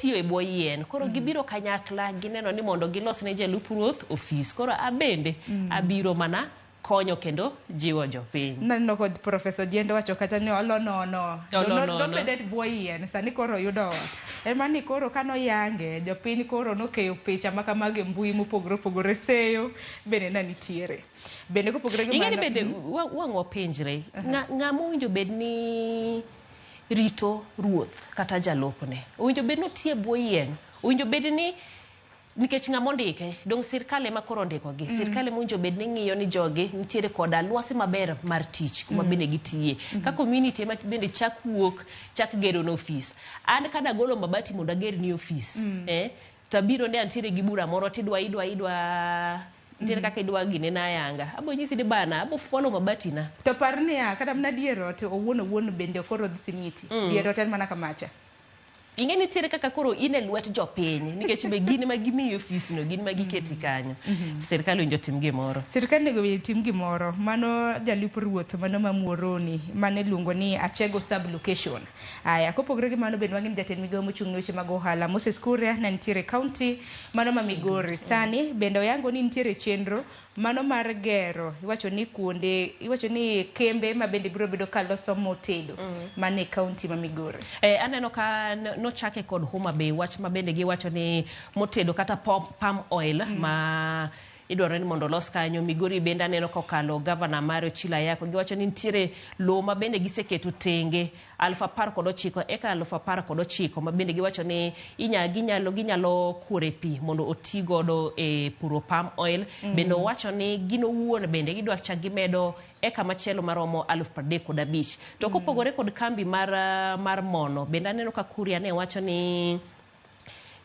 tiyo e bwo yien. Koro gibiro kanyakla gineno ni mondo gilos ne jalup ruoth ofis. Koro abende abiro mana konyo kendo jiwo jopiny. Naneno kod Professor Ojiende wacho kata ni olo nono. Olo nono. Nobed e bwo yien, sani koro oyudo ot. Ema ni koro kanoyange, jopiny koro nokeyo picha ma kamago e mbui mopogore opogore, seyo bende ne nitiere. Bende kopogore gi Ing'e ni mano, bende wang' wapenjre, ng'ama owinjo bed ni rito ruoth kata jalupne, owinjo bed ni otiyo e bwo yien, owinjo bed ni nikech ng'ama ondike, dong sirkal ema koro ondikogi. Sirkal ema owinjo bed ni ng'iyo ni jogi nitiere koda lwasi maber mar tich kuma bende gitiye. Ka community ema bende chak wuok, chak gero ne ofis. An kadagolo mabati mondo ager ni ofis, tabiro ni antiere gi bura moro tidwa idwa idwa nitiere kaka idwa gine na ayanga. Abo nyisi ni bana, abo fwalo mabati na. To par niya, kata mana dier ot owuon owuon bende ok orodh simiti. Dier ot en mana kamacha. Ing'e nitiere kaka koro in e lwet jopiny nikech be gin ema gimiyi ofis no, gin ema giketi kanyo. Sirkal owinjo otim gimoro. Sirkal onego otim gimoro. Mano jalup ruoth mano ma Muhoroni mane iluongo ni Achego sub location. Aya, kopogore gi mano bende wang'e ni jatend migawo mochung' ne weche mag ohala Moses Kuria ne nitiere e county mano ma Migori. Sani bende oyango ni nitiere chenro mano mar gero, iwacho ni kuonde, iwacho ni kembe ma bende biro bedo ka loso mo tedo mane e county ma Migori. Aneno ka nochake kod Homa Bay wach ma bende giwacho ni motedo kata palm oil ma idwaro ni mondo olos kanyo. Migori bende aneno kokalo gavana mar Ochilo Ayako, giwacho ni nitiere lowo ma bende giseketo tenge 19,000, eka 19,000 ma bende giwacho ni ginyalo kuore pi mondo oti godo e puro palm oil. Bende owacho ni gin owuon bende gidwa chak gimedo eka machielo maromo 35,000. To kopogore kod kambi mar mono, bende aneno ka Kuria ne wacho ni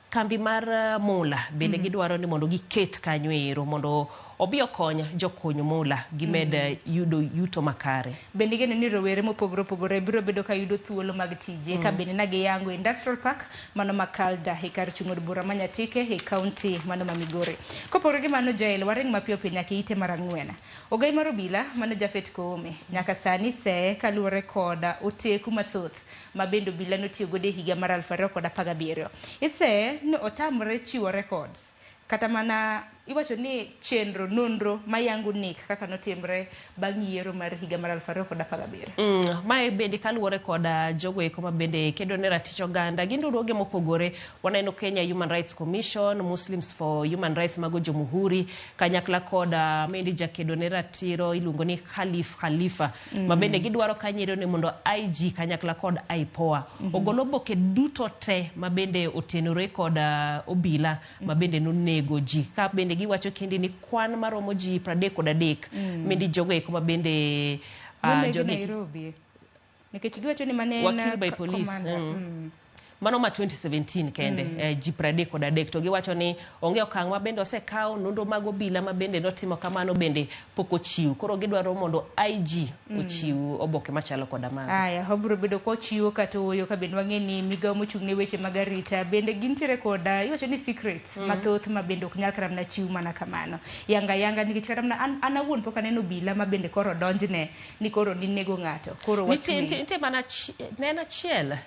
kambi mar mula bende gidwaro ni mondo giket kanyo ero mondo obi okony jokony mula gimed yudo yuto makare. Bende igeno ni rowere mopogore opogore biro bedo ka yudo thuolo mag tije ka bende na giyango Industrial Park mano ma Kalda e kar chung' od bura ma Nyatike e county mano ma Migori. Kopogore gi mano Jael, waring mapiyo piyo nyaka ite mar 4. Ogai mar obila mano Japhet Koome nyaka sani seye kaluwore kod oteku mathoth ma bende obila notiyo godo e higa mar 2017. Iseye ni otamre chiwo records kata mana iwacho ni chenro nonro mayango nek kaka notimre bang' yiero mar higa mar 2017. Mae bende kaluwore kod jogo eko ma bende kedo ne ratich oganda gi riwruoge mopogore. Waneno Kenya Human Rights Commission, Muslims for Human Rights mago Jomuhuri, kanyakla kod mendi jakedo ne ratiro iluongo ni Khalif Khalifa ma bende gidwaro kanyero ni mondo IG kanyakla kod IPOA ogol oboke duto te ma bende otenore kod obila ma bende nonego ji. Ka bende giwacho kende ni kwan maromo ji 33 mendi jogo eko ma bende Nonegi Nairobi. Nikech giwacho ni mane en Wakil by police. commander. Mano ma 2017 kende, ji 33 to giwacho ni onge okang' ma bende osekaw, nonro mag obila ma bende notimo kamano bende pok ochiw. Koro gidwaro mondo IG ochiw oboke machalo koda mago. Aya, obiro bedo kochiwo kata ooyo ka bende wang'e ni migawo mochung' ne weche mag arita bende gintiere kod iwacho ni secrets mathoth ma bende ok nyal kata mana chiw mana kamano. Yanga yanga nikech kata mana an awuon pok aneno obila ma bende koro donjne ni koro ninego ng'ato. Koro Nitie watwe. nitie mana ne en achiel.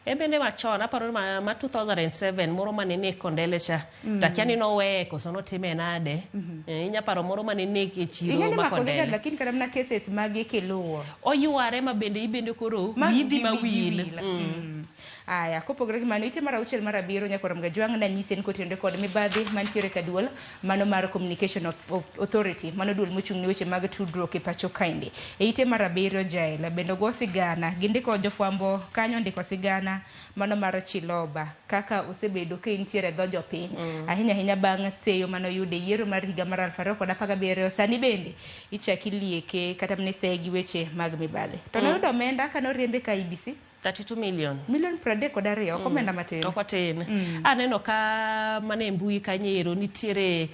E bende machon, aparo ni ma 2007 moro mane nek Kondele cha. Takia ni noweye koso notime nade. Inya paro moro mane nek e chiro Ing'e ni ma mako gi Kondele. lakini kata mana cases mage kiluwo. Oyware ma bende ibende koro Ma wiyi dhi ji ma wigi wil. wil. Aya, kopogore gi mano, ite mar 6 mar 7 nyaka Romga Jwang' nanyisi en kotenore kod mibadhi mantiere ka duol mano mar Communication of Authority, mano duol mochung' ne weche mag tudruok e pacho kaendi. E ite mar 7 Jael bende ogo sigana, gindiko jofwambo kanyo ondiko sigana mano mar Chiloba kaka osebedo ka entiere e dho jopiny. Ahinya ahinya bang' seyo mane oyudo e yiero mar higa mar 2017, sani bende ichak ilieke kata mana iseye gi weche mag mibadhi. To noyudo omenda kane oriembe ka IEBC. 32 million. Milion 32, ok omenda matin. Ok otin. Aneno ka mana e mbui kanyo ero nitiere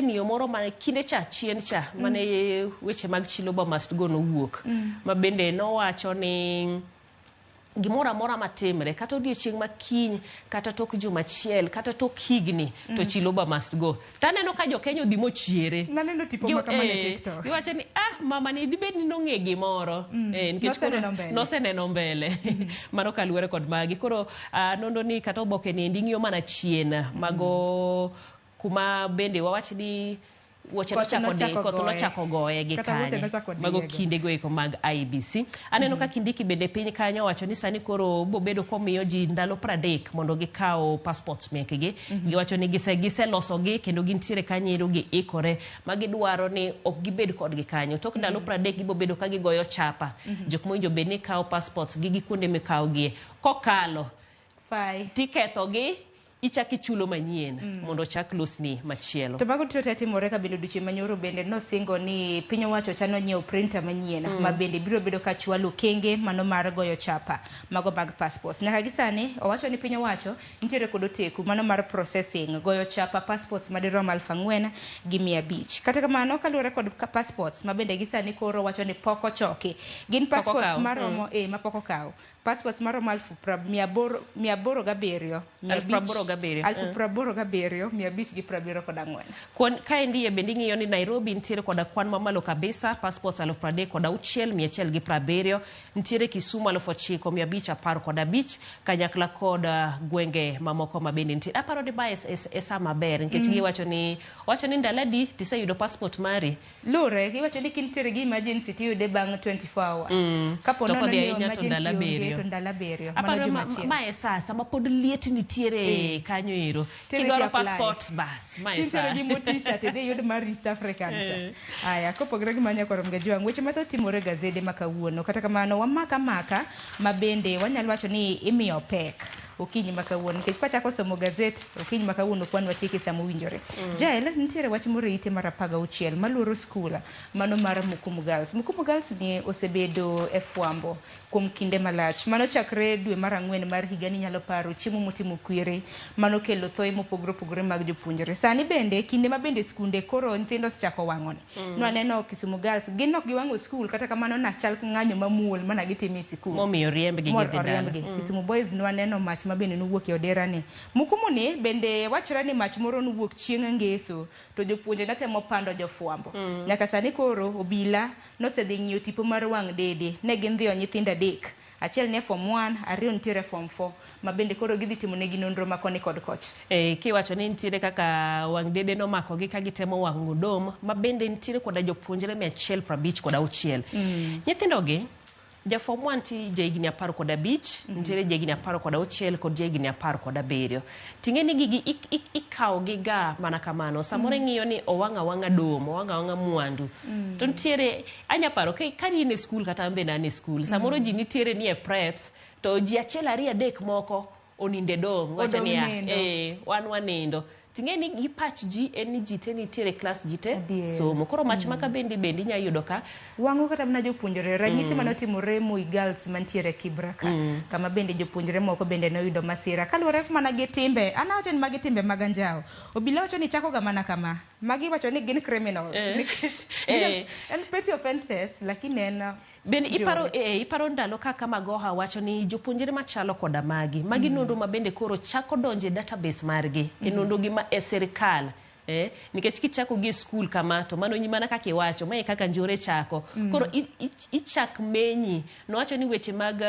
miyo moro ma kinde cha chien cha mane weche mag Chiloba must go nowuok. Ma bende nowacho ni Gimoro amora matimre, kata odiechieng' ma kiny, kata tok juma achiel, kata tok higni, to Chiloba must go. Taneno ka jo-Kenya odhi mochiere. Naneno tipo ma kamano e TikTok. Giwacho ni ah, mama ni dibed ni nong'e gimoro. Nikech koro Noseneno mbele. Noseneno mbele. Mano kaluwore kod magi. Koro nonro ni kata oboke ni endi ng'iyo mana chien mago kuma bende wawach ni wuoche Koth nochako di, nochako koth goye. Nochako goye gi Kata wuoche kanye. nochako Mago diyego. kinde go eko mag IEBC. Aneno ka Kindiki bende piny kanyo owacho ni sani koro bobedo komiyo ji ndalo 30 mondo gikaw passports mekgi. Giwacho ni giselosogi kendo gintiere kanyo ero giikore ma gidwaro ni ok gibed kodgi kanyo. Tok ndalo 30 gibobedo ka gigoyo chapa. Jok mowinjo bed ni kawo passports gi gi kuonde mikawgie. Kokalo Fai. Tikethogi, ichak ichulo manyien mondo ochak losni machielo. To mago duto te timore ka bende odiochieng' manyoro bende nosingo ni piny owacho chano nyiewo printer manyien ma bende biro bedo ka chwalo okenge mano mar goyo chapa mago mag passports. Nyaka gi sani owacho ni piny owacho nitiere kod oteku mano mar processing goyo chapa passports madirom 4,500. Kata kamano kaluwore kod passports ma bende gi sani koro wacho ni pok ochoki. Gin Pok passports okaw. Maromo mapok okaw. Passports maromo alfu mia 807 mia Aluf abich 87. 87,574. Kwan, kaendi e bende ing'iyo ni Nairobi nitiere koda kwan mamalo kabisa, passports 36,170, nitiere Kisumu 9,515, kanyakla kod gwenge mamoko ma bende nitie. Aparo ni mae e sa maber nikech giwacho ni wacho ni ndalo adi tiseyudo passport mari. Lure, iwacho ni kintiere gi emergency tiyude bang' 24 hours. Kapo To nono kodhi ni ahinya to ndalo emergency onge abiriyo. to ndalo 7, mano Aparo juma achiel. ma e sa sama pod liet nitiere kanyo ero. Tere Kidwaro ti apply. passport bas, ma e Kintiere sa. gi moticha to idhi iyud mar East African cha. Aya, kopogore gi mano nyakwar Mgajwang', weche mathoth timore e gazede ma kawuono. Kata kamano, wamaka maka ma bende wanyalo wacho ni imiyo pek okinyi ma kawuono. Nikech kwachako somo gazet okinyi ma kawuono ok wan watieki sama owinjore. Jael, nitiere wach moro e ite mar 16 maluoro skul mano mar Mukumu Girls. Mukumu Girls ni osebedo e fwambo kuom kinde malach. Mano chakre dwe mar 4 mar higani inyalo paro chiemo motimo kwiri mano kelo thoe mopogore opogore mag jopuonjre. Sani bende kinde ma bende skunde koro nyithindo osechako wang'oni. Nwaneno Kisumu Girls gin ok giwang'o skul kata kamano nachal ng'anyo mamuol mana gitimo e sikul. Momiyo riembgi Mor gidhi dala. oriembgi. Kisumu Boys nwaneno mach ma bende nowuok e odera ni. Mukumu ni bende wachore ni mach moro nowuok chieng' ngeso to jopuonje netemo pando jofwambo. Nyaka sani koro obila nosedhi ng'iyo tipo mar wang' dede. Ne gindhiyo nyithindo 3. Achiel nie form 1, 2 nitiere form 4 ma bende koro gidhi timo negi nonro ma koni kod kocha. Kiwacho ni nitiere kaka wang' dede nomakogi ka gitemo wang'o dom ma bende nitiere koda jopuonjre 156. Nyithindogi ja form 1 ti jahigni 15, nitiere jahigni 16 kod jahigni 17. Ting'e ni gigi ikawogi ga mana kamano. Samoro ing'iyo ni owang' awang'a dom, owang' awang'a mwandu. To nitiere, anya paro ka in e skul kata an bende an e skul, samoro ji nitiere ni e preps, to ji 1 2 3 moko oninde dom, wacho Odong' niya, nindo. Wan wanindo. Ting'e ni gi pach ji en ni ji te nitiere klas, ji te Adier. somo. Koro mach maka bende bende inya yudo ka wang'o kata mana jopuonjre. Ranyisi manotimore Moi Girls mantiere Kibra ka, kama bende jopuonjre moko bende noyudo masira kaluwore mana gi timbe. An awacho ni magi timbe mag anjawo. Obila wacho ni chako ga mana kama. Magi wacho ni gin criminals. Nikech en petty offenses, lakini en Bende njore. iparo ndalo kaka Magoha wacho ni jopuonjre machalo koda magi, magi nonro ma bende koro chako donjo e database margi, e nonro gi ma e sirikal. Nikech kichako gi e skul kama to mano mana kaka iwacho, mae kaka njore chako. Koro ichak menyi. Nowacho ni weche mag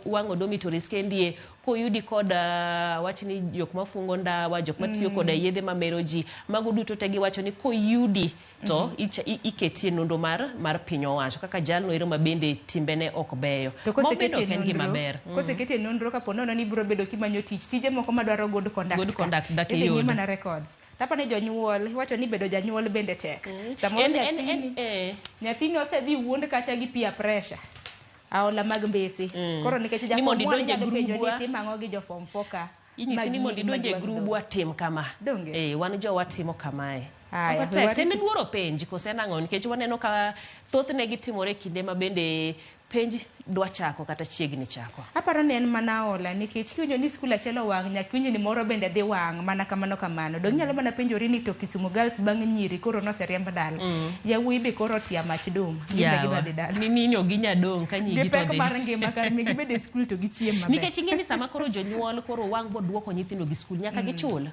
wang'o dormitories kendie, koyudi kod wach ni jok mafungo ndawa, jok matiyo koda yedhe mamero ji, mago duto te giwacho ni koyudi to iketie nonro mar piny owacho kaka jalno ero ma bende timbene ok beyo. To Ma koseketi bende ok en gima nonro, ber. Koseketi nonro kapo nono ni ibiro bedo kimanyo tich, tije moko madwaro good conduct Good ka, conduct dak idhi ng'i iyud. mana records. Tapa ni jonyuol, iwacho ni bedo janyuol bende tek. Samoro nyathini osedhi wuond kacha gi peer pressure. Aola mag mbese. Koro nikech Ni ja mondo form one idonje inyalo penjo ni grubwa. timo ang'o gi jo form 4 ka. Inyisi ni Mag mondo idonje mag grubwa tim kama. Donge? Wan jowa timo kamae. Aya, Ok otek. we Tende wariti. luoro penj kose nang'o? Nikech waneno ka thothne gitimore kinde ma bende penj dwa chako kata chiegni chako. Aparo ni en mana ola nikech kiwinjo ni skul achiel owang' nyaka iwinjo ni moro bende dhi wang' mana kamano kamano. Dong inyalo mana penjori ni to Kisumu Girls bang' nyiri koro noseriemb dala. Yawuoyi be koro otia mach dum. Gin be gidwa dhi dala. Ni nini ok ginya dong' ka nyigi Gi to pek dhi. mar ngima kar mi gibed e skul to gichiem maber. Nikech ing'e ni sama koro jonyuol koro wang' boduoko nyithindo gi skul nyaka gichul.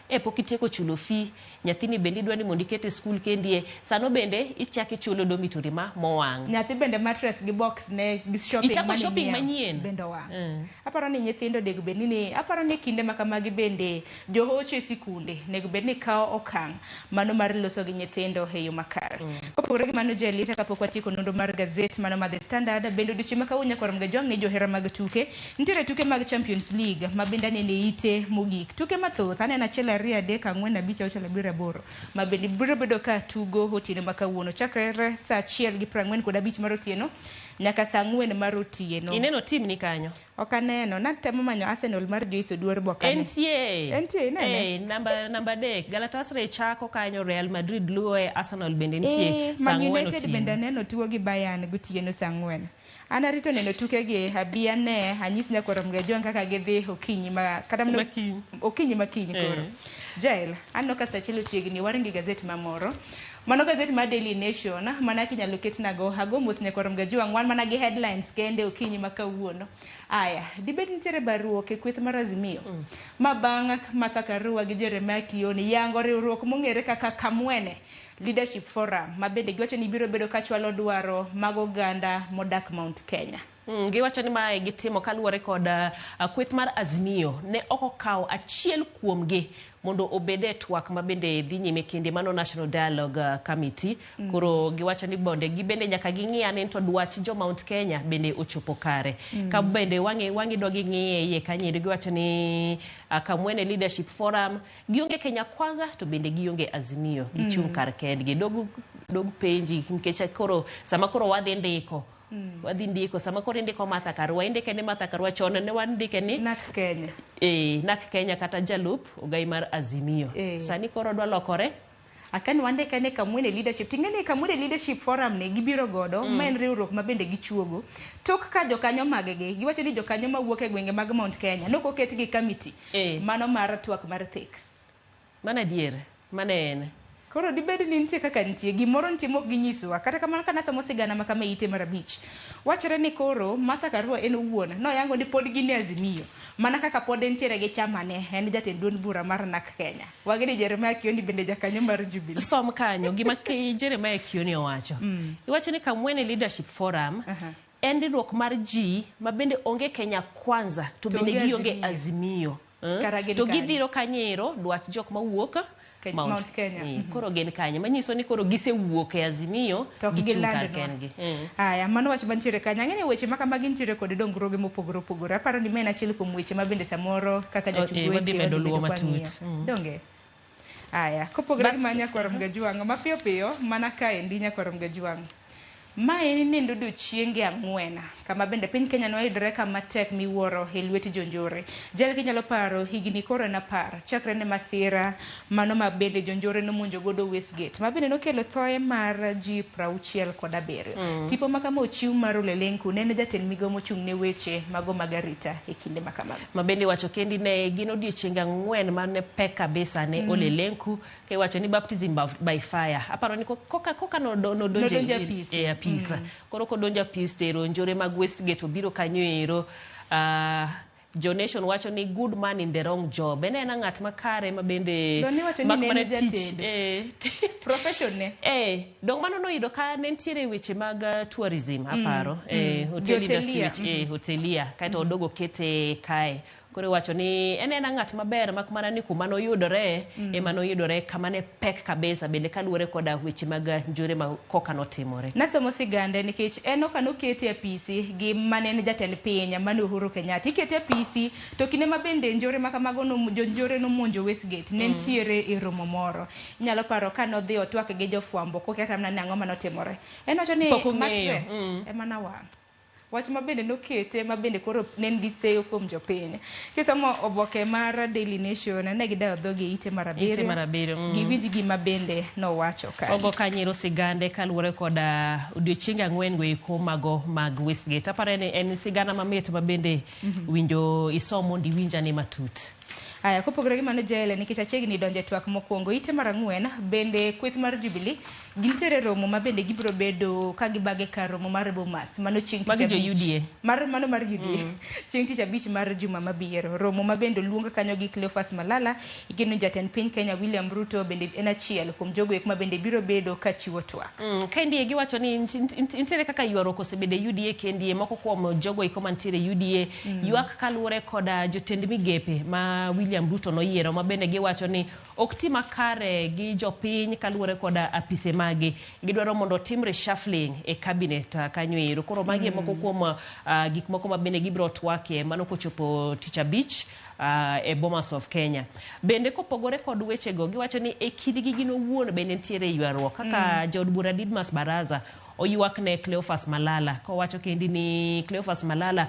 E pok itieko chulo fee, nyathini bende idwa ni mondo iket e skul kendie, sano bende ichak ichulo dormitory ma mowang'. Nyathi bende mattress gi box ne gi shopping Ichako mane shopping inyiewo manyien. bende owang'. Aparo ni nyithindo onego bed ni aparo ni kinde ma kamagi bende johocho e sikunde onego bed ni kawo okang' mano mar loso gi nyithindo e yo makare. Kopogore gi mano Jelita kapok watieko nonro mar gazet mano mar The Standard bende odiochieng' ma kawuono nyakwar Mgajwang' ne johera mag tuke nitiere tuke mag Champions League ma bende aneno e ite mogik. Tuke mathoth aneno 1 2 3 4 5 6 7 8 ma bende biro bedo ka tugo otieno ma kawuono chakre saa 1:45 mar otieno nyaka saa 4 mar otieno. Ineno tim ni kanyo? Ok aneno, natemo manyo Arsenal mar Joyce Oduor bo ok ane. Entie. Entie, inene? Namba 3. Galatasaray chako kanyo, Real Madrid luwe, Arsenal bende nitie saa Man 4 United otieno. bende aneno tugo gi Bayern gotieno saa 4. An arito neno tukegi, abi ane anyis nyakwar Mgajwang' kaka gidhi okinyi ma kata mana Makinyi. okinyi makinyi koro. Jael, aneno ka saa achiel ochiegni waringo e gazet mamoro. Mano gazet mar Daily Nation, mana kinyalo ketnago, ago mos nyakwar Mgajwang', wan mana gi headlines kende okinyi ma kawuono. Aya, dibed nitiere baruok e kweth mar Azimio ma bang' Martha Karua gi Jeremiah Kioni yango riwruok mong'ere kaka Kamwene Leadership Forum ma bende giwacho ni biro bedo ka chwalo dwaro mag oganda modak Mount Kenya. Giwacho ni mae gitimo kaluwore kod kweth mar Azimio ne ok okawo achiel kuomgi mondo obed e twak ma bende dhi nyime kinde mano National Dialogue Committee. Koro giwacho ni bonde gibende nyaka ging'i ane to dwach jo Mount Kenya bende ochopo kare. Ka bende wang'i dwa ging'iye iye kanyo giwacho ni Kamwene Leadership Forum gionge Kenya Kwanza to bende gionge Azimio, gichung' kar kendgi. Dog penji nikech koro sama koro wadhi ndiko wadhi ndiko sama koro indiko Martha Karua indike ni Martha Karua chon ne wandike ni NARC Kenya. NARC Kenya kata jalup ogai mar Azimio. Sani koro dwa lokore. Akani wandike ni Kamwene Leadership. Ting'e ni Kamwene Leadership Forum ni gibiro godo, ma en riwruok ma bende gichuogo. Tok ka jokanyo maggi, giwacho ni jokanyo mawuok e gwenge mag Mount Kenya nok oketgi committee. Mano mar twak mar thek. Mano adier, mano en. Koro dibed ni nitie kaka nitie, gimoro nitie mok ginyisowa. Kata kamano ka nasomo sigana ma kama e ite mar 5, wachore ni koro Martha Karua en owuon noyango ni pod gin e Azimio. Mana kaka pod entiere gi chamane, en jatend duond bura mar NARC Kenya. Wagi ni Jeremiah Kioni bende jakanyo mar Jubilee. Som kanyo, gima Jeremiah Kioni owacho. Iwacho ni Kamwene Leadership Forum en riwruok mar ji ma bende onge Kenya Kwanza to bende gionge Azimio. To gidhiro kanyero dwach jok mawuok Mount Kenya. Koro gin kanye manyiso ni koro gisewuok e Azimio gichung' kar kendgi. Aya, mano wach mantiere kanyo. Ang'e ni weche ma kamagi nitiere kod dongruoge mopogore opogore. Aparo ni ma en achiel kuom weche ma bende samoro kaka jachung' weche wadhi medo luwo matut. Donge? Aya, kopogore gi ma nyakwar Mgajwang', mapiyo piyo mana kaendi nyakwar Mgajwang'. Ma en nindo odiochienge 4 kama bende piny Kenya noyudore kama tek miwuoro e lwet jonjore. Jal kinyalo paro higni koro en 10 chakre ne masira mano ma bende jonjore nomonjo godo Westgate ma bende nokelo thoe mar ji 67. Tipo ma kama ochiw mar Ole Lenku ne en jatend migawo mochung' ne weche mago mag arita e kinde ma kamago. Ma bende iwacho kendi ne gin odiochienge 4 mane pek kabisa ne Ole Lenku. Iwacho ni baptism by fire. Aparo ni koka nodonjo e apis. Koro kodonjo apis tero njore mag Westgate obiro kanyo ero. Jo Nation wacho ni good man in the wrong job. En ena ng'at makare ma bende mak mana tich. Profession ne. Dong mano noyudo ka ne nitiere weche mag tourism aparo. Hotel industry, hotelia. Kaeto odogo kete kae. Koro iwacho ni en ena ng'at maber mak mana ni kuma noyudore ema noyudore kama ne pek kabisa bende kaluwore koda weche mag njore ma koka notimore. Nasomo sigande nikech en ok nokete e apisi gi mane en jatend piny mane Uhuru Kenyatta. Ikete e apisi to kinde ma bende njore ma kamago jonjore nomonjo Westgate ne nitiere e romo moro. Inyalo paro ka nodhi otwak gi jofwambo kokia kata mana ni ang'o manotimore. En wacho ni mattress ema nawang'. Wach ma bende nokete ma bende koro ne en gi seyo kuom jopiny. Kisomo oboke mar Daily Nation, ne gidayo dhogi e ite mar Ite mar abiriyo. abiriyo, mm. Giwinj gima bende nowacho kanyo. Ogo kanyero sigande kaluwore koda odiochienge ang'wen go eko mago mag Westgate. Aparo ni en sigana mamit ma bende winjo isom mondo iwinj ane matut. Aya, kopogore gi mano Jael, nikech achiegni donjo e twak mokwongo, ite mar ang'wen, bende kweth mar Jubilee gintiere romo ma bende gibiro bedo ka gibage kar romo mar Bomas, mano chieng' tich Magi jo abich. UDA. Mar, mano mar UDA. Chieng' tich abich mar juma mabiro. Romo ma bende oluong kanyo gi Cleophas Malala, igeno ni jatend piny Kenya William Ruto bende en achiel kuom jogo eko ma bende biro bedo ka chiwo twak. Kendie giwacho ni nitiere kaka ywaruok osebedo e UDA kendie moko kuom jogo eko mantiere e UDA ywak kaluwore koda jotend migepe ma William Ruto noyiero ma bende giwacho ni ok ti makare gi jopiny kaluwore koda apise magi. Gidwaro mondo otim reshuffling e cabinet kanyo ero. Koro magi e moko kuom gik moko ma bende gibiro twakie mano kochopo tich abich e Bomas of Kenya. Bende kopogore kod wechego, giwacho ni e kindgi gin owuon bende nitiere ywaruok kaka jaod bura Didmas Baraza oywak ne Cleophas Malala kowacho kendi ni Cleophas Malala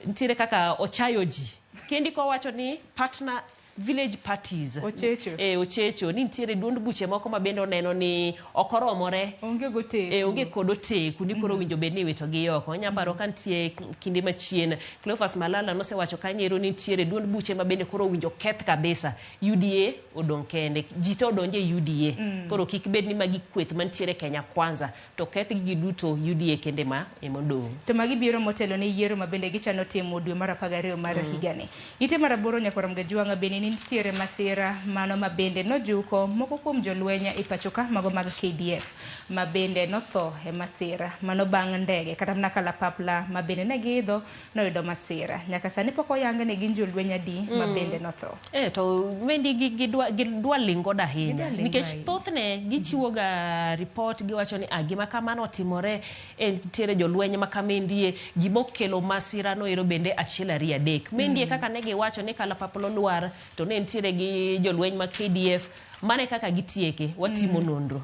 nitiere kaka ochayo ji. Kendi kowacho ni partner village parties. Ochecho. Ochecho ni nitiere duond buche moko ma bende oneno ni ok oromore. Onge goteku. Onge kod oteku ni koro winjo bed ni iwito gi oko. Inya paro ka nitie kinde machien Cleophas Malala nosewacho kanyo ero ni nitiere duond buche ma bende koro owinjo keth kabisa. UDA odong' kende. Ji te odonje e UDA. Koro kik bed ni magi kweth mantiere Kenya Kwanza to keth gi duto UDA kende ma emodong'. To magi biro motelo ne yiero ma bende gichano timo dwe mar 12 mar higani. Ite mar aboro nyakwar Mgajwang'a bende nitiere masira mano ma bende nojuko moko kuom jolweny e pacho ka mago mag KDF ma bende notho e masira mano bang' ndege kata mana kalapapla ma bende ne giidho noyudo masira. Nyaka sani pok oyang ni gin jolweny adi ma bende notho. To mendi gidwa ling' godo ahinya. Gidwa ling' Nikech ahinya. thothne gichiwo ga report giwacho ni gima kamano otimore, nitiere jolweny ma kamendie, gimokelo masira no ero bende achiel ariyo adek. Mendie kaka ne giwacho ni kalapapla olwar to ne nitiere gi jolweny ma KDF, mane kaka gitieke, watimo nonro.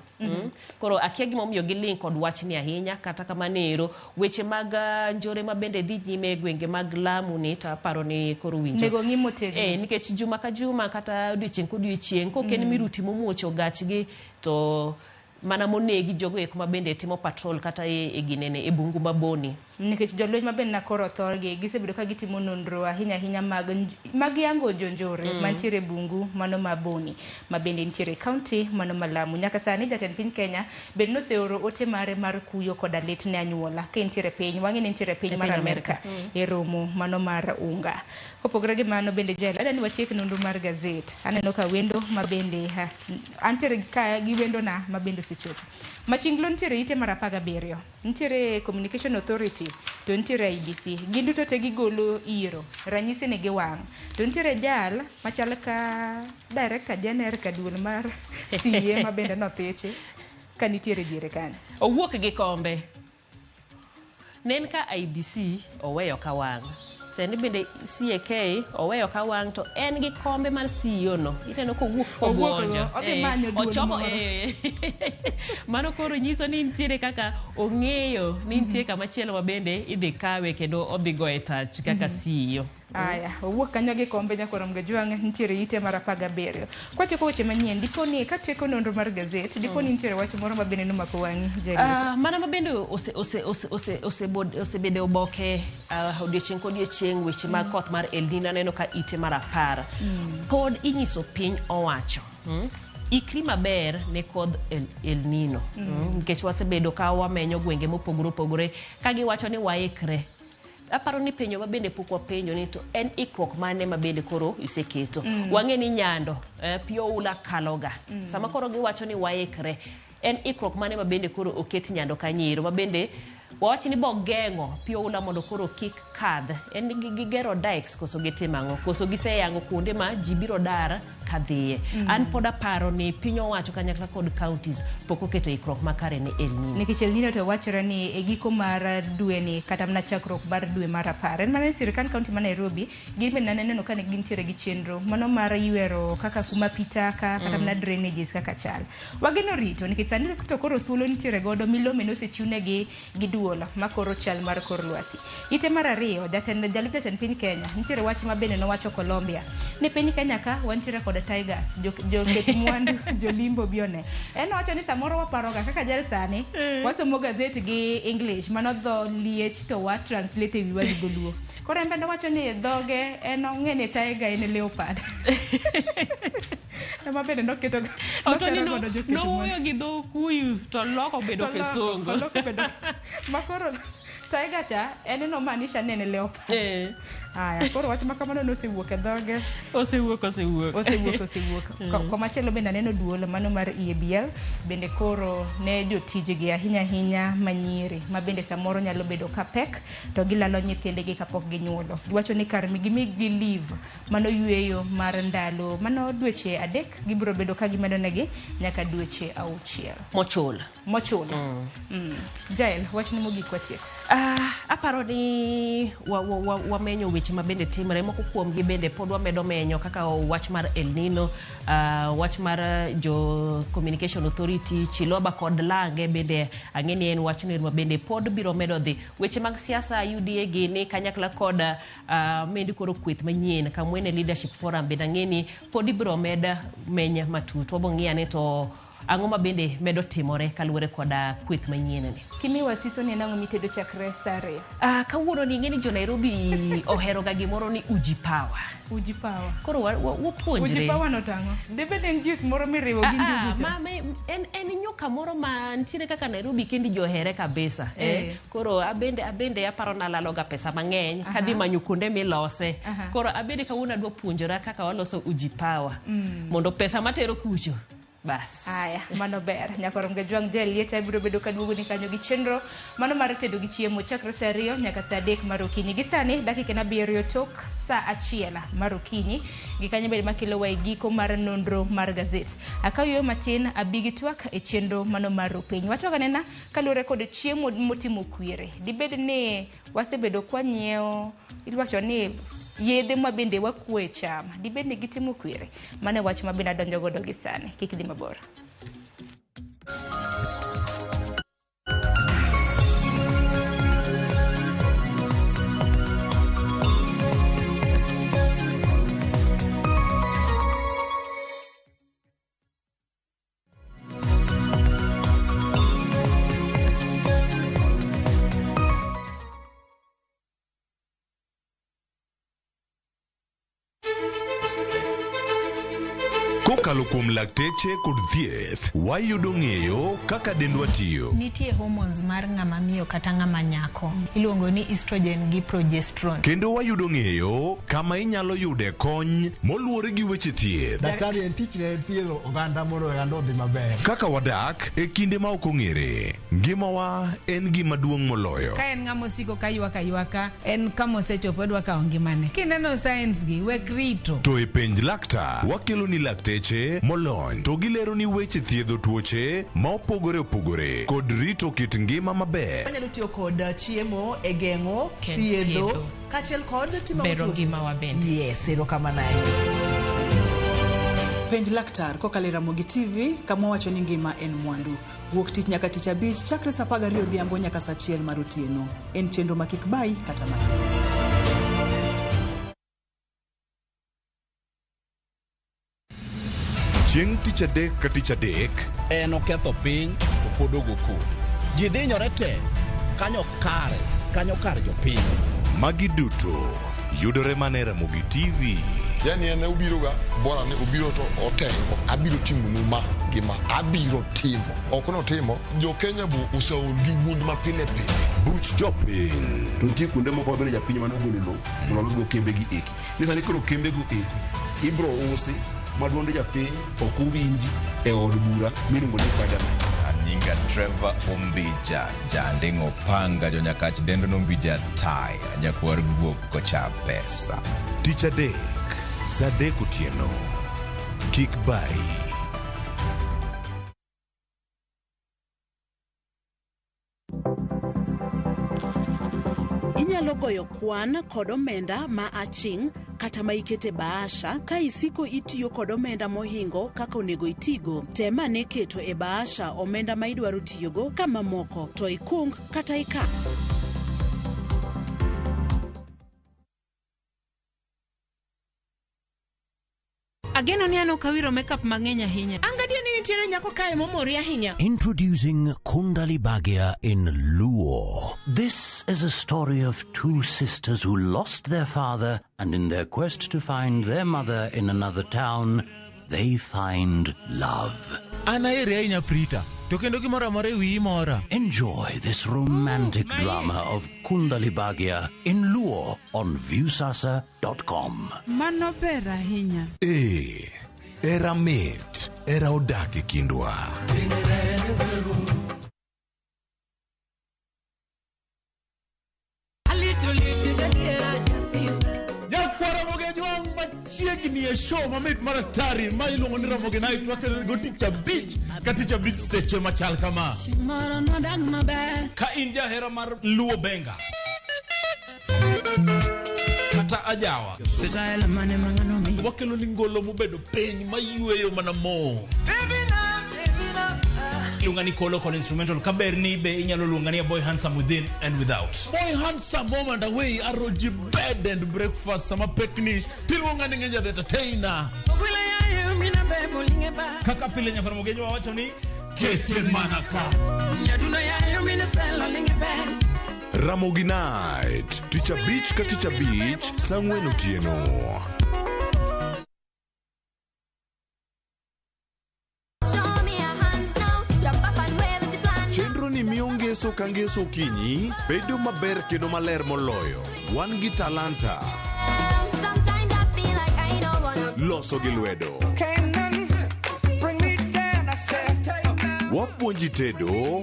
Koro akia gimomiyo giling' kod wachni ahinya, kata kamano ero weche mag njore ma bende dhi nyime e gwenge mag Lamu ni to aparo ni koro winjo. Nego ng'i motegno. Nikech juma ka juma kata odiochieng' kodiochieng' kok en miruti momuocho gachgi to mana monegi jogo eko ma bende timo patrol kata e ginene e bungu maboni. Nikech jolweny ma bende nakoro thorgi gisebedo ka gitimo nonro ahinya ahinya mag yango jonjore mantiere bungu mano maboni ma bende nitiere e county mano ma Lamu. Nyaka sani jatend piny Kenya bende noseoro ote mare mar kuyo koda lit ne anyuola ka entiere piny, wang'e ni entiere piny E mar piny Amerka Amerka. e romo mano mar unga. Kopogore gi mano bende Jael, adwa ni watiek nonro mar gazet. Aneno ka wendo ma bende, ha, antiere ka gi wendona ma bende osechopo. Machinglo nitiere ite mar 17, nitiere Communication Authority to nitiere IEBC. Gin duto te gigolo iro, ranyisi ni giwang'. To nitiere jal machal ka Director General ka duol mar CA ma bende nothichi ka nitiere diere kanyo. Owuok gi kombe. Ne en ka IEBC oweyo ka wang'. Sani bende CAK oweyo ka wang' to en gi kombe mar CEO no. Ineno kowuok Owuok kobuonjo. go, odhi manyo duol Ochomo, moro. Mano koro nyiso ni nitiere kaka ong'eyo ni nitie kama chielo ma bende idhi kawe kendo odhi goye tach kaka CEO. Aya, owuok kanyo gi kombe nyakwar Mgajwang' nitiere ite mar 17. Kwatieko weche manyien, diponi katieko nonro mar gazet, diponi nitiere wach moro ma bende nomako wang'i, Jael? Mana ma bende osebedo oboke odiochieng' kodiochieng' weche mag koth mar El Nino aneno ka ite mar 10. Pod inyiso piny owacho. Ikri maber ne kodh El Nino. Nikech wasebedo ka wamenyo gwenge mopogore opogore ka giwacho ni waikre. Aparo ni penjo ma bende pok wapenjo ni to en ikruok mane ma bende koro iseketo. Wang'e ni nyando, pi oula kaloga. Sama koro giwacho ni waikre, en ikruok mane ma bende koro oket nyando kanyo ma bende wawach ni bo geng'o pi oula mondo koro kik kadh. En gigero dikes koso gitimo ang'o? Koso giseyango kuonde ma ji biro dar ka kadhiye. An pod aparo ni piny owacho kanyakla kod counties pok oketo ikruok makare ne El Nino. Nikech El Nino to wachore ni e giko mar dwe ni kata mana chakruok mar dwe mar 10. En mana ni sirkand kaunti ma Nairobi gin bende naneno ka ne gintiere gi chenro mano mar ywero kaka kuma pi taka kata mana drainages kaka chal. Wageno rito nikech sani to koro thuolo nitiere godo milome nosechiwnegi gi duol makoro chal mar kor lwasi. Ite mar ariyo, jalup jatend piny Kenya nitiere wach ma bende nowacho Colombia ni piny Kenya ka wantiere kod tigers, joket mwandu, jolimbo bione. En owacho ni samoro waparoga kaka jal sani wasomo gazet gi English mano dho liech to wa translate e wiwa gi dholuo. Koro en bende owacho ni dhoge en ong'e ni tiger en leopard. Ema bende noketo nosero godo joket mwandu. Nowuoyo gi dho kuyu to loko bedo kisungu. Oloko bedo makoro tiger cha en no maanisha ni en leopard. Aya, koro wach ma kamano nosewuok e dhoge. Osewuok, osewuok. Osewuok, osewuok. Komachielo bende aneno duol mano mar EABL bende koro ne jotijgi ahinya ahinya manyiri ma bende samoro nyalo bedo ka pek to gilalo nyithindgi kapok ginyuolo. Giwacho ni kar gimigi leave mano yueyo mar ndalo mano dweche 3 gibiro bedo ka gimedo negi nyaka dweche 6. Mochul. Mochul. Jael, wachni mogik watieko. Aparo ni wamenyo weche ma bende timre, moko kuomgi bende pod wamedo menyo kaka wach mar El Nino, wach mar jo Communication Authority, Chiloba kod Lange bende ang'e ni en wach ma bende pod biro medo dhi. Weche mag siasa UDA gi ni kanyakla kod mendi koro kweth manyien Kamwene Leadership Forum bende ang'e ni pod ibiro med meny matut. Wabo ng'iyo ane to ang'o ma bende medo timore kaluwore kod kweth manyien ni. Kimiwa siso ni en ang'o mitedo chakre saa 2? Kawuono ni ing'e ni jo Nairobi ohero ga gimoro ni uji power. Uji power. Koro wapuonjre. Uji power no tang'o? Dibed en juice moro miriwo gi njugu cha? En nyuka moro ma nitiere kaka Nairobi kendi johere kabisa. Koro abende aparo nalalo ga pesa mang'eny kadhi manyo kuonde milose. Koro abende kawuono adwa puonjora kaka waloso uji power. Mondo pesa matero kucho. Bas. Aya, mano ber. Nyakorom Gajwang' Jael Lieta biro bedo kaduogo ni kanyo gi chenro mano mar tedo gi chiemo chakre saa 2 nyaka saa 3 mar okinyi. Gi sani dakika 7 tok saa 1 mar okinyi. Gi kanyo bende makelo wa e giko mar nonro mar gazet. Akaw yueyo matin abi gi twak e chenro mano mar piny. Watwak anena kaluwore kod chiemo motimo kwere. Dibed ni wasebedo kwanyiewo, iwacho ni yedhe ma bende wakuo e cham, dibed ni gitimo kwere? Mano e wach ma bende adonjo godo gi sani. Kik dhi mabor. Kokalo kuom lakteche kod thieth, wayudo ng'eyo kaka dendwa tiyo. Nitie hormones mar ng'ama miyo kata ng'ama nyako. Iluongo ni estrogen gi progesterone. Kendo wayudo ng'eyo kama inyalo yude kony moluwore gi weche thieth. Daktari en tich ne thiedho oganda mondo oganda odhi maber. Kaka wadak e kinde ma ok ong'ere, ngimawa en gima duong' moloyo. Ka en ng'ama osiko ka ywak aywaka, en kama osechopo odwa kawo ngimane. Kineno signs gi, wek rito. To e penj laktar, wakelo ni lakteche molony to gilero ni weche thiedho tuoche ma opogore opogore kod rito kit ngima maber. Wanyalo tiyo kod chiemo e geng'o, thiedho, kaachiel kod timo bero ngimawa bende. Yes, erokamano ahinya. Penj laktar kokalo e Ramogi TV kama wacho ni ngima en mwandu. Wuok tich nyaka tich abich chakre saa 12 odhiambo nyaka saa 1 mar otieno. En chenro ma kik bayi kata matin. Chieng' tich adek ka tich adek, en oketho piny to pod ogo koko. Ji dhinyore te, kanyo kare, kanyo kar jopiny. Magi duto yudore mana e Ramogi TV. Yani en obiro ga bora ni obiro to otengo. Abiro timonu ma gi ma. Abiro timo. Ok notimo. Jo Kenya bo oseol gi wuond ma pile pile. Buch jopiny. To nitie kuonde moko ma bende japiny mane ogolo lowo mondo olosgo kembe gi eki. Ni sani koro kembe go eki ibro usi ma duond japiny ok owinji e od bura miluongo ni parliament. Anyinga Trevor Ombija, janding'o panga jonyakach dendo nombija taya, nyakwar guok kocha pesa. Tich adek, saa 3 otieno. Kik bayi. Inyalo goyo kwan kod omenda ma aching' kata ma ikete bahasha ka isiko itiyo kod omenda mohingo kaka onego itigo. Tem ane keto e bahasha omenda ma idwaro tiyogo ka mamoko to ikung kata ikan. Ageno ni an ok awiro makeup mang'eny ahinya. An gadier ni nitiere nyako kae momori ahinya. Introducing Kundali Bhagya in Luo. This is a story of two sisters who lost their father and in their quest to find their mother in another town, they find love. An aheri ahinya Prita, to kendo gimoro amora e wiyi mora. Enjoy this romantic drama of Kundali Bhagya in Luo on Viewsasa.com. Mano ber ahinya. Ee, era mit, era odak e kindwa. Nyakwar Ramogi Ajwang' machiegni e show mamit mar atari ma iluongo ni Ramogi Night wakelo go tich abich ka tich abich seche machal kama. Ka in jahera mar Luo Benga kata ajawa wakelo ni ngolo mobedo piny mayweyo mana mo. Iluonga ni Kolo kod instrumental kaber ni be inyalo luonga ni a boy handsome within and without. Boy handsome home and away aroji bed and breakfast sama pekni tiluonga ni ng'enya the entertainer. Kaka pile nyakwar Ramogi Ajwang' wacho ni kete mana ka. Ramogi Night, tich abich ka tich abich, saa ang'wen otieno. Chenro ni miyo ngeso ka ngeso okinyi bedo maber kendo maler moloyo. Wan gi talanta. Loso gi lwedo. Wapuonji tedo.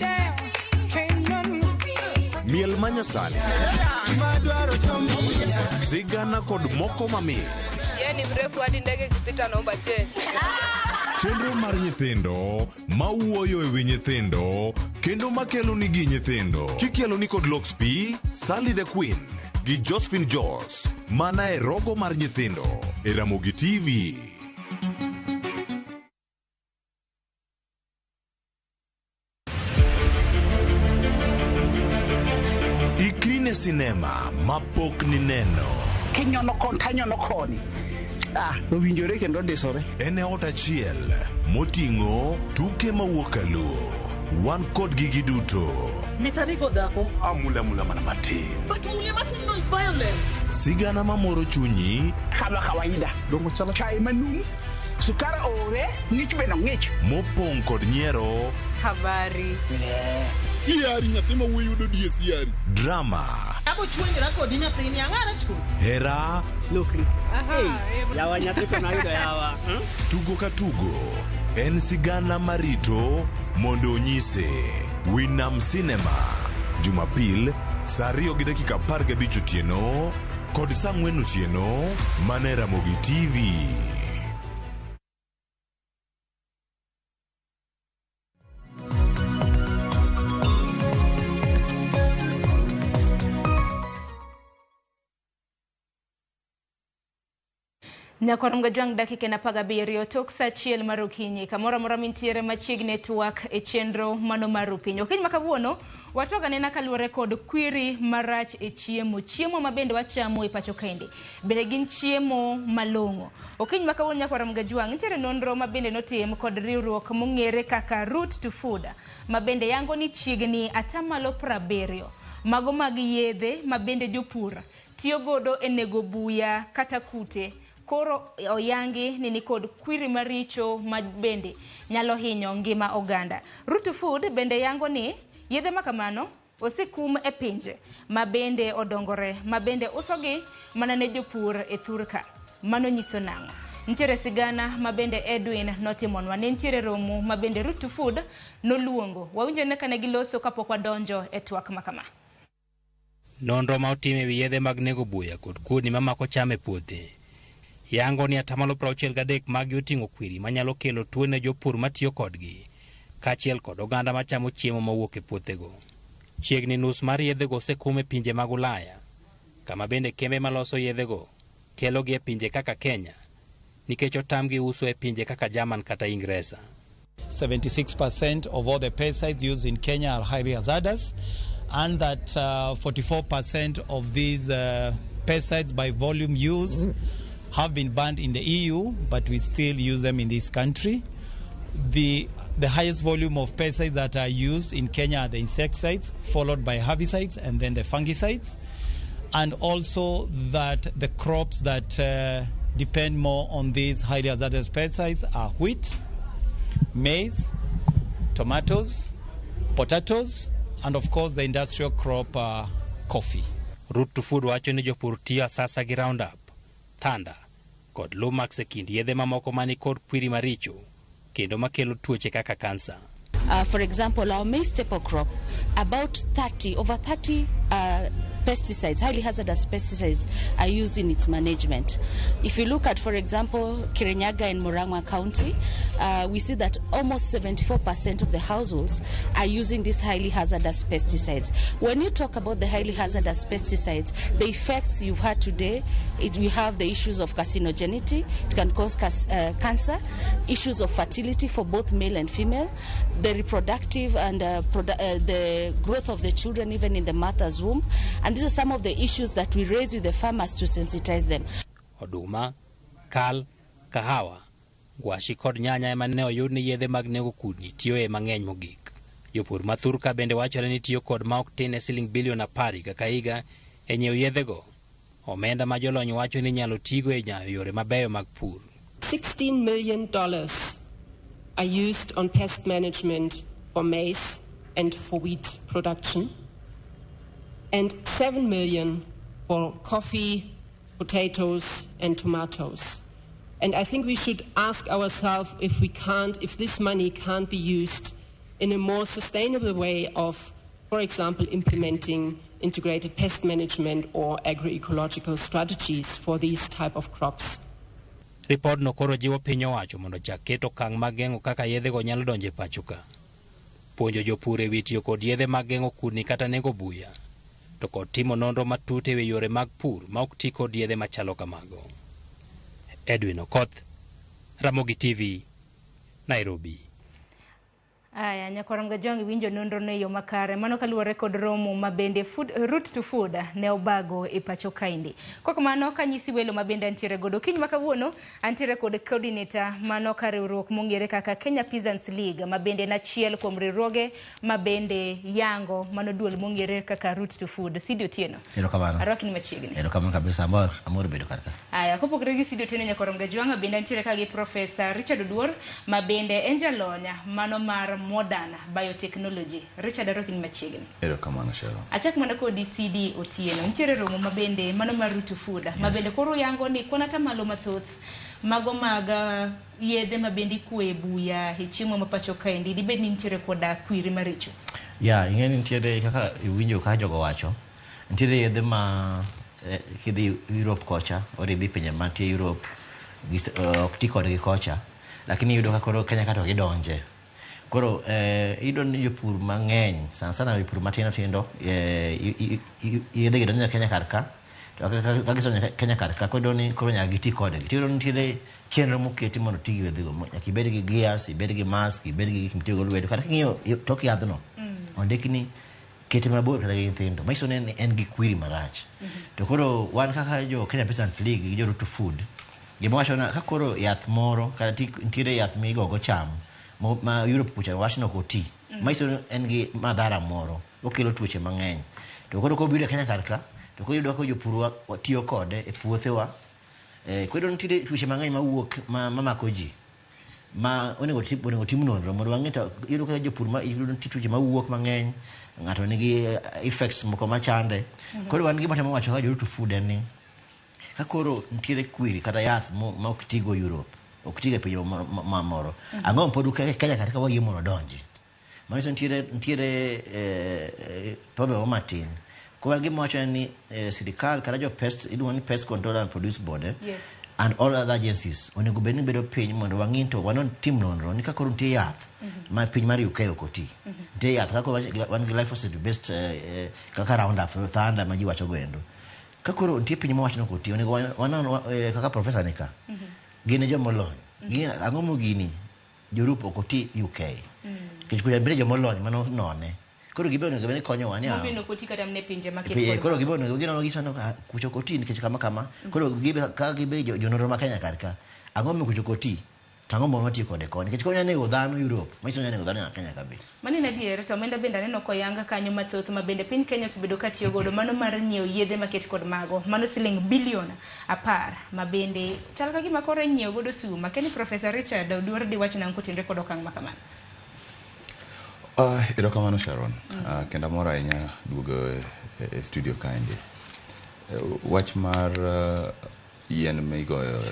Miel manyasani. Sigana kod moko mamit. Yeye ni mrefu hadi ndege ikipita naomba change. Chenro mar nyithindo mawuoyo e wi nyithindo kendo makelo nigi nyithindo kikielo ni kod Lox P, Sally the Queen gi Josephine Jos mana e rogo mar nyithindo e Ramogi TV. Ikri ne sinema mapok nineno. Kinyono koni tanyono koni. Ah, owinjore kendo ondisore. En e ot achiel moting'o tuke mawuok kaluo. Wan kodgi giduto. Mitarigo dhako. Amula mula mana matin. But mule matin no is violence. Sigana mamoro chunyi Kama kawaida. Dongo chalo chai manum. Sukari ore, ng'ich bende ng'ich. mopong' kod nyiero, Habari. Siari nyathi ma wuoyi yudo die siari. drama, Abo chwenyra kodi nyathini ang'ara chwo. hera, Lokri. Yawa nyathi to nayudo yawa. tugo ka tugo en sigana marito mondo onyise. Winam Cinema, Jumapil saa 2:15 otieno kod saa 4 otieno mana e Ramogi TV. Nyakwar Mgajwang' dakika en 17 tok saa 1 mar okinyi kamoro amora mintiere machiegni e twak e chenro mano mar opiny. Okinyi ma kawuono watwago anena kaluwore kod kwiri marach e chiemo, chiemo ma bende wachamo e pacho kende bende gin chiemo malong'o. Okinyi ma kawuono nyakwar Mgajwang' nitiere nonro ma bende notim kod riwruok mong'ere kaka Root to Food ma bende yango ni chiegni 70% mago mag yedhe ma bende jopur tiyo godo e nego buya kata kute koro oyangi ni nikod kwiri maricho ma bende nyalo hinyo ngima oganda. Root to Food bende yango ni yedhe ma kamano osekum e pinje ma bende odongore ma bende usogi mana ne jopur e thurka. Mano nyiso nang'o? Nitiere sigana ma bende Edwin notimonwa. Ne nitiere romo ma bende Root to Food noluongo. Wawinjo ne kane giloso kapok wadonjo e twak ma kama. Nonro ma otim e wi yedhe mag nego buya kod kudni mamako cham e puothe Yango ni atamalo 63 maggi oting'o kwiri manyalo kelo tuo ne jopur matiyo kodgi, kaachiel kod oganda machamo chiemo mowuok e puothego. Chiegni nus mar yedhego osekum e pinje mag Ulaya, kama bende kembe maloso yedhego kelogi e pinje kaka Kenya, nikech otamgi uso e pinje kaka German kata Ingresa. 76% of all the pesticides used in Kenya are highly hazardous, and that 44% of these pesticides by volume use have been banned in the EU, but we still use them in this country. The highest volume of pesticides that are used in Kenya are the insecticides, followed by herbicides and then the fungicides. And also that the crops that depend more on these highly hazardous pesticides are wheat, maize, tomatoes, potatoes, and of course the industrial crop coffee. Root to Food wacho ni jopur tiyo asasa gi Roundup, Thunder kod Lumax e kind yedhe mamoko mani kod kwiri maricho kendo makelo tuoche kaka kansa. For example, our maize staple crop, about 30, over 30 pesticides, highly hazardous pesticides, are used in its management. If you look at, for example, Kirinyaga in Murang'a County, we see that almost 74% of the households are using these highly hazardous pesticides. When you talk about the highly hazardous pesticides, the effects you've had today, we have the issues of carcinogenity, it can cause cancer, issues of fertility for both male and female, the reproductive and the growth of the children even in the mother's womb. And these are some of the issues that we raise with the farmers to sensitize them. Oduma, kal, kahawa, ngwashi kod nyanya ema ne oyud ni yedhe mag nego kudni tiyoe mang'eny mogik. Jopur ma thurka bende wachore ni tiyo kod ma ok tin ne siling bilion 10 higa ka higa e nyiewo yedhego. Omenda ma jolony wacho ni inyalo tigo e nyayo yore mabeyo mag pur. $16 million are used on pest management for maize and for wheat production, and 7 million for coffee, potatoes, and tomatoes. And I think we should ask ourselves if we can't, if this money can't be used in a more sustainable way of, for example, implementing integrated pest management or agroecological strategies for these type of crops. Ripodno koro jiwo piny owacho mondo chak keto okang' mag geng'o kaka yedhego nyalo donjo e pacho ka. Puonjo jopur e wi tiyo kod yedhe mag geng'o kudni kata nego buya, to kod timo nonro matut e wi yore mag pur ma ok ti kod yedhe machalo kamago. Edwin Okoth, Ramogi TV, Nairobi. Aya, nyakwarom Gajwang' winjo nonro no e yo makare. Mano kaluwore kod romo ma bende Root to Food ne obago e pacho kaendi. Kok mano kanyisi welo ma bende antiere godo. Kiny ma kawuono antiere kod coordinator mano ka riwruok mong'ere kaka Kenya Peasants League ma bende en achiel kuom riwruoge ma bende yango mano duol mong'ere kaka Root to Food. Sidi Otieno. Erokamano. Arwaki ni machiegni. Erokamano kabisa, amor bedo kar ka. Aya, kopogore gi Sidi Otieno nyakwarom Gajwang' bende antiere ka gi Professor Richard Oduor ma bende en jalony mano mar Modern Biotechnology. Richard, arwaki ni machiegni. Erokamano Sharon. Achak mana kodi Sidi Otieno. Nitiere romo ma bende mano mar Root to Food. Ma bende koro yango ni kwan atamalo mathoth mago mag yedhe ma bende ikwoye buya e chiemo ma pacho kaendi dibed ni nitiere koda kwiri maricho. Ya, ing'e ni nitiere kaka iwinjo ka jogo wacho. Nitiere yedhe ma kidhi Europe kocha, or idhi pinje mantie Europe, ok ti kodgi kocha. Lakini iyudo ka koro Kenya ka to gidonje. Koro iyudo ni jopur mang'eny, sana sana jopur matindo tindo, yedhe gi donjo Kenya kar ka. To ka gisedonjo Kenya kar ka, koro ni koro nyaka giti kodgi. Tiyudo ni nitiere chenro moketi mondo ti gi yedhego. Nyaka ibed gi gears, ibed gi mask, ibed gi gik mitiyogo lwedo. Kata king'iyo tok yadhno, ondik ni kete mabor kata gi nyithindo. Manyiso ni en gi kwiri marach. To koro wan kaka jo Kenya Peasant League gi jo Root to Food, gima wacho na ka koro yath moro kata nitiere yath migogo cham ma Europe kucha wach ni ok oti. Manyiso ni en gi madhara moro, okelo tuoche mang'eny. To koro kobiro e Kenya kar ka, to koro iyudo ka jopur tiyo kode e puothewa. Koro nitiere tuoche mang'eny mawuok mamako ji. Ma onego tim nonro mondo wang'e to iyudo ka jopur ma iyudo nitie tuoche mawuok mang'eny, ng'ato nigi effects moko machande. Koro wan gima temo wacho kaka jo Root to Food en ni ka koro nitiere kwiri kata yath ma ok tigo Europe, ok tigo e pinje mamoro. Ang'o pod Kenya kata ka wayie mondo odonji. Manyiso nitiere problem matin. Koro gima wacho en ni sirikal kata jo pest iluongo ni Pest Control and Produce Board. Yes. And all other agencies onego bed ni bedo piny mondo wang'i to wanon tim nonro ni ka koro nitie yath ma piny mar UK ok oti. Nitie yath kaka wan gi glyphosate based kaka Roundup, Thunder ma ji wacho go endo. Ka koro nitie piny mawacho ni ok oti, onego wanon kaka professor ni ka. Gin e joma olony. Gin ang'o mo gini Europe ok oti UK. Nikech kucha bende joma olony mano none. Koro gibe onego bed ni konyowa ni Momiyo ok oti kata mana e pinje maket kod koro mago. gibe onego ginono gisono ka kucha ok oti nikech kama kama. Koro gibe ka gibe jononro ma Kenya kar ka. Ang'o momiyo kucha ok oti? To ang'o momiyo watiyo kode koni? Nikech konya nego dhano Europe, manyiso ni onya nego dhano nyaka Kenya ka be. Mano en adier, to omenda bende aneno koyang kanyo mathoth ma bende piny Kenya osebedo ka tiyo godo mano mar nyiewo yedhe maket kod mago. Mano siling bilion 10 ma bende chal ka gima koro inyiewo godo sum. Akia ni Professor Richard Oduor diwach nang'o kotenore kod okang' ma kamano? Erokamano Sharon. Kendo amor ahinya duogo e studio kaendi. Wach mar yien migoyo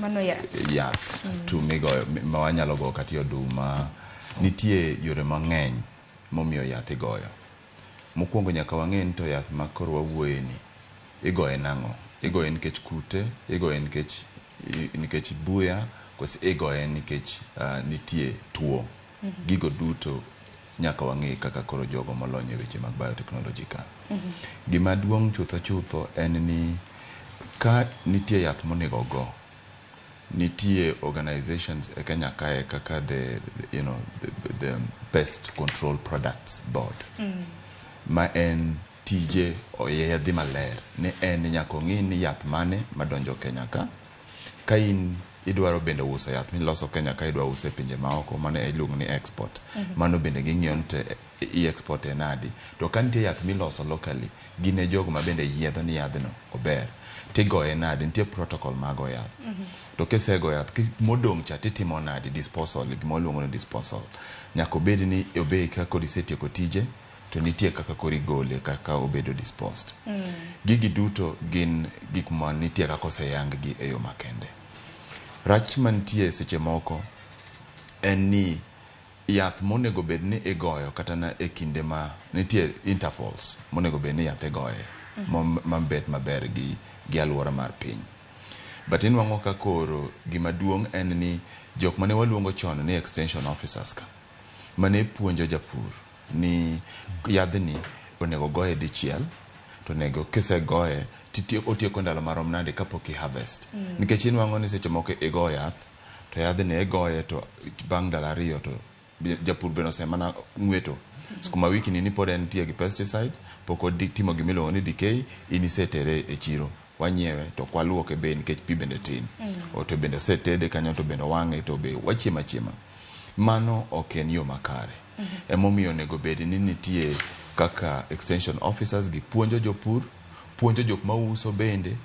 Mano yath. Yath tu migoyo ma wanyalo goyo kata e oduma. Nitie yore mang'eny momiyo yath igoyo. Mokwongo nyaka wang'e ni to yath ma koro wawuoye ni igoye nang'o? Igoye nikech kute, igoye nikech buya, koso igoye nikech nitie tuo. Gigo duto nyaka wang'e kaka koro jogo molony e weche mag biotechnology ka. Gima duong' chutho chutho en ni ka nitie yath monego go, nitie organizations e Kenya kae kaka the Pest Control Products Board ma en tije oyiedhi maler ni en nyaka ong'i ni yath mane madonjo Kenya ka. Ka in idwaro bende uso yath miloso Kenya ka idwa use e pinje maoko, mano iluongo ni export. Mano bende ging'iyo ni to i-export e nadi. To ka nitie yath miloso locally, gin e jogo ma bende yiedho ni yadhno ober. Tigoye nadi, nitie protocol mag go yath. To kisego yath, modong' cha titimo nadi, disposal, gima waluongo ni disposal. Nyaka obed ni obed ka koro isetieko tije, to nitie kaka koro igole kaka obedo disposed. Gigi duto gin gik ma nitie kaka oseyang gi e yo makende. Rach mantie seche moko en ni yath monego bed ni igoyo kata na e kinde ma nitie intervals monego bed ni yath igoye mabet maber gi alwora mar piny. But inwang'o ka koro gima duong' en ni jok mane waluongo chon ni extension officers ka mane puonjo japur ni yadhni onego goye dichiel to onego kisegoye otieko ndalo marom nade kapok i harvest. Nikech inwang'o ni seche moko igo yath to yadhni igoye to bang' ndalo 2 to japur bende osemana ng'weto. Sukuma wiki ni pod entie gi pesticides, pok otimo gima iluongo ni decay, in isetere e chiro. Wanyiewe to ok waluoke be nikech pi bende tin. To bende osetede kanyo to bende owang'e to be wachiemo achiema. Mano ok en yo makare. Emomiyo onego bed ni nitie kaka extension officers gi puonjo jopur, puonjo jok mauso bende.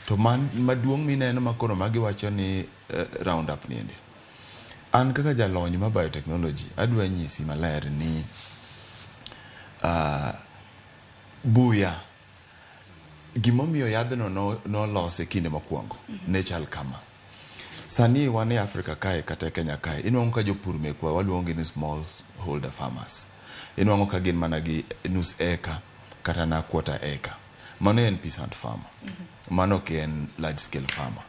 To man maduong' mineno makoro magiwacho ni Roundup niendi. An kaka jalony ma biotechnology adwa nyisi maler ni buya gimomiyo yadhno nolose kinde mokwongo ne chal kama. Sani wan e Afrika kae kata e Kenya kae inwang'o ka jopur mekwa waluongo gi ni small holder farmers. Inwang'o ka gin mana gi nus eka kata na quarter acre. Mano en peasant farmer. Mano ok en large scale farmer.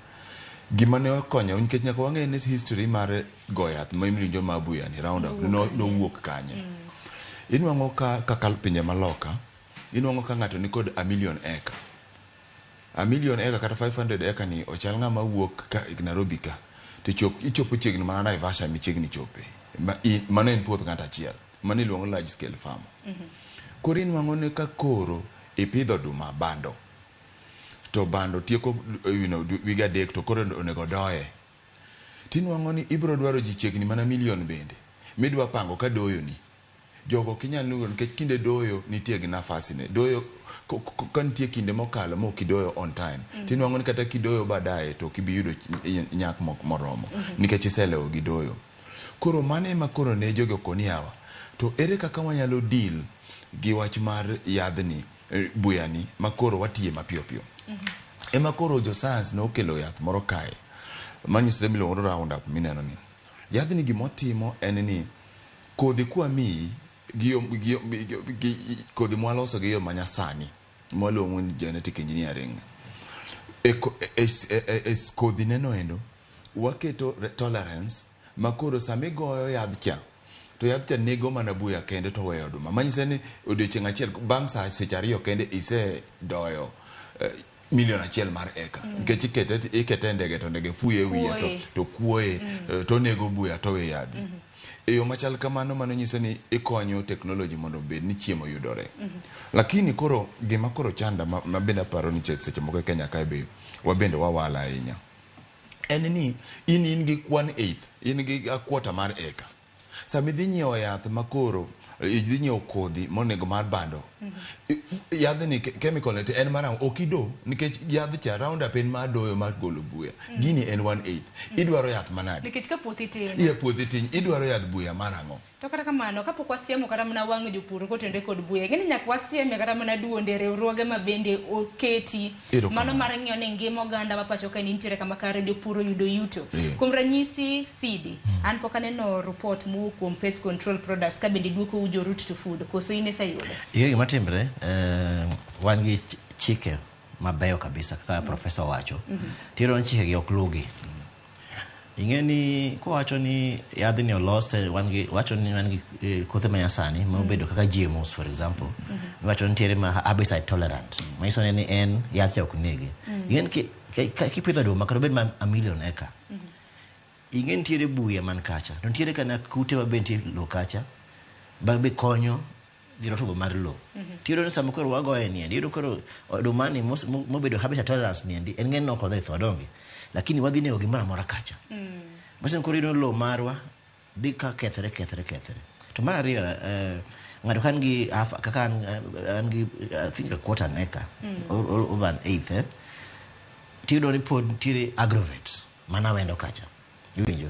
Gima ne okonyo nikech nyaka wang'e ni history mar go yath ma imiluongo ma buya ni Roundup nowuok kanye. Inwang'o ka kaka pinje maloka inwang'o ka ng'ato nikod a million acre. A million acre kata 500 acre ni ochal ng'ama wuok ka Nairobi ka to ichopo chiegni mana Naivasha michiegni chope. Mano en puoth ng'ato achiel. Mano iluongo large scale farmer. Koro inwang'o ni ka koro ipidho oduma bando to bando tieko wige 3 to koro onego doye. Tinwang'o ni ibiro dwaro ji chiegni mana milion bende midwa pango ka doyo ni. Jogo ok inyal nugo nikech kinde doyo nitie gi nafasi ne. Doyo ka nitie kinde mokalo ma ok idoyo on time. Tinwang'o ni kata kidoyo baadaye to ok ibi yudo nyak moromo nikech iselewo gi doyo. Koro mano ema koro ne jogi okoni yawa. To ere kaka wanyalo deal gi wach mar yadhni, buyani ma koro watiye mapiyo piyo. Ema koro jo science nokelo yath moro kae manyisore miluongo ni Roundup mineno ni. Yadhni gimotimo en ni kodhi kwamiyi gi kodhi mwaloso gi yo manyasani. Mwaluongo ni genetic engineering. E, ko- e, e, e, e kodhi neno endo waketo tolerance makoro sama igoyo yadh cha to yadh cha nego mana buya kende to weyo oduma manyiso ni odiochieng' achiel bang' saa seche ariyo kende isedoyo milion achiel mar eka nikech ikete e ndege to ndege fuyo e wiye to, Kuoye. to kuoye to onego buya to we yadhi e yo machal kamano mano nyiso ni ikonyo technology mondo obed ni chiemo yudore lakini koro gima koro chanda ma bende aparo ni seche moko e Kenya kae be wabende wawala ahinya en ni in gi 1/8 in gi a quarter mar eka sama idhi nyiewo yath makoro idhi nyiewo kodhi monego mar bando yadhni chemical ne to en mar ang'o ok ido nikech yadh cha roundup en mar doyo mar golo buya gini en 1/8 idwaro yath manade Nikech ka puothi tin. iye puothi tin idwaro yadh buya mar ang'o To kata kamano, kapok wasiemo kata mana wang' jopur kotenore kod buya, ing'e ni nyaka wasieme kata mana duonde riwruoge ma bende oketi Erokamano. mano mar ng'iyo ni ngima oganda ma pacho kae nitiere kama kare jopur oyudo yuto. Yeah. Kuom ranyisi Sidi, an pok aneno report mowuok kuom Pest Control Products ka bende duoko jo Route to Food, koso in iseyudo? Ing'e gima timre, wan gi chike mabeyo kabisa kaka profesa owacho. Tiyudo ni chike gi ok lugi. Ing'e ni kowacho ni yadhni olose wan gi wacho ni wan gi kothe ma nyasani mobedo kaka GMOs for example. Iwacho ni nitiere ma herbicide tolerant. Manyiso ni en yath cha ok nege. Ing'e ni kipidho oduma kata obed ma a million acre. Ing'e nitiere buya man kacha. To nitiere kana kute ma be nitie e lowo kacha. Ba be konyo gi rotuba mar lowo. Tiyudo ni sama koro wagoye niendi, iyudo koro oduma ni mobedo herbicide tolerance niendi, en ng'eny ok odhi tho donge. Lakini wadhi nego gimoro amora kacha. Manyiso ni koro iyudo ni lowo marwa dhi ka kethre kethre kethre. To mar ariyo, ng'ato ka nigi half, kaka an gi I think a quarter an acre, or over an eighth, tiyudo ni pod nitiere agrovets mana wendo kacha. Iwinjo?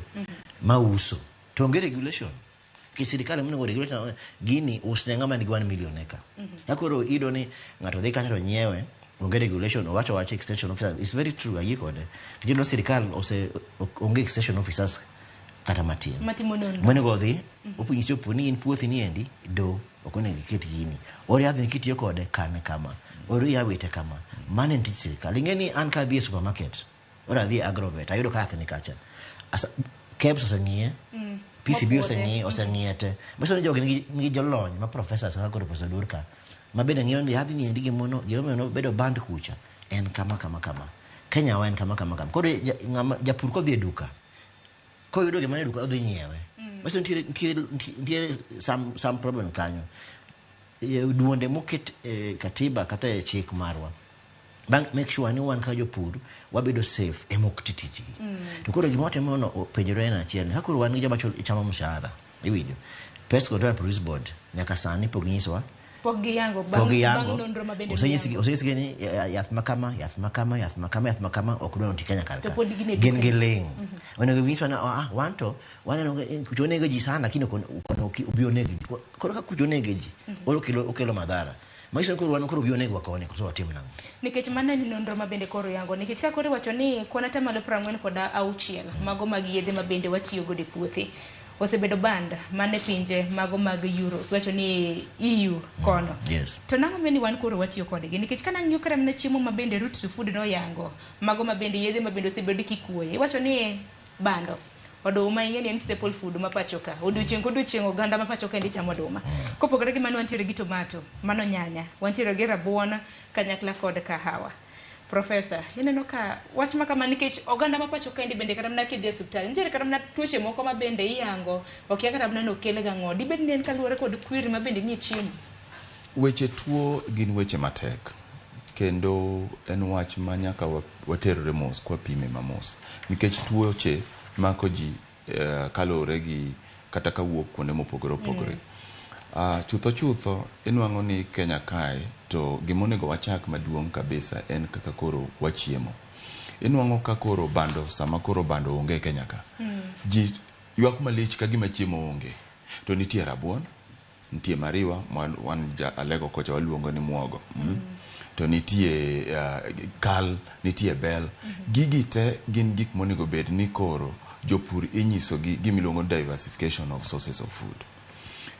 Ma uso. To onge regulation. Nikech sirikal ema onego regulate gini usne ng'ama nigi 1 million acre. Ya koro iyudo ni ng'ato dhi kacha to nyiewe, onge regulation, owacho awacha extension officer. It's very true, ayie kode. Nikech iyudo ni sirikal ose onge extension officers kata matin. Matimo nonro. Monego odhi, opuonj jopur ni in puothi ni endi, do, ok onego iket gini. Or yadhni kitiyo kode, kane kama. Or iya wite kama. Mano en tij sirikal. Ing'e ni an ka adhi e supermarket, or adhi e agrovet, ayudo ka yath ni kacha. KEBS oseng'iye, PCB Mopuodhe. oseng'iye, oseng'iye te. Manyiso ni jogi nigi jolony ma professors kaka koro Professor Oduor ka, ma bende ng'iyo ni yadhni endi gimono gimomiyo nobedo banned kucha en kama kama kama. Kenya wa en kama kama kama. Koro ng'ama japur kodhi e duka, koyudo gima nie duka odhi nyiewe. Manyiso nitiere some problem kanyo. Duonde moket e katiba kata e chik marwa bang' make sure ni wan kaka jopur wabedo safe ema ok ti tijgi. To koro gima watemo no penjore en achiel ni ka koro wan gi joma chamo mshahara iwinjo Pest Control and Produce Board nyaka sani pok ginyisowa Pok giyango pok bang' giyango bang' nonro ma bende osenyisgi giyango. osenyisgi ni yath ma kama yath ma kama yath ma kama yath ma kama ok dwa ti Kenya kar To ka pod gin e gin duka. gi ling onego ginyiswa ni ah wan to waneno ka kucho onego ji sana lakini ok obi oneg ji koro ka kucho onego ji okelo madhara manyiso ni koro wan koro obi onegwa koni koso watim nang'o Nikech mano en nonro ma bende koro yango nikech ka koro iwacho ni kwan 46% mago mag yedhe ma bende watiyo godo e puothe osebedo banned mana e pinje mago mag Europe iwacho ni EU kono yes to nang'o meni wan koro watiyo kodgi nikech ka nang'iyo kata mana chiemo ma bende Route to Food noyango mago ma bende yedhe ma bende osebed kikuoye iwacho ni bando oduma ing'e ni en staple food ma pacho ka odiochieng' kodiochieng' oganda ma pacho ka endi chamo oduma kopogore gi mano wantiere gi tomato mano nyanya wantiere gi rabuon kanyakla kod kahawa Profesa, ineno ka wach ma kama nikech oganda ma pacho kaendi bende kata mana kidhi e osiptal nitiere kata mana tuoche moko ma bende iyango okia kata mana ni okel gang'o dibed ni en kaluwore kod kwiri ma bende nie chiemo Weche tuo gin weche matek kendo en wach ma nyaka waterre mos kwapime mamos nikech tuoche mako ji kaluwore gi kata kawuok kuonde mopogore opogore. Chutho chutho inwang'o ni Kenya kae to gimonego wachak maduong' kabisa en kaka koro wachiemo. Inwang'o ka koro bando sama koro bando onge e Kenya ka ji ywak malich ka gima chiemo onge to nitie rabuon nitie mariwa ma wan ja alego kocha waluongo ni muogo To nitie kal nitie bel gigi te gin gik monego bed ni koro jopur inyiso gi gimiluongo ni diversification of sources of food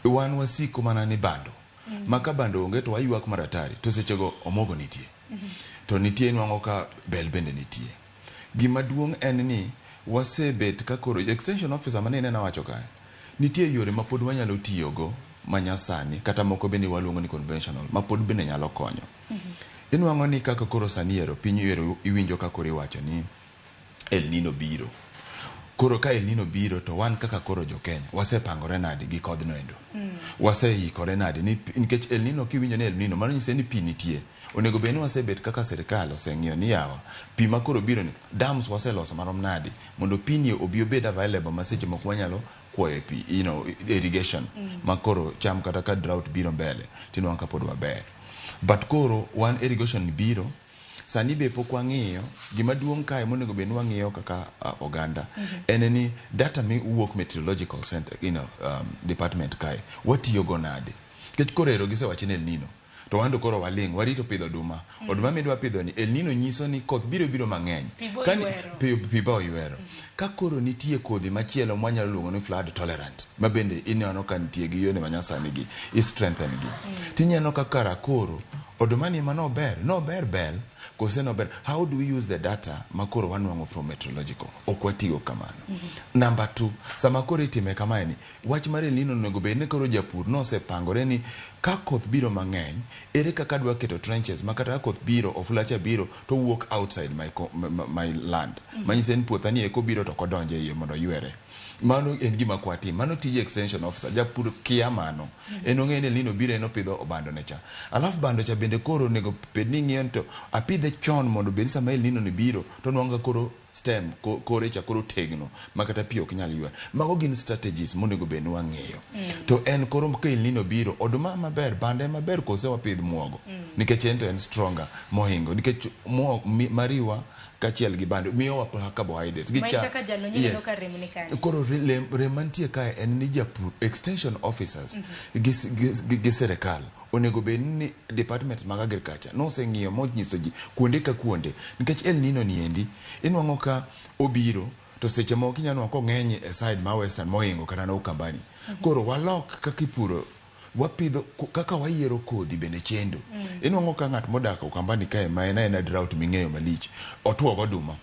wan wasiko mana ni bando Ma ka bando onge to waywak maratari to sechego omuogo nitie. To nitie nwang'o ka bel bende nitie. Gima duong' en ni wasebet ka koro extension officer mane ineno wacho kae nitie yore ma pod wanyalo tiyogo manyasani kata moko bende waluongo ni conventional ma pod bende nyalo konyo. Inwang'o ni kaka koro sani ero piny ero iwinjo ka koro iwacho ni El Nino biro. Koro ka El Nino biro to wan kaka koro jo Kenya wasepangore nade gi kodhno endo. Waseikore nade ni nikech El Nino kiwinjo ni El Nino mano nyise ni pi nitie. Onego bed ni wasebet kaka sirikal oseng'iyo ni yawa pi ma koro biro ni dams waseloso marom nade mondo pi ni obi obed available ma seche moko wanyalo kuoyo pi irrigation ma koro cham kata ka drought biro mbele tinwang'o ka pod waber. But koro wan irrigation biro sani be pok wang'iyo gima duong' kae monego bed ni wang'iyo kaka oganda en ni data miwuok meteorological center department kae watiyo go nade nikech koro ero gisewacho ni El Nino to wan to koro waling' warito pidho oduma. Oduma midwa pidho ni El Nino nyiso ni koth biro biro mang'eny. Pi bo oywero. Ka koro nitie kodhi machielo mwanyalo luongo ni flood tolerant ma bende ineno ka nitie gi yore manyasani gi i strengthen gi. Tineno ka kara koro oduma ni mano ber no ber bel kose no ber. How do we use the data ma koro wanwang'o from meteorological? Ok watigo kamano. Number 2, sama koro itime kamae ni wach mar El Nino onego bed ni koro japur nosepangore ni ka koth biro mang'eny ere kaka adwa keto trenches ma kata ka koth biro ofula cha biro to wuok outside my land. Manyiso ni puotha ni eko biro to ok odonjo e iye mondo oywere. Mano en gima kwatim. Mano tij extension officer. Japur kia mano. En ong'eyo ni El Nino biro en opidho obando ne cha. Alafu bando cha bende koro onego bed ni ing'iyo ni to apidhe chon mondo bed ni sama El Nino ni biro to nwang'o ka koro stem kore cha koro tegno ma kata pi ok nyal ywer. Mago gin strategies monego bed ni wang'iyo. To en koro ka El Nino biro oduma maber bande maber kose wapidh muogo. Nikech en to en stronger mohingo nikech mariwa kachiel gi bando miyowa carbohydrates. Gi cha yes. Koro rem mantie kae en ni japur extension officers gi sirikal onego bed ni department mag agriculture noseng'iyo monyiso ji kuonde ka kuonde nikech El Nino ni endi inwang'o ka obiro to seche moko inyalo nwang'o kong'eny e side ma western mohingo kata na Ukambani. Koro walok kaka ipuro wapidho kaka wayiero kodhi bende chendo. Inwang'o ka ng'at modak Ukambani kae ma en aena drought ming'eyo malich otuo goduma.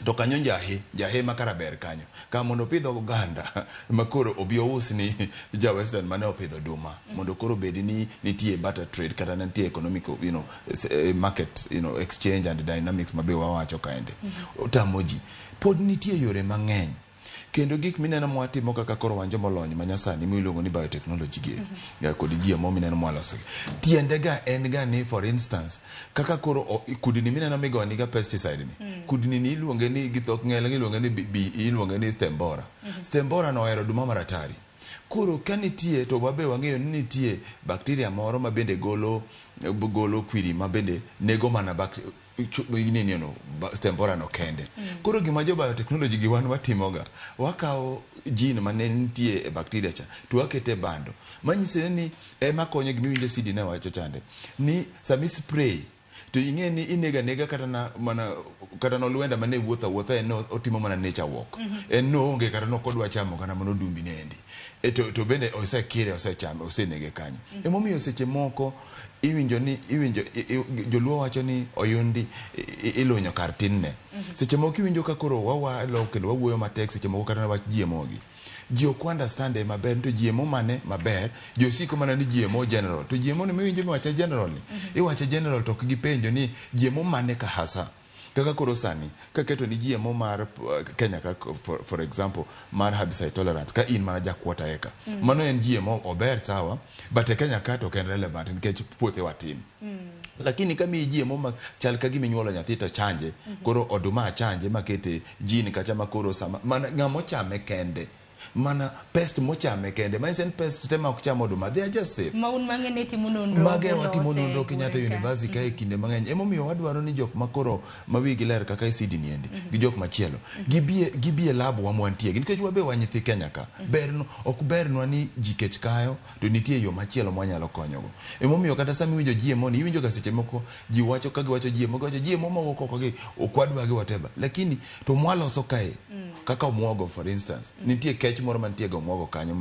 To kanyo njahe ma kara ber kanyo ka mondo opidh oganda ma koro obi ous ni ja western mane opidho oduma mondo koro bed ni nitie barter trade kata nitie economic market exchange and dynamics mabe wawacho kaende. Otamo ji pod nitie yore mang'eny kendo gik mineno mwatimo kaka koro wan jomolony manyasani miluongo ni biotechnology gi kod GMO mineno mwaloso gi tiende ga en ga ni for instance kaka koro kudni mineno migoni ga pesticide ni kudni ni iluonge ni gi dhok ng'ele iluonge ni iluonge ni stem borer. Stem borer no ohero oduma maratari. Koro ka nitie to wabe wang'eyo ni nitie bacteria moro ma bende golo kwiri ma bende nego mana stem borer no kende. Koro gima jo biotechnology gi wan watimoga wakawo gene mane nitie e bacteria cha to wakete e bando manyiso ni ema konyo gima iwinjo CD ne wacho chande ni sami spray to ing'e ni inego anega kata na mana kata nolwenda mane wuotho awuotha en otimo mana nature walk. En noonge kata nokodwa chamo kata mana odumbi ne endi. To bende osekire osechame osenege kanyo. Emomiyo seche moko iwinjo ni iwinjo joluo wacho ni oyundi ilunyo kar tinne. Seche moko iwinjo ka koro wawalo kendo wawuoyo matek seche moko kata wach GMO gi. Ji ok understand e maber to GMO mane maber ji osiko mana ni GMO general to GMO ni miwinjo miwache general ni iwache general to ok gipenjo ni GMO mane ka hasa kaka koro sani kaketo ni GMO mar Kenya ka for example mar herbicide tolerance ka in mana ja quarter acre mano en GMO ober sawa but e Kenya ka to ok en relevant nikech puothe watin. Lakini ka miyi GMO ma chal ka gima inyuolo nyathi to chanje koro oduma achanje makete gene kacha ma koro sama mana ng'ama ochame kende mana pest mochame kende manyiso ni pest te ma ok cham oduma they are just safe. Ma un mang'e timo nonro mage watimo nonro Kenyatta University kae kinde mang'eny emomiyo wadwaro ni jok makoro ma wigi ler kaka ICD ni endi gi jok machielo gibie lab wa mwantie nikech wabe wan nyithi Kenya ka berno ok bernwa ni ji kech kayo to nitie yo machielo mwanyalo konyogo. Emomiyo kata sama iwinjo GMO ni iwinjo ga seche moko ji wacho ka giwacho GMO giwacho GMO mawuok oko gi ok wadwa gi whatever lakini to mwaloso kae. Kaka omuogo for instance, nitie kech moro mantie ga omuogo kanyo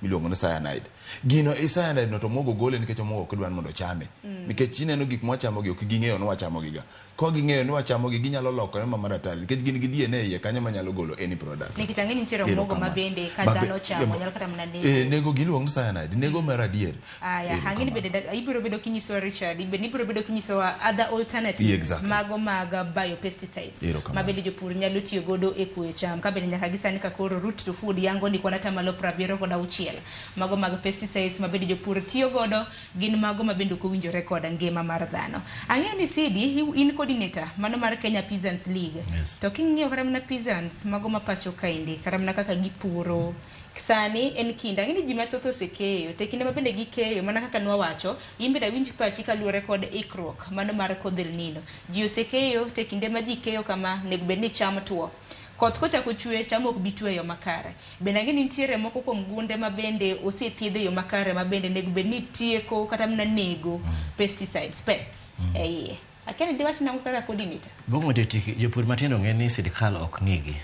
miluongo ni cyanide. Gino i cyanide no to omuogo gole nikech omuogo ok idwa ni mondo ochame. Nikech ineno gik mwachamogi ok ging'eyo ni wachamogi ga. Ka ging'eyo ni wachamogi ginyalo lokore ma maratari nikech gin gi DNA iye kanyo manyalo golo any product. Nikech ang'e ni nitiere omuogo ma bende ka dhano ochamo nyalo kata mana nego. Nego giluongo ni cyanide, nego mar adier. Aya, ang'e ni bende ibiro bedo kinyisowa Richard, bende ibiro bedo kinyisowa other alternatives mago mag biopesticides ma bende jopur nyalo tiyo godo e kuoyo cham. Ka bende nyaka gi sani ka koro Root to Food yango ni kwan atamalo 76 mago mag pesticides ma bende jopur tiyo godo gin mago ma bende ok owinjore kod ngima mar dhano. Ang'eyo ni Sidi, in coordinator mano mar Kenya Peasants League. To king'iyo kata mana peasants mago ma pacho kaendi, kata mana kaka gipuro sani en kinde, ang'e ni ji mathoth osekeyo, to e kinde ma bende gikeyo, mana kaka nwawacho, in bende awinj pachi kaluwore kod ikruok mano mar kodh El Nino. Ji osekeyo, to e kinde ma ji keyo kama, onego bed ni cham tuo. Koth kochako chwe, cham ok bi chwe e yo makare. Bende ang'e ni nitiere moko kuom gunde ma bende osethiedh e yo makare ma bende onego bed ni tieko kata mana nego pesticides, pests e iye. Akia ni diwach nang'o kaka coordinator? Mokwongo to jopur matindo ng'e ni sirikal ok ng'igi.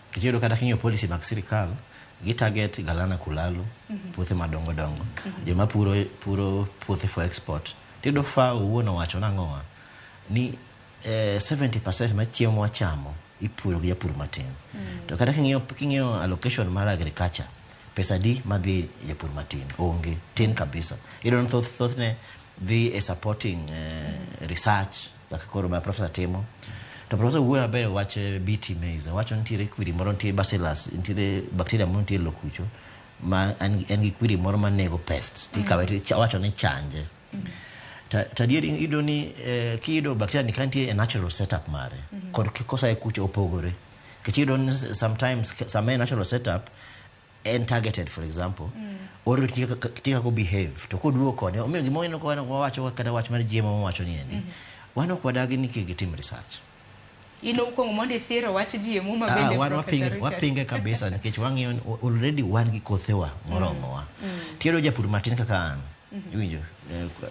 Nikech iyudo kata king'iyo policy mag sirikal, gi target Galana Kulalu, puothe madongo dongo. Joma puro puothe for export. Tiyudo FAO owuon owacho nang'owa ni 70% mar chiemo mwachamo ipuro gi japur matin. To kata king'iyo allocation mar agriculture, pesa di madhi japur matin onge, tin kabisa. Iyudo ni thothne dhi e supporting research kaka koro ma professor timo. To professor wuoyo maber wach BT maize, owacho nitiere kwiri moro, nitiere bacillus, nitiere bacteria moro nitiere lowo kucho ma en gi kwiri moro manego pests, tikawe owacho ni chanje. To adieri iyudo ni kiyudo bacteria ni ka nitie e natural setup mare, kod kosae kucho opogore. Nikech iyudo ni sometimes sama en natural setup en targeted, for example, oro nitie kaka behave to koduogo koni omiyo gima waneno ka wawacho kata wach mar GMO wawacho ni endi wan ok wadagi ni kik gitim research. In okuongo mondo isiro wach GMO ma bende wan Professor Richard. Wapinge kabisa nikech wang'iyo already wan gi kothewa moromowa. Tiyudo japur matin kaka an, iwinjo,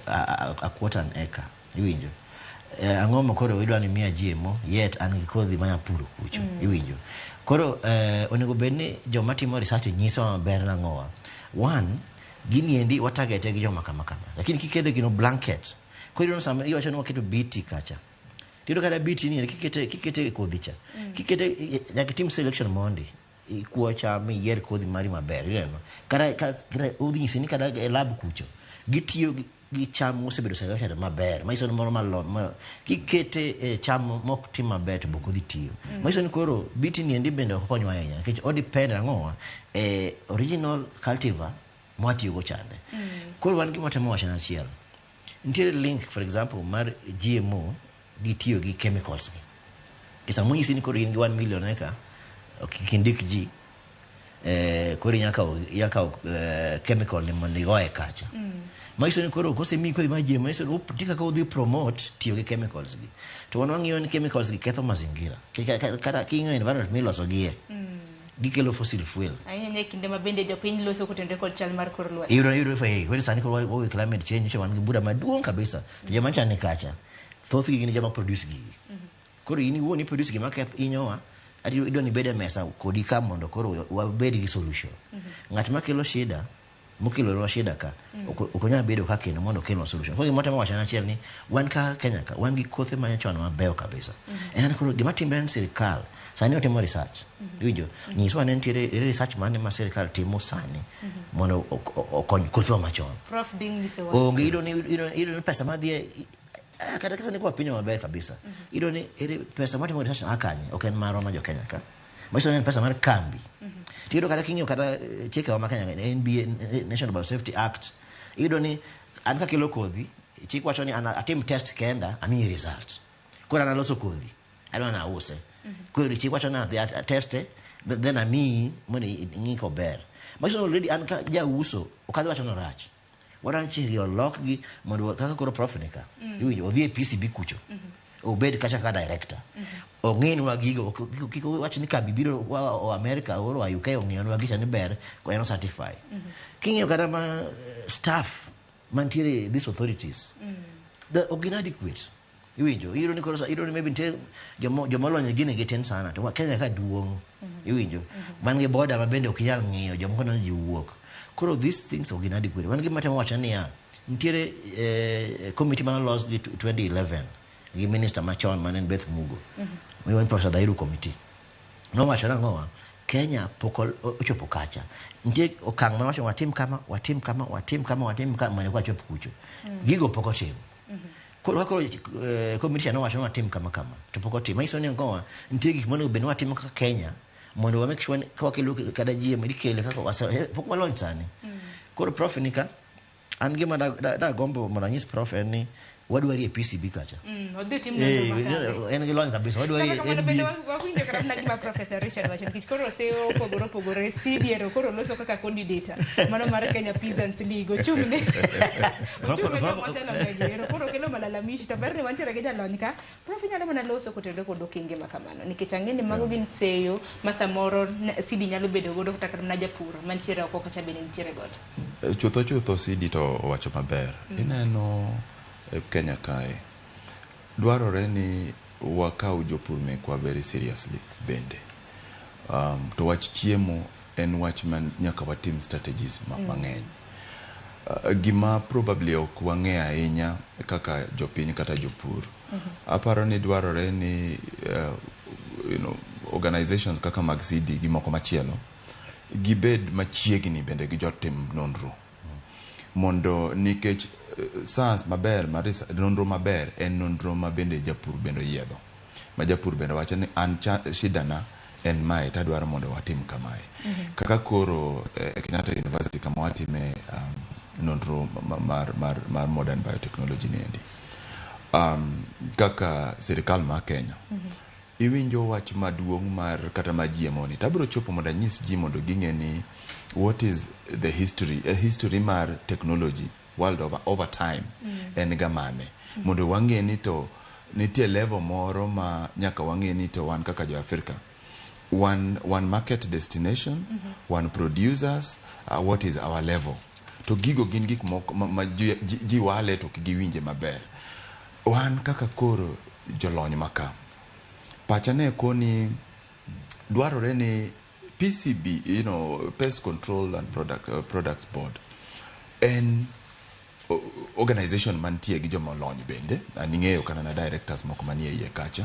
a quarter an acre, iwinjo. Ang'o ma koro idwa ni miya GMO yet an gi kodhi manya puro kucho, iwinjo. Koro onego bed ni joma timo research nyisowa maber nang'owa. One, gini endi watagete gi joma kama kama. Lakini kiketo gino blanket, koro iyudo ni sama iwacho ni waketo BT kacha, tiyudo kata BT ni kikete e kodhi cha, kikete nyaka itim selection mondi, ikuo cham, iyier kodhi mari maber, ineno. Kata odhi nyisi ni kata e lab kucho, gitiyo gi cham mosebedo selected maber, manyiso ni moro malon, ma kikete e cham mok tim maber to ok odhi tiyo. Manyiso ni koro BT ni endi bende ok konywa ahinya, nikech o depend ang'owa e original cultivar mwatiyogo chande. Koro wan gima watemo wacho en achiel. Nitiere link for example mar GMO gi tiyo gi chemicals gi. Sama onyisi ni koro in gi 1 million eka, ok indik ji, koro inya kawo chemical ni mondo igoye kacha. Manyiso ni koro kosemiyi kodhi mar GMO, manyiso ni nitie kaka odhi promote tiyo gi chemicals gi. To wan wang'iyo ni chemicals gi ketho mazingira. Kata king'iyo environment miloso gie, gikelo fossil fuel. Ahinya e kinde ma bende jopiny loso kotenore kod chal mar kor lwasi. Iyudo koro sani koro wawe climate change, nyocha wan gi bura maduong' kabisa. To joma nyocha ni kacha, thothgi gin joma produce gigi. Koro in iwuon i produce gima keth hinyowa, ati idwa ni ibed e mesa kodi ka mondo koro wabed gi solution. Ng'at makelo shida, mokelonwa shida ka, ok onyal bedo ka kendo mondo okelnwa solution. Koro gima watemo wacho en achiel ni wan kaka Kenya ka, wan gi kothe manyachon mabeyo kabisa. En ni koro gima timre en sirikal sani otimo research. Iwinjo? Nyiswa ni nitiere research mane ma sirikal timo sani mondo okony kothewa machon. Prof Ding nyisowa. Onge, iyudo ni pesa madhi e kata kata ni kwa piny maber kabisa. Iyudo ni ere pesa matimo research a kanye, ok en marwa ma jo Kenya ka. Manyiso ni en pesa mar kambi. Tiyudo kata king'iyo kata chikewa ma Kenya, NBA, National Biosafety Act, iyudo ni an kakelo kodhi, chik wacho ni an atim test kenda, amiyi result. Koro an aloso kodhi, adwa ni ause. Koro chik wacho ni adhi ateste, but then amiyi mondo ing'i kober. Manyiso ni already an ka jauso, ok adhi wacho ni orach. Wadwa ni chikgi olokgi mondo kaka koro prof ni ka, iwinjo, odhi e PCB kucho. Obed kacha kaka director. Ong'inwa gigo, kik wach ni kambi biro wa America or wa UK ong'iyonwa gicha ni ber, ko en o certify. King'iyo kata ma staff mantiere these authorities, the ok gin adequate. Iwinjo, iyudo ni koro iyudo ni maybe nitie joma olony e gini gitin sana, to Kenya ka duong'. Iwinjo? Wan gi border ma bende ok inyal ng'iyo, jomoko neno ji wuok. Koro these things ok inadequate. Wan gi matemo wacho niya, nitiere committee mane olos gi 2011 gi minister machon mane en Beth Mugo. Miluongo ni Professor Dhairu Committee. Nowacho nang'owa, Kenya pok ochopo kacha. Nitie okang' mane wacho watim kama, watim kama, watim kama, watim kama, mondo wachop kucho. Gigo pok otim. Koro ka koro committee cha nowacho ni watim kama kama, to pok otim. Manyiso ni ang'owa, nitie gik monego bed ni watimo kaka Kenya mondo wa make sure ni ka wakelo kata GM ikele kaka pok walony sani. Koro prof ni ka, an gima dagombo mondo anyis prof en ni wadwari e PCB kacha. Odhi otim nonro makare. En gi lony kabisa, wadwari Kata kamano NB. bende wawinjo kata mana gima Professor Richard wacho nikech koro seyo opogore opogore CDR koro loso kaka coordinator mano mar Kenya Peasants League ochung'ne ochung'ne joma otelo negi ero koro kelo malalamishi to ber ni wantiere gi jalony ka Prof inyalo mana loso kotenore kod okenge ma kamano nikech ang'e ni mago gin seyo ma samoro CD nyalo bedo godo kata mana japur mantiere oko kacha bende nitiere godo. Chutho chutho CD to owacho maber. Ineno e Kenya kae dwarore ni wakaw jopur mekwa very seriously bende. To wach chiemo en wach ma nyaka watim strategies mang'eny. Gima probably ok wang'e ahinya kaka jopiny kata jopur. Aparo ni dwarore ni organizations kaka mag CD gi moko machielo gibed machiegni bende gi jotim nonro. Mondo nikech science maber mar nonro maber en nonro ma bende japur bende oyiedho. Ma japur bende wacho ni an shida na en mae to adwaro mondo watim kamae. Kaka koro e Kenyatta University kama watime nonro mar modern biotechnology ni endi. Kaka sirikal ma Kenya. Iwinjo wach maduong' mar kata ma GMO ni. Tabiro chopo mondo anyis ji mondo ging'e ni what is the history, a history mar technology world over time en ga mane. Mondo wang'e ni to nitie level moro ma nyaka wang'e ni to wan kaka jo Afrika. One market destination, one producers, what is our level? To gigo gin gik moko ma ji wale to ok giwinje maber. Wan kaka koro jolony maka. Pacha ne koni dwarore ni PCB, Pest Control and Products Board, en organization mantie gi joma olony bende, an ing'eyo kata na directors moko manie iye kacha.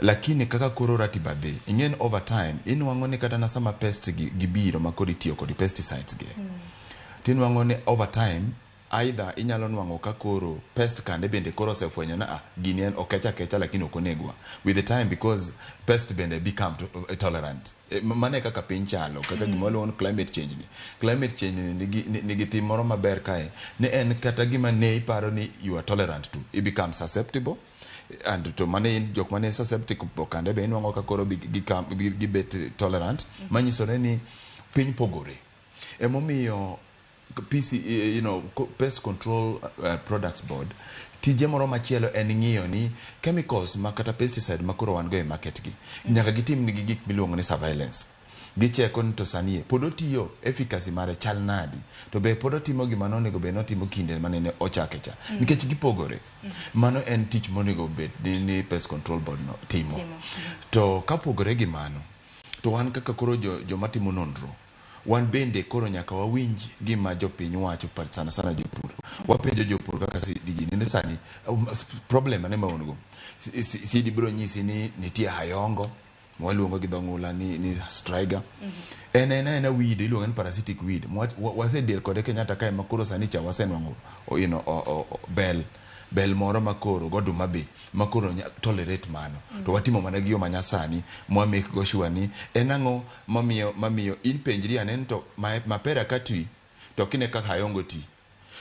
Lakini kaka koro ratiba dhi, ing'e ni over time, inwang'o ni kata na sama pest gi gibiro ma koro itiyo kod pesticides gi. Tinwang'o ni over time, either inyalo nwang'o ka koro pest kande bende koro osefwenyo na gini en okecha akecha lakini ok onegwa. With the time, because pest bende become tolerant. Mano e kaka piny chalo, kaka gima waluongo ni climate change ni. Climate change ni nigi tim moro maber kae, ni en kata gima ne iparo ni you are tolerant to, you become susceptible. And to mane jok mane susceptible kande be inwang'o ka koro gibet tolerant, manyisore ni piny pogore. Emomiyo PC, Pest Control Products Board, tije moro machielo en ng'iyo ni chemicals ma kata pesticide ma koro wan go e market gi, nyaka gitim nigi gik miluongo ni surveillance. Gicheko ni to sani e, pod otiyo efficacy mare chal nadi, to be pod otimo gima nonego bed notimo kinde manene ochake cha, nikech gipogore. Mano en tich monego bed ni Pest Control Board no timo. To kapogore gi mano, to wan kaka koro joma timo nonro, wan bende koro nyaka wawinj gima jopiny wacho, sana sana jopur. Wapenjo jopur kaka CDG ni sani, problem mane ma un go? CD biro nyisi ni nitie hayongo, waluongo gi dho ng'ula ni striga. En en weed, iluongo ni parasitic weed. Wasedeal kode Kenyatta kae ma koro sani cha wasenwang'o, bel. Bel moro makoro goduma be makoro tolerate mano. To watimo mana gi yo manyasani mwa make go sure ni en ang'o mamiyo in penjri ane ni to mapera ka twi to kine kaka hayongo ti.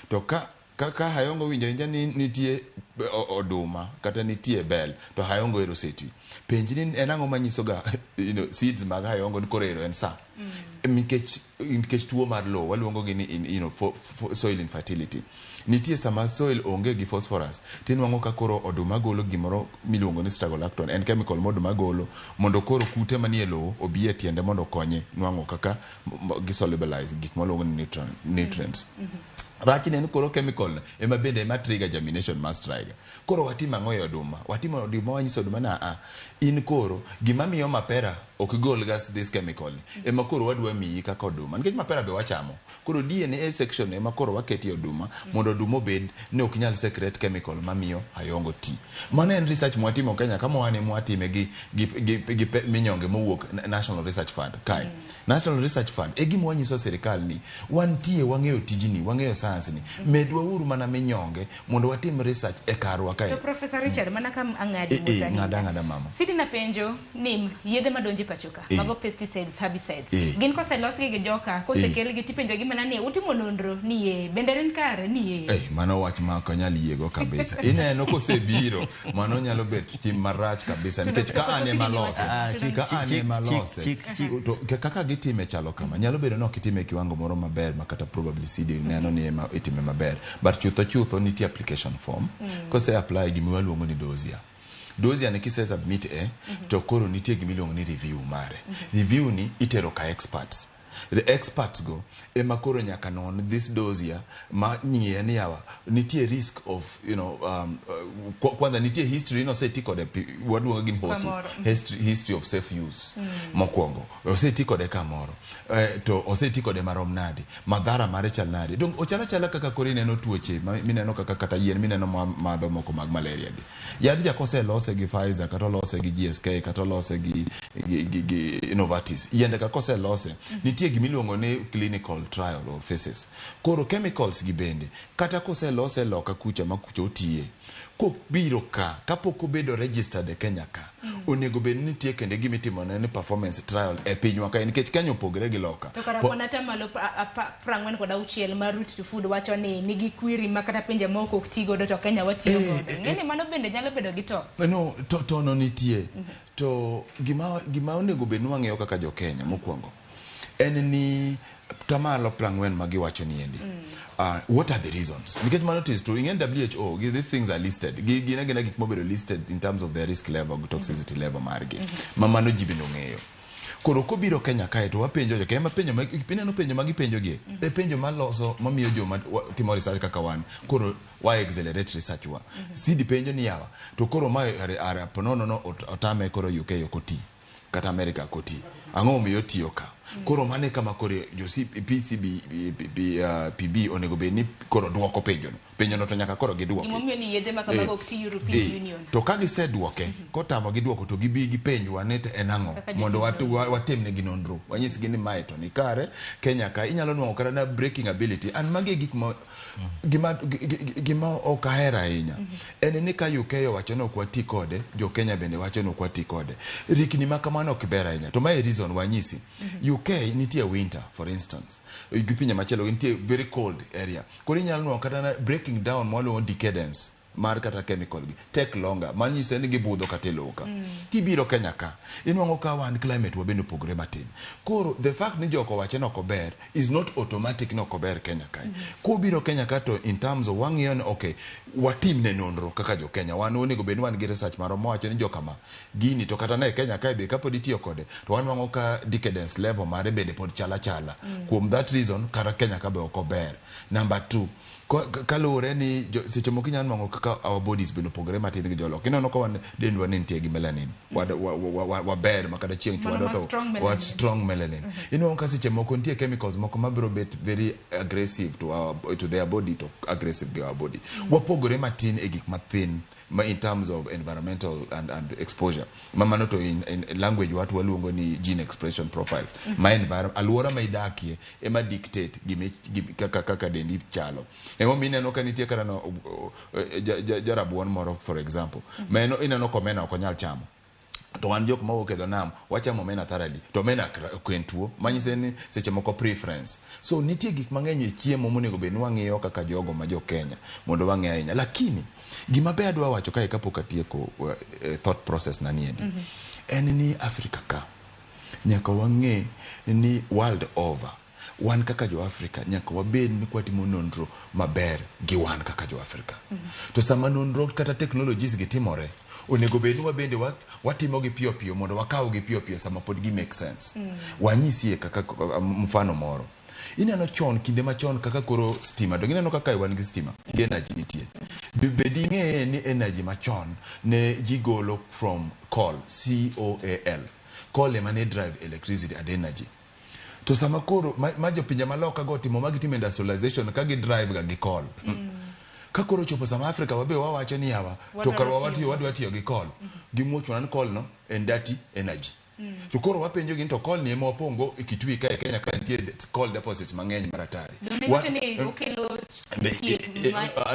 To ka hayongo winjo awinja ni nitie oduma kata nitie bel to hayongo ero osetwi. Penjri ni en ang'o manyiso ga seeds mag hayongo ni koro ero en sa. Nikech tuo mar lowo waluongo gi ni soil infertility. Nitie sama soil onge gi phosphorus, tinwang'o ka koro oduma golo gimoro miluongo ni strigolactone, en chemical ma oduma golo mondo koro kute manie lowo obi e tiende mondo okonye nwang'o kaka gisolubilize gik mwaluongo ni nutrients. Rachne en koro chemical ema bende ema trigger germination mar striga. Koro watimo ang'o e oduma? Watimo oduma, wanyiso oduma na a In koro gima miyo mapera ok gol gas this chemical ni ema koro wadwa miyi kaka oduma nikech mapera be wachamo. Koro DNA section ema koro waketie oduma mondo oduma obed ni ok nyal secrete chemical mamiyo ayongo ti. Mano en research mwatimo Kenya kama wan ema watime gi minyonge mowuok National Research Fund kae. National Research Fund e gima wanyiso sirikal ni wantie, wang'eyo tijni, wang'eyo science ni. Medwa uru mana minyonge mondo watim research e karwa kae. To Professor Richard, mana ka ang'adi Eh, mos ahinya. ng'ada ang'ada mama. Sidi na penjo ni yedhe madonjo e pacho ka, mago pesticides, herbicides. Gin koselosgi gi joka, kosekelgi tipenjogi mana ni utimo nonro ni ye, bende en kare ni ye. Eh, mano wach ma ok anyal yiego kabisa. Ineno kosebiro, mano nyalo bet tim marach kabisa nikech ka an ema lose, ka an ema lose, to kaka gitime chalo kama. Nyalo bedo ni ok itime e kiwango moro maber ma kata probably CD neno ni ema itime maber. But chutho chutho nitie application form. Kose apply gima waluongo ni dossier. Dossier ni kise submit e, to koro nitie gima iluongo ni review mare. Review ni itero ka experts. The experts go ema koro nyaka non this dossier ma ng'iye ni yawa nitie risk of kwanza nitie history no oseti kode waluongo gi HOSU, Kamoro. history of safe use. Mokwongo oseti kode kamoro, to oseti kode marom nade, madhara mare chal nade. Dong ochalo achala kaka koro ineno tuoche mineno kaka kata yien mineno madho moko mag malaria gi yadh ja koselose gi Pfizer kata olose gi GSK kata olose gi Novartis, yiende ka koselose nitie gimiluongo ni clinical trial or phases. Koro chemicals gi bende kata koselose loka kucha ma kucha otiye kobiro ka kapok obedo registered e Kenya ka, onego bed ni nitie kende gimitimone ni performance trial e pinywa kae nikech Kenya opogore gi loka. To kara kwan atamalo 46 mar Route to Food wacho ni nigi kwiri ma kata pinje moko ok ti godo to Kenya watiyo godo. Ng'eni mano bende nyalo bedo gi to. No, to no nitie. To gima onego bed ni wang'eyo kaka jo Kenya mokwongo en ni tamalo 40 ma giwacho ni endi. What are the reasons? Nikech mano it is true. In WHO, these things are listed. Gin agina gik mobedo listed in terms of their risk level, toxicity level margi. Ma mano ji bende ong'eyo. Koro kobiro Kenya kae to wapenjo jo Kenya, penjo ma ineno penjo ma gipenjo gi e penjo maloso mamiyo joma timo research kaka wan koro wa accelerate research wa. Sidi penjo ni yawa to koro ma are ponono no otame koro UK ok oti kata America ok oti, ang'o omiyo otiyo ka? Koro mano e kama koro jo PCB, PB onego bed ni koro duoko penjono. Penjono to nyaka koro giduoki. Gimomiyo ni yedhe ma kamago ok ti European Union. To ka giseduoke, kotamo giduoko to gibi gipenjwa ni to en ang'o Kaka mondo jotim nonro. watimnegi nonro. Wanyisgi ni mae to ni kare, Kenya ka inyalo nwang'o kata na breaking ability. An magi e gik ma gima ok ahero ahinya. En ni ka UK owacho ni ok wati kode, jo Kenya bende wacho ni ok wati kode. Rikni ma kamano ok ber ahinya. To mae reason wanyisi. UK nitie winter, for instance. Gi pinje machielo nitie very cold area. Koro inyalo nwang'o kata na breaking down mwaluongo decadence mar kata chemical gi take longer, manyiso ni gibudho kata e lowo ka. Kibiro Kenya ka, inwang'o ka wan climate wa bende opogore matin. Koro the fact ni joko wache ni ok ober is not automatic ni ok ober Kenya kae. Kobiro Kenya ka to in terms of wang'iyo ni okay, watim ne nonro kaka jo Kenya. Wan onego bed ni wan gi research marwa mawacho ni jokama gini to kata ne Kenya kae be kapod itiyo kode to wanwang'o ka decadence level mare bende pod chala chala. Kuom that reason kata Kenya ka be ok ober. Number 2, kaluwore ni seche moko inyalo nwang'o kaka our bodies bende opogore matin gi jolok. Ineno ka wan dendwa ni nitie gi melanin. Waber ma kata chieng' Mano chwado ma to strong wa melanin. strong melanin. Inwang'o ka seche moko nitie chemicals moko mabiro bet very aggressive to their body to aggressive gi our body. Wapogore matin e gik mathin ma in terms of environmental and exposure. Ma mano to in language watu waluongo ni gene expression profiles. Ma alwora ma idakie ema dictate kaka dendi chalo. Emomiyo ineno ka nitie kata no, jarabuon moro for example. Ma ineno ka omena ok onyal chamo. To wan jok mawuok e dho nam wachamo omena thoroughly to omena ok en tuo manyiso ni seche moko preference. So nitie gik mang'eny e chiemo monego bed ni wang'iyo kaka jogo ma jo Kenya mondo wang'e ahinya. Lakini gima ber adwa wacho kae kapok atieko thought process na niendi. En ni Afrika ka nyaka wang'e ni world over wan kaka jo Afrika nyaka wabed ni kwatimo nonro maber gi wan kaka jo Afrika. To sama nonro kata technologies gi timore, onego bed ni wabende watimo gi piyo piyo mondo wakaw gi piyo piyo sama pod gi make sense. Wanyisie kaka mfano moro. Ineno chon kinde machon kaka koro stima to gineno kaka wan gi stima gi energy nitie. Be ding'eye ni energy machon ne ji golo from coal, C-O-A-L. Coal ema ne drive electricity and energy. To sama koro ma jopinje maloka go timo ma gitimo industrialization ka gi drive ga gi coal. Ka koro chopo sama Africa wabe wawacho ni yawa to karwa watiyo wadwa tiyo gi coal. Gimuochona ni coal no en dirty energy. To koro wapenjo gi ni to coal ni ema wapongo e Kitui ka e Kenya ka nitie coal deposits mang'eny maratari.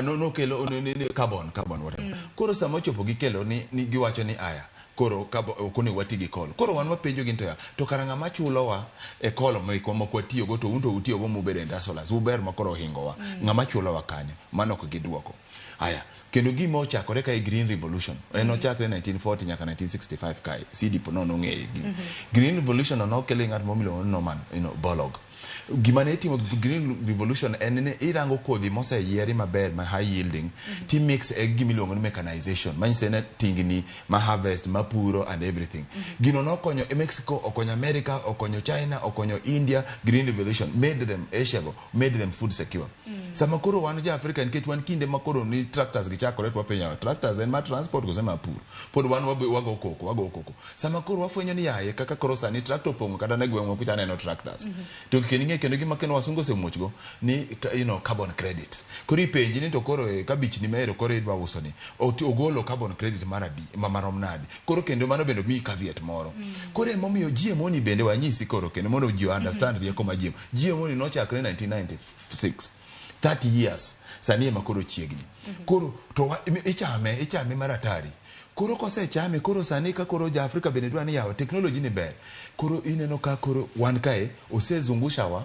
Nokelo carbon whatever. Koro sama ochopo gikelo ni giwacho ni aya koro ok onego wati gi coal. Koro wan wapenjo gi ni to ya to kara ng'ama chulowa e coal mekwa mok watiyogo to un to utiyogo mubedo industrialized uber ma koro ohingowa. Ng'ama chulowa kanyo mano ok giduoko. Aya kendo gima ochakore ka e Green Revolution en ochakre 1940 nyaka 1965 kae CDP no nong'eye. Green Revolution no nokele ng'at moro miluongo ni Norman Borlaug. Gima ne itimo Green Revolution en ni irango kodhi moseyieri maber ma high yielding ti mix e gima iluongo ni mechanization manyiso ni tingni ma harvest ma puro and everything. Gino nokonyo Mexico, okonyo America, okonyo China, okonyo India. Green Revolution made them Asia go made them food secure. Sama koro wan jo Africa nikech wan kinde ma koro ni tractors gi chakore to wapenjo tractors en ma transport kose ma pur. Pod wan wago koko. Sama koro wafwenyo ni yaye kaka koro sani tractor opong'o kata ne gweng'wa kucha aneno tractors. To kendo kendo gima kendo wasungu osemuochgo ni carbon credit. Koro ipenji ni to koro kabich ni mero koro idwa uso ni ogolo carbon credit mar adi marom nadi. Koro kendo mano bende mi caveat moro. Koro emomiyo GMO ni bende wanyisi koro kendo mondo ji understand rieko ma GMO. GMO ni nochakre 1996. 30 years sani ema koro chiegni. Koro to ichame maratari. Koro kosechame koro sani ka koro ja Afrika bende dwa ni yawa technology ni ber. Koro ineno ka koro wan kae osezungushawa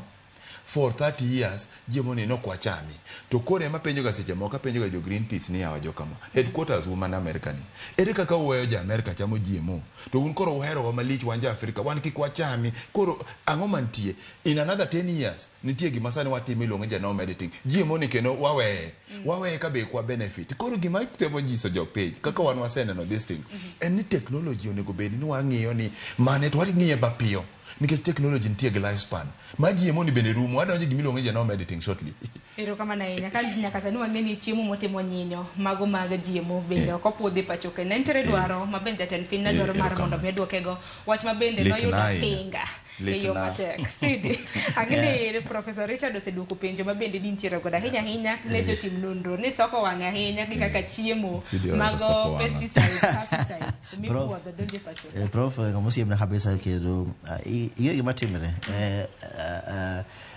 for 30 years GMO ni nok wachami. To koro ema penjo ga seche moko apenjo ga jo Greenpeace ni yawa jokama. Headquarters woman America ni. Ere kaka uweyo ja America chamo GMO? To un koro uhero wa malich wan ja Afrika wan kik wachami. Koro ang'o mantie? In another 10 years nitie gima sani watimo iluongo ni genome editing. GMO ni kendo waweye. Waweye ka be kwa benefit. Koro gima temo nyiso jopiny kaka wan waseneno this thing. En ni technology onego bed ni wang'iyo ni mane to wang'iye mapiyo. Nikech technology nitie gi lifespan. Ma GMO ni bende rumo, wadonjo gi miluongo ni genome editing shortly. Erokamano ahinya. Ka nyaka sani wang'e ni chiemo motimo nyinyo mago mag GMO bende ok opuodhi pacho ka. Ne nitiere dwaro ma bende jatend piny ne dwaro mar mondo mi oduokego. Wach ma bende noyudo pinga e yo matek. Sidi, ang'e ni Professor Richard oseduoko penjo ma bende nintiere godo ahinya ahinya ne jotim nonro ni soko wang'e ahinya gi kaka chiemo mago pesticides, herbicides mipuodho donjo pacho ka. Prof, ng'ama osiepna kabisa kendo ing'e gima timre.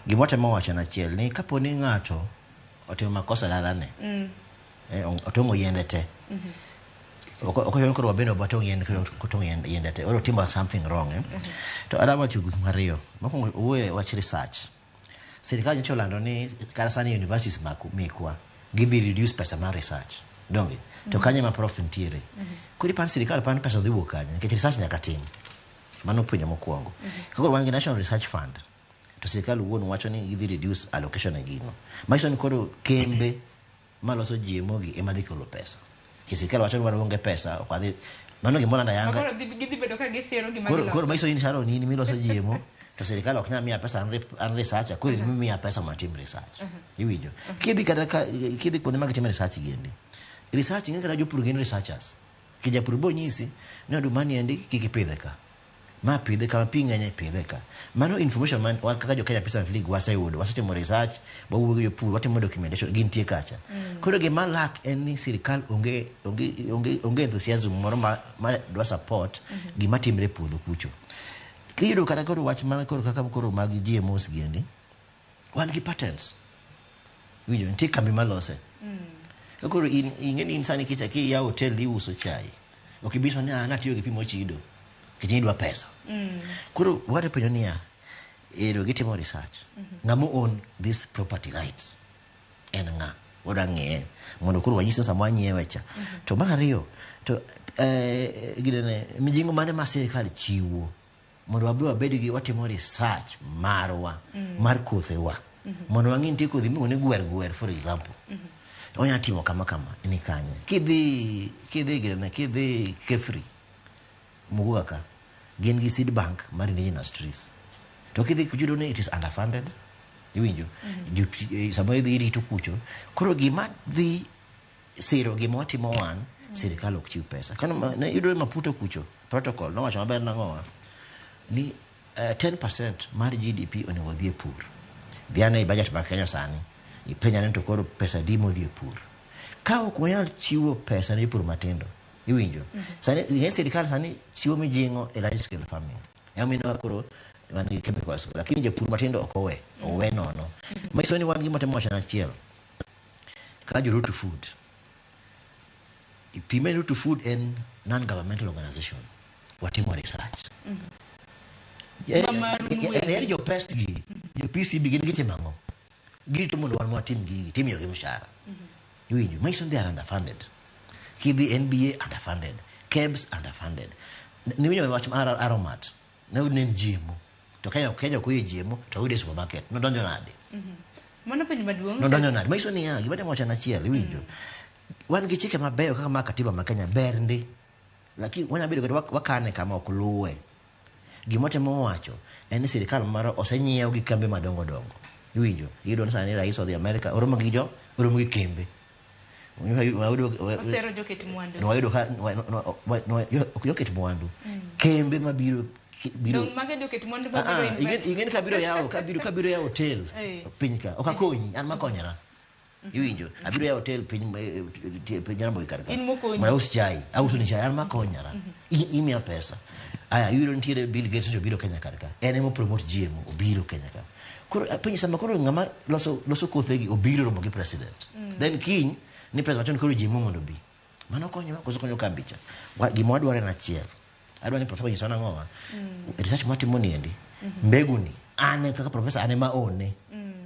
Gima watemo wacho en achiel ni kapo ni ng'ato otimo makosa dalane, otong'o yiende te. Ok koro wabende watong' yiende kotong' yiende te. Oro timo something wrong. To adwa wacho gik ariyo. Mokwongo owuoyo e wach research. Sirikal nyocha olando ni kata sani universities mekwa gidhi reduce pesa mar research. Donge? To kanyo ema prof nitiere. Koro iparo sirikal paro ni pesa dhi wuok kanye nikech research nyaka tim. Mano penjo mokwongo. Koro wan gi National Research Fund. To sirikal wuon wacho ni gidhi reduce allocation e gino. Manyiso ni koro kembe maloso GMO gi ema dhi kelo pesa. Sirikal wacho ni wan onge pesa, ok wadhi. Mano gima olando ayanga. Koro gidhi bedo ka gisiero gima giloso. Koro manyiso ni Sharon in miloso GMO to sirikal ok nyal miya pesa an researcher, koro in miya pesa mondo atim research. Iwinjo? Kidhi kata ka kidhi kuonde ma gitime research giendi. Research ing'e kata jopur gin researchers. Ki japur bo nyisi ni oduma ni endi kik ipidhe ka. Ma pidhe kama pi ng'enye pidhe ka. Mano information man wan kaka jo Kenya Peasant League waseyudo, wasetimo research, wawuoyo gi jopur, watimo documentation, gintie kacha. Koro gima lack en ni sirikal onge enthusiasm moro ma dwa support gima timre e puodho kucho. Kiyudo kata koro wach mana koro kaka koro mag GMOs giendi, wan gi patents. Winjo, nitie kambi malose. Koro ing'e ni in sani kicha kiyawo hotel iuso chai. Ok ibi ni natiyo gi pi mochido. Nikech idwa pesa. Koro wate penjo niya, ero gitimo research. Ng'ama own this property rights en ng'a? Wadwa ng'eye mondo koro wanyis ni sama wanyiewe cha. To mar ariyo, to ginene mijing'o mane ma sirikal chiwo mondo wabe wabed gi watimo research marwa mar kothewa mondo wang'e nitie kodhi miluongo ni gwer gwer for example. Onya timo kama kama ni kanye. Kidhi ginene kidhi Kefri Muguga ka gin gi seed bank mar indigenous trees. To kidhi kiyudo ni it is underfunded. Iwinjo? Samoro idhi irito kucho. Koro gima dhi siro gima watimo wan, sirikal ok chiw pesa. Kano ne yudore Maputo kucho, protocol nowacho maber nang'owa ni 10% mar GDP onego odhi e pur. Dhi ane e budget mar Kenya sani, ipenj ane to koro pesa adi modhi e pur. Ka ok wanyal chiwo pesa ne jopur matindo, iwinjo? Sani ing'e sirikal sani chiwo mijing'o e large scale farming. Emomiyo ineno ka koro wan gi chemicals, lakini jopur matindo ok owe, owe nono. Manyiso ni wan gima temo wacho en achiel. Ka jo Root to Food, ipime Root to Food en non-governmental organization. Watimo research. En jo pest gi, jo PCB gin gitimo ang'o? Girito mondo wan watim gigi, timiyogi mshahara. Iwinjo? Manyiso ni they are underfunded. Kidhi NBA underfunded, KEBS underfunded. Niwinjo wach mar Aromat, ne en GMO. To Kenya Kenya ok oyie GMO to oyude e supermarket. Nodonjo nade? Mano penjo maduong'. Nodonjo nade? Manyiso niya, gima temo wacho en achiel, iwinjo? Wan gi chike mabeyo kaka mar katiba ma Kenya ber ndi. Lakini wanyalo bedo kata wakane kama ok luwe. Gima watemo wacho en ni sirikal marwa osenyiew gi kambe madongo dongo. Iwinjo? Iyudo ni sani rais odhi Amerika, oromo gi jo, oromo gi kembe. Osero joket mwandu. Wayudo ka ok joket mwandu. Kembe mabiro biro Dong' mage joket mwandu mabiro invest. Ing'eni kabiro yawo kabiro yawo hotel piny ka ok akonyi an makonyora. Iwinjo? Abiro yawo hotel piny piny Ramogi kar ka. In mokonyi. Mondo aus chai, auso ni chai an makonyora. Imiya pesa. Aya iyudo nitiere Bill Gates obiro Kenya kar ka. En ema promote GMO obiro Kenya ka. Koro apenji sama koro ng'ama loso kothegi obiro romo gi president. Then kiny ni president wacho ni koro GMO mondo obi. Mano konyowa koso konyo kambi cha. Gima wadwaro en achiel. Adwaro ni professor onyiswa nang'owa. Research mwatimo ni endi. Mbegu ni an kaka professor an ema one.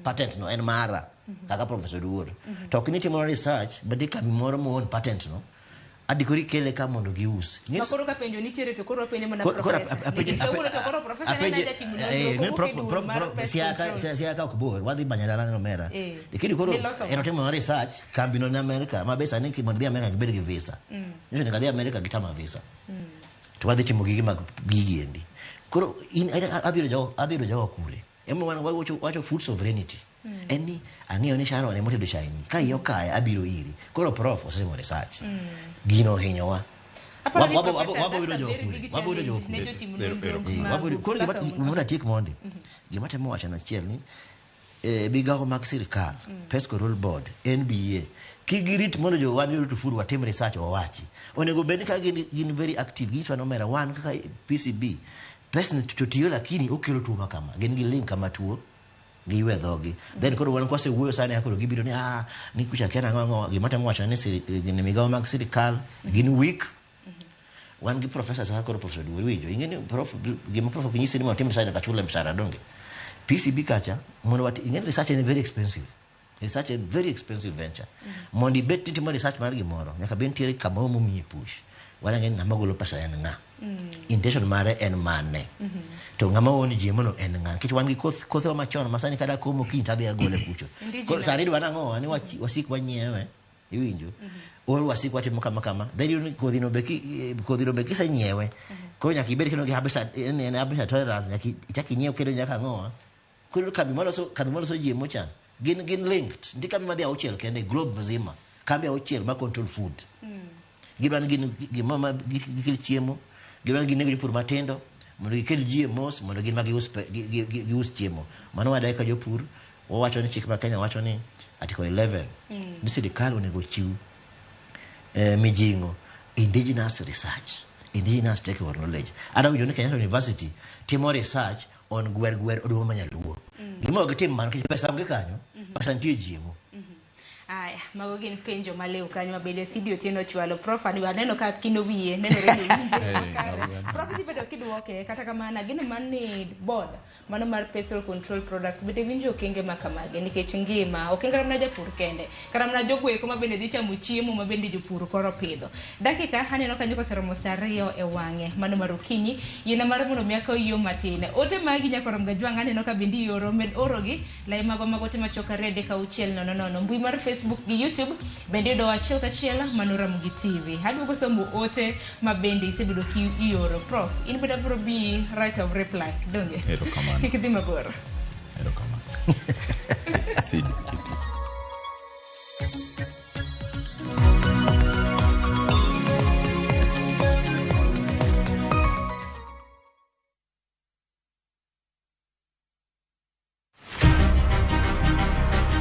Patent no en mara kaka professor Oduor. To ok ni itimo research but kambi moro mo own patent no. Adi koro ikele ka mondo gius. Ma koro ka penjo nitiere to koro wapenjo mana professor. Nikech kawuono to koro professor ne en jatimo nonro kowuok e duol mar pest control. Siaka ok bor, wadhi banyo dala no mera. Lakini koro en otimo research kambi no ni Amerika, ma be sani mondo idhi Amerika gibed gi visa. Nyocha nyaka adhi Amerika gitama visa. To wadhi timo gigi mag gigi endi. Koro in adhi yudo jogo kure. Ema wan wacho food sovereignty. En ni ang'eyo ni Sharon ema otedo chai ni. Ka iye okaya abiro iri. Koro prof osetimo research. Gino ohinyowa. Wabo yudo jogo kure. Wabo yudo jogo kure. Koro gima atiek mondi. Gima temo wacho en achiel ni migawo mag sirikal, Pest Control Board, NBA, kik girit mondo jo wan Root to Food watim research wawachi. Onego bed ni ka gin very active, ginyisowa ni omera wan kaka PCB, pest ni to tiyo lakini okelo tuo ma kama. Gin gi link kama tuo, giywe dhogi. Then koro wan kwasewuoyo sani koro gibiro ni ni kucha kia nang'o ang'o. Gima temo wacho ni gin migawo mag sirikal, gin weak. Wan gi professors kaka koro Professor Oduor iwinjo. Ing'e ni prof, gima prof ok nyisi ni mondo otim research nyaka chule mshahara donge. PCB kacha mondo ing'e ni research en very expensive. Research en very expensive venture. Mondo ibet ni timo research mar gimoro, nyaka bed nitiere kamoro momiyi push. Wan ng'e ni ng'ama golo pesa en ng'a. Intention mare en mane. To ng'ama own GMO no en ng'a. Nikech wan gi kothewa machon ma sani kada komo kiny to adhi agole kucho. Koro sani idwa nang'o? Ni wasik wanyiewe. Iwinjo? Or wasik watimo kama kama. Then iyudo ni kodhi no be kisenyiewe. Koro nyaka ibed kendo gi herbicide, en herbicide tolerance, nyaka ichak inyiew kendo nyaka ang'owa. Koro kambi maloso GMO cha, gin linked. Nitie kambi madhi auchiel kende, globe mzima. Kambi auchiel ma control food. Gidwa ni gin gima ma gikel chiemo, gidwa ni ginego jopur matindo, mondo gikel GMOs, mondo gin ma gius chiemo. Mano wadai ka jopur, wawacho ni chik ma Kenya wacho ni Article 11, ni sirikal onego chiw mijing'o indigenous research, indigenous technical knowledge. Adwa winjo ni Kenyatta University timo research on gwer gwer oduma ma nyaluo. Gima ok gitim mano nikech pesa onge kanyo, pesa nitie GMO. Aya, mago gin penjo maliw kanyo ma bende Sidi Otieno ochwalo. Prof, aneno ka kino wiye nenore ni owinje. Prof, idhi bedo kiduoke, kata kamano ageno mar ni board mano mar Pest Control Products bende winjo okenge ma kamagi nikech ngima ok en kata mana japur kende, kata mana jogo eko ma bende dhi chamo chiemo ma bende jopur koro pidho. Dakika aneno kanyo koseromo saa 2 e wang'e mano mar okinyi, yiena mar mondo mi akaw yo matin. Ote magi nyaka rom gajwang' aneno ka bende ioro, med orogi lai mago mag ote machuok 2 3 6 0 0 mbui mar Facebook gi YouTube bende yudo achiel kachiel mano Ramogi TV. Aduogo somo ote ma bende isebedo ki ioro. Prof, in bende abiro bi right of reply, donge? Erokamano. Kik idhi mabor. Erokamano. Sidi.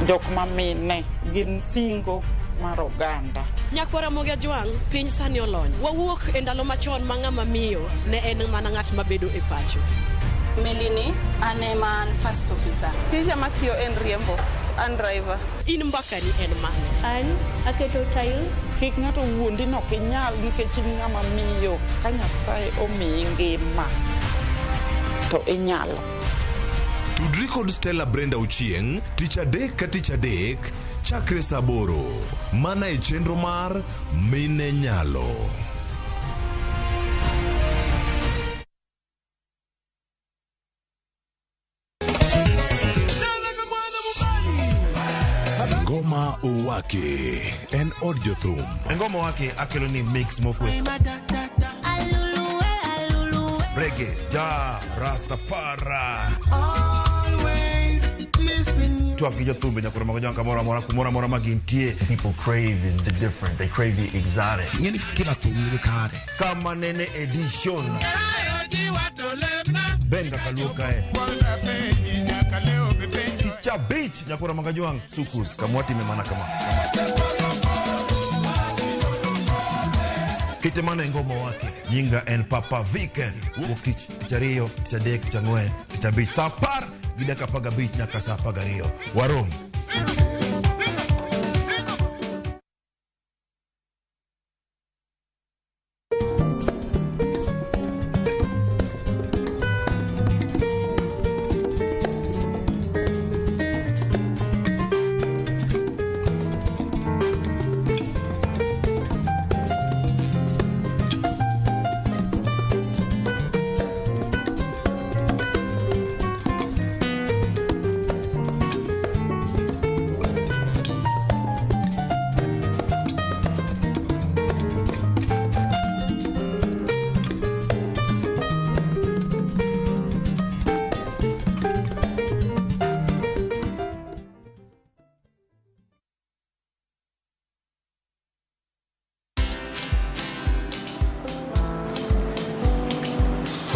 Jok ma mine gin singo mar oganda. Nyakwara Ramogi Ajwang', piny sani olony. Wawuok e ndalo machon ma ng'ama miyo ne en mana ng'at mabedo e pacho. Melini, an ema an first officer. Tija matiyo en riembo, an driver. In mbakani en mane? An aketo tiles. Kik ng'ato wuondi ni ok inyal nikech in ng'ama miyo. Ka Nyasaye omiyi ngima to inyalo. Tudri kod Stella Brenda Ochieng' tich adek ka tich adek chakre saa aboro mana e chenro mar Mine Nyalo. Ngoma Owake en od jothum. Ngoma Owake akelo ni mix mokwe. Reggae, ja, Rastafari. Twak gi jothumbe nyakoro mago jonka moro amora kumoro amora ma gintie. People crave is the different. They crave the exotic. Ng'eni kila thum nigi kare. Kama nene edition. Benga kaluo kae. Kicha beach nyakoro mago jwang' sukus kamwatime mana kama. Kite mana e Ngoma Owake. Nyinga en Papa Viken. Wuok tich, tich ariyo, tich adek, tich ang'wen, tich abich. Saa apar gi dakika apar gabich nyaka saa apar gariyo. Warom.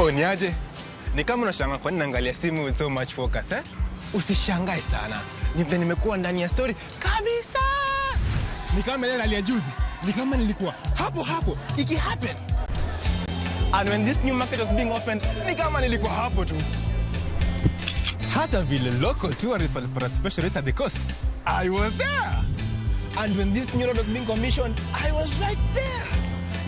Oh, niaje? Ni kama unashangaa kwa nini naangalia simu with so much focus, eh? Usishangae sana. Ni vile nimekuwa ndani ya story kabisa. Ni kama ile rally ya juzi. Ni kama nilikuwa hapo hapo iki happen. And when this new market was being opened, ni kama nilikuwa hapo tu. Hata vile local tourists walipata special rate at the coast, I was there. And when this new road was being commissioned, I was right there.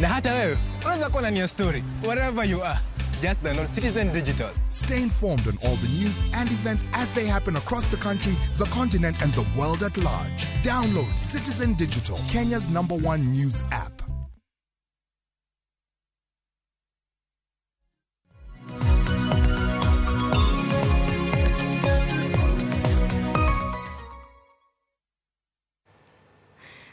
Na hata wewe unaweza kuwa ndani ya story wherever you are. Just download Citizen Digital. Stay informed on all the news and events as they happen across the country, the continent, and the world at large. Download Citizen Digital, Kenya's #1 news app.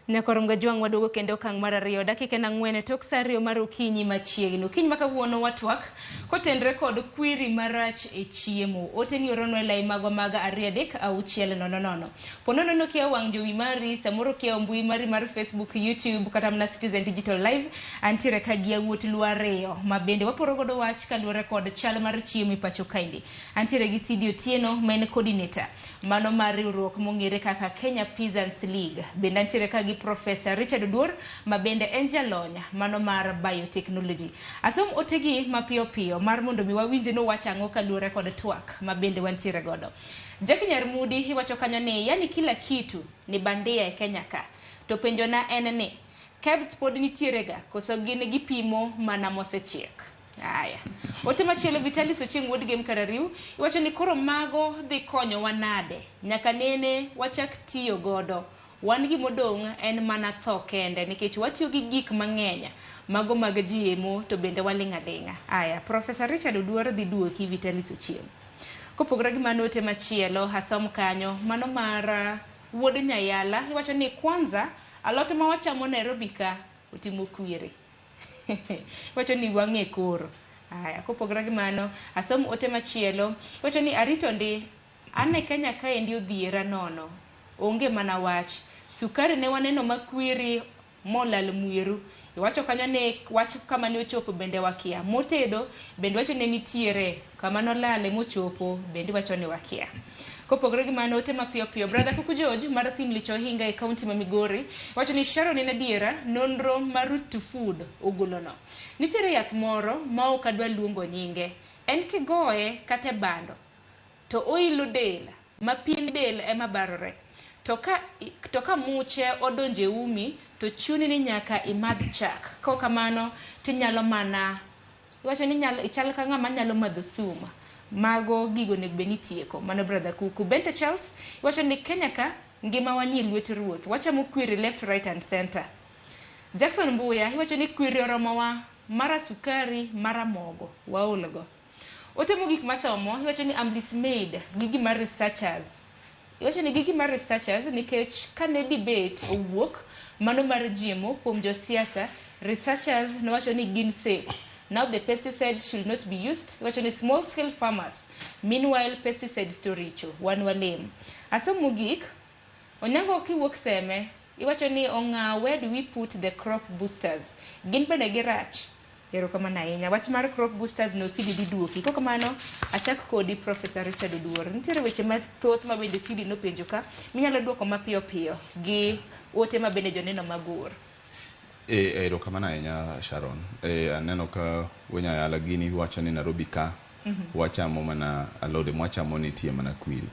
Nyakorom Gajwang' waduogo kendo okang' mar ariyo dakika en ang'wen tok sa ariyo mar okinyi machiegni. Okinyi ma kawuono watwak kotenre kod kwiri marach e chiemo. Ote ni oronwa e lai magwa mag 2 3 6 0 0. Po nono kia wang' jowi mari, samoro kia mbui mari mar Facebook, YouTube kata mana Citizen Digital Live, antiere ka gi yawuot Luo ariyo ma bende waporo godo wach kaluwore kod chal mar chiemo e pacho kaendi. Antiere gi Sidi Otieno ma en coordinator mano mar riwruok mong'ere kaka Kenya Peasants League. Bende antiere ka gi Professor Richard Oduor ma bende en jalony mano mar biotechnology. Asom otegi mapiyo piyo mar mondo mi wawinj no wach ang'o kaluwore kod twak ma bende wantiere godo. Jackie Nyarmudi iwacho kanyo ni yani kila kitu ni bandia e Kenya ka. To penjo na en ni KEBS pod nitiere ga koso gin gipimo mana mosechiek. Aya. Ote machielo Vitalis Ochieng' wuod Gem Karariu iwacho ni koro mago dhi konyowa nade nyaka nene wachak tiyo godo. Wan gimodong' en mana tho kende nikech watiyo gi gik mang'eny mago mag GMO to bende waling' aling'a. Aya, Professor Richard Oduor dhi duoki Vitalis Ochieng'. Kopogore gi mano ote machielo asom kanyo mano mar wuod Nyayala iwacho ni kwanza alot ma wachamo Nairobi ka otimo kwiri. Iwacho ni wang'e koro. Aya, kopogore gi mano asom ote machielo iwacho ni arito ndi An e Kenya kaendi odhiera nono. Onge mana wach. Sukari ne waneno makwiri molal mweru. Iwacho kanyo ni wach kama ne ochopo bende wakia. Motedo bende wacho ne nitiere kama nolale mochopo bende wacho ni wakia. Kopogore gi mano, ote mapiyo piyo. Brother Kuku George mar Thim Lich Ohinga e kaunti ma Migori wacho ni Sharon en adiera nonro mar Root to Food ogolono. Nitiere yath moro ma ok adwa luongo nyinge. En kigoye kata e bando to oilo del ma pien del ema barore. To ka muche odonjo e umi to chuni ni nyaka imadh chak. Kaok kamano tinyalo mana iwacho ni ichal ka ng'ama nyalo madho sum. Mago gigo onego bed ni itieko. Mano Brother Kuku. Bente Charles iwacho ni Kenya ka ngima wa nie lwet ruoth. Wachamo kwiri left, right and center. Jackson Mbuya iwacho ni kwiri oromowa mara sukari mara mogo waolgo. Ote mogik masomo iwacho ni I'm dismayed gi gima researchers. Iwacho ni gigi mar researchers nikech kane debate owuok mano mar GMO kuom josiasa, researchers nowacho ni gin safe. Now the pesticides should not be used. Iwacho ni small scale farmers. Meanwhile pesticides to richo. Wan walem. Asom mogik, Onyango kiwuok Seme, iwacho ni ong'a where do we put the crop boosters? Gin bende girach. Erokamano ahinya. Wach mar crop boosters no Sidi dhi duoki. Kok kamano, achak kodi Professor Richard Oduor. Nitiere weche mathoth ma bende Sidi nopenjo ka, minyalo duoko mapiyo piyo gi ote ma bende joneno mag or. Erokamano ahinya Sharon. Aneno ka Wenyayala gini wacho ni Nairobi ka wachamo mana alode mwachamo nitie mana kwiri.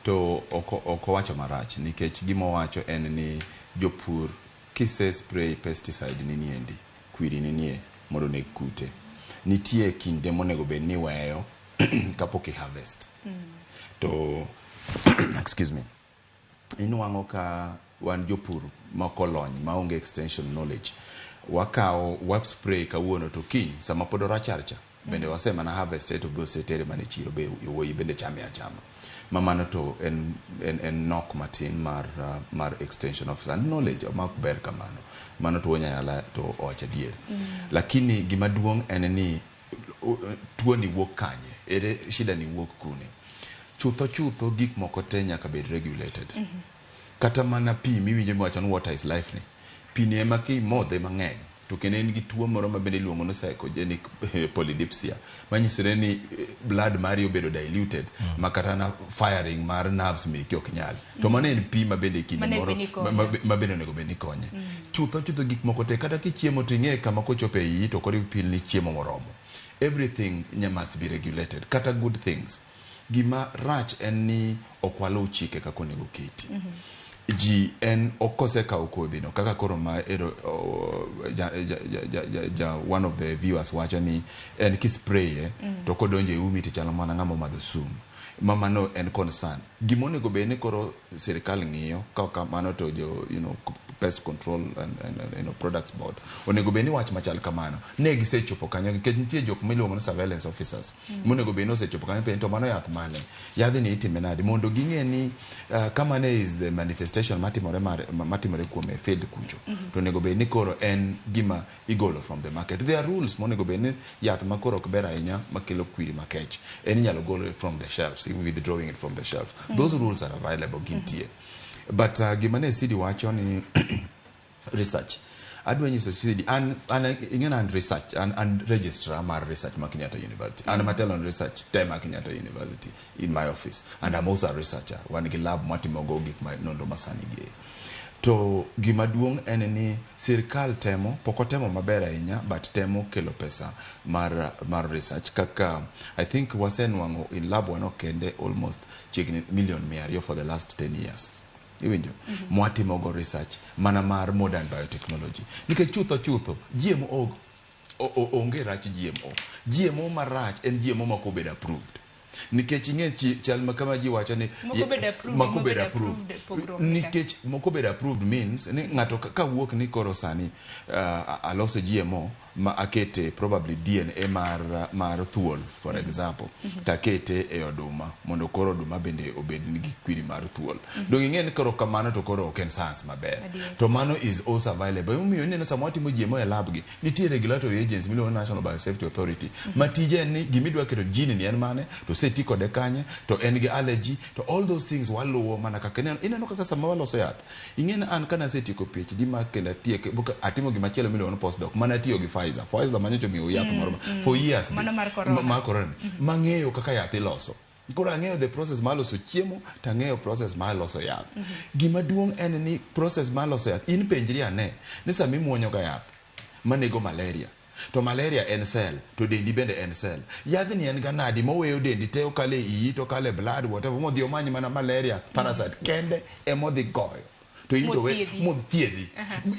To ok owacho marach nikech gima owacho en ni jopur kise spray pesticide ni niendi kwiri ni nie mondo oneg kute. Nitie kinde monego bed ni iweyo kapok i harvest. To excuse me. Inwang'o ka wan jopur maok olony maonge extension knowledge wakawo wa spray kawuono to kiny sama pod orachar cha bende wase mana harvest to be osetere mana e chiro be yowuoyi bende chame achama ma mano to en nok matin mar extension officer and knowledge ma ok ber kamano mano to Wanyayala to owacho adier. Lakini gima duong' en ni tuo ni wuok kanye, ere shida ni wuok kune. Chutho chutho gik moko te nyaka bed regulated. Kata mana pi miwinjo miwacho ni water is life ni pi ni ema kimodhe mang'eny to kendo en gi tuo moro ma bende iluongo ni psychogenic polydipsia manyisore ni blood mari obedo diluted ma kata na firing mar nerves meki ok nyal to mano en pi ma bende kinde Mano en moro pi ni konyo. ma bende onego bed ni konye. Chutho chutho gik moko te kata kichiemo to ing'e kama kochopo e iyi to koro ipil ni chiemo moromo. Everything must be regulated kata good things. Gima rach en ni ok waluw chike kaka onego keti. Ji en ok kosekawo kodhi no kaka koro ma ero o, ja, ja, ja, ja, ja, ja, one of the viewers wacho ni en kispraye to kodonjo e umi to chalo mana ng'ama omadho sum ma mano en concern. Gima onego bed ni koro sirikal ng'iyo ka kamano to jo pest control and products board onego bed ni wach machal kamano ne gisechopo kanyo nikech nitie jok miluongo ni surveillance officers monego bed ni osechopo kanyo penjo to mano yath mane, yadhni itime nade mondo ging'e ni kamane is the manifestation matimore matimore kuome e field kucho to onego bed ni koro en gima igolo from the market. There are rules monego bed ni yath ma koro ok ber ahinya makelo kwiri makech en inyalo gol from the shelves, withdrawing it from the shelves. Those rules are available, gintie. But gima ne Sidi wacho ni research, adwa nyiso Sidi an ing'e an research an registrar mar research ma Kenyatta University. An matelo on research te ma Kenyatta University in my office, and I'm also a researcher. Wan gi lab mwatimogo gik ma nonro masani gi. To gima duong' en ni sirkal temo, pok otemo maber ahinya, but temo kelo pesa mar research kaka I think wasenwang'o in lab wano kende almost chiegni million 200 for the last 10 years. Iwinjo? Mwatimogo research mana mar modern biotechnology. Nikech chutho chutho GMO onge rach GMO. GMO marach en GMO ma ok obedo approved. Nikech ing'e chal ma kama ji wacho ni Mok obedo approved, mok obedo mobedo approved. approved, pogruok ni ka. Nikech mok obedo approved means ni ng'ato ka wuok ni koro sani aloso GMO Ma akete probably DNA mar thuol, for example, takete e oduma mondo koro oduma bende obed gi kwiri mar thuol. Dong ing'e ni koro kamano to koro ok en science maber. To mano is also available. Emomiyo ineno sama watimo GMO e lab gi, nitie regulatory agency miluongo ni National Biosafety Authority ma tije en ni gimidwa keto gene ni en mane, to oseti kode kanye, to en gi allergy, to all those things waluwo mana kaka ineno kaka sama waloso yath. Ing'e ni an kana asetieko PhD ma kendo atiek atimo gimachielo miluongo ni postdoc mana atiyo gi Pfizer. Pfizer manyocha omiyou yath moro for years Mano mar corona. Mar corona. Mang'eyo kaka yath iloso. Koro ang'eyo the process mar loso chiemo to ang'eyo process mar loso yath. Gima duong' en ni process mar loso yath, in penjri ane ni sama imuonyo ga yath manego malaria, to malaria en cell, to dendi bende en cell. Yadhni en ga nadi moweyo dendi te okalo e iyi to okalo e blood whatever modhi omany mana malaria parasite kende emodhi goyo. To in to we Mothiedhi. mothiedhi.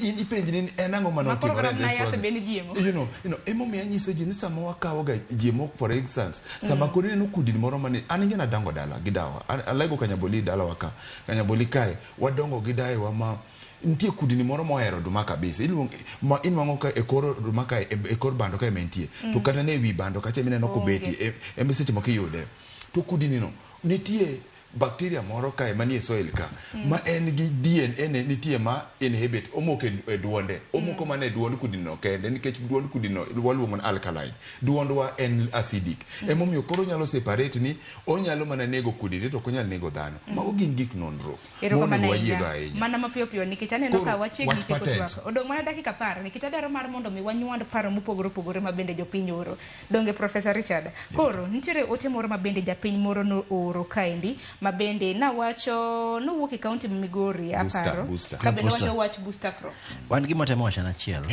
In ipenjri ni en ang'o mane Ma koro otimore in kata this mana yath process. be ni GMO. Emomiyo anyiso ji ni sama wakawo ga GMO for instance, sama koro ineno kudni moro mane an ing'e nadongo dala gi dawa. Alego Kanyaboli dalawa ka. Kanyaboli kae wadongo gi daewa ma nitie kudni moro mohero oduma kabisa. Iluongo ma inwang'o ka e kor oduma kae e kor bando kae ema entie. To kata ne ewi bando kacha ema ineno kobetie ema seche moko iyude. To kudni no nitie bacteria moro kae manie soil ka ma en gi DNA ne nitie ma inhibit omoko e duonde omoko mana e duond kudni no kende nikech duond kudni no waluongo ni alkaline duondwa en acidic emomiyo koro onyalo separate ni onyalo mana nego kudni to ok onyal nego dhano mago gin gik nonro Erokamano monego wayiego ahinya. ahinya. Mana mapiyo piyo nikech aneno Koro, ka wachiegni wach tieko patent. twak. Odong' mana dakika 10 nikech adwaro mar mondo mi wanywand paro mopogore opogore ma bende jopiny oro. Donge Professor Richard. Koro nitiere ote moro ma bende japiny moro nooro kaendi ma bende nawacho nowuok e kaunti ma Migori Booster, aparo. booster. Ka bende Booster. wacho wach booster crop. Wan gima temo wacho en achiel.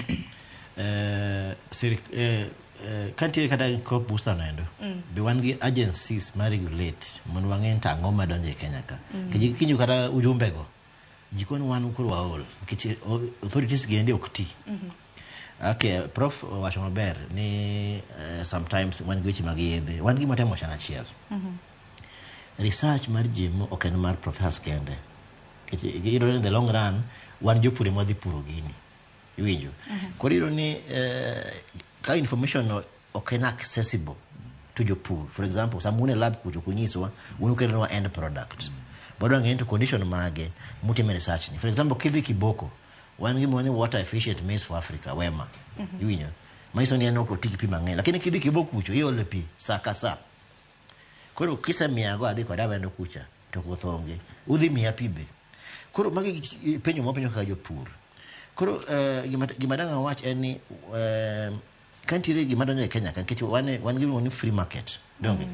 Ka nitiere kata crop booster no endo, be wan gi agencies ma regulate mondo wang'e ni to ang'o madonjo e Kenya ka. Nikech kinjo kata ujumbe go, ji koni wan koro waol nikech authorities gi endi ok ti. Okay, Prof owacho maber ni sometimes wan gi weche mag yedhe. Wan gima temo wacho en achiel. Research mar GMO ok en mar professors kende. Nikech iyudo ni in the long run, wan jopur ema wadhi puro gini. Iwinjo? Koro iyudo ni ka information no ok en accessible to jopur. For example, sama un e lab kucho ok unyiswa, un ukelonwa end product. Wadwa ng'eyo ni to condition mage mutime research ni. For example, kidhi Kiboko, wan gi ni water efficient maize for Africa, WEMA. Iwinjo? Manyiso ni en ok oti gi pi mang'eny. Lakini kidhi Kiboko kucho, iolo pi sa ka sa. Koro kisemiyago adhi kode awendo kucha to koth onge. Udhi miya pi be. Koro magi penjo mwapenjo kaka jopur. Koro gima dang' awach en ni ka nitiere gima donjo e Kenya ka nikech wan gi gimiluongo ni free market. Donge?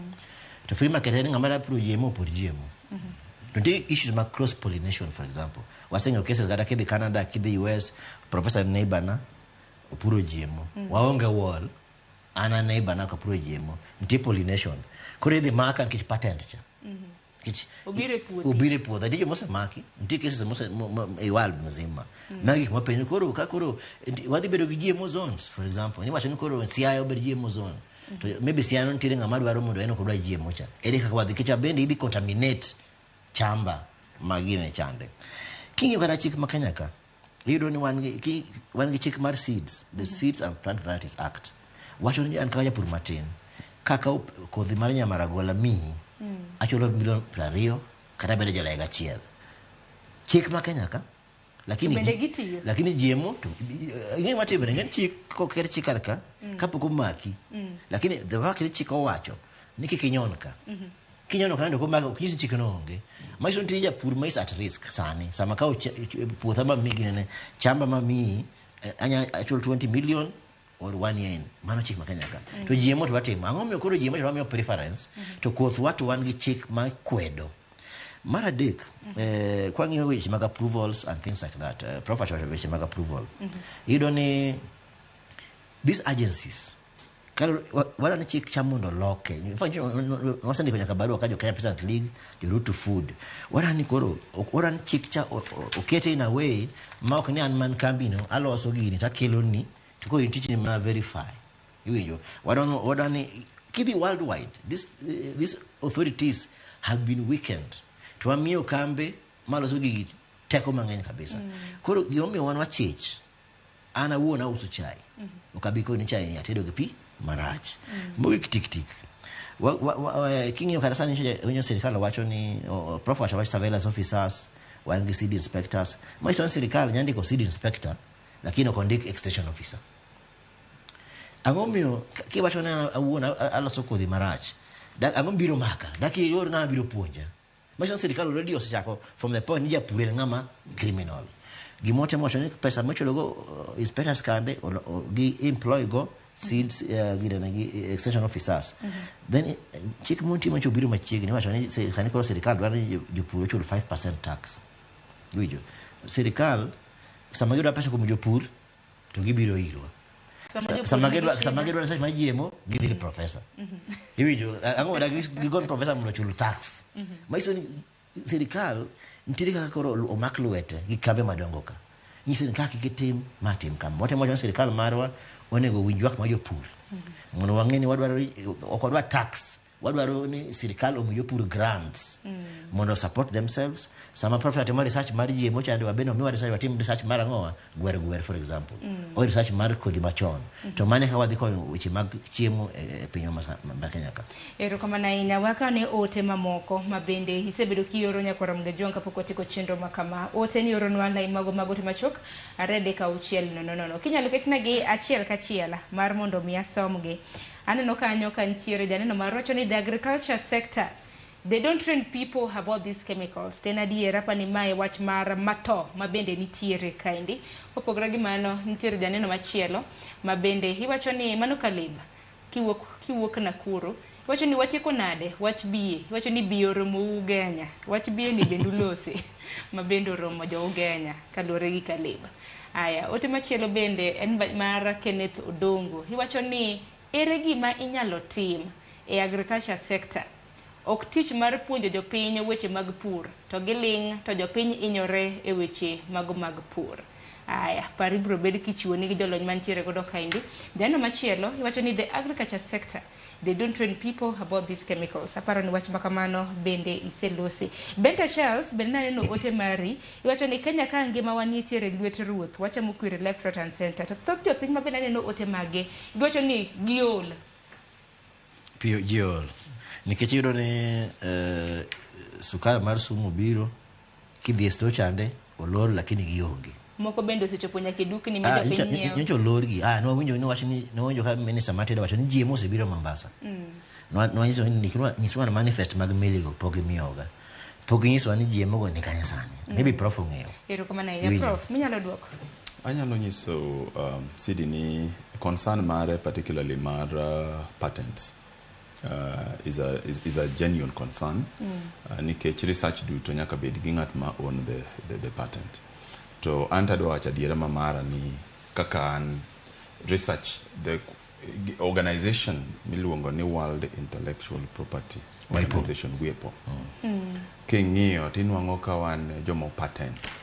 To free market en ng'ama dwa puro GMO opur GMO. To nitie issues mag cross pollination for example. Waseng'eyo cases kata kidhi Canada, kidhi US, professor neighbor na opuro GMO. Waonge wall, an a neighbor na ok apuro GMO. Nitie pollination. Koro idhi maka nikech patent cha. Nikech Obiro e puothi. obiro e puodho. Nitie joma osemaki, nitie cases mose e world mzima. Magi gik mapenjo koro ka koro wadhi bedo gi GMO zones for example. Niwacho ni koro Siaya obed GMO zone. To maybe Siaya no nitiere ng'ama dwaro mondo en ok odwa GMO cha. Ere kaka wadhi nikech bende idhi contaminate chamba ma gine chande. King'iyo kata chik ma Kenya ka, iyudo ni wan gi chik mar seeds, the Seeds and Plant Varieties Act. Wacho ni an kaka japur matin, kaka kodhi mar nyamaragola miyi, achulo milion 20 kata bedo jalaga achiel. Chik ma Kenya ka, lakini Bende gitiyo? Lakini GMO to ing'e matimre, ing'e ni chik koket chik kar ka, kapok omaki. Lakini the fact ni chik owacho ni kik inyon ka. Kinyono ka to komaki ok nyis ni chik no onge. Manyiso ni nitie japur ma is at risk sani. Sama kawo puotha ma miyi ginene, chamba ma miyi, anya achul 20 million or 1 year in. Mano chik ma Kenya ka. To GMO to watimo. Ang'o momiyo koro GMO to wamiyo preference to kothwa to wan gi chik ma kwedo. Mar adek, kwang'iyo weche mag approvals and things like that, Prof wacho weche mag approval. Iyudo ni these agencies, wadwa ni chik cha mondo oloke. In fact, wasendiko nyaka barua ka jo Kenya Peasant League, jo Root to Food. Wadwa ni koro, wadwa ni chik cha okete in a way ma ok ni an man kambi no, aloso gini to akelo ni, to koro in tich ni mana verify. Iwinjo? Wadwa ni, kidhi worldwide, these authorities have been weakened. To wamiyo kambe maloso gigi teko mang'eny kabisa. Koro gimomiyo wan wachich, An awuon auso chai. Ok abi koni chai ni atedo gi pi marach. Mogik tik tik. King'iyo kata sani winjo sirikal wacho ni prof wacho wach surveillance officers, wan gi seed inspectors. Manyiso ni sirikal nyalo ndiko seed inspector lakini ok ondik extension officer. Ang'o miyo kiwacho ni an awuon aloso kodhi marach, ang'o biro maka? Dak ior ng'ama biro puonja. Manyiso ni sirikal already osechako from the point ni japur en ng'ama criminal. Gima otemo wacho ni pesa michulo go inspectors kande gi employ go seeds ginene gi extension officers. Then chik montie manyocha obiro machiegni wacho ni sani koro sirikal dwaro ni jopur ochul 5% tax. Iwinjo? Sirikal sama gidwa pesa kuom jopur to gibiro irwa. Sama jopur nigi Sama shida. gidwa research mar GMO gidhi ir professor. Iwinjo? Ang'o dak gigol professor mondo ochul tax. Manyiso ni sirikal nitiere kaka koro omak lwete gi kambe madongo ka. Nyiso ni kaka kik itim ma tim kama. Watemo wacho ni sirikal marwa onego owinj ywak mar jopur. Mondo wang'e ni wadwaro ok wadwar tax. Wadwaro ni sirikal omi jopur grants mondo support themselves. Sama professor timo research mar GMO chande wabende omiwa research watim research mar ang'owa gwer gwer for example. Or research mar kodhi machon. To mano e kaka wadhi konyo weche mag chiemo e pinywa ma Kenya ka. Erokamano ahinya. Wakane ote mamoko ma bende isebedo kioro nyakwar Mgejwang' kapok watieko chenro ma kama. Ote ni oronwa line mago mag ote machuok 2 3 6 0 0. Kinyalo ketnagi achiel kachiel mar mondo mi asomgi. Aneno kanyo ka nitiere janeno mar wacho ni the agriculture sector they don't train people about these chemicals. To en adier apani mae wach mar mato ma bende nitiere kaendi. Kopogore gi mano nitiere janeno machielo ma bende iwacho ni mano Caleb kiwuok Nakuru iwacho ni watieko nade wach biye iwacho ni biye oromo Ugenya wach biye ni bende ulose ma bende oromo jo Ugenya kaluwore gi Caleb. Aya ote machielo bende en mar Kenneth Odongo iwacho ni ere gima inyalo tim e agriculture sector ok tich mar puonjo jopiny weche mag pur to giling' to jopiny hinyore e weche mago mag pur. Aya, par ibiro bed kichiwo nigi jolony mantiere godo kaendi. Janeno machielo iwacho ni the agriculture sector they don't train people about these chemicals. Aparo ni wach makamano bende iselosi. Benta Charles bende naneno ote mari iwacho ni Kenya ka ngima wa nitiere lwet ruoth wachamo kwiri left right and center. To thoth jopiny ma bende aneno ote mage giwacho ni giol. Piyo jiol. Nikech iyudo ni sukari mar sumu biro kidhi e store chande olor lakini gionge. Moko bende osechopo nyaka e dukni ma jopiny nyiewo. Nyocha olorgi. Nwawinjo ni wach ni nwawinjo ka minister mar trade wacho ni GMO osebiro Mombasa. Nwanyiso ni nyiswa manifest mag meligo pok gimiyoga. Pok ginyisowa ni GMO go ni kanye sani. Maybe prof ong'eyo. Erokamano ahinya Iwinjo. prof, minyalo duoko. Anyalo nyiso Sidi ni concern mare particularly mar patents is a genuine concern nikech research duto nyaka bed gi ng'at ma own the patent. To an to adwa wacho adiera ma mara ni kaka an research the organization miluongo ni World Intellectual Property WIPO. Organization WIPO. King'iyo tinwang'o ka wan jomo patent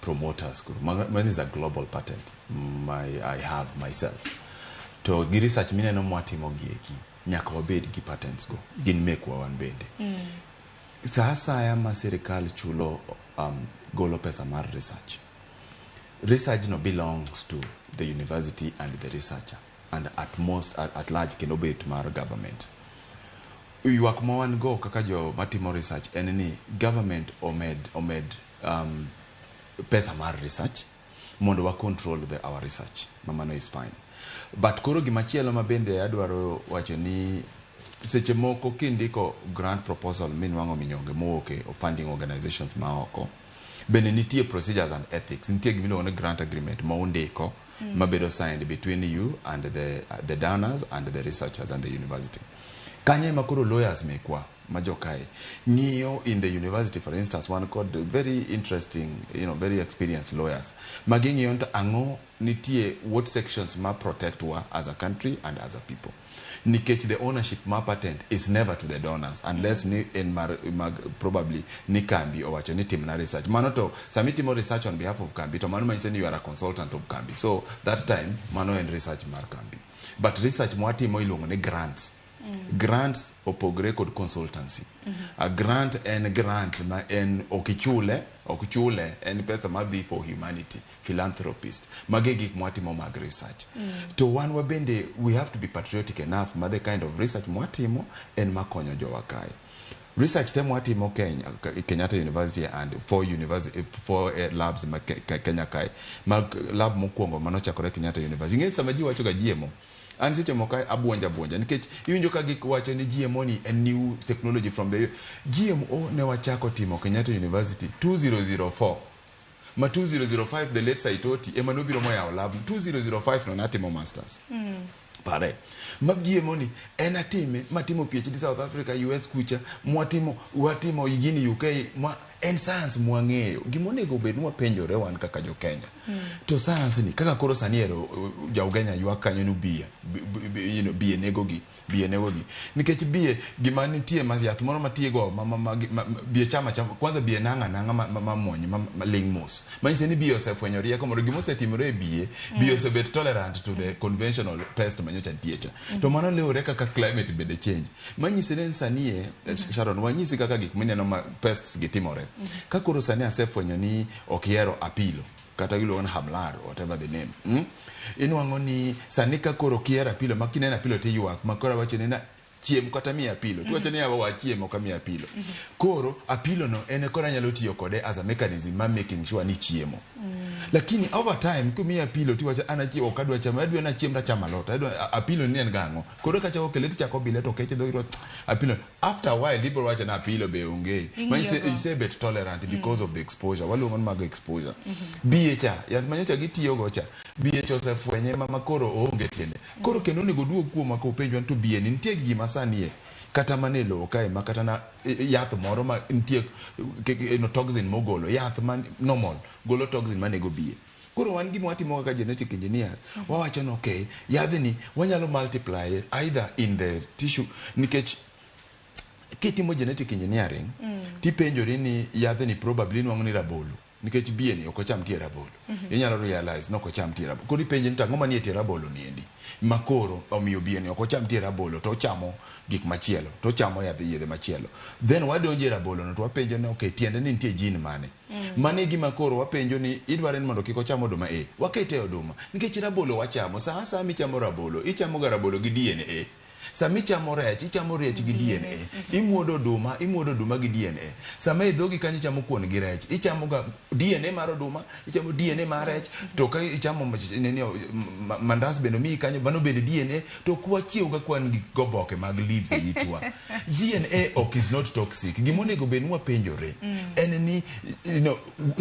promoters koro mano is a global patent I have myself. To gi research mineno mwatimo gi eki nyaka wabed gi patents go gin mekwa wan bende. Sa asaya ma sirikal chulo golo pesa mar research, research no belongs to the university and the researcher and at most at large kendo bet mar government. Ywak ma wan go kaka jo matimo research en ni government omed pesa mar research mondo wa control our research ma mano is fine. But koro gimachielo ma bende adwaro wacho ni seche moko kindiko grant proposal minwang'o minyonge mowuok e funding organizations ma oko bende nitie procedures and ethics nitie gimiluongo ni grant agreement ma undiko mabedo signed between you and the donors and the researchers and the university. Kanyo ema koro lawyers mekwa ma jokae ng'iyo in the university for instance wan kod very interesting very experienced lawyers ma ging'iyo to ang'o nitie what sections ma protect wa as a country and as a people nikech the ownership ma patent is never to the donors unless ni en mar, mag probably ni kambi owacho ni timna research mano to sami timo research on behalf of kambi to mano manyiso ni you are a consultant of kambi so that time mano en research mar kambi but research mwatimo iluongo ni grants. Grants opogre kod consultancy. A grant en grant ma en ok ichule, ok chule, en pesa madhi for humanity, philanthropist. Mage gik mwatimo mag research. To wan wabende we have to be patriotic enough ma the kind of research mwatimo en makonyo jowa kae. Research te mwatimo Kenya, Kenyatta University and four labs ma Kenya kae. Mag lab mokwongo manochakore Kenyatta University. Ing'e sama ji wacho ga GMO, an seche moko abuonja buonja nikech iwinjo ka giwacho ni GMO ni en new technology from the GMO. Ne wachako timo Kenyatta University 2004, ma 2005 the late Saitoti ema nobiro moyawo lab. 2005 no natimo masters. Pare mag GMO ni en atime matimo PhD South Africa, US kucha mwatimo, watimo gini UK mwa, en science mwang'eyo. Gimonego bed ni wapenjore wan kaka jo Kenya, to science ni kaka koro sani ero ja Ugenya ywak kanyo ni bia bie negogi, bie negogi nikech bie gima nitie ma yath moro matiego ma bie chama chama kwanza bie nang'a nang'a ma muony ma ling mos manyiso ni bie osefwenyo rieko moro. Gima osetimore e bie, bie osebet tolerant to the conventional pest manyocha nitie cha. To mano luwore kaka climate bende change, manyiso ni sani e Sharon wanyisi kaka gik mineno ma pests gi timore. Ka koro sani asefwenyo ni ok ihero apilo kata iluongo ni hamlar, whatever the name, Inwang'o ni sani ka koro kihero apilo ma kineno apilo tiywak ma koro awacho ni na chiem kata miya apilo, tiwacho ni yawa wachiem ok amiya apilo. Koro apilo no en koro anyalo tiyo kode as a mechanism ma making sure ni chiemo. Lakini over time kimiya apilo tiwacho an achiem ok adwa chamo, adwa nachiem tachamo alot, adwa apilo ni en gang'o. Koro kachako kele tichako bile to kech e dhogi tiwacho apilo. After a while ibiro wacho ni apilo be onge ma Ing'iyogo. Isebet tolerant because of the exposure waluongo ni mago exposure. Bie cha yath manyocha gitiyogo cha, bie cha osefwenye ma koro oonge tiende. Koro kendo onego duog kuoma kopenjwa ni to bie ni nitie gima sani e kata mana e lowo kae ma kata na yath moro ma nitie no toxin mogolo yath ma normal golo toxin manego bie. Koro wan gima watimo kaka genetic engineers, wawacho ni okay, yadhni wanyalo multiply either in the tissue, nikech kitimo genetic engineering tipenjori ni yadhni probably nwang'o ni rabolo nikech bie ni ok ocham tie rabolo. Inyalo realize ni ok ocham tie rabolo. Koro ipenje ni to ang'o manie tie rabolo ni endi ma koro omiyo bie ni ok ocham tie rabolo to ochamo gik machielo, to ochamo yadh yedhe machielo. Then wadonjo e rabolo no to wapenjo ni okay, tiende ni nitie gene mane? Mano e gima koro wapenjo ni idware ni mondo kik ocham oduma e wakete e oduma nikech rabolo wachamo sa asaya. Michamo rabolo, ichamo ga rabolo gi DNA. Sama ichamo rech, ichamo rech gi DNA. Imuodo oduma, imuodo oduma gi DNA. Sama e dhogi kanyo ichamo kuon gi rech, ichamo ga DNA mar oduma, ichamo DNA mar rech. To ka ichamo nini, mandas bende omiyi kanyo, mano bende DNA. To kwachiew ga kwan gi goboke mag leaves e itwa. DNA ok is not toxic. Gimonego bed ni wapenjore en ni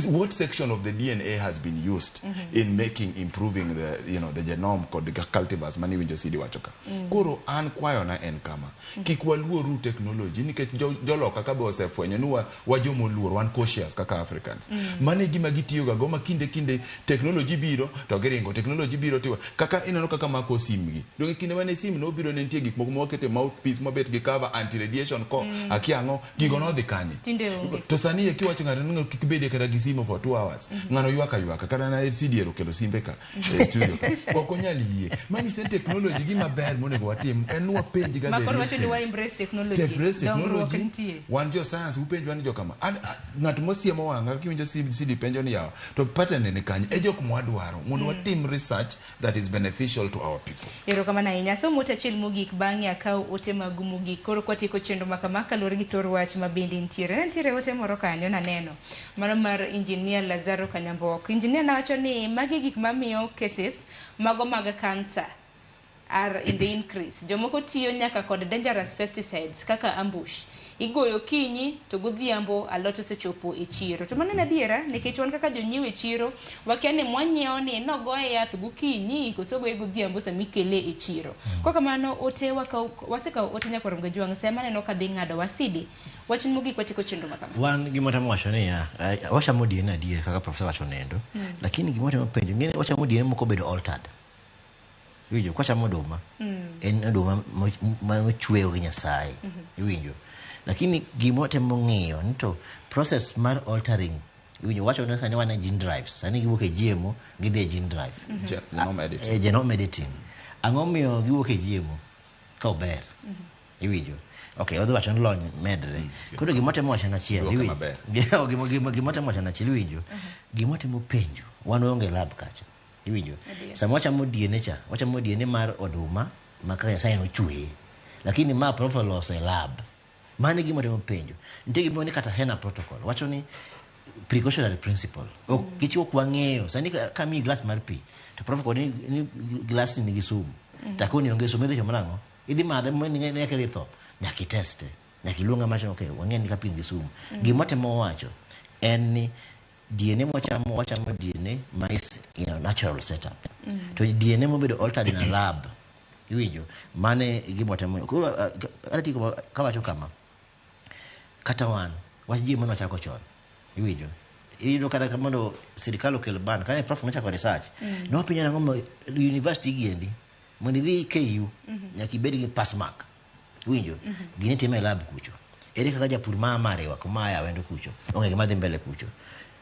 what section of the DNA has been used in making improving the the genome kod cultivars mane iwinjo Sidi wacho ka. Koro an kwayona en kama: kik waluoru technology nikech joloka ka be osefwenyo ni wa jomoluor, wan cautious kaka Africans. Mano e gima gitiyoga go ma kinde kinde technology biro to giringo, technology biro tiwa kaka ineno kaka mako sim gi donge. Kinde mane sim nobiro ne nitie gik moko mawakete mouthpiece mabet gi cover anti radiation ko akia ang'o, gigo nodhi kanye? Tinde onge. To sani e kiwacho ng'ato ni kik bedie kata gi simu for 2 hours, ng'ano ywak aywaka. Kata na CDR okelo simbe ka e studio ka ok onyal yie. Manyiso ni technology gima ber monego watim en ni wapenj ga Ma the koro real wacho ni wa things. embrace technology. Embrace Dongruok technology. nitie. Wan jo science upenjwa ni jokama an ng'at mosiemo wang'a kiwinjo CD penjo ni yawa to pattern ni kanye e jok mwadwaro mondo watim research that is beneficial to our people. Erokamano ahinya. Somo ote achiel mogik, bang'e akaw ote magu mogik. Koro kwatieko chenro ma kama kaluwore gi thor wach ma bende nitiere. Ne nitiere ote moro kanyo naneno. Mano mar Engineer Lazaro Kanyambok. Engineer nawacho ni magi gik mamiyo cases mago mag cancer are in the increase. Jomoko tiyo nyaka kod dangerous pesticides kaka ambush. Igoyo kinyi to godhiambo alot osechopo e chiro. To mano en adiera nikech wan kaka jonyiewo e chiro wakia ni mwanyiewo ni nogoye yath gokinyi koso ogoye godhiambo sama ikele e chiro. Kok kamano ote wakaw, wasekawo ote nyakwar Mgajwang' sema aneno ka dhi ng'ado wasidi. Wach mogik watieko chenro ma kama. Wan gima temo wacho niya, wachamo DNA adier kaka profesa wacho nendo. Lakini gima temo penjo ng'eni wachamo DNA moko obedo altered. Iwinjo kwachamo oduma, en oduma manochweyo gi Nyasaye. Iwinjo, lakini gima watemo ng'iyo ni to process mar altering, iwinjo wacho ni sani wan e gene drives, sani giwuok e GMO gidhi e gene drive. Genome editing. Genome editing. Ang'o miyo giwuok e GMO ka ober? Iwinjo? Okay, odhi wacho ni lony medre. Koro gima temo wacho en achiel, Duoke iwinjo? maber. Gima temo wacho en achiel, iwinjo? Gima temo penjo, wan waonge lab kacha. Iwinjo? Adier. Sama wachamo DNA cha, wachamo DNA mar oduma ma kaka Nyasaye nochweye. Lakini ma prof oloso e lab. Mano e gima temo penjo. Nitie gima ni kata HENA protocol. Wacho ni precautionary principle. Ok kech ok wang'eyo. Sani ka miyi glass mar pi, to prof koni ni glass ni nigi sumu. To akoni onge sumu, idhi timo nang'o? Idhi madhe ma nyaka idhi tho. Nyaka iteste. Nyaka iluong ng'ama wacho ni okay, wang'e ni ka pi nigi sumu. Gima watemo wacho en ni DNA mwachamo, wachamo DNA ma is in a natural setup. To DNA mobedo altered in a lab. Iwinjo? Mano e gima watemo. Koro atiko kawacho kama. Kata wan, wach GMO nochako chon. Iwinjo? Iyudo kata ka mondo sirikal okel ban, kane prof nochako research, nopenjo nang'o ma university giendi, mondo idhi KU, nyaka ibed gi pass mark. Iwinjo? Gini itime e lab kucho. Ere kaka japur ma Mariwa kuma aya Awendo kucho, onge gima dhi mbele kucho.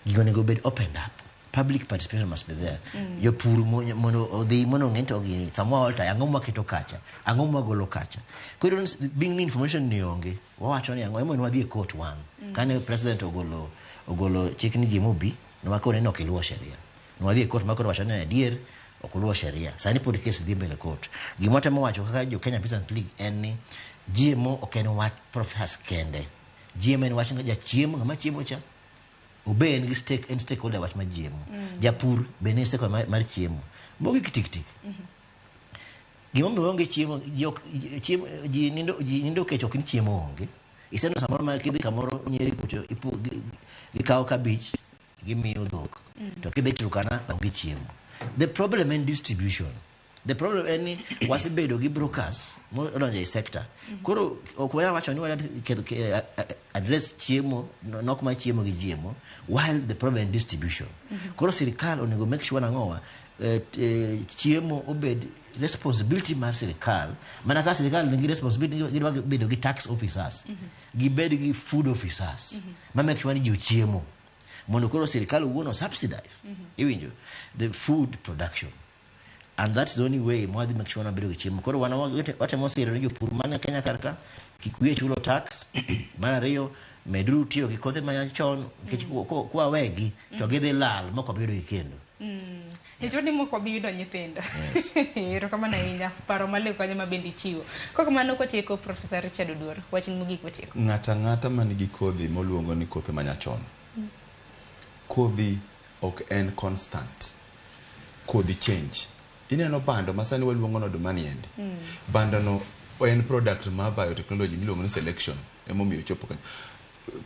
Gigo onego obed opened up. Public participation must be there. Jopur mondo odhi mondo ong'e ni to gini sama alter ang'o mwaketo kacha, ang'o mwagolo kacha. Koro iyudo ni being ni information ni onge, wawacho ni ang'o emomiyo wadhi e court wan. Kane president ogolo chik ni GMO bi, nwakone ni ok iluwo sheria. Nwadhi e court ma koro wacho ni adier ok oluwo sheria. Sani pod kes dhi mbele court. Gima watemo wacho kaka jo Kenya Peasant League en ni GMO ok en wach professors kende. GMO en wach jachiemo, ng'ama chiemo cha obe en gi stake, en stakeholder wach mar GMO. Japur be en stakeholder mar chiemo. Mogik tik tik. Gimomiyo onge chiemo, ji ok chiemo, ji nindo kech ok ni chiemo onge. Iseneno samoro ma kidhi kamoro Nyeri kucho gikawo kabich gimiyo dhok. To kidhi Turkana onge chiemo. The problem en distribution. The problem en ni wasebedo gi brokers modonjo e sector. Koro ok wanyal wacho ni wadwa address chiemo, nok mar chiemo gi GMO, while the problem en distribution. Koro sirikal onego make sure nang'owa chiemo obed responsibility mar sirikal. Mana ka sirikal nigi responsibility, gidwa bedo gi tax officers, gibed gi food officers, ma make sure ni ji ochiemo. Mondo koro sirikal owuon o subsidize. Iwinjo? The food production. And that's the only way mwadhi make sure wabedo gi chiemo. Koro wan watemo siro ni jopur man e Kenya kar ka kik wiye chulo tax. Mar ariyo, meduru tiyo gi kothe manyachon nikech kwawegi to gidhi lal mok wabi yudogi kendo. Nikech ni mok wabi yudo nyithindo. Erokamano ahinya, paro maleo kanyo ma bende ichiwo. Kok mano kwatieko, Professor Richard Oduor, wachni mogik watieko. Ng'ato ang'ata man gi kodhi moluongo ni kothe manyachon. Kodhi ok en constant. Kodhi change. Ineno bando ma sani waluongo ni oduma ni endi. Bando no en product mar biotechnology miluongo ni selection emomiyo ochopo kanyo.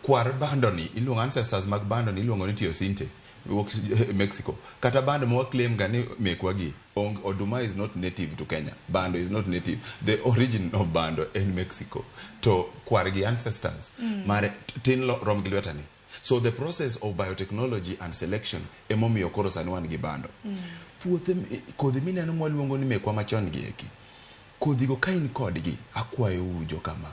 Kwar bando ni iluongo ancestors mag bando ni iluongo ni teosinte wuok Mexico. Kata bando ma waclaim ga ni mekwa gi oduma is not native to Kenya. Bando is not native. The origin of bando en Mexico. To kwar gi ancestors mare tin rom gi lweta ni. So the process of biotechnology and selection emomiyo koro sani wan gi bando. Puothe kodhi mineno mwaluongo ni mekwa machon gi eki. Kodhi go ka in kodgi, akwayo u kama.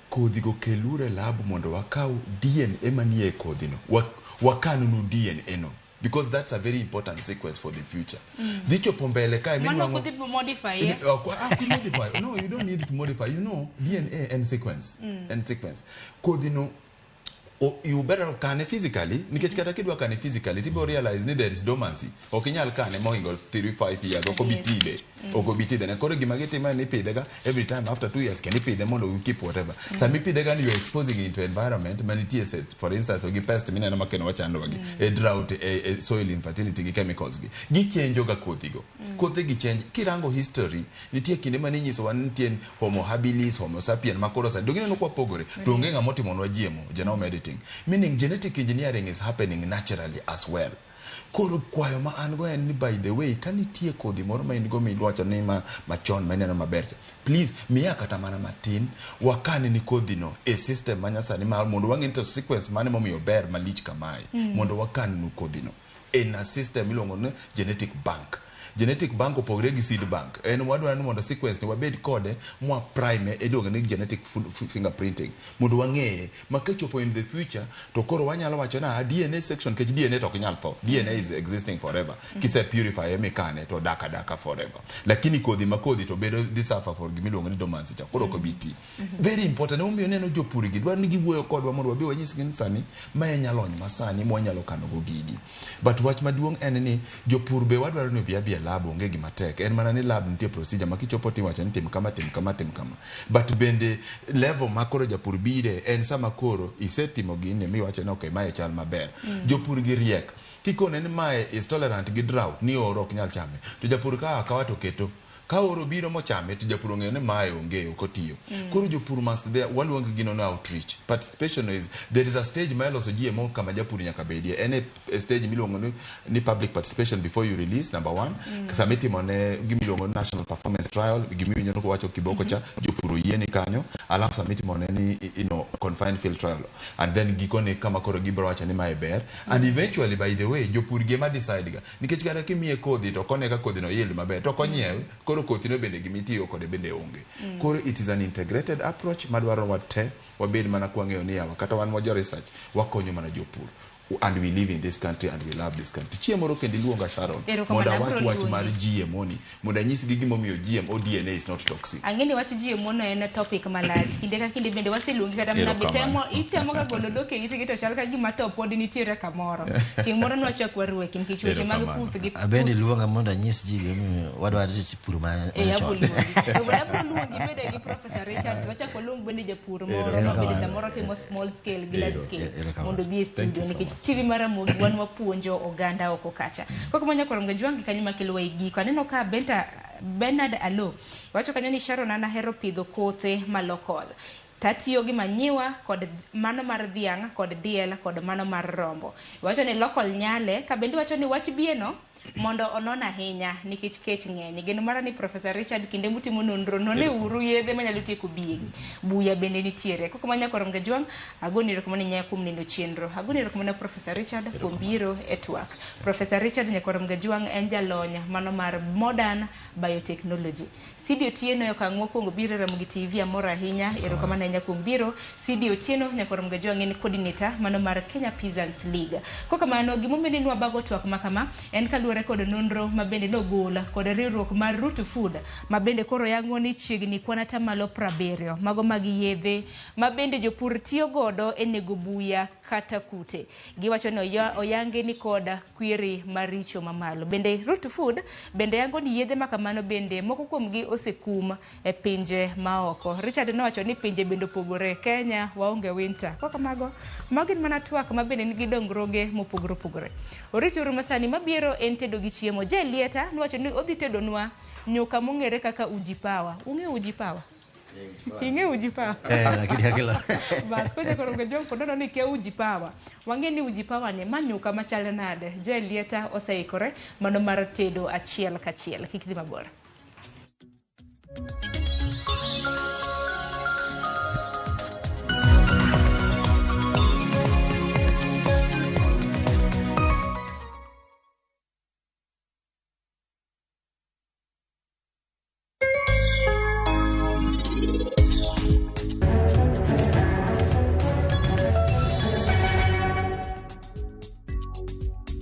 Kodhi go keluru e lab mondo wakaw DNA manie e kodhi no. Wakannu DNA no. Because that's a very important sequence for the future. Dhi chopo mbele kae Mano minwang'o ok udhi modify, eh? Ok modify. No, you don't need to modify. You know, DNA and sequence. And sequence. Kodhi no, you better kane physically, nikech kata kidwa kane physically, tibo realize ni there is dormancy. Ok inyal kane mohingo 3-5 years, ok obi tibe. Ok obi tibe. Ne koro gima gitimo en ni ipidhe ga every time after 2 years, kendo ipidhe mondo you keep whatever. Sama ipidhe ga ni you are exposing it to environment manitie, for instance, gi pest mineno ma kendo wachandowa gi, e drought, e soil infertility gi chemicals gi. Gichenjo ga kodhi go. Kothe gi change. Kirango history, nitie kinde mane inyisowa ni nitie homo habilis, homo sapien ma koro sani. Donge ineno kwapogore? To onge ng'ama otimonwa GMO, genome editing. Meaning genetic engineering is happening naturally as well. Koro kwayo ma an go en ni by the way, ka nitie kodhi moro ma in go miwacho ni ma machon ma ineno maber, please miya kata mana matin, wakan ni kodhi no e system ma nyasani mar mondo wang'e ni to sequence mane momiyo ber malich kamae, mondo wakan nu kodhi no in a system miluongo ni genetic bank. Genetic bank opogre gi seed bank. En wadwaro ni mondo sequence ni wabed kode mwa prime iluongo ni genetic fingerprinting mondo wang'eye ma kochopo in the future to koro wanyalo wacho na DNA section nikech DNA to ok nyal tho. DNA is existing forever. Kise purify mikane to dak adaka forever. Lakini kodhi ma kodhi to bedo dhi suffer for gimiluongo ni dormancy cha koro ok obi ti. Very important. Emomiyo ineno jopur gi dwaro ni giwuoyo kodwa mondo wabi wanyisgi ni sani mae nyalony masani mwanyalo kano go gigi. But wach maduong' en ni jopur be wadwaro ni obi abi e lab onge gima tek. En mana ni lab nitie procedure ma kichopo tiwacho ni tim kama tim kama tim kama. But bende level ma koro japur bire en sama koro isetimo gini miwacho ni okay mae chal maber. Jopur gi riek. Kikone ni mae is tolerant gi drought ni oro ok nyal chame. To japur ka akawa to keto ka oro biro mochame to japur ong'eyo ni mae onge ok otiyo. Koro jopur must there waluongo gino ni outreach. Participation is there is a stage ma iloso GMO kama japur nyaka bedie. En e stage miluongo ni public participation before you release number one. Sama itimo ne gimiluongo ni national performance trial gimiwinjo ni wacho kiboko cha jopur oyieni kanyo alafu sama itimo ne ni you know, confined field trial and then gikone kama koro gibiro wacho ni mae ber and eventually by the way jopur gi ema decide ga nikech kata kimiye kodhi to ok one ka kodhi no yield maber to ok onyiew koro kothino bende gimitiyo kode bende onge. Koro it is an integrated approach madwaro wate wabed mana kwang'eyo ni yawa kata wan wajo research wakonyo mana jopur and we live in this country and we love this country. Chieng' moro kendo iluonga Sharon Erokamano, mondo awach abiro wach luongi. mar GMO ni mondo anyisgi gimomiyo GMO DNA is not toxic. Ang'e ni wach GMO no en topic malach. Kinde ka kinde bende waseluongi kata mana be Erokamano. temo itemo ka golo dhok e itgi to chal ka gima to pod nitiere kamoro. Chieng' moro nwachak warwaki nikech weche mag Erokamano. puth gi Abende luonga mondo anyis ji gimomiyo wadwaro pur ma Eh, machon. abro luongi. To bende abro luongi bende gi Professor Richard, wachak waluong bende japur moro ma bende samoro timo small scale gi large scale Erokamano. mondo obi e Thank studio you so nikech much. TV mar Ramogi wan wapuonjo oganda oko kacha. Koko manya koro Jwangi kanyo makelo e giko. Aneno ka Benta Bernard Alo wacho kanyo ni Sharon an ahero pidho kothe ma local. Tatiyo gi manyiwa kod mano mar dhiang' kod diel kod mano mar rombo. Wacho ni local nyale ka bende wacho ni wach bieno mondo onon ahinya nikech kech ng'eny. Geno mara ni Professor Richard kinde mutimo nonro none uru yedhe manyalo tieko biegi. Buya bende nitiere. Koko manya koro Jwang' agoni erokamano ahinya kuom neno chenro. Agoni erokamano Professor Richard kuom biro e twak. Professor Richard Nyakwar Jwang' en jalony mano mar modern biotechnology. Sidi Otieno e okang' mokwongo biro e Ramogi TV amor ahinya. Erokamano ahinya kuom biro. Sidi Otieno Nyakwar Jwang' en coordinator mano mar Kenya Peasants League. Kokamano gimomiyo ni nwabago twak ma kama en kaluwore kod nonro ma bende nogol kod riwruok mar Root Food ma bende koro yango ni chiegni kwan atamalo 70 mago mag yedhe ma bende jopur tiyo godo e nego buya kata kute. Giwacho ni oyange ni kod kwiri maricho mamalo. Bende Root Food bende yango ni yedhe ma kamano bende moko kuomgi osekum e pinje maoko. Richard nowacho ni pinje bende opogore. Kenya waonge winter. Kokamago, mago gin mana twak ma bende nigi dongruoge mopogore opogore. Oriti uru masani mabiro en tedo gi chiemo. Jelieta nowacho ni odhi tedonwa nyuka mong'ere kaka uji power. Ung'eyo uji power? Ing'eyo uji power? Lakini akila Bas kocha koro Jwang' pod neno ni kia uji power. Wang'e ni uji power ni ma nyuka machal nade. Jelieta oseikore mano mar tedo achiel kachiel. Kik dhi mabor.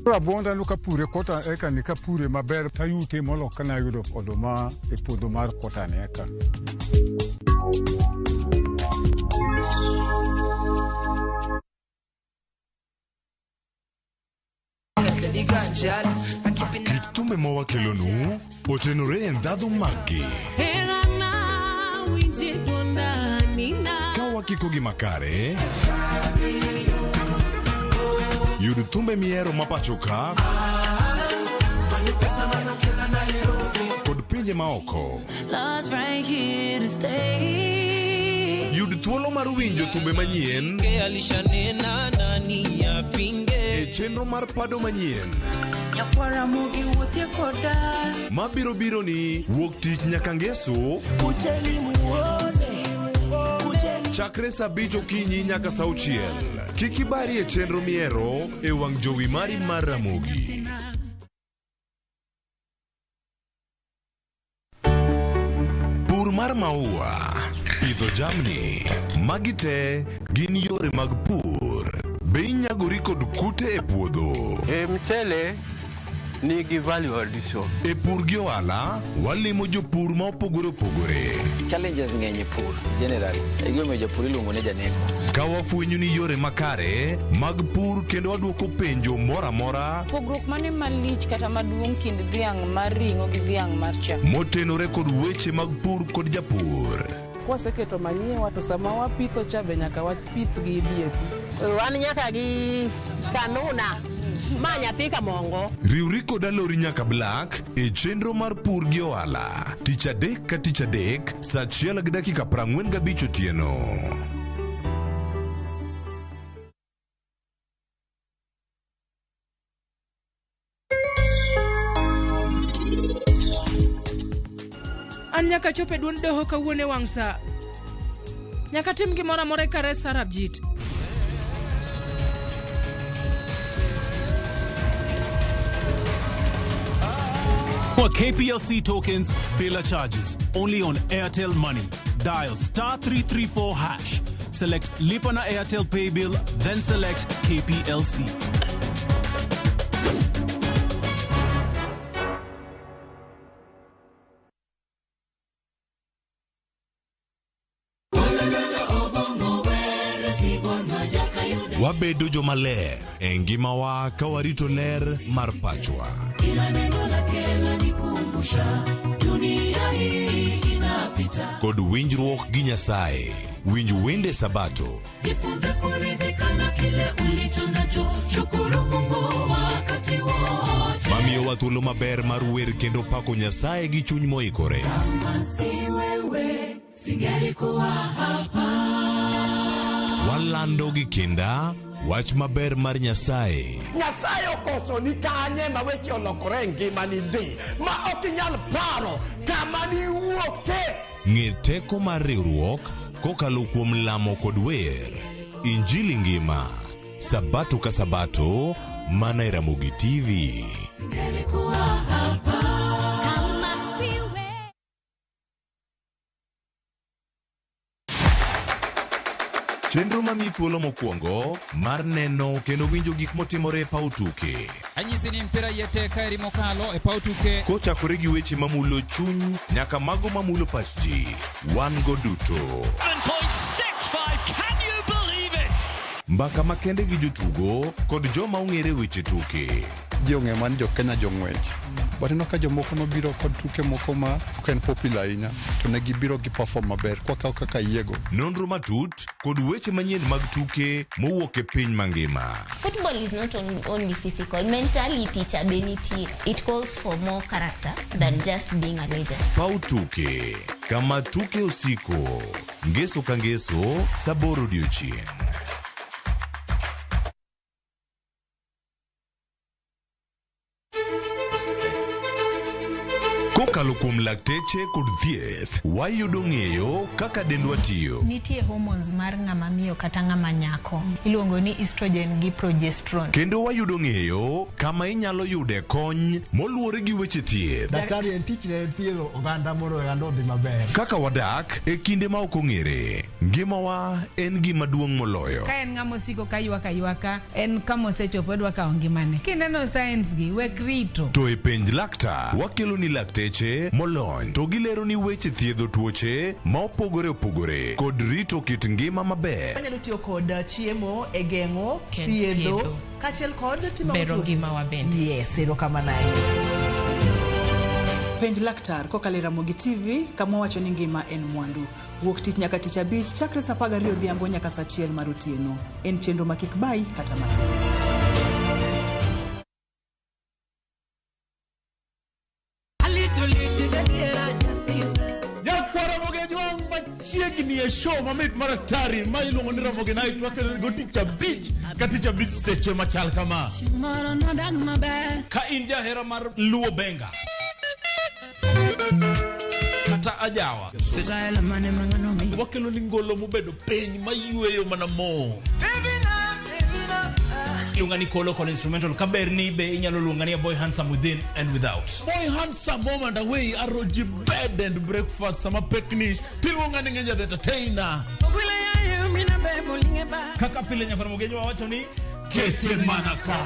Rabuonda no kapure kota eka ni kapure maber tayute molo kana yudo oduma e puodho mar kota ni eka. Kit thumbe mawakelonu otenore e ndhadhu maggi. Ka wakikogi makare, yud thumbe mihero ma pacho ka kod pinje maoko. Love's right here to stay. Yud thuolo mar winjo thumbe manyien Alishanena nani apinge e chenro mar pado manyien Nyakwara mogi wuothie koda mabiro biro ni wuok tich nyaka ngeso Kujeni muone Kujeni chakre saa 5 okinyi nyaka saa 6. Kik ibari e chenro mihero e wang' jowi mari mar Ramogi. mar maua, pidho jamni, magi te gin yore mag pur. Be inyagori kod kute e puodho? E mchele nigi value addition. E pur gi ohala, walimo jopur ma opogore opogore. Challenges ng'eny e pur generally. E gimomiyo japur iluongo ni janeko. Ka wafwenyo ni yore makare mag pur kendo wadwoko penjo moro amora Pogruok mane malich kata maduong' kind dhiang' mar ring'o gi dhiang' mar chak? motenore kod weche mag pur kod japur. Kwaseketo manyiwa to sama wapitho cha be nyaka wapith gi DAP. Wan nyaka gi kanuna ma nyathi kamongo. Riwri kod Alori nyaka Black e chenro mar pur gi ohala tich adek ka tich adek saa achiel gi dakika 45 otieno. An nyaka chop e duond doho kawuono e wang' sa. Nyaka tim gimoro amora e kar Sarabjit. For KPLC tokens, bila charges. Only on Airtel Money. Dial star 334 hash. Select Lipa na Airtel Pay Bill, then select KPLC. Wabedo jomaler e ngimawa ka warito ler mar pachwa. Kila neno lake lanikumbusha dunia hii inapita. Kod winjruok gi Nyasaye. Winj wende Sabato. Jifunze kuridhika na kile ulicho nacho, shukuru Mungu wakati wote. Mamiyowa thuolo maber mar wer kendo pako Nyasaye gi chuny moikore. Kama si wewe, singelikuwa hapa. Walando gi kinda wach maber mar Nyasaye. Nyasaye okoso ni kanye ma weche olokore e ngimani di ma ok inyal paro kama niwuoke. Ng'e teko mar riwruok kokalo kuom lamo kod wer. Injili ngima. Sabato ka Sabato mana e Ramogi TV. Singelikuwa hapa. Kama si wewe. Chenro mamiyi thuolo mokwongo mar neno kendo winjo gik motimore e paw tuke. Anyisi ni mpira yete kaeri mokalo e paw tuke. Kochakore gi weche mamulo chuny nyaka mago mamulo pach ji. Wan go duto. 7.65, can you believe it? Mbaka makende gi jotugo kod joma ong'ere weche tuke. Ji ong'e mana ni jo Kenya jong'wech. But ineno ka jomoko nobiro kod tuke moko ma ok en popular ahinya to ne gibiro gi perform maber kwakawo kaka yiego. Nonro matut kod weche manyien mag tuke mowuok e piny mangima. Football is not only physical. Mentality cha be nitie. It calls for more character than just being a legend. Paw tuke kama tuke osiko. Ngeso ka ngeso saa aboro odiochieng'. Kokalo kuom lakteche kod thieth, wayudo ng'eyo kaka dendwa tiyo. Nitie hormones mar ng'ama miyo kata ng'ama nyako iluongo ni estrogen gi progesterone. Kendo wayudo ng'eyo kama inyalo yude kony moluwore gi weche thieth. Daktari en tich ne thiedho oganda mondo oganda odhi maber. Kaka wadak e kinde ma ok ong'ere, ngimawa en gima duong' moloyo. Ka en ng'ama osiko ka ywak aywaka, en kama osechopo odwa kawo ngimane. Kineno signs gi, wek rito. To e penj laktar, wakelo ni lakteche molony to gilero ni weche thiedho tuoche ma opogore opogore kod rito kit ngima maber. Wanyalo tiyo kod chiemo e geng'o, thiedho, thiedho. kaachiel kod timo Bero tuoche. ngimawa bende. Yes, erokamano ahinya. Penj laktar kokalo e Ramogi TV kama wacho ni ngima en mwandu. Wuok tich nyaka tich abich chakre saa 12 odhiambo nyaka saa 1 mar otieno. En chenro ma kik bayi kata matin. Nyakwar Ramogi Ajwang' machiegni e show mamit mar atari ma iluongo ni Ramogi Night wakelo go tich abich ka tich abich seche machal kama. Ka in jahera mar Luo Benga kata ajawa wakelo ni ngolo mobedo piny mayweyo mana mo. Iluonga ni Kolo kod instrumental kaberni be inyalo luonga ni a boy handsome within and without. Boy handsome home and away aroji bed and breakfast sama pekni tiluonga ni Ngenja the entertainer. Kaka pile nyakwar Mugenyi wawacho ni kete mana ka.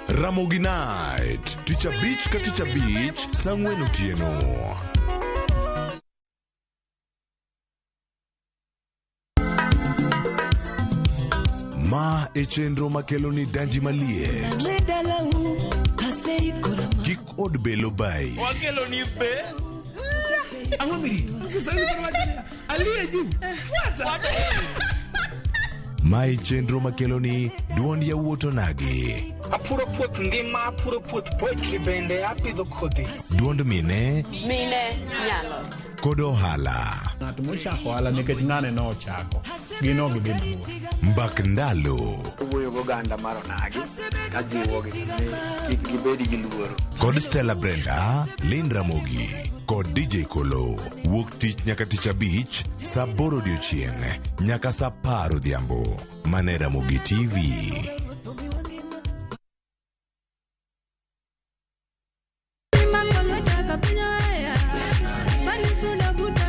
Ramogi Night, tich abich ka tich abich, saa ang'wen otieno. Ma e chenro makelo ni danji maliet. Kik od belo bai. Wakelo ni be. Ang'o mirito? Kiswahili koro wacho niya, aliye juu fuata. Ma e chenro makelo ni duond yawuot onagi. Apuro puoth ngima, apuro puoth poetry bende apidho kodhi. Duond mine Mine nyalo. kod ohala. Ng'at mochako ohala nikech ng'ane nochako, gin ok gidhi mabor. Mbak ndalo. Wuoyo goganda mar onagi kajiwogi ni kik gibed gi luoro. Kod Stella Brenda, Lynn Ramogi kod DJ Kolo. Wuok tich nyaka tich abich, saa aboro odiochieng' nyaka saa apar odhiambo. Mane Ramogi TV.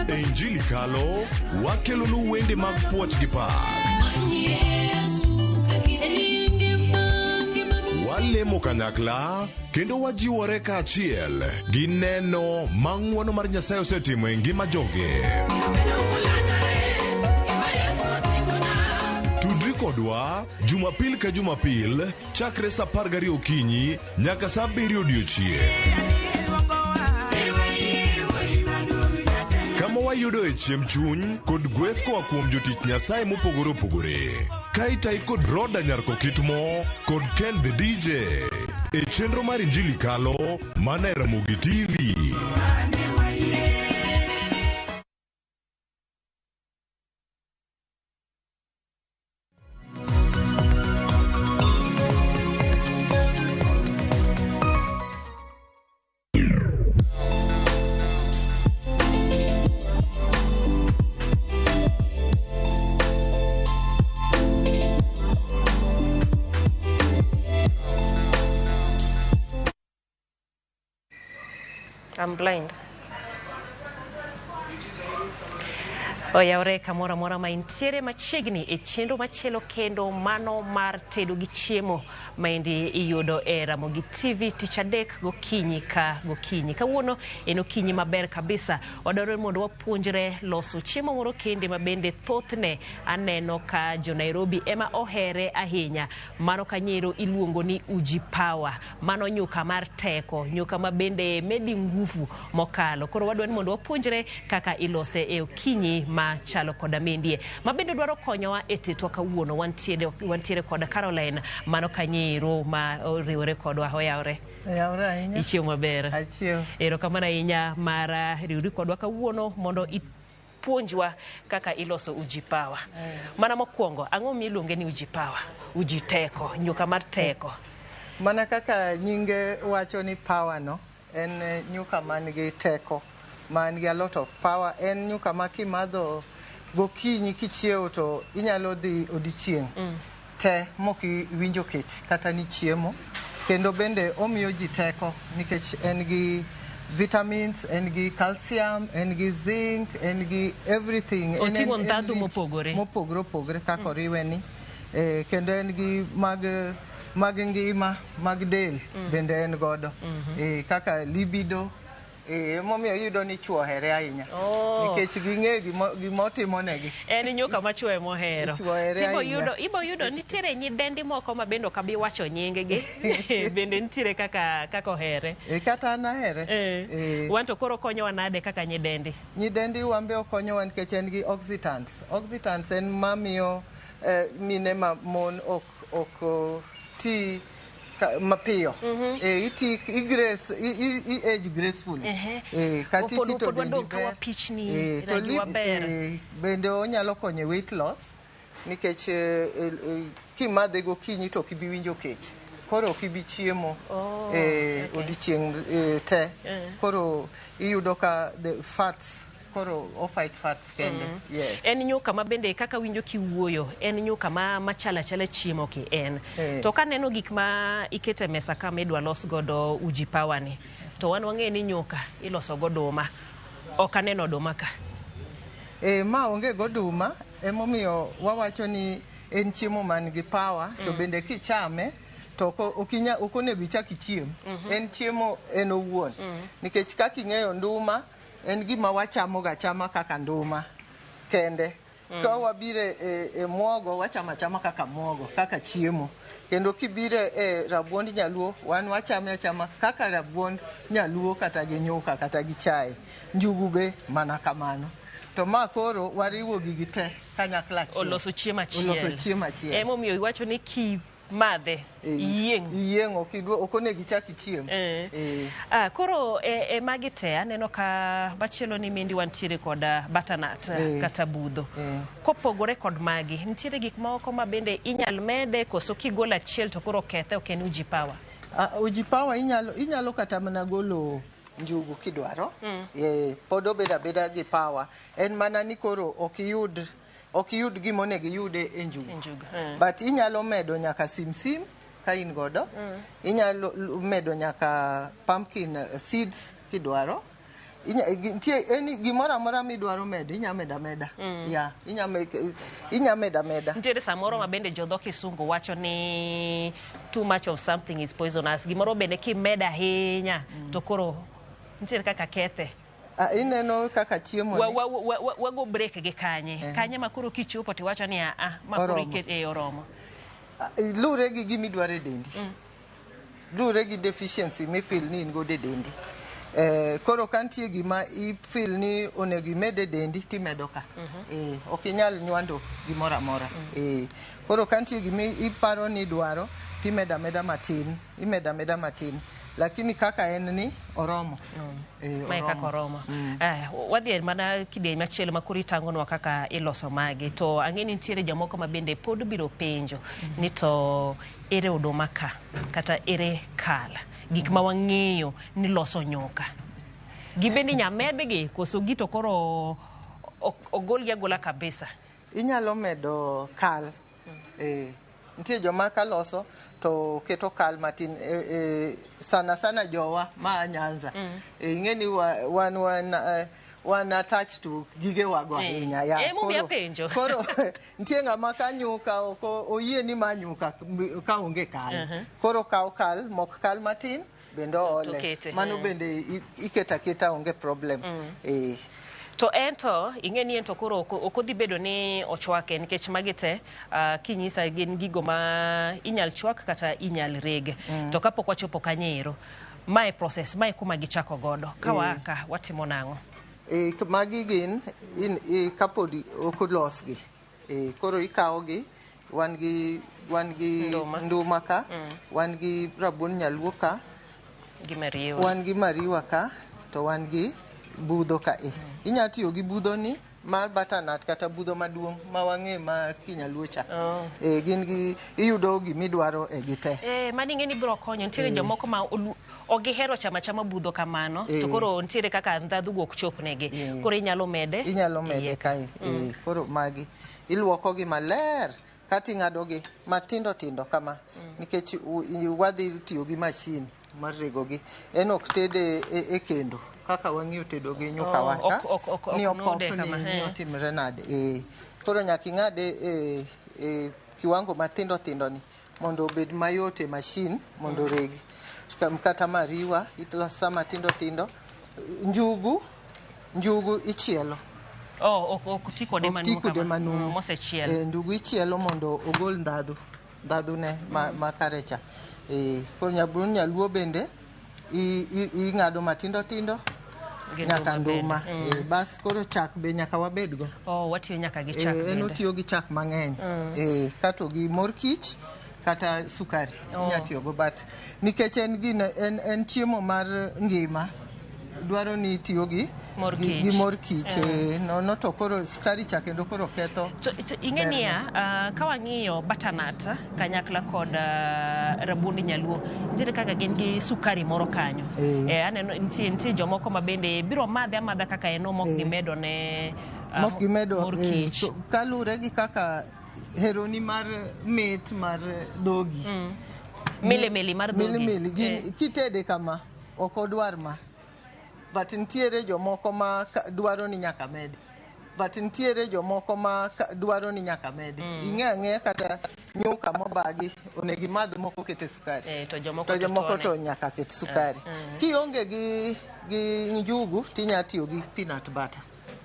E Injili Kalo, wakelonu wende mag puoch gi pak. Walemo kanyakla kendo wajiwore kaachiel gi neno ma ng'wono mar Nyasaye osetimo e ngima joge. Tudri kodwa Jumapil ka Jumapil chakre saa 12 okinyi nyaka saa 7 odiochieng'. Kama wayudoe chiemb chuny kod gweth koa kuom jotich Nyasaye mopogore opogore. Ka itayi kod Roda Nyar Kokitmo kod Ken the DJ e chenro mar Injili Kalo mana e Ramogi TV. I'm blind. Oyawre kamoro amora ma intiere machiegni e chenro machielo kendo mano mar tedo gi chiemo maendi iyudo e Ramogi TV tich adek gokinyi ka gokinyi. Kawuono en okinyi maber kabisa. Wadwaro mondo wapuonjre loso chiemo moro kende ma bende thothne aneno ka jo Nairobi ema ohere ahinya. Mano kanyero iluongo ni uji power. Mano nyuka mar teko, nyuka ma bende medi nguvu mokalo. Koro wadwaro ni mondo wapuonjre kaka ilose e okinyi ma chalo koda mendie. Ma bende dwaro konyowa e tetwa kawuono wantiere koda Caroline mano kanyero ma oriwore kodwa. Oyawre. Oyawre ahinya. Ichiew maber. Achiew. Erokamano ahinya mar riwri kodwa kawuono mondo ipuonjwa kaka iloso uji power. Mana mokwongo, ang'o miluonge ni uji power? Uji teko, nyuka mar teko. Mana kaka nyinge wacho ni power no, en nyuka man gi teko, man gi a lot of power. En nyuka ma kimadho gokinyi kichiewo to inyalo dhi odiochieng' te mok iwinjo kech kata ni chiemo. Kendo bende omiyo ji teko nikech en gi vitamins, en gi calcium, en gi zinc, en gi everything. Oting'o ndhadhu mopogore. Mopogore opogore kaka oriwe ni. Kendo en gi mag ngima, mag del bende en godo. Kaka libido. Emomiyo iyudo ni chwo ohere ahinya. Nikech ging'e gima otimonegi. En nyuka ma chwo ema ohero. Chwo ohere ahinya. Ibo yudo nitiere nyidendi moko ma bende ok abi wacho nying-gi. Bende nitiere kaka ohere. Kata an ahere. Wan to koro konyowa nade kaka nyidendi? Nyidendi wan be okonyowa nikech en gi oxidants. Oxidants en mamiyo mine ma mon ok ti mapiyo. Iti i age gracefully. Kata iti to dendi ber. To bende onyalo konyo weight loss nikech kimadhe gokinyi to ok ibi winjo kech. Koro ok ibi chiemo odiochieng' te. Koro iyudo ka the fats koro o fight fats kende. Yes. En nyuka ma bende kaka winjo kiwuoyo, en nyuka ma machalo achala chiemo ki en. To kaneno gik ma ikete mesa ka midwa los godo uji power ni, to wan wang'e ni nyuka iloso goduma. Ok aneno oduma ka. Ma onge goduma, emomiyo wawacho ni en chiemo man gi power, to bende kichame to ok onego ichak ichiem. En chiemo en owuon. Nikech kaka ing'eyo nduma en gima wachamo ga chama kaka nduma kende. Ka wabiro e muogo, wachamo achama kaka muogo, kaka chiemo. Kendo kibiro e rabuond nyaluo, wan wachame achama kaka rabuond nyaluo kata gi nyuka kata gi chae. Njugu be mana kamano. To ma koro wariwo gigi te kanyakla achiel. Oloso chiemo achiel. Oloso chiemo achiel. Emomiyo iwacho ni kimadhe, iyieng'. Iyieng' ok onego ichak ichiem. Koro e magi te aneno ka machielo ni mindi wantiere kod butternut kata budho. Kopogore kod magi, nitiere gik moko ma bende inyal mede koso kigolo achiel to koro kethe ok en uji power. Uji power inyalo kata mana golo njugu kidwaro. Pod obedo abeda gi power. En mana ni koro ok iyud gima onego iyude e njugu. But inyalo medo nyaka simsim ka in godo. Inyalo medo nyaka pumpkin seeds kidwaro. Nitie gimoro amora midwaro medo, inya medo ameda. Yeah, inya medo ameda. Nitiere samoro ma bende jodho kisungu wacho ni too much of something is poisonous. Gimoro bende kimedo ahinya to koro nitiere kaka kethe. Ineno kaka chiemo ni wago break gi kanye. Kanye ma koro kichopo tiwacho ni ma koro iket oromo. Lure gi gima idwaro e dendi. Lure gi deficiency mifeel ni in godo e dendi. Koro ka nitie gima ifeel ni onego imed e dendi timedo ka. Ok inyal nywando gimoro amora. Koro ka nitie gima iparo ni idwaro timedo ameda matin, imedo ameda matin. Lakini kaka en ni oromo. Mae kaka oromo. Wadhi mana kidieny machielo ma koro itang'onwa kaka iloso magi. To ang'e ni nitiere jomoko ma bende pod biro penjo ni to ere oduma ka kata ere kal, gik ma wang'eyo ni loso nyuka. Gibende inya medgi koso gi to koro ogolgi agola kabisa. Inyalo medo kal. Nitie joma kaloso to keto kal matin, sana sana jowa ma Nyanza. Ing'e ni wan attached to gigewa go ahinya. Emomiyo apenjo. Koro nitie ng'ama ka nyuka ok oyie ni ma nyuka ka onge kal. Koro kaw kal, mok kal matin bende oole. Mano bende iketo aketa onge problem. To ento, ing'e ni ento koro ok odhi bedo ni ochwake nikech magi te kinyisa gin gigo ma inyal chwak kata inyal reg. To kapok wachopo kanyo ero, mae process, mae kuma gichako godo. Ka waa ka, watimo nang'o? Magi gin kapod ok olosgi. Koro ikawogi, wan gi nduma ka, wan gi rabuon nyaluo ka, wan gi mariwa ka, to wan gi budho ka. Inya tiyo gi budho ni mar butternut kata budho maduong' ma wang'e ma kinyaluo cha. Gin gi iyudo gimidwaro e gi te. Mano ing'e ni biro konyo. Nitiere jomoko ma ok gihero chamo achama budho kamano, to koro nitiere kaka ndhadhu go ok chopnegi. Koro inyalo mede. Inyalo mede kae. Koro magi iluoko gi maler kata ing'ado gi matindo tindo kama, nikech wadhi tiyo gi machine mar rego gi. En ok tede e kendo kaka wang'iyo tedo gi nyuka wa ka ni opopni ni otimre nade. Koro nyaka ing'ade e kiwango matindo tindo ni mondo obed mayot e machine mondo oregi. Kata mariwa iloso matindo tindo. Njugu ichielo. Ok ti kode manumu mosechiel. Njugu ichielo mondo ogol ndhadhu ne makare cha. Koro nyabuon nyaluo bende ing'ado matindo tindo nyaka nduma. Bas koro chak be nyaka wabedgo. Watiyo nyaka gi chak bende. En otiyo gi chak mang'eny. Kato gi mor kich kata sukari inya tiyogo, but nikech en gine en chiemo mar ngima. dwaro ni itiyo gi Mor gi, kich. gi mor kich Mm. Nono to koro sukari cha kendo koro ketho To ing'e niya, ka wang'iyo butternut kanyakla kod rabuond nyaluo, nitiere kaka gin gi sukari moro kanyo. Aneno nitie jomoko ma bende biro madhe amadha kaka en no mok gimedo ne mok gimedo mor kich. To kaluwore gi kaka heroni mar mit mar dhogi. Milimili mar dhogi. Milimili gin kitede kama ok odwar ma. But nitiere jomoko ma dwaro ni nyaka med. But nitiere jomoko ma dwaro ni nyaka med. Ing'e ang'eya kata nyuka mobagi onego imadh moko kete sukari. To jomoko To jomoko tone. to nyaka ket sukari. Kionge gi njugu tinya tiyo gi peanut butter.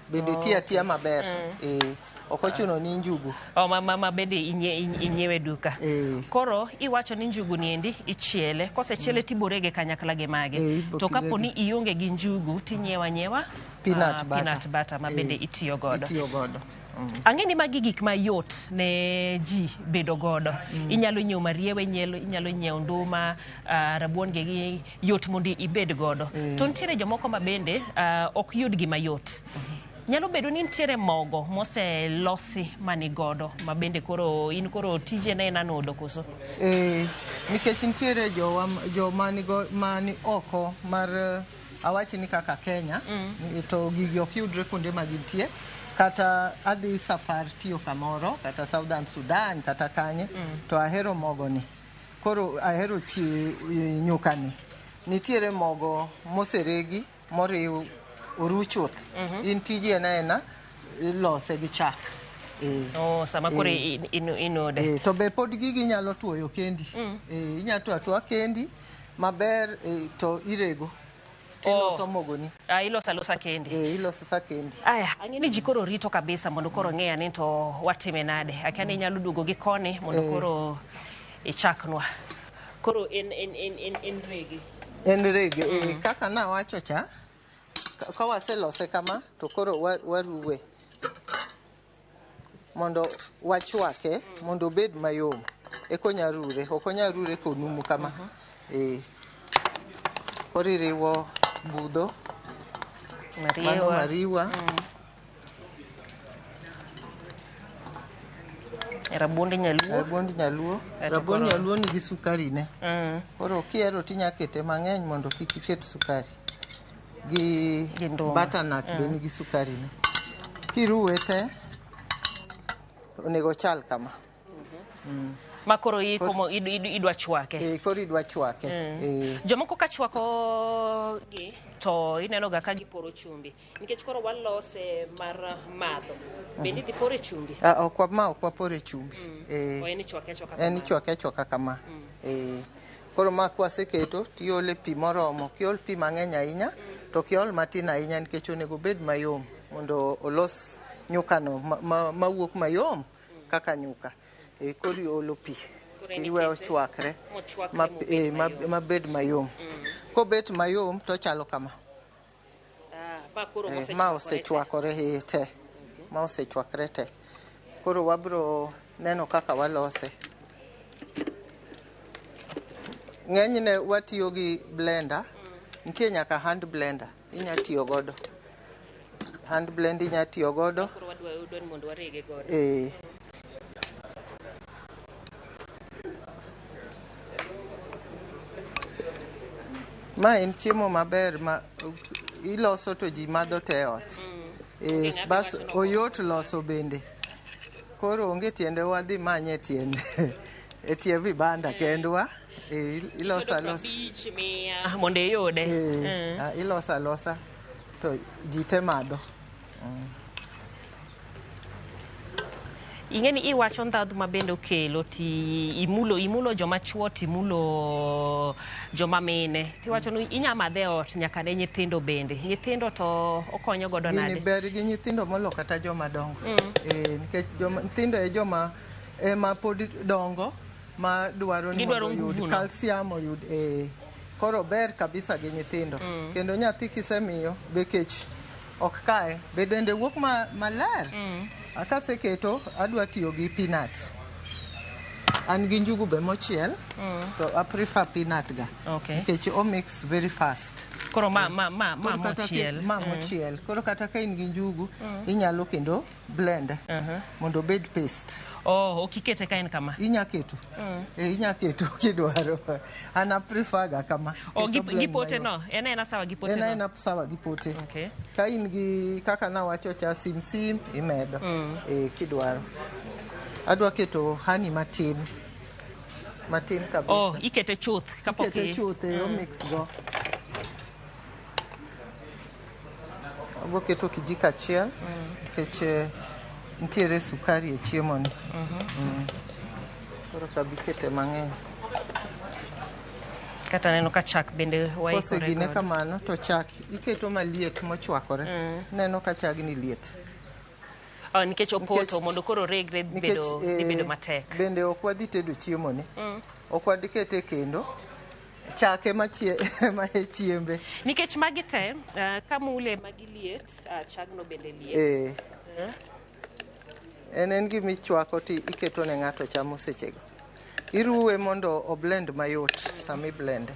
Bende tiyo atiya maber. Ok ochuno ni njugu. Ma bende inyiewe duka. Koro iwacho ni njugu ni endi ichiele. Kosechiele tiborege kanyakla gi mage. To kapo ni ionge gi njugu tinyiewa nyiewa Peanut butter. Peanut butter ma bende itiyo godo. Itiyo godo. Ang'e ni magi gik mayot ne ji bedo godo. Inyalo nyiewo mariewa, inyalo nyiewo nduma, rabuon gi yot mondo ibed godo. To nitiere jomoko ma bende ok yud gima yot. Nyalo bedo ni nitiere mogo moselosi mani godo ma bende koro in koro tije ne en anodo koso? Nikech nitiere joma mani oko mar awachi ni kaka Kenya, to gigi ok yudre kuonde ma gintie. Kata adhi safar tiyo kamoro, kata Southern Sudan, kata kanye, to ahero mogo ni. Koro ahero nyuka ni. Nitiere mogo moseregi, moriw oru chuth. In tiji en aena ilose gi chak. Sama koro inode. To be pod gigi inyalo tuoyo kendi. Inyalo tuoyo atuoya kendi maber, to irego. Tiloso mogoni. Iloso alosa kendi. Iloso sa kendi. Aya, ang'e ni ji koro rito kabisa mondo koro ng'eya ni to watime nade. Akia ni inyalo duogo gi koni mondo koro ichaknwa. Koro en rege. En rege. Kaka nawacho cha, ka waselose kama to koro waruwe mondo wachwake mondo obed mayom. Eka onya rure, ok onya rure konumu kama. Koro iriwo budho, mano mariwa, rabuond nyaluo. Rabuond nyaluo. Rabuond nyaluo nigi sukari ne. Koro kihero tinya kete mang'eny mondo kik iket sukari. Gi butternut be nigi sukari ne. Kiruwe te, onego chal kama. Ma koro iko idwa chwake. Koro idwa chwake. Jomoko ka chwako gi to ineno ga ka giporo chumbi. Nikech koro walose mar madho. Bende idhi pore chumbi? Ok wapore chumbi. En ichwake achwaka kama. En ichwake achwaka kama. Koro ma kwaseketo tiole pi moromo. Kiol pi mang'eny ahinya to kiol matin ahinya nikech onego obed mayom mondo olos nyukano mawuok mayom kaka nyuka. Koro iolo pi tiwe ochwakre mabed mayom. Kobet mayom to ochalo kama. Ma osechwakore te. Ma osechwakre te. Koro wabro neno kaka walose. Ng'enyne watiyo gi blender. Nitie nyaka hand blender inya tiyo godo. Hand blend inya tiyo godo. Koro wadwa ni mondo warege godo. Ma en chiemo maber ma iloso to ji madho te ot. Bas oyot loso bende. Koro onge tiende wadhi manye e tiende. E tie vibanda kendwa. Iloso alosa. Mondo iyude. Iloso alosa to ji te madho. Ing'e ni iwacho ndhadhu ma bende okelo ti imulo joma chuo timulo joma mine. Tiwacho ni inya madhe e ot nyaka ne nyithindo bende. Nyithindo to okonyo godo nade? Gini ber gi nyithindo molo kata joma dongo. Nikech nyithindo e joma ema pod dongo ma dwaro ni mondo oyud calcium oyud. Koro ber kabisa gi nyithindo. Kendo nyathi kisemiyo be kech ok kae be dende wuok maler. Akaseketo adwa tiyo gi peanut. An gi njugu be mochiel, to I prefer peanut ga. Nikech o mix very fast. Koro ma ma ma ma Koro kata ki- mochiel. Ma mochiel. Koro kata ka in gi njugu, inyalo kendo blend mondo obed paste. Oh, ok ikete ka en kama. Inya keto. Eh, inya keto kidwaro. An a prefer ga kama. Oh, Keto gi, blend gi pote mayot. no. En aena sawa gi pote En no. aena sawa gi pote. Okay. Ka in gi kaka nawacho cha sim sim imedo. Eh, kidwaro. Adwa keto honey matin. Matin kabisa. Oh, ikete chuth kapok Ikete chuth e omix go. Abo keto kijiko achiel nikech nitiere sukari e chiemo ni. Koro ok abi kete mang'eny. Kata neno ka chak bende waikore Kosegine godo. kamano to chak iketo maliet mochwakore. Neno ka chagni liet. Oh, nikech opoto mondo koro regre Nikech, bedo dhi bedo matek. Bende ok wadhi tedo chiemo ni. Ok wadhi kete e kendo. Chak ema ema e chiembe. Nikech magi te, ka mule magi liet, chagno bende liet. En gima ichwako to iketo ne ng'ato chamo sechego. Iruwe mondo o blend mayot sama i blend.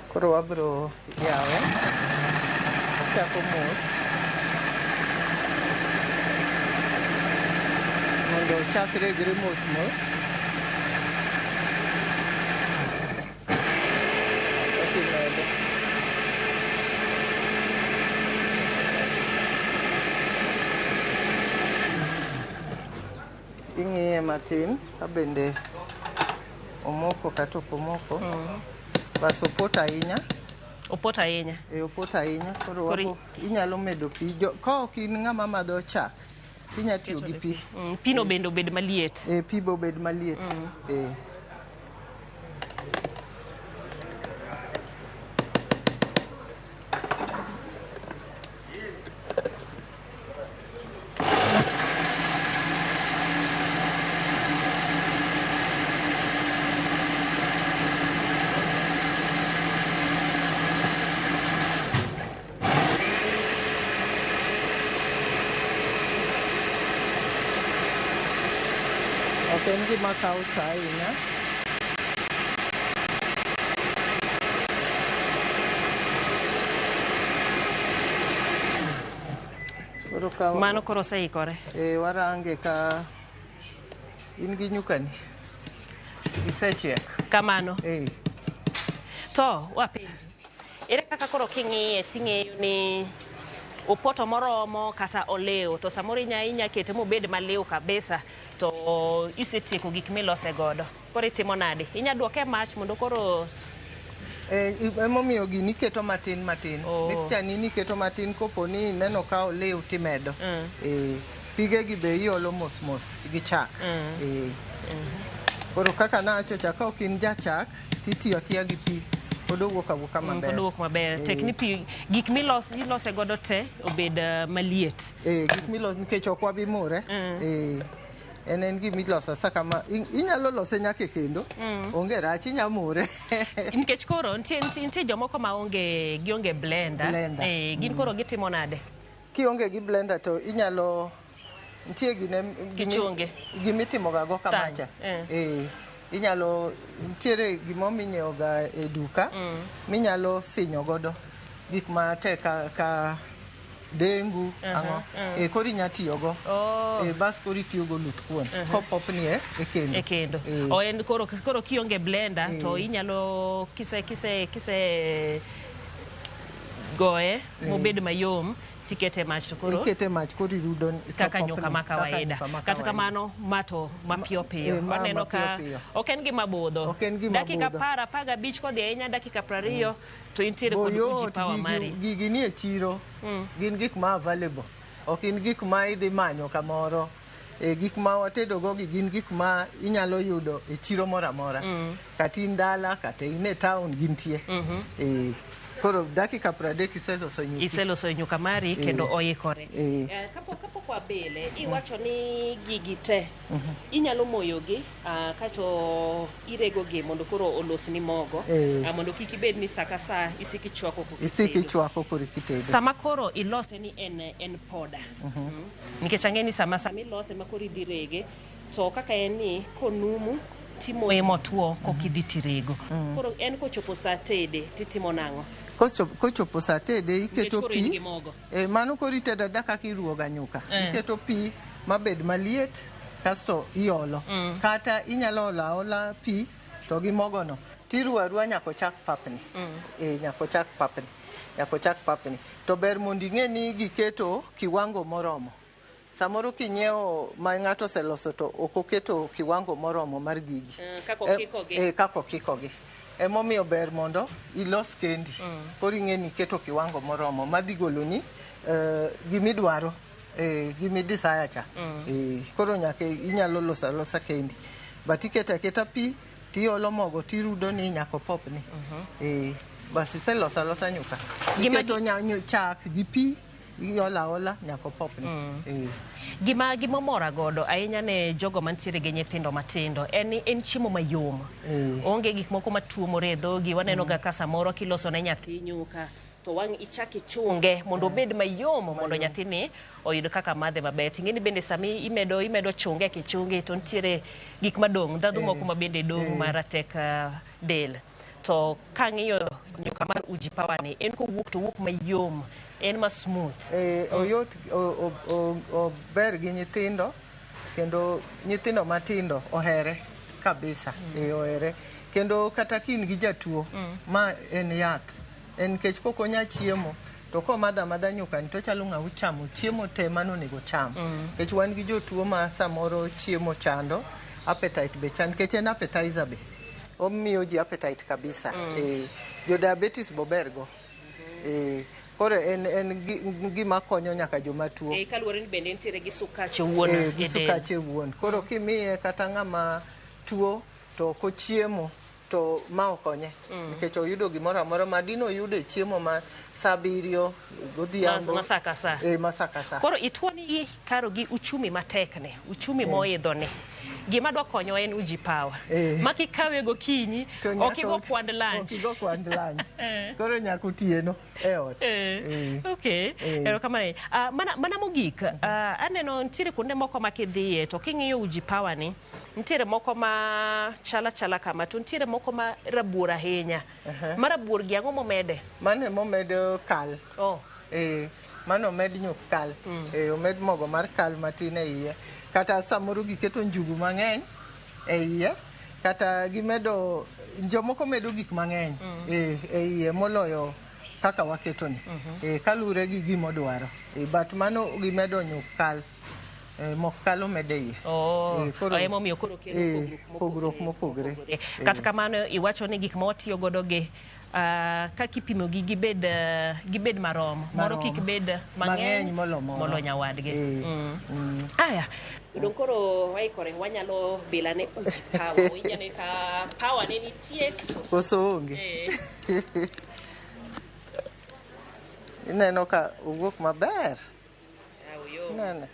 Koro wabro yawe. Ochako mos. Mondo ochak regre mos mos. Okimedo. Ing'iye matin ka bende omoko kata ok omoko. Bas opoto ahinya. Opoto ahinya. E, opoto ahinya. Koro wabo, inyalo medo pi. Ka ok in ng'ama madho chak, tinya tiyo gi pi. Pino bende obed maliet. E, pi be obed maliet. E. Ok en gima kawo sa ahinya. Koro ka Mano koro oseikore. E, warange ka in gi nyukani. Isechiek. Kamano. To wapenji. Ere kaka koro king'iye ting'eyo ni opoto moromo kata olew to samoro inya kete mobed maliw kabisa to isetieko gik milose godo. Koro itimo nade? Inya duoke e mach mondo koro Emomiyo gini iketo matin matin. Mixture ni iketo matin kopo ni ineno ka oliw timedo. Pige gi be iolo mos mos gi chak. Koro kaka nawacho cha, ka ok in jachak titiyo atiya gi pi. Pod owuok awuoka maber. Pod owuok maber. Tek ni pi gik milose godo te obed maliet. Gik miloso nikech ok wabi mure. En gima iloso asa kama inyalo lose nyaka e kendo. Onge rach, inya mure. Nikech koro nitie jomoko ma onge gionge blender. Gin koro gitimo nade? Kionge gi blender to inyalo nitie gine gimitimo ga go kamacha. Inyalo nitiere gimo minyiewo ga e duka minyalo sinyo godo gik matek ka dengu ang'o. Koro inya tiyo go. Bas koro itiyo go luth kuon kopopni e kendo. E kendo. O en koro kionge blender to inyalo kise goye mobed mayom tikete mach to koro ikete mach koro irudo kaka nyuka ma kawaida. Kata kamano mato mapiyo piyo. Waneno ka ok en gima budho. Dakika 10, 15 kodhi ahinya dakika 20 to intiere kod uji power mari. Gigi ni e chiro. Gin gik ma available. Ok in gik ma idhi manyo kamoro. Gik ma watedo go gi gin gik ma inyalo yudo e chiro moro amora. Kata in dala, kata in e town gintie. Koro dakika 30 iseloso nyuka. Iseloso nyuka mari kendo oikore. Kapok wabile iwacho ni gigi te inyalo moyogi kaeto iregogi mondo koro olosni mogo mondo kik ibed ni sa ka sa isik ichwako koka Isik itedo. ichwako koro kitedo. Sama koro ilose ni en poda. Nikech ang'e ni sama ilose ma koro idhi rege to kaka en ni konumu timoye motwo kokidhi tirego. Koro en kochopo sa tede titimo nang'o? Kochopo sa tede iketo Nikech koro in pi. gi mogo. Mano koro itedo ada kaka iruwo ga nyuka. Iketo pi mabed maliet kasto iolo. Kata inyalo olo aola pi to gi mogono tiruwo aruwa nyaka ochak papni. Nyaka ochak papni. Nyaka ochak papni. To ber mondo ing'e ni giketo kiwango moromo. Samoro kinyiewo ma ng'ato oseloso to ok oketo kiwango moromo mar gigi. Kaka okikogi. Kaka okikogi. Emomiyo ber mondo ilos kendi. Koro ing'e ni iketo kiwango moromo madhi goloni gimidwaro, gimidesire cha. Koro nyaka inyalo loso alosa kendi. But iketo aketa pi tiolo mogo tirudo ni nyaka opopni. Bas iseloso alosa nyuka. Iketo chak gi pi iolo aola nyaka opopni. Gima mora godo ahinya ne jogo mantiere gi nyithindo matindo en ni en chiemo mayom. Onge gik moko matuomore e dhogi. Waneno ga ka samoro kiloso ne nyathi nyuka to wang' ichak ichunge mondo obed mayom mondo nyathini oyud kaka madhe maber. Ting'e ni bende sami imedo chunge kichunge to nitiere gik madong', ndhadhu moko ma bende dong' maratek del. To kang'iyo nyuka mar Uji Power ni en kowuok to owuok mayom, en ma smooth. Oyot, ober gi nyithindo kendo nyithindo matindo ohere kabisa. Ohere. Kendo kata ka in gi jatuo ma en yath. En nikech kok onya chiemo to komadho amadha nyuka ni to ochalo ng'a ochamo chiemo te manonego cham. Nikech wan gi jotuo ma samoro chiemo chando, appetite be chando, nikech en appetizer be. Omiyo ji appetite kabisa. Jo diabetes bober go. Koro en gima konyo nyaka joma tuo. Kaluwore ni bende entiere gi sukache wuon e Gi del. sukache wuon. Koro kimiye kata ng'ama tuo to ok ochiemo to ma okonye. Nikech oyudo gimoro amora ma dino oyudo e chiemo ma sa 7 godhiambo. Ma sa ka sa. Ma sa ka sa. Koro ituo ni karo gi uchumi matek ne, uchumi moidho ne. Gima dwa konyo en Uji Power. Ma kikawe gokinyi, ok igo kwand lunch. Ok igo kwand lunch. Koro nyaka otieno e ot. Okay. Erokamano. Mana mogik, aneno nitiere kuonde moko ma kidhiye to king'iyo Uji Power ni, nitiere moko ma chala chala kama to nitiere moko ma rabuor ahinya. Ma rabuor gi ang'o momede? Mano momedo kal. Mano omed nyuk kal. Omed mogo mar kal matin e iye. Kata samoro giketo njugu mang'eny e iye. Kata gimedo, jomoko medo gik mang'eny e iye moloyo kaka waketo ni. Kaluwore gi gima odwaro. But mano gimedo nyuk kal. Mok kal omede iye. Koro emomiyo koro kelo pogruok mopogore. Kata kamano iwacho ni gik ma watiyo godo gi kaka ipimo gi gibed marom. Moro kik bed mang'eny molo nyawadgi. Aya, dong koro waikore wanyalo bila ne Uji Power. Winjane ka power ne nitie koso onge. Ineno ka owuok maber. Nene.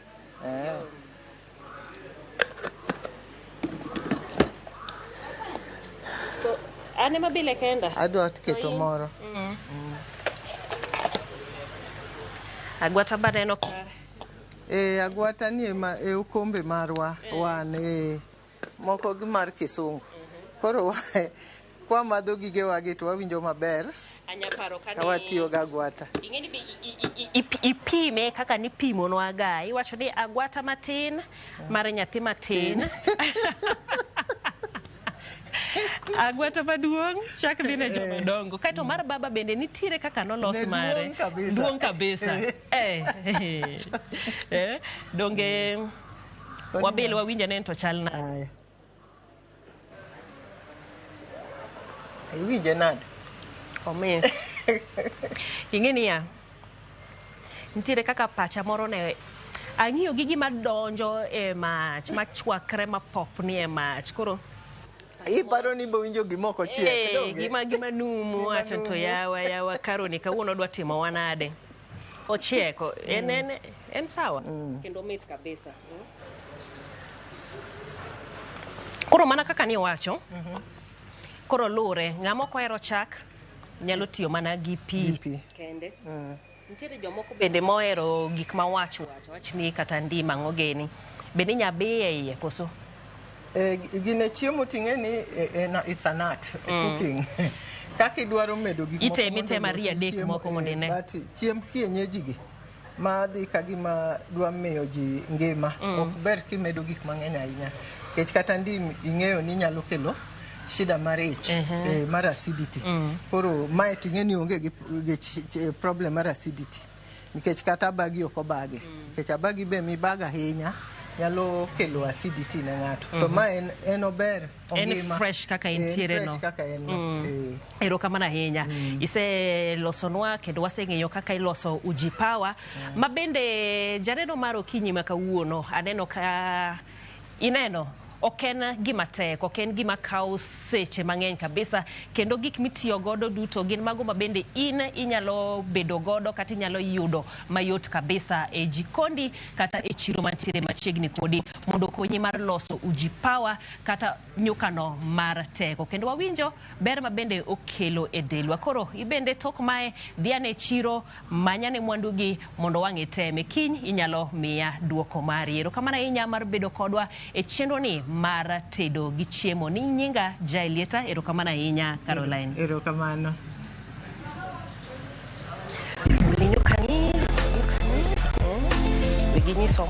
To ane mabile kenda. Adwa keto moro. Agwata baneno ka. Agwata ni e okombe marwa wan moko gi mar kisungu. Koro kwa madho gigewa gi to wawinjo maber. Anya paro ka ni watiyo gi agwata. Ing'e ni ipime kaka nipimonwa ga. Iwacho ni agwata matin mar nyathi matin. Agwata maduong' chak dhi ne joma dongo. Kaeto mar baba bende nitiere kaka nolos mare. Duong' kabisa. Donge wabil wawinja ne to chal nade. Iwinje nade? Omit. Ing'e niya, nitiere kaka pacha moro ne ang'iyo gi gima donjo e mach, machwakre mapopni e mach. Koro iparo ni bowinjo gima ok ochiek. Gima numu wacho to yawa yawa Karo ni kawuono dwa timo wanade. Ochieko en en en sawa kendo mit kabisa. Koro mana kaka ni wacho, koro lure ng'ama ok ohero chak nyalo tiyo mana gi pi kende. Nitiere jomoko bende mohero gik ma wach wach wach ni kata ndim ang'o gini bende inya biye iye koso? Gine chiemo ting'e ni it's an art cooking. Kaka idwaro medo gik moko Iteme mondo itema olos ariyo adek chiemo, moko mondo ine. But chiemb kienyeji gi ma dhi ka gima dwa miyo ji ngima ok ber kimedo gik mang'eny ahinya nikech kata ndim ing'eyo ni nyalo kelo shida mar ich mar acidity. Koro mae ting'e ni onge gi problem mar acidity nikech kata abagi ok obage nikech abagi be mibago ahinya nyalo kelo acidity ne ng'ato. To ma en ober En ongima. fresh kaka En entiere fresh no. kaka en no. Erokamano ahinya. Iselosonwa kendo waseng'eyo kaka iloso uji power. Ma bende janeno mar okinyi ma kawuono aneno ka ineno ok en gima tek, ok en gima kawo seche mang'eny kabisa, kendo gik mitiyo godo duto gin mago ma bende in inyalo bedo godo kata inyalo yudo mayot kabisa e jikondi kata e chiro mantiere machiegni kodi mondo okonyi mar loso uji power kata nyukano mar teko. Kendo wawinjo ber ma bende okelo e delwa. Koro ibende tok mae dhi ane chiro, manyane mwandugi mondo wang' iteme. Kiny inyalo miya duoko mari. Erokamano ahinya mar bedo kodwa e chenro ni mar tedo gi chiemo. Ni nyinga Jaelieta, erokamano ahinya Caroline. Erokamano. Ni nyukani, nyukani, wigi nyiso.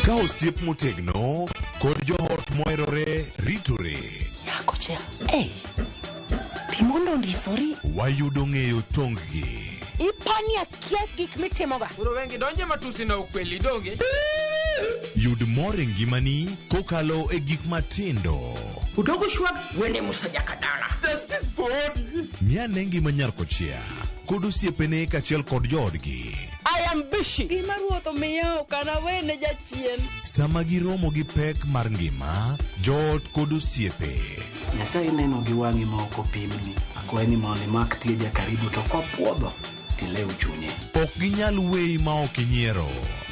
Ka osiep motegno kod joot moherore ritore. Nyakocha, hey, timondo ondisori. Wayudo ng'eyo tong-gi. Ipani akia gik mitimoga. Koro wengi donje matusi na ukweli donge. Yud mor e ngimani kokalo e gik matindo. Udogo shwag wene Musa Jakadala. Justice for Odi. Miane ngima nyar kochia kod osiepene kaachiel kod joodgi. I am busy. Gima ruoth omiya ok anawene jachien. Sama giromo gi pek mar ngima, joot kod osiepe. Nyasaye neno gi wang'i ma ok opimni. Akwayi ni mondo imak tieja karibu to kopuodho tilew chunye. Ok ginyal weyi ma ok inyiero.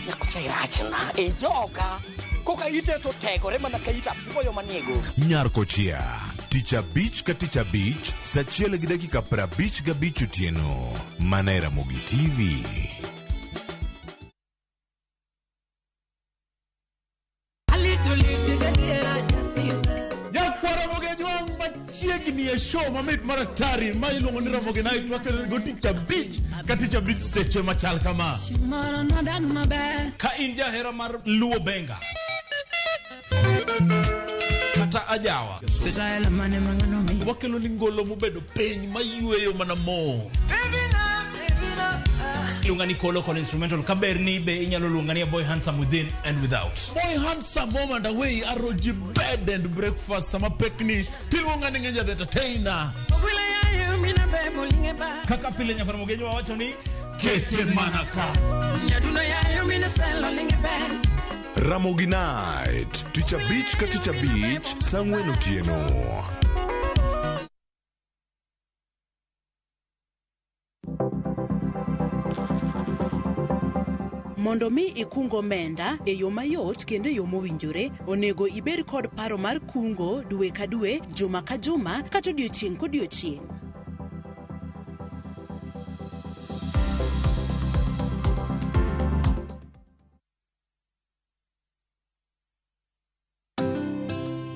Nyakocha irachna e joka. Koka ite to tegore mana ka ita apuoyo manie go. Nyar kochia, tich abich ka tich abich, saa achiel gi dakika 55 otieno. Mana e Ramogi TV. Nyakwara Mogejwang' machiegni e show mamit mar atari ma iluongo ni Ramogi Night wakelo go tich abich ka tich abich seche machal kama. Ka in jahera mar Luo Benga kata ajawa, wakelo ni ngolo mobedo piny mayweyo mana mo. Iluonga ni Kolo kod instrumental kaber ni be inyalo luonga ni a boy handsome within and without. Boy handsome home and away aroji bed and breakfast sama pekni tiluonga ni Ngeja the entertainer. Kaka pile nyakwar Mogenyo wawacho ni kete mana ka. Ramogi Night, tich abich ka tich abich, saa ang'wen otieno. Mondo mi ikung omenda e yo mayot kendo e yo mowinjore, onego ibed kod paro mar kungo dwe ka dwe, juma ka juma, kata odiochieng' kodiochieng'.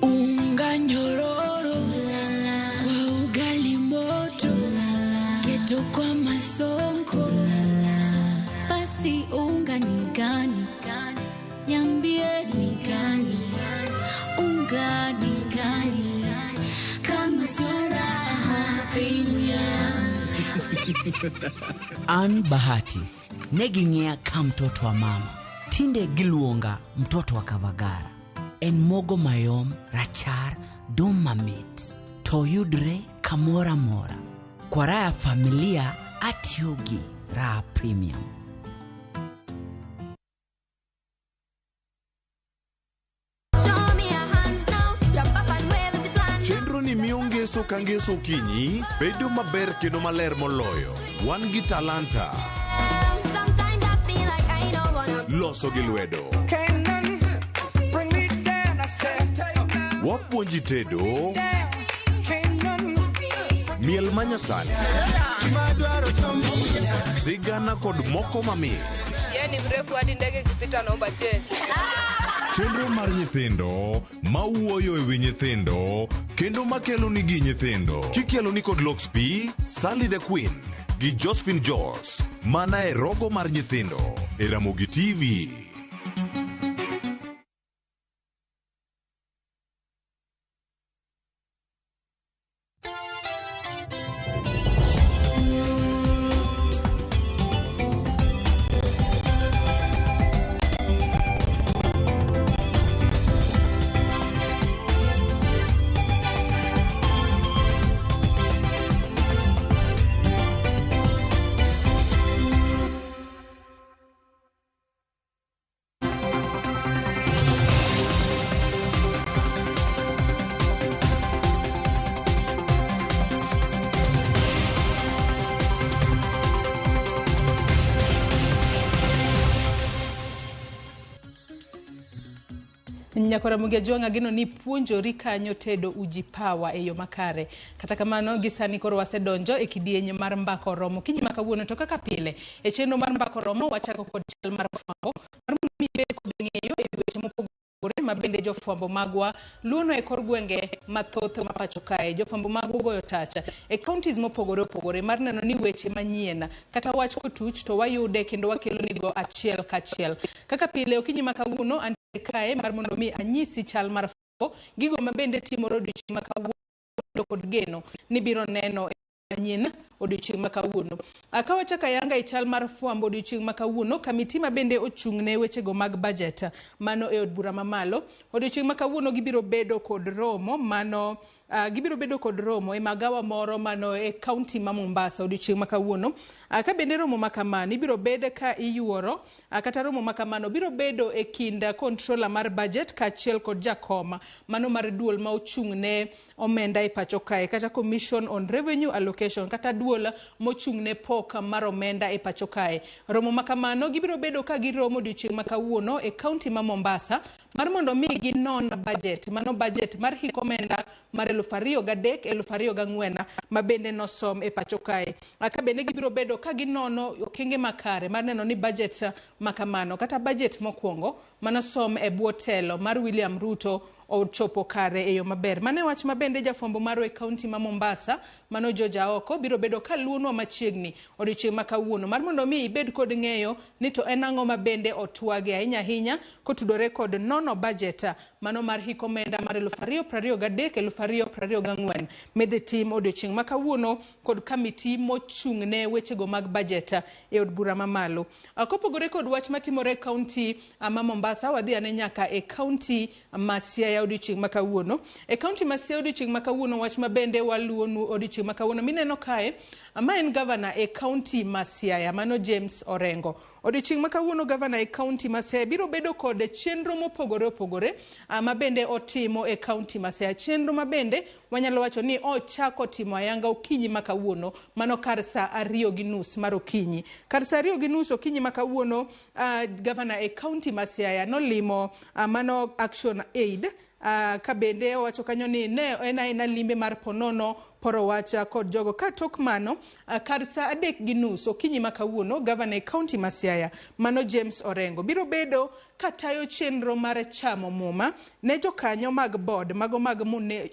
Unga nyororo kwa ugali moto, keto kwa masonko. Basi unga ni gani? Niambie ni gani? Unga ni gani? Kama sio Raha Premium. An Bahati ne ging'iya ka mtoto wa mama, tinde giluonga mtoto wa Kavagara. En mogo mayom, rachar, dum mamit, to yudre kamoro amora. Kwa raha ya familia atiyo gi Raha Premium. Show me your hands now. Jump up and wave as you plan. Chenro ni miyo ngeso ka ngeso okinyi bedo maber kendo maler moloyo. Wan gi talanta, Sometimes I feel like I don't wanna. loso gi lwedo. Wapuonji tedo, miel manyasani, sigana kod moko mamit. Yeye ni mrefu hadi ndege ikipita naomba change. Chenro mar nyithindo mawuoyo e wi nyithindo kendo makelo nigi nyithindo kikelo ni kod Lox P, Sally the Queen gi Josephine Jos mana e rogo mar nyithindo e Ramogi TV. Nyakora Mugia Jwang' ageno ni puonjori kanyo tedo uji pawa e yo makare. Kata kamano gi sani koro wasedonjo e kidieny mar mbaka oromo. Okinyi ma kawuono to kaka pile e chenro mar mbaka oromo wachako kod chal mar fwambo mar mondo mi ibed kod ng'eyo e wi weche mopogore ma bende jofwambo magwa luono e kor gwenge mathoth ma pacho kae. Jofwambo magwa goyo tacha e counties mopogore opogore mar neno ni weche manyien kata wach kotuch to wayude kendo wakelonigo achiel kachiel. Kaka pile okinyi ma kawuono an kae mar mondo mi anyisi chal mar fwambo, gigo ma bende timore odiochieng' ma kawuono kod geno ni biro neno manyien odiochieng' ma kawuono. Ka wachako ayanga e chal mar fwambo odiochieng' ma kawuono, kamiti ma bende ochung' ne wechego mag budget mano e od bura mamalo. Odiochieng' ma kawuono gibiro bedo kod romo mano gibiro bedo kod romo e magawa moro mano e kaunti ma Mombasa odiochieng' ma kawuono. Ka bende romo ma kamano ibiro bed ka iyuoro kata romo ma kamano biro bedo e kind controller mar budget kaachiel kod jakom mano mar duol ma ochung' ne omenda e pacho kae kata Commission on Revenue Allocation kata duol mochung' ne pok mar omenda e pacho kae. Romo ma kamano gibiro bedo ka giromo odiochieng' ma kawuono e kaunti ma Mombasa mar mondo mi ginon budget mano budget mar hik omenda mar 2003 2004 ma bende nosom e pacho kae. Ka bende gibiro bedo ka ginono okenge makare mar neno ni budget ma kamano kata budget mokwongo manosom e bwo telo mar William Ruto ochopo kare e yo maber. Mano e wach ma bende jafwambo marwa e kaunti ma Mombasa mano George Aoko biro bedo ka luonwa machiegni odiochieng' ma kawuono mar mondo mi ibed kod ng'eyo ni to en ang'o ma bende otwage ahinya ahinya kotudore kod nono budget mano mar hik omenda mar 2023 2024 midhi tim odiochieng' ma kawuono kod kamiti mochung' ne wechego mag budget e od bura mamalo. Kopogore kod wach matimore e kaunti ma Mombasa, wadhi ane nyaka e kaunti ma Siaya odiochieng' ma kawuono. E kaunti ma Siaya odiochieng' ma kawuono wach ma bende waluwonu odiochieng' ma kawuono mineno kae Ma en gavana e kaunti ma Siaya, mano James Orengo. Odiochieng' ma kawuono gavana e kaunti ma Siaya biro bedo kod chenro mopogore opogore ma bende otimo e kaunti ma Siaya. Chenro ma bende wanyalo wacho ni ochako timo ayanga okinyi ma kawuono, mano kar saa 2:30 mar okinyi. Kar saa 2:30 okinyi ma kawuono, gavana e kaunti ma Siaya nolimo mano Action Aid. Ka bende owacho kanyo ni ne en aena limbe mar ponono poro wacha kod jogo. Ka tok mano, kar saa 3:30 okinyi ma kawuono, gavana e kaunti ma Siaya mano James Orengo biro bedo katayo chenro mar chamo muma ne jokanyo mag board mago mag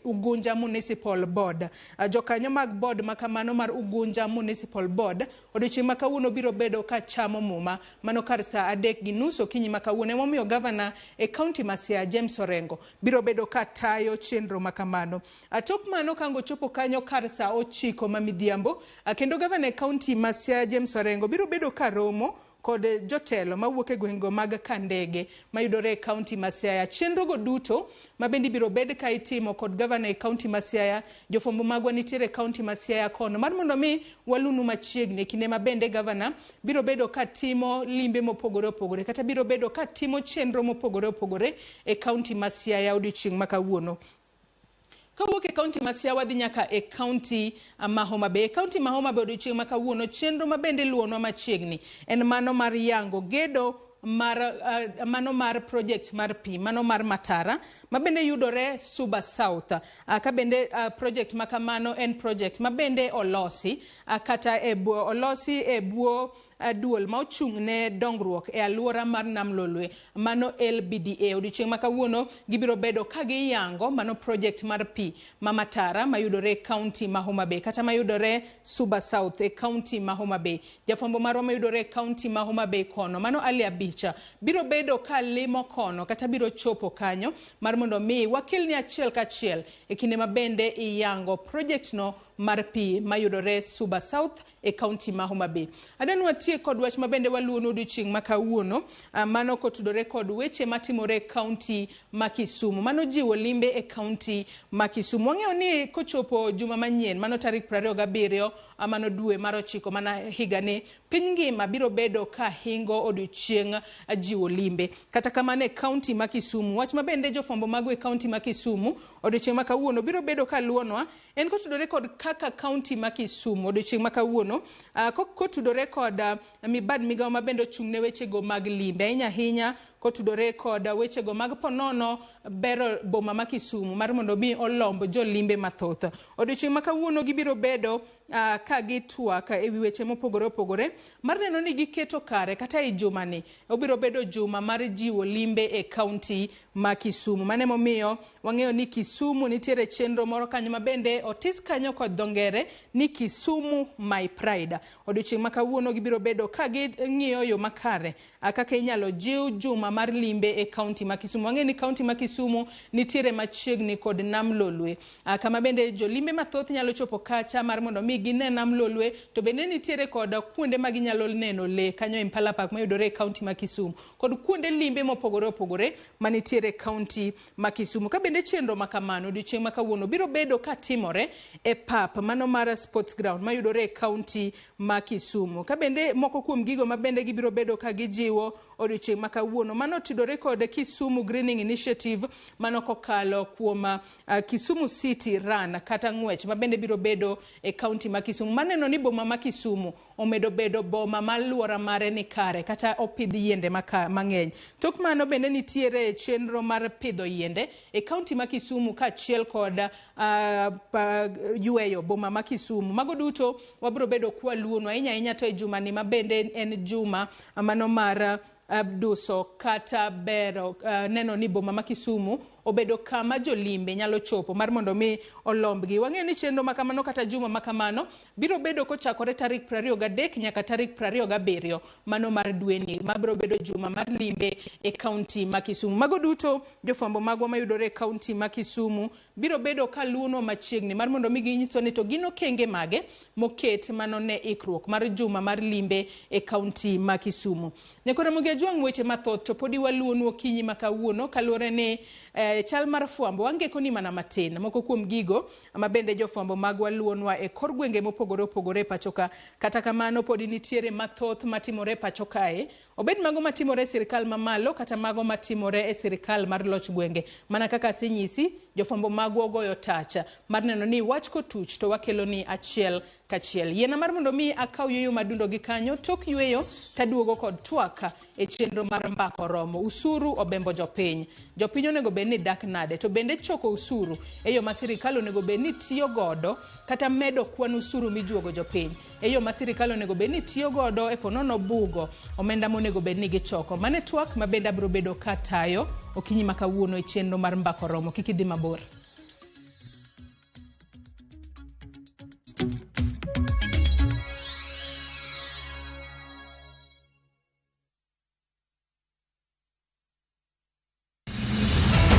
Ugunja Municipal Board. Jokanyo mag board makamano mar Ugunja Municipal Board odiochieng' ma kawuono biro bedo ka chamo muma mano kar saa 3:30 okinyi ma kawuono. Emomiyo gavana e kaunti ma Siaya James Orengo biro bedo ka tayo chenro makamano. Tok mano kango chopo kanyo kar saa 9 ma midhiambo, kendo gavana e kaunti ma Siaya James Orengo biro bedo ka romo kod jotelo mawuok e gwengego mag Kandege mayudore e kaunti ma Siaya. Chenro go duto ma bende ibiro bed ka itimo kod gavana e kaunti ma Siaya, jofwambo magwa nitiere e kaunti ma Siaya kono mar mondo mi walunu machiegni e kinde ma bende gavana biro bedo ka timo limbe mopogore opogore kata biro bedo ka timo chenro mopogore opogore e kaunti ma Siaya odiochieng' ma kawuono. Kawuok e kaunti ma Siaya wadhi nyaka e kaunti ma Homa Bay. E kaunti ma Homa Bay odiochieng' ma kawuono chenro ma bende luonwa machiegni en mano mar yango gedo mar mano mar project mar pi mano mar Matara ma bende yudore Suba South. Ka bende project ma kamano en project ma bende olosi kata e bwo, olosi e bwo duol ma ochung' ne dongruok e alwora mar Nam Lolwe mano LBDA. Odiochieng' ma kawuono gibiro bedo ka giyango mano project mar pi ma Matara mayudore e kaunti ma Homa Bay kata mayudore Suba South e kaunti ma Homa Bay. Jafwambo marwa mayudore e kaunti ma Homa Bay kono mano Ali Abicha biro bedo ka limo kono kata biro chopo kanyo mar mondo mi wakelni achiel kachiel e kinde ma bende iyango project no mar pi mayudore Suba South e kaunti ma Homa Bay. Adwa watie kod wach mabende waluonu odiochieng' ma kawuono, mano kotudore kod weche matimore e kaunti ma Kisumu. Mano jiwo limbe e kaunti ma Kisumu. Wang'eyo ni kochopo juma manyien, mano tarik 27 mano dwe mar 9 mana higani, piny ngima biro bedo ka hingo odiochieng' jiwo limbe. Kata kamano e kaunti ma Kisumu, wach mabende jofwambo mago e kaunti ma Kisumu odiochieng' ma kawuono biro bedo ka luonwa en kotudore kod kaka kaunti ma Kisumu odiochieng' ma kawuono kotudore kod mibad migawo mabende ochung' ne wechego mag limbe ahinya ahinya kotudore kod wechego mag ponono bero boma ma Kisumu mar mondo mi olomb jolimbe mathoth. Odiochieng' ma kawuono gibiro bedo ka gitwak ewi weche mopogore opogore mar neno ni giketo kare kata e jumani obiro bedo juma mar jiwo limbe e kaunti ma Kisumu. Mano emomiyo wang'eyo ni Kisumu nitiere chenro moro kanyo mabende otis kanyo kod dho ngere ni Kisumu My Pride. Odiochieng' ma kawuono gibiro bedo ka ging'iyo yo makare kaka inyalo jiw juma mar limbe e kaunti ma Kisumu. Wang'eyo ni kaunti ma Kisumu nitiere machiegni kod Nam Lolwe, kama bende jolimbe mathoth nyalo chopo kacha mar mondo mi gine Nam Lolwe, to bende nitiere kod kuonde ma ginyalo neno le kanyo Impala Park mayudore e kaunti ma Kisumu kod kuonde limbe mopogore opogore manitiere e kaunti ma Kisumu. Ka bende chenro ma kamano odiochieng' ma kawuono biro bedo ka timore e pap mano mar sports ground mayudore e kaunti ma Kisumu. Ka bende moko kuom gigo ma bende gibiro bedo ka gijiwo odiochieng' ma kawuono mano otudore kod Kisumu Greening Initiative mano kokalo kuom Kisumu City Run kata ng'wech ma bende biro bedo e kaunti ma Kisumu. Maneno ni boma ma Kisumu omedo bedo boma ma luora mare ni kare kata opidh yiende mang'eny. Tok mano bende nitiere chenro mar pidho yiende e kaunti ma Kisumu kaachiel kod yweyo boma ma Kisumu. Mago duto wabiro bedo kwaluono ahinya ahinya to e jumani ma bende en juma mano mar duso kata bero neno ni boma ma Kisumu obedo kama jolimbe nyalo chopo mar mondo mi olombgi. Wang'eyo ni chenro ma kamano kata juma ma kamano biro bedo kochakore tarik 23 nyaka tarik 27 mano mar dweni mabiro bedo juma mar limbe e kaunti ma Kisumu. Mago duto jofwambo magwa mayudore e kaunti ma Kisumu biro bedo kaluono machiegni mar mondo mi ginyiso ni to gin okenge mage moket mano ne ikruok mar juma mar limbe e kaunti ma Kisumu. Nyakora Ramogi Ajwang' weche mathoth to podi waluonu okinyi ma kawuono kaluwore ni Chal mar fwambo wangeko ni mana matin. Moko kuom gigo ma bende jofwambo magwa luonwa e kor gwenge mopogore opogore e pacho ka. Kata kamano podi nitiere mathoth matimore e pacho kae. Obed mago matimore e sirikal mamalo kata mago matimore e sirikal mar loch gwenge. Mana kaka asenyisi, jofwambo magwa ogoyo tach mar neno ni wach kotuch to wakelo ni achiel kachiel. Yiena mar mondo mi akaw yueyo madundo gi kanyo, tok yueyo taduogo kod twak e chenro mar mbaka oromo. Usuru obembo jopiny. Jopiny onego bed ni dak nade? To bende choko usuru e yo ma sirikal onego bed ni tiyo godo kata medo kwan usuru mijuogo jopiny e yo ma sirikal onego bed ni tiyo godo e ponono bugo omenda monego bed ni gichoko. Mane twak ma bende abiro bedo katayo okinyi ma kawuono e chenro mar mbaka oromo. Kik idhi mabor.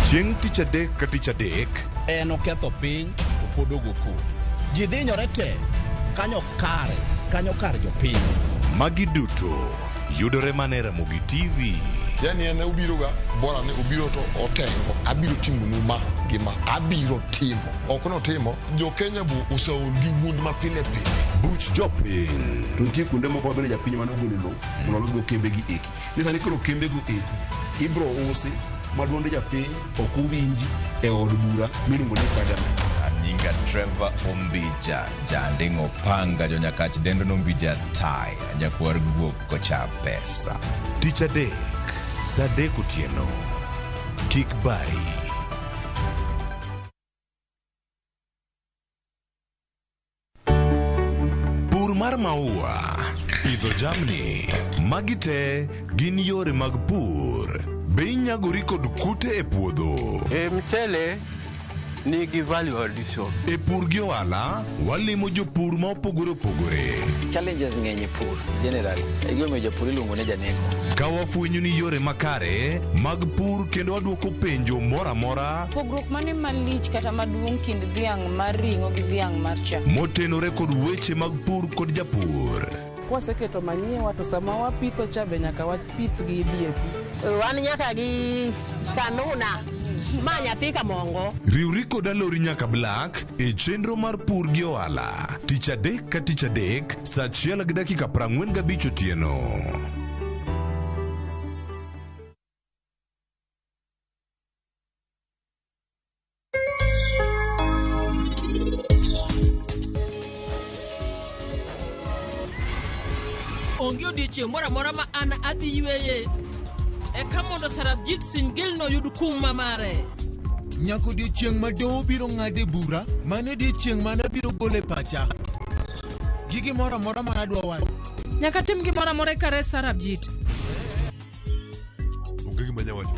Chieng' tich adek ka tich adek En oketho piny to pod ogo koko. Ji dhinyore te kanyo kare, kanyo kar jopiny. Magi duto yudore mana e Ramogi TV. Yani en obiroga bora ni obiro to otengo abiro timonu ma gi ma abiro timo ok notimo jo Kenya bo oseol gi wuond ma pile pile Buch jopiny. To nitie kuonde moko ma bende japiny mane ogolo lowo mondo olosgo kembe gi eki. Ni sani koro kembe go eko ibro usi ma duond japiny ok owinji e od bura miluongo ni parliament. Anyinga Trevor Ombija, janding'o panga jonyakach dendo nombija tai, nyakwar guok kocha pesa. Tich adek, saa adek otieno. Kik bari. Pur mar maua, pidho jamni, magi te gin yore mag pur. Be inyagori kod kute e puodho? E mchele nigi value addition. E pur gi ohala, walimo jopur ma opogore opogore. Challenges ng'eny e pur generally. E gimomiyo japur iluongo ni janeko. Ka wafwenyo ni yore makare mag pur kendo wadwoko penjo moro amora Pogruok mane malich kata maduong' kind dhiang' mar ring'o gi dhiang' mar chak? motenore kod weche mag pur kod japur. Kwaseketo manyiwa to sama wapitho cha be nyaka wapith gi DAP. Wan nyaka gi kanuna ma nyathi kamongo. Riwri kod Alori nyaka Black e chenro mar pur gi ohala. Tich adek ka tich adek saa achiel gi dakika 45 otieno. Onge odiechieng' moro amora ma an adhi yweye. Eka mondo Sarabjit Singh Gill noyud kum ma mare. Nyaka odiechieng' ma doho biro ng'ade bura, mano odiechieng' mane abiro golo e pacha. Gi gimoro amora ma adwa wacho. Nyaka tim gimoro amora eka res Sarabjit. Onge gima anyalo wacho.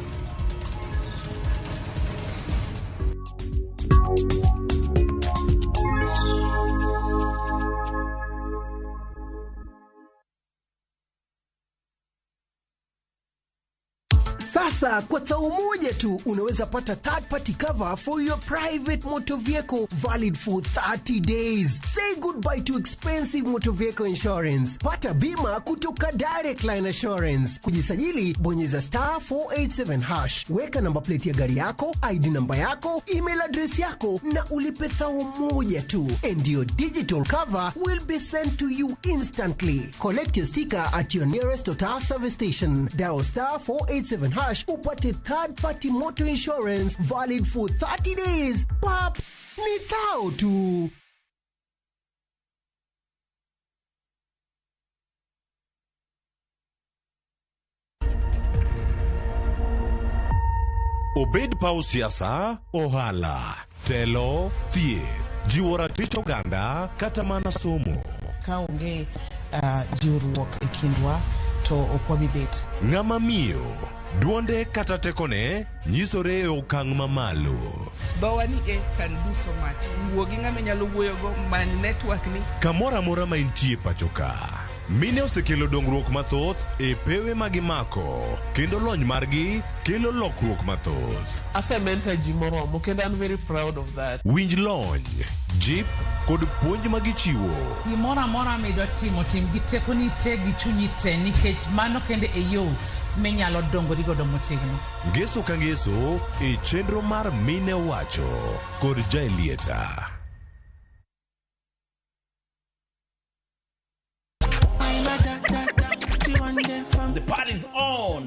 Sasa kwa thao moja tu unaweza pata third party cover for your private motor vehicle valid for 30 days. Say goodbye to expensive motor vehicle insurance. Pata bima kutoka Direct Line Assurance. Kujisajili, bonyeza star 487 hash. Weka namba plate ya gari yako, ID namba yako, email address yako na ulipe thao moja tu. And your digital cover will be sent to you instantly. Collect your sticker at your nearest Total service station. Dial star 487 hash upate third party motor insurance valid for 30 days. Pap, ni thao tu. Obed paw siasa, ohala, telo, thieth, jiwo ratich oganda kata mana somo. Ka onge jiwruok e kindwa to ok wabi bet. Ng'ama miyo, duonde kata tekone nyisore e okang' mamalo. Dhowa ni e can do so much. Wuo gi ng'ama inyalo wuoyogo, many network ni. Kamoro amora ma intie pacho ka. Mine osekelo dongruok mathoth e pewe ma gimako kendo lony margi kelo lokruok mathoth. Asementor ji moromo kendo an very proud of that. Winj lony, jip kod puonj ma gichiwo. Gimoro amora midwa timo, tim gi tekoni te gi chunyi te nikech mano kende e yo Minyalo dongori godo motegno. Ngeso ka ngeso e chenro mar Mine Owacho kod Jaelieta. The party's on.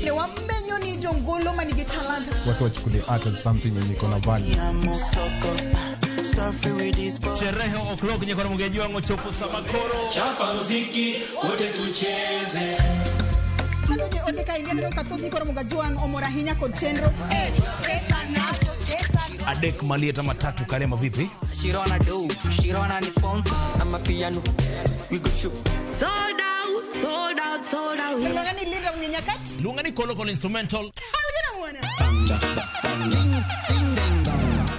Ne wamenyo ni jongolo manigi talanta. Watu wachukulie art as something yenye iko na value. Sherehe o'clock nyakora mugeji wangu chopo samakoro. Chapa muziki wote tucheze. Adonje ote ka ingia neno kathoth ni koro Mugajwang' omor ahinya kod chenro. Adek malieta matatu karema vipi? Shirona do, Shirona ni sponsor. I'm a piano. We go shoot. Sold out, sold out, sold out. Luonga ni Linda Mnyenyakach. Luonga ni Kolo Kolo instrumental. Kalgina mwana.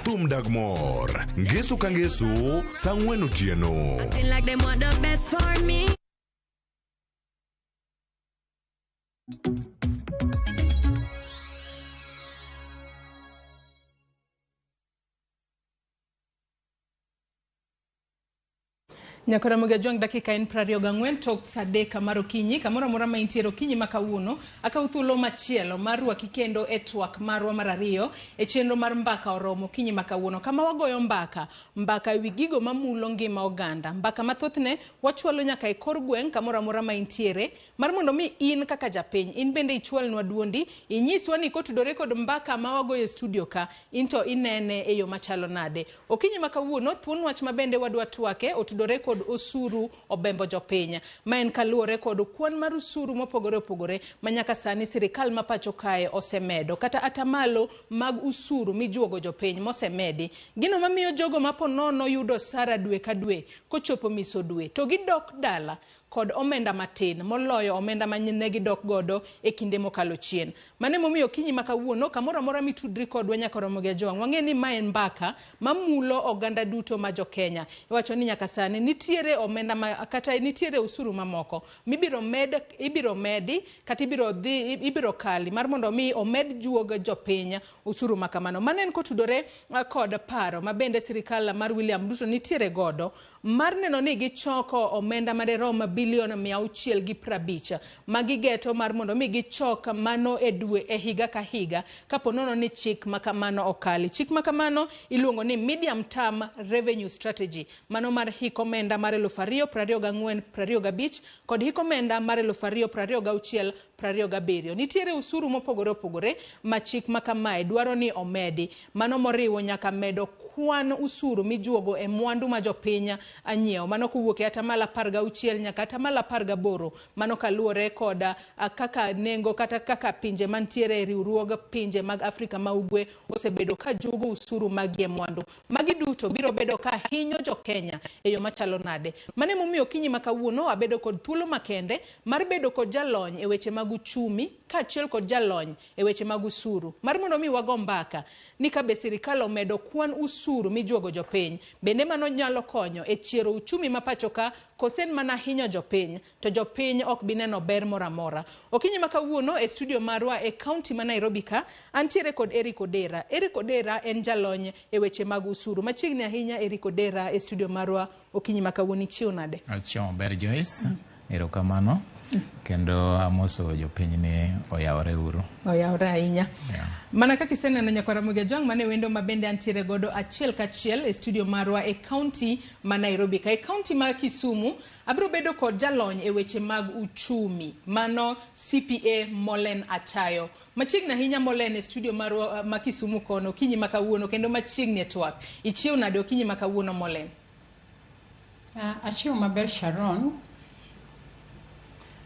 Thum dag mor. Ngeso ka ngeso, saa ang'wen otieno. Acting like them want the best for me. Nyakora Mugajwang' dakika en 24 tok saa 3 mar okinyi kamoro amora ma intiere okinyi ma kawuono akaw thuolo machielo mar rwaki kendo e twak marwa mar ariyo e chenro mar mbaka oromo okinyi ma kawuono kama wagoyo mbaka mbaka ewi gigo mamulo ngima oganda mbaka mathothne wachwalo nyaka e kor gweng' kamoro amora ma intiere mar mondo mi in kaka japiny in bende ichwalnwa duondi inyiswa ni kotudore kod mbaka ma wagoyo e studio ka into inene e yo machalo nade okinyi ma kawuono thuon wach ma bende wadwa twake otudore kod osuru obembo jopiny ma en kaluwore kod kwan mar osuru mopogore opogore ma nyaka sani sirikal ma pacho kae osemedo kata atamalo mag usuru mijuogo jopiny mosemedi gino mamiyo jogo ma ponono yudo sara dwe ka dwe kochopo miso dwe to gidok dala kod omenda matin moloyo omenda ma ne gidok godo e kinde mokalo chien. Mano emomiyo okinyi ma kawuono kamoro amora mitudri kodwa nyaka Ramogi Ajwang' wang'e ni ma en mbaka mamulo oganda duto ma jo-Kenya. Iwacho ni nyaka sani nitiere omenda ma, kata nitiere usuru mamoko mibiro med, ibiro medi kata ibiro dhi ibiro kali mar mondo mi omed juog jopiny usuru ma kamano. Mano en kotudore kod paro ma bende sirikal mar William Ruto nitiere godo mar neno ni gichoko omenda maderom bilion 650 magigeto mar mondo mi gichok mano e dwe e higa ka higa kapo nono ni chik makamano okali. Chik makamano iluongo ni Medium Term Revenue Strategy mano mar hik omenda mar 2024-2025 kod hik omenda mar 2026-2027. Nitiere usuru mopogore opogore ma chik makamae dwaro ni omedi mano moriwo nyaka medo kwan usuru mijuogo e mwandu ma jopiny anyiewo mano kowuok e atamalo 16 nyaka atamalo 18 mano kaluwore kod kaka nengo kata kaka pinje mantiere e riwruog pinje mag Afrika ma Ugwe osebedo ka juogo usuru mag e mwandu. Magi duto biro bedo ka hinyo jo-Kenya e yo machalo nade. Mano emomiyo okinyi ma kawuono abedo kod thuolo makende mar bedo kod jalony e weche mag uchumi kaachiel kod jalony e weche mag usuru mar mondo mi wago mbaka ni kabe sirikal omedo kwan usuru mijuogo jopiny bende mano nyalo konyo e chiero uchumi ma pacho ka kosen mana hinyo jopiny to jopiny ok bi neno ber moro amora. Okinyi ma kawuono e studio marwa e kaunti ma Nairobi ka antiere kod Eric Odera. Eric Odera en jalony e weche mag usuru. Machiegni ahinya Eric Odera e studio marwa okinyi ma kawuono ichiew nade? Achiew maber Joyce. Erokamano. Kendo amoso jopiny ni oyawore uru. Oyawore ahinya. Mana kaka iseneno nyakwar Ramogi Ajwang' mane wendo ma bende antiere godo achiel kachiel e studio marwa e kaunti ma Nairobi ka. E kaunti ma Kisumu abiro bedo kod jalony e weche mag uchumi mano CPA Molen Achayo. Machiegni ahinya Molen e studio marwa ma Kisumu kono okinyi ma kawuono kendo machiegni e twak. Ichiew nade okinyi ma kawuono Molen? Achiew maber Sharon.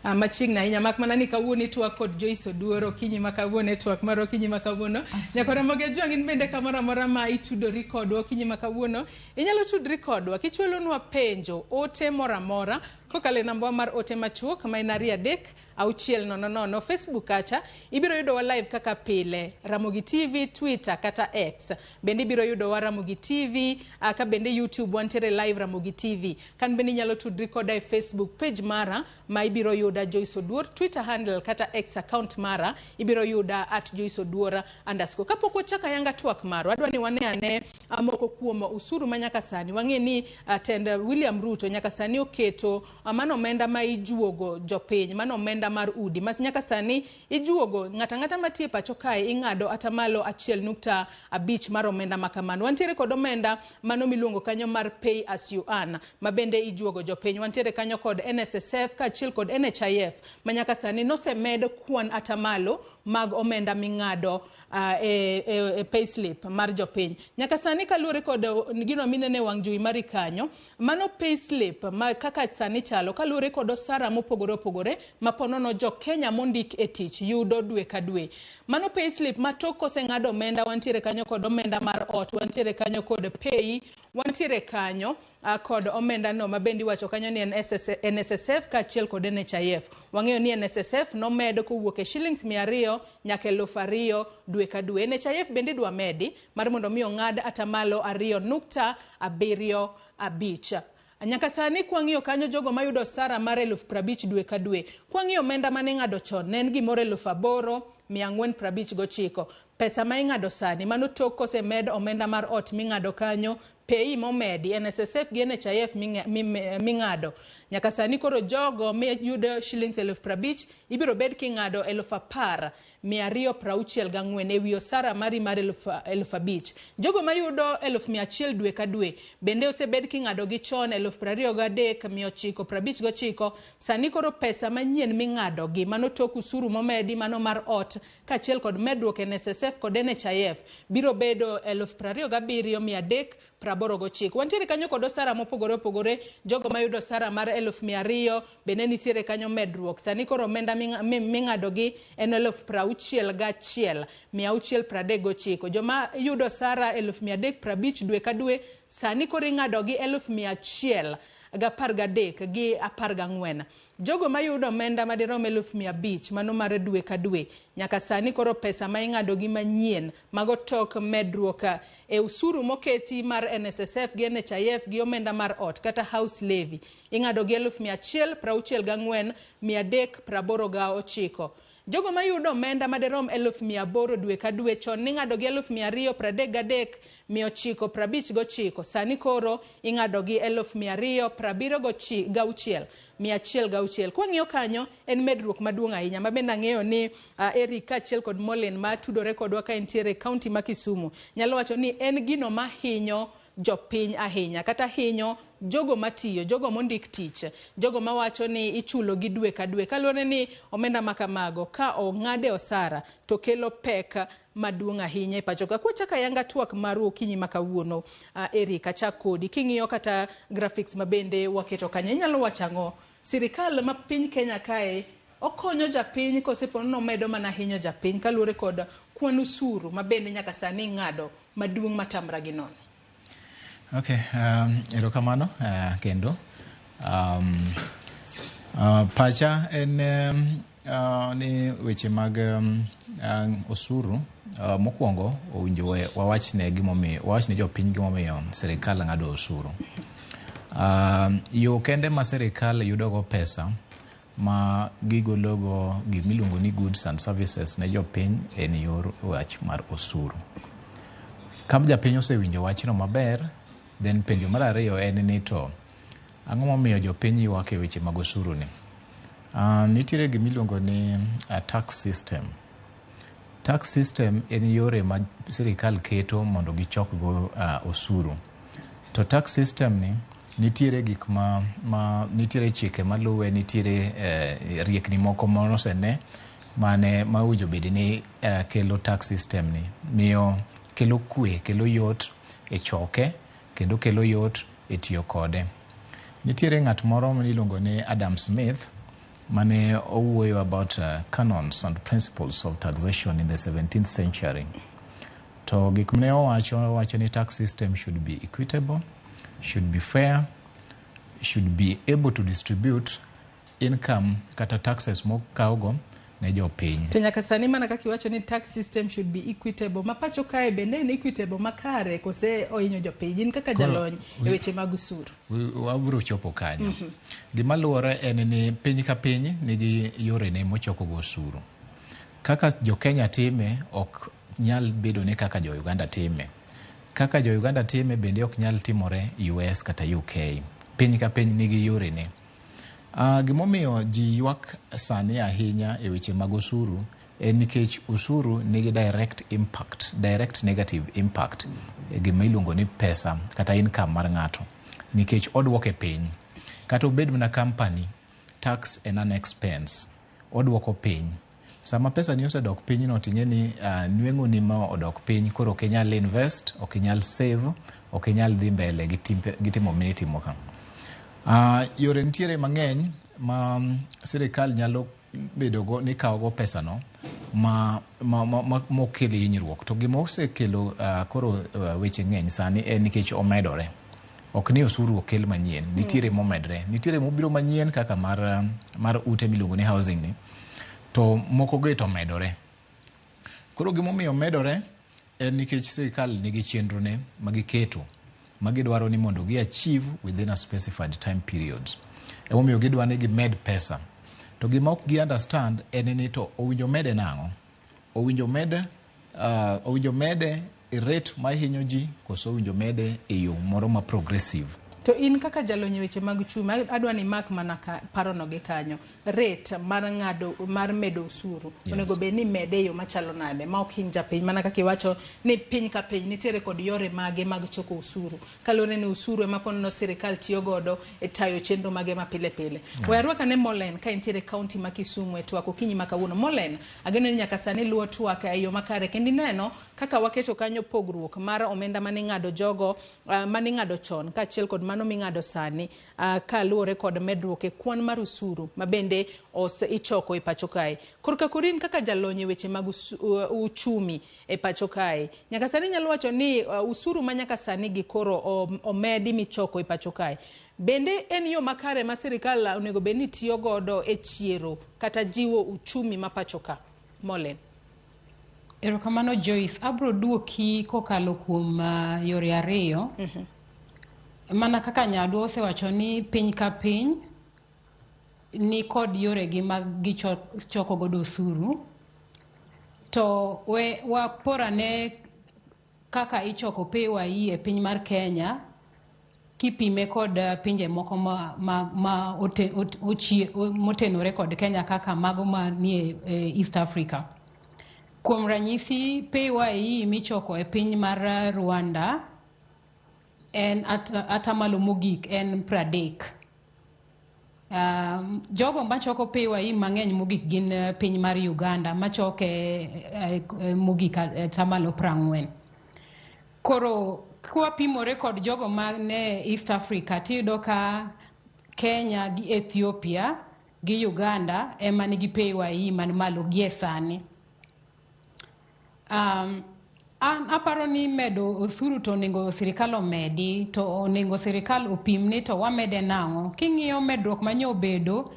Machiegni ahinya mak mana ni kawuono itwak kod Joyce Oduor okinyi ma kawuono e twak mar okinyi ma kawuono. Nyakwar Ramogi Ajwang' in bende kamoro amora ma itudori kodwa okinyi ma kawuono inyalo tudri kodwa kichwalonwa penjo ote moro amora Kokalo e namba mar ote machuok ma en 2 3 6 0 0. Facebook kacha ibiro yudowa live kaka pile, Ramogi TV, Twitter kata X bende ibiro yudowa Ramogi TV, ka bende YouTube wantiere live Ramogi TV. Kan bende inyalo tudri koda e Facebook page mara ma ibiro yuda Joyce Oduor, Twitter handle kata X account mara ibiro yuda @JoyceOduor_. Kapok wachako ayanga twak marwa, adwa ni wane ane moko kuom usuru ma nyaka sani wang'e ni tend William Ruto nyaka sani oketo mano omenda ma ijuogo jopiny, mano omenda mar udi mas nyaka sani ijuogo ng'ato ang'ata mantie pacho kae, ing'ado atamalo 1.5 mar omenda ma kamano. Wantiere kod omenda mano miluongo kanyo mar pay as you earn ma bende ijuogo jopiny. Wantiere kanyo kod NSSF kaachiel kod NHIF ma nyaka sani nosemed kwan atamalo mag omenda ming'ado e payslip mar jopiny nyaka sani. Kaluwore kod gino minene e wang' jowi mari kanyo, mano payslip ma kaka sani chalo kaluwore kod osara mopogore opogore ma ponono jo Kenya mondik e tich yudo dwe ka dwe. Mano payslip ma tok koseng'ad omenda, wantiere kanyo kod omenda mar ot, wantiere kanyo kod pay, wantiere kanyo kod omenda no ma bende iwacho kanyo ni en NSSF kaachiel kod NHIF. Wang'eyo ni NSSF nomed kowuok e shillings 200 nyaka 2000 dwe ka dwe. NHIF bende idwa medi mar mondo mi ong'ad atamalo 2.75. Nyaka sani kwang'iyo kanyo, jogo mayudo osara mar 50,000 dwe ka dwe, kwang'iyo omenda mane ing'ado chon ne en gimoro 8,459. Pesa ma ing'ado sani mano tok kosemed omenda mar ot ming'ado kanyo, PAYE momedi, NSSF gi NHIF ming'ado nyaka sani, koro jogo miyudo shillings 50,000 ibiro bed king'ado 10,264 ewi osara mari mar 50,000. Jogo mayudo 100,000 dwe ka dwe bende osebed king'ado gi chon 23,959. Sani koro pesa manyien ming'ado gi mano tok usuru momedi mano mar ot kaachiel kod medruok NSSF kod NHIF biro bedo 27,389. Wantiere kanyo kod osara mopogore opogore. Jogo mayudo osara mar 200,000 bende nitiere kanyo medruok. Sani koro omenda ming'ado gi en 61,639. Joma yudo osara 350,000 dwe ka dwe sani koro ing'ado gi 113,014. Jogo mayudo omenda madirom 500,000 mano mar dwe ka dwe nyaka sani koro pesa ma ing'ado gi manyien mago tok medruok e usuru moketi mar NSSF gi NHIF gi omenda mar ot kata house levy ing'ado gi 164,389. Jogo mayudo omenda madirom 800,000 dwe ka dwe chon ning'ado gi 233,959, sani koro ing'ado gi 276,106. Kwang'iyo kanyo en medruok maduong' ahinya ma bende ang'eyo ni Eric kaachiel kod Molin ma tudore kodwa ka entiere e kaunti ma Kisumu nyalo wacho ni en gino mahinyo jopiny ahinya kata hinyo jogo matiyo, jogo mondik tich, jogo mawacho ni ichulo gi dwe ka dwe, kaluwore ni omenda ma kamago ka ong'ade osara to kelo pek maduong' ahinya e pacho ka. Kwachako ayanga twak maru okinyi ma kawuono, Eric, achak kodi. King'iyo kata graphics ma bende waketo kanyo, inyalo wacho ang'o? Sirikal ma piny Kenya kae okonyo japiny kose po nomedo mana hinyo japiny kaluwore kod kwan usuru ma bende nyaka sani ing'ado maduong' matamra gi nono? Okay, erokamano kendo. Pacha en ni weche mag osuru, mokwongo owinjo wawach ne gimomiyo, wawach ne jopiny gimomiyo sirikal ng'ado osuru. Yo kende ma sirikal yudogo pesa ma gigologo gimiluongo ni goods and services ne jopiny en yor wach mar osuru. Ka japiny osewinjo wachno maber, then penjo mar ariyo en ni to ang'o momiyo jopiny ywak e weche mag osuru ni? Nitiere gimiluongo ni tax system. Tax system en yore ma sirikal keto mondo gichokgo osuru. To tax system ni nitiere gik ma nitiere chike maluwe, nitiere riekni moko monosene mane ma owinjo bed ni kelo tax system ni miyo kelo kwe, kelo yot e choke kendo kelo yot e tiyo kode. Nitiere ng'at moro miluongo ni Adam Smith mane owuoyo about canons and principles of taxation in the 17th century. To gik mane owacho, owacho ni tax system should be equitable, should be fair, should be able to distribute income kata taxes mokawgo ne jopiny. To nyaka sani mana kaka iwacho ni tax system should be equitable, ma pacho kae bende en equitable makare kose ohinyo jopiny? In kaka jalony e weche mag osuru. Wabiro chopo kanyo. Gima luwore en ni piny ka piny nigi yorene mochokogo osuru. Kaka jo Kenya time ok nyal bedo ni kaka jo Uganda time. Kaka jo Uganda time bende ok nyal timore US kata UK. Piny ka piny nigi yorene. Gimomiyo ji ywak sani ahinya e weche mag osuru en nikech osuru nigi direct impact, direct negative impact e gima iluongo ni pesa kata income mar ng'ato. Nikech odwoke piny. Kata obed mana company, tax en an expense. Odwoko piny. Sama pesa ni osedok piny no ting'e ni nweng'o ni ma odok piny koro ok inyal invest, ok inyal save, ok inyal dhi mbele gi timo minitimo ka. Yore nitiere mang'eny ma sirikal nyalo bedogo ni kawogo pesano ma mokel hinyruok. To gima osekelo koro weche ng'eny sani en nikech omedore. Ok ni osuru okel manyien, nitiere momedre. Nitiere mobiro manyien kaka mar ute miluongo ni housing ni. To moko go to omedore. Koro gimomiyo omedore en nikech sirikal nigi chenro ne magiketo magidwaro ni mondo gi achieve within a specified time period. Emomiyo gidwa ni gimed pesa. To gima ok gi understand en ni to owinjo mede nang'o? Owinjo mede e rate mahinyo ji koso owinjo mede e yo moro ma progressive. To in kaka jalony e weche mag uchumi, adwa ni mak mana parono gi kanyo. Rate mar ng'ado mar medo osuru. Yes. Onego bed ni mede e yo machalo nade ma ok hiny japiny, mana kaka iwacho ni piny ka piny nitiere kod yore mage mag choko osuru. Kaluwore ni osuru ema ponono sirikal tiyo godo e tayo chenro mage ma pile pile. We arwak ane Molen ka entiere kaunti ma Kisumu e twak okinyi ma kawuono. Molen, ageno ni nyaka sani luwo twak e yo makare kendo ineno kaka waketo kanyo pogruok mar omenda mane ing'ado jogo mane ing'ado chon kaachiel kod mano ming'ado sani kaluwore kod medruok e kwan mar osuru ma bende ichoko e pacho kae. Korka korin kaka jalony e weche mag uchumi e pacho kae, nyaka sani nyalo wacho ni osuru ma nyaka sani gi koro omedi michoko e pacho kae, bende en yo makare ma sirikal onego bed ni tiyo godo e chiero kata jiwo uchumi ma pacho ka? Molen. Erokamano Joyce, abro duoki kokalo kuom yore ariyo. Mana kaka nyadwa osewacho ni piny ka piny ni kod yoregi mag gichoko godo osuru. To we waporane kaka ichoko PAYE e piny mar Kenya kipime kod pinje moko ma motenore kod Kenya kaka mago manie East Africa. Kuom ranyisi, PAYE michoko e piny mar Rwanda en atamalo mogik en 30. Jogo machoko PAYE mang'eny mogik gin piny mar Uganda machoke mogik atamalo 40. Koro kwapimore kod jogo mane East Africa tiyudo ka Kenya gi Ethiopia gi Uganda ema nigi PAYE man malo gie sani. An aparo ni medo osuru to onego sirikal omedi, to onego sirikal opim ni to wamede nang'o. King'iyo medruok manyo obedo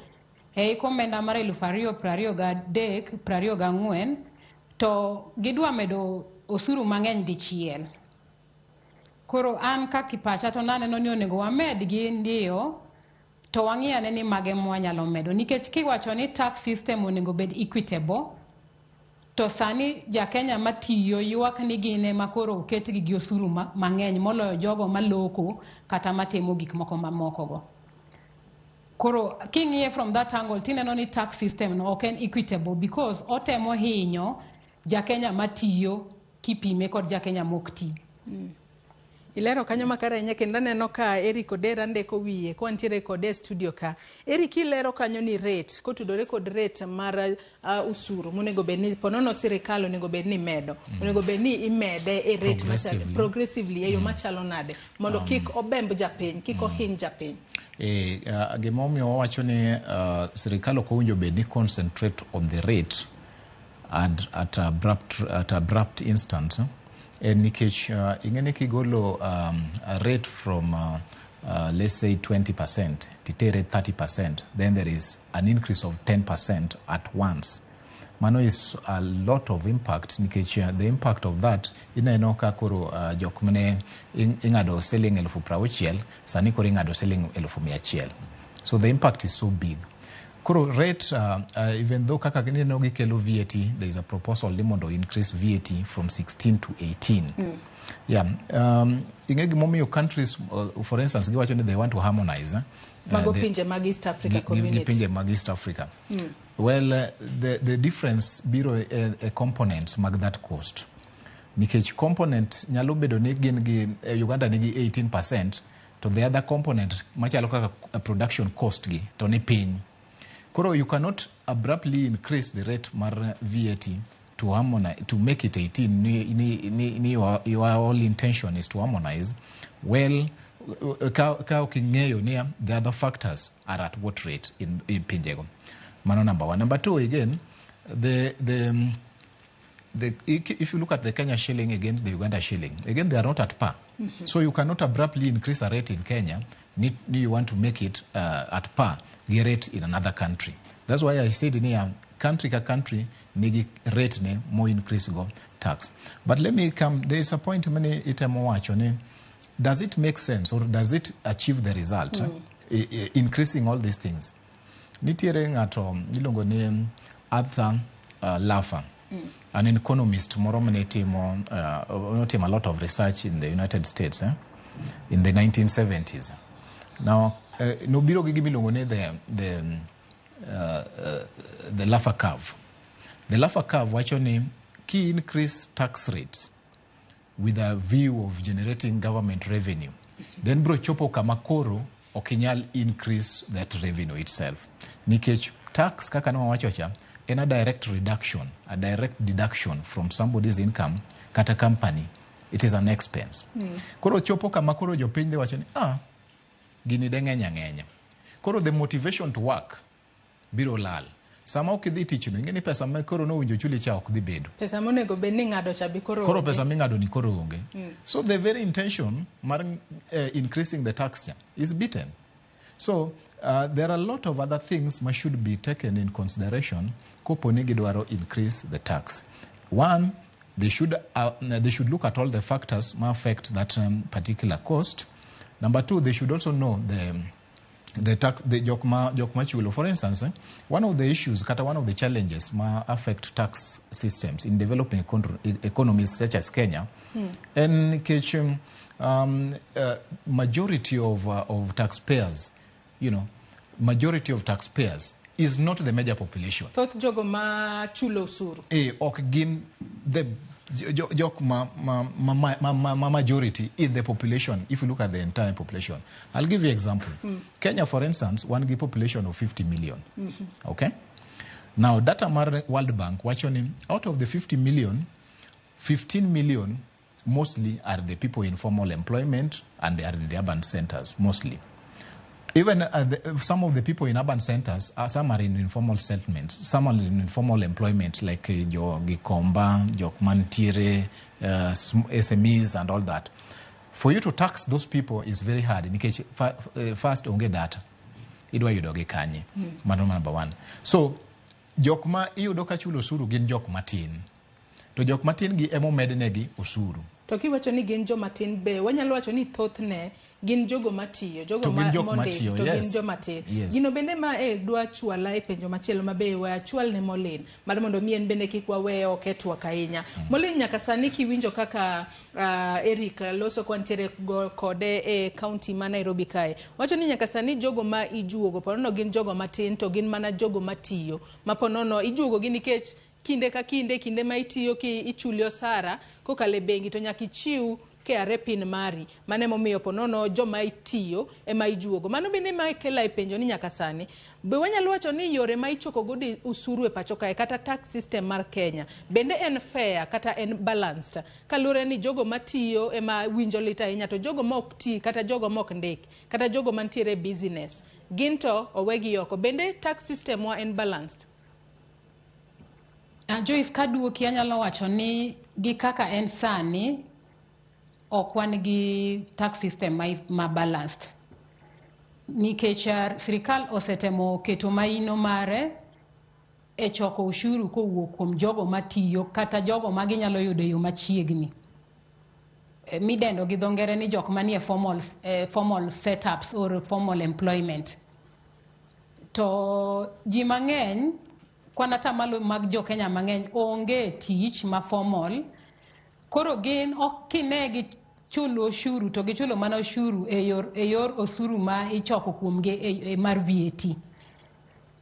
e hik omenda mar 2023 24 to gidwa medo osuru mang'eny dichiel. Koro an kaka pacha to naneno ni onego wamed gi ndiyo to wang'i ane ni mage mwanyalo medo, nikech kiwacho ni tax system onego bed equitable to sani ja Kenya matiyo ywak ni gin ema koro oketgi gi osuru mang'eny moloyo jogo maloko kata matimo gik moko mamoko go. Koro king'iye from that angle tineno ni tax system no ok en equitable because otemo hinyo ja Kenya matiyo kipime kod ja Kenya mok ti. Ilero kanyo makare ahinya kendo aneno ka Eric Odera ndeko wiye ka wantiere kode e studio ka. Eric, ilero kanyo ni rate kotudore kod rate mar usuru monego bed ni ponono sirikal onego bed ni medo. Onego bed ni imede e rate progressively e yo machalo nade mondo kik obemb japiny, kik ohiny japiny. Gimomiyo wawacho ni sirikal ok owinjo bed ni concentrate on the rate and at abrupt instant. En nikech ing'e ni kigolo rate from let's say 20% titere 30%, then there is an increase of 10% at once. Mano is a lot of impact nikech the impact of that ineno ka koro jok mane ing'ado siling 60,000 sani koro ing'ado siling 100,000. So the impact is so big. Koro rate, even though kaka gineno gikelo VAT, there is a proposal ni mondo increase VAT from 16 to 18. Yeah. Ing'e gimomiyo countries, for instance, giwacho ni they want to harmonize. Mago pinje mag East Africa Community. Gi pinje mag East Africa. Well, the difference biro e components mag that cost. Nikech component nyalo bedo ni gin gi Uganda nigi 18%, to the other component machalo kaka production cost gi to ni piny. Koro you cannot abruptly increase the rate mar VAT to harmonize, to make it 18. Ni your all intention is to harmonize. Well, ka ok ing'eyo ni the other factors are at what rate in pinjego. Mano number one. Number two, again, if you look at the Kenya shilling against the Uganda shilling, again, they are not at par. So you cannot abruptly increase a rate in Kenya. You want to make it at par, the rate in another country. That's why I said in here, country ka country, nigi rate ne more increase go tax. But let me come, there is a point many itemo wacho ni, does it make sense or does it achieve the result? Increasing all these things. Nitiere ng'ato iluongo ni Arthur Laffer, an economist moro mane timo notimo a lot of research in the United States in the 1970s. Now, nobiro gi gima iluongo ni the Laffer curve. The Laffer curve wacho ni ki increase tax rates with a view of generating government revenue, then bro chopo kama koro ok inyal increase that revenue itself. Nikech tax kaka ne wawacho cha en a direct reduction, a direct deduction from somebody's income kata company. It is an expense. Koro chopo kama koro jopiny dhi wacho ni gini de ng'eny ang'enya. Koro the motivation to work biro lal. Sama ok idhi tich no, ing'e ni pesa ma koro nowinjo chuli cha ok dhi bedo. Pesa monego bed ni ing'ado cha be koro Koro onge. Pesa ming'ado ni koro onge. So the very intention mar increasing the tax cha is beaten. So there are a lot of other things ma should be taken in consideration kopo ni gidwaro increase the tax. One, they should look at all the factors ma affect that particular cost. Number two, they should also know the tax, the jok ma chulo. For instance, one of the issues, kata one of the challenges ma affect tax systems in developing economies such as Kenya, en nikech majority of taxpayers, majority of taxpayers is not the major population. Thoth jogo ma chulo osuru. Ok gin the jok ma majority in the population if you look at the entire population. I'll give you example. Kenya, for instance, wan gi population of 50 million. Okay? Now, data mar World Bank wacho ni out of the 50 million, 15 million mostly are the people in formal employment and they are in the urban centers mostly. Even some of the people in urban centers, some are in informal settlements, some are in informal employment like jo Gikomba, jok mantiere, SMEs and all that. For you to tax those people is very hard nikech first onge data. Idwa yudo gi kanye. Mano number one. So, jok ma iyudo ka chulo osuru gin jok matin. To jok matin gi emomednegi osuru. To kiwacho ni gin joma tin, be wanyalo wacho ni thothne gin jogo matiyo, jogo To gin ma jok mondik, matiyo, to yes. gin joma tin. Yes. Gino bende ma e dwa chwala e penjo machielo ma be we achwal ne Molin mar mondo mi en bende kik wawe ok e twak ahinya. Molin, nyaka sani kiwinjo kaka Eric loso kwantiere go kode e county ma Nairobi kae, wacho ni nyaka sani jogo ma ijuogo ponono gin jogo matin, to gin mana jogo matiyo ma ponono ijuogo gi nikech kinde ka kinde, kinde ma itiyo ki ichuli osara kokalo e bengi to nyaka ichiw KRA PIN mari. Mano emomiyo ponono joma itiyo ema ijuogo. Mano bende ma kela e penjo ni nyaka sani be wanyalo wacho ni yore ma ichoko godo usuru e pacho kae kata tax system mar Kenya bende en fair kata en balanced, kaluwore ni jogo matiyo ema winjo lit ahinya, to jogo ma ok ti kata jogo ma ok ndik kata jogo mantiere e business gin to owegi oko? Bende tax system wa en balanced? Joyce, kaduoki anyalo wacho ni gi kaka en sani ok wan gi tax system ma balanced. Nikech sirikal osetemo keto maino mare e choko ushuru kowuok kuom jogo matiyo kata jogo ma ginyalo yudo e yo machiegni. Midendo gi dho ngere ni jok manie formal setups or formal employment. To ji mang'eny, kwan atamalo mag jo Kenya mang'eny onge tich ma formal. Koro gin ok kine gi chulo osuru to gichulo mana osuru e yor osuru ma ichoko kuomgi e mar VAT.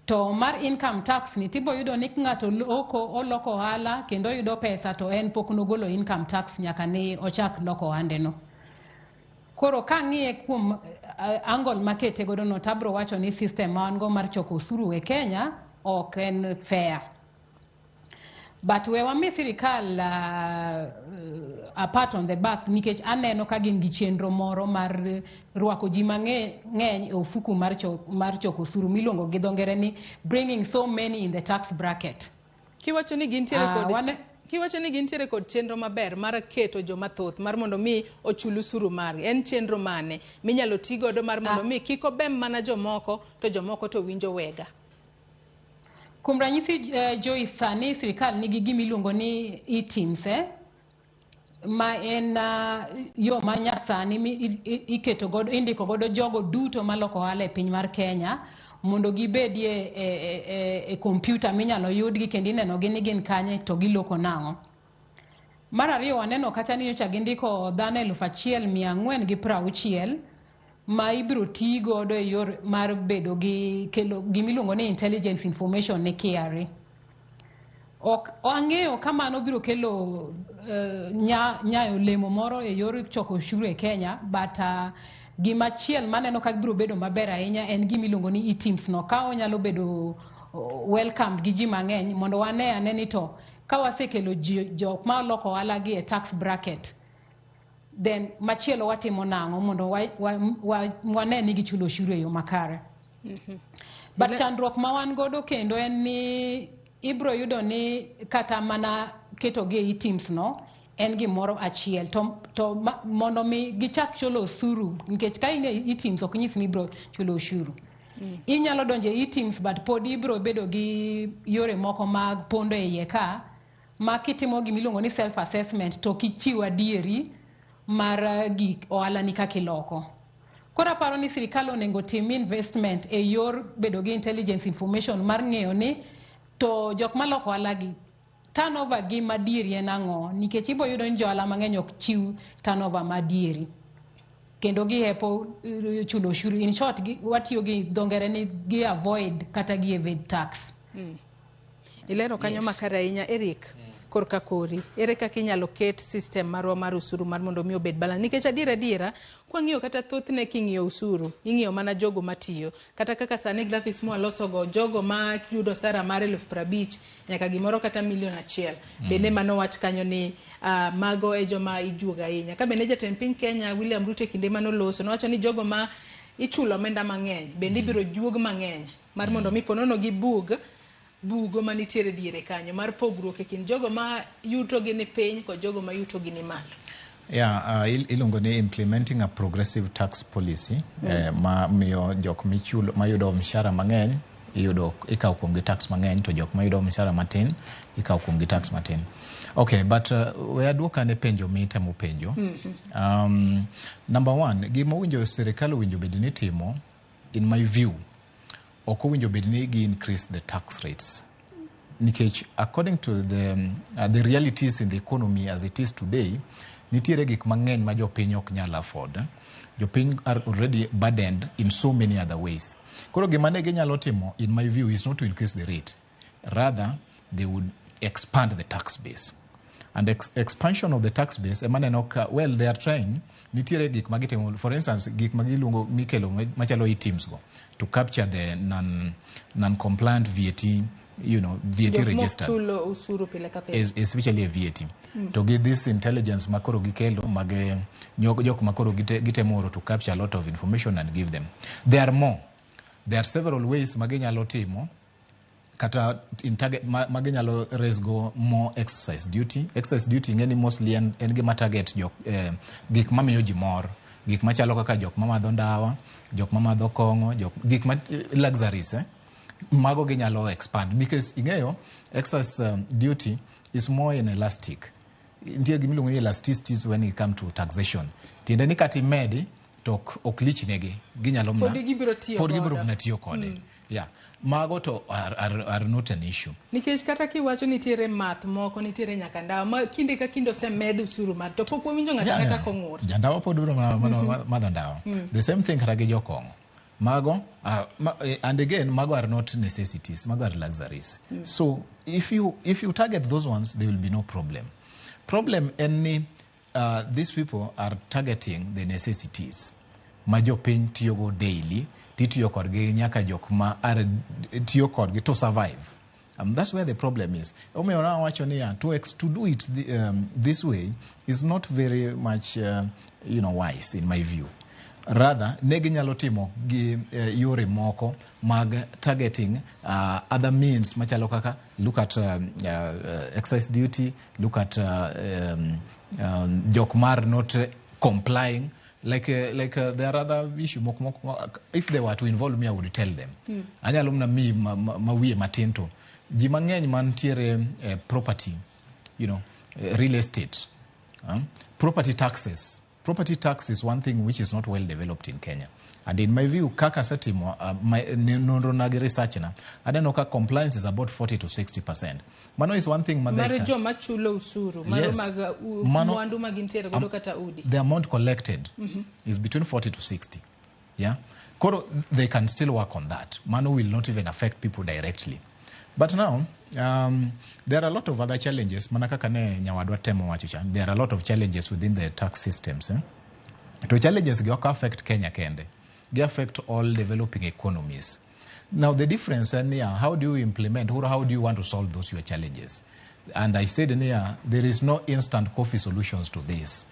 To mar income tax ni tibo yudo ni ng'ato loko oloko ohala kendo oyudo pesa, to en pok nogolo income tax nyaka ne ochak loko ohande no. Koro kang'iye kuom angle makete godo no, tabro wacho ni system ma wan go mar choko osuru e Kenya ok en fair. But we wami sirikal a pat on the back, nikech aneno ka gin gi chenro moro mar rwako ji mang'eny e ofuku mar choko osuru miluongo gi dho ngere ni bringing so many in the tax bracket. Kiwacho ni gintiere kod Kiwacho ni gintiere kod chenro maber mar keto joma thoth mar mondo mi ochul osuru margi, en chenro mane minyalo ti godo mar mondo mi kik obem mana jomoko to jomoko to winjo wega? Kuom ranyisi, Joyce, sani sirikal nigi gima iluongo ni eTIMS, ma en yo ma nyasani mi iketo godo, indiko godo jogo duto maloko ohala e piny mar Kenya mondo gibedie e kompyuta minyalo yudgi kendo ineno gi ni gin kanye to giloko nang'o. Mar ariyo, waneno kata ni nyocha gindiko dhano 1460 ma ibiro ti godo e yor mar bedo gi kelo gimiluongo ni intelligence information ne KRA. Ok ang'eyo ka mano biro kelo nyayo olemo moro e yor choko osuru e Kenya, but gimachiel maneno ka biro bedo maber ahinya en gima iluongo ni eTIMS no, ka onyalo bedo welcomed gi ji mang'eny mondo wane ane ni to ka wasekelo ji jok ma loko ohala gi e tax bracket, then machielo watimo nang'o mondo wane ni gichulo osuru e yo makare. But chandruok ma wan godo kendo en ni ibro yudo ni kata mana ketogi e eTIMS no en gimoro achiel, to mondo mi gichak chulo osuru, nikech ka in e eTIMS ok nyis ni ibro chulo osuru. Inyalo donjo e eTIMS, but pod ibro bedo gi yore moko mag pondo e iye ka ma kitimo gimiluongo ni self assessment to ok ichiw adieri mar gik ohala ni kaka iloko. Koro aparo ni sirikal onego tim investment e yor bedo gi intelligence information mar ng'eyo ni to jok maloko ohala gi, turnover gi madieri en ang'o, nikech ibo yudo ni johala mang'eny ok chiw turnover madieri kendo gihepo chulo osuru. In short, watiyo gi dho ngere ni gi avoid kata gi evade tax. Ilero kanyo makare ahinya, Eric. Korka kori, ere kaka inyalo ket system marwa mar osuru mar mondo mi obed balance? Nikech adiera adiera, kwang'iyo kata thothne king'iyo osuru, ing'iyo mana jogo matiyo. Kata kaka sani graphics mwalosogo, jogo ma yudo sara mar 50,000 nyaka gimoro kata milion 1. Bende mano wach kanyo ni mago e joma ijuogo ahinya. Ka bende jatend piny Kenya William Ruto e kinde manoloso, nowacho ni jogo ma ichulo omenda mang'eny bende ibiro juog mang'eny mar mondo mi ponono gi bug bugo manitiere diere kanyo mar pogruok e kind jogo ma yuto gi ni piny kod jogo ma yuto gi ni malo. Yeah, iluongo ni implementing a progressive tax policy ma miyo jok michulo mayudo mshahara mang'eny iyudo ikawo kuomgi tax mang'eny, to jok mayudo mshahara matin ikawo kuomgi tax matin. Okay, but we aduok ane penjo mitemo penjo. Number one, gima owinjo sirikal owinjo bed ni timo, in my view, ok owinjo bed ni gi increase the tax rates, nikech according to the realities in the economy as it is today, nitiere gik mang'eny ma jopiny ok nyal afford. Jopiny are already burdened in so many other ways. Koro gima ne ginyalo timo, in my view, is not to increase the rate, rather they would expand the tax base. And expansion of the tax base ema neno ka, well, they are trying. Nitiere gik ma gitimo, for instance, gik ma giluongo mikelo machalo eTIMS go to capture the non compliant VAT, VAT Jok mok registered chulo osuru pile ka pile. Especially a VAT. To gi this intelligence makoro gikelo mag jok makoro gitemo oro to capture a lot of information and give them. There are more. There are several ways ma ginyalo timo kata in target ma ginyalo raise go more excise duty. Excise duty ng'eni mostly en gima target jok, gik mamiyo ji mor. Gik machalo kaka jok mamadho ndawa, jok mamadho kong'o, jok, gik ma luxuries, Mago ginyalo expand because ing'eyo excise duty is more inelastic. Nitie gima iluongo ni elasticities when it come to taxation. Tiende ni kata imedi to ok lich negi, ginyalo mana Pod gibiro tiyo pod gibiro godo. mana tiyo kode. Yeah. Mago to are not an issue. Nikech kata kiwacho nitiere math moko, nitiere nyaka ndawa ma kinde ka kinde osemed osuru mar to pok wawinjo ng'ato ang'ata kong'ur. Jandawa pod biro mana madho ndawa. The same thing kata gi jokong'o. Mago, and again, mago are not necessities, mago are luxuries. So if you target those ones, there will be no problem. Problem en ni these people are targeting the necessities ma jopiny tiyogo daily, titiyo kodgi nyaka jok ma are tiyo kodgi to survive. That's where the problem is. Omiyo nawacho niya, to do it this way is not very much wise in my view. Rather, ne ginyalo timo gi yore moko mag targeting other means machalo kaka look at excise duty, look at jok mar not complying. Like there are other issue moko moko. If they were to involve me, I would tell them. Anyalo mana miyi ma wiye matin to ji mang'eny mantiere property, real estate, property taxes. Property tax is one thing which is not well developed in Kenya. And in my view, kaka asetimo nonro na gi research na, aneno ka compliance is about 40 to 60%. Mano is one thing ma they Mar joma chulo osuru mar mag mwandu ma gintiere godo kata udi. The amount collected is between 40 to 60. Yeah? Koro, they can still work on that. Mano will not even affect people directly. But now, there are a lot of other challenges. Mana kaka ne nyawadwa temo wacho cha, there are a lot of challenges within the tax systems. To challenges gi ok affect Kenya kende. They affect all developing economies. Now, the difference is, yeah, how do you implement or how do you want to solve those your challenges? And I said, yeah, there is no instant coffee solutions to this.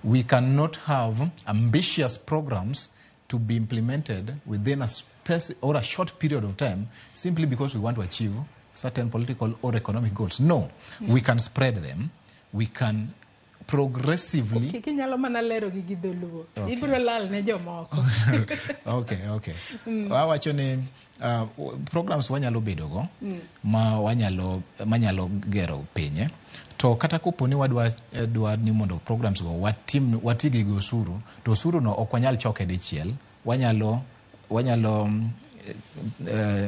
We cannot have ambitious programs to be implemented within a space or a short period of time simply because we want to achieve certain political or economic goals. No, we can spread them. We can progressively... Kinyalo mana lero gi gi dholuo. Okay. Ibiro lal ne jomoko. Okay. Wawacho ni programs wanyalo bedogo ma wanyalo manyalo gero pinye to kata kopo ni wadwa dwa ni mondo programs go watim watigi gi osuru to osuru no ok wanyal choke dichiel, wanyalo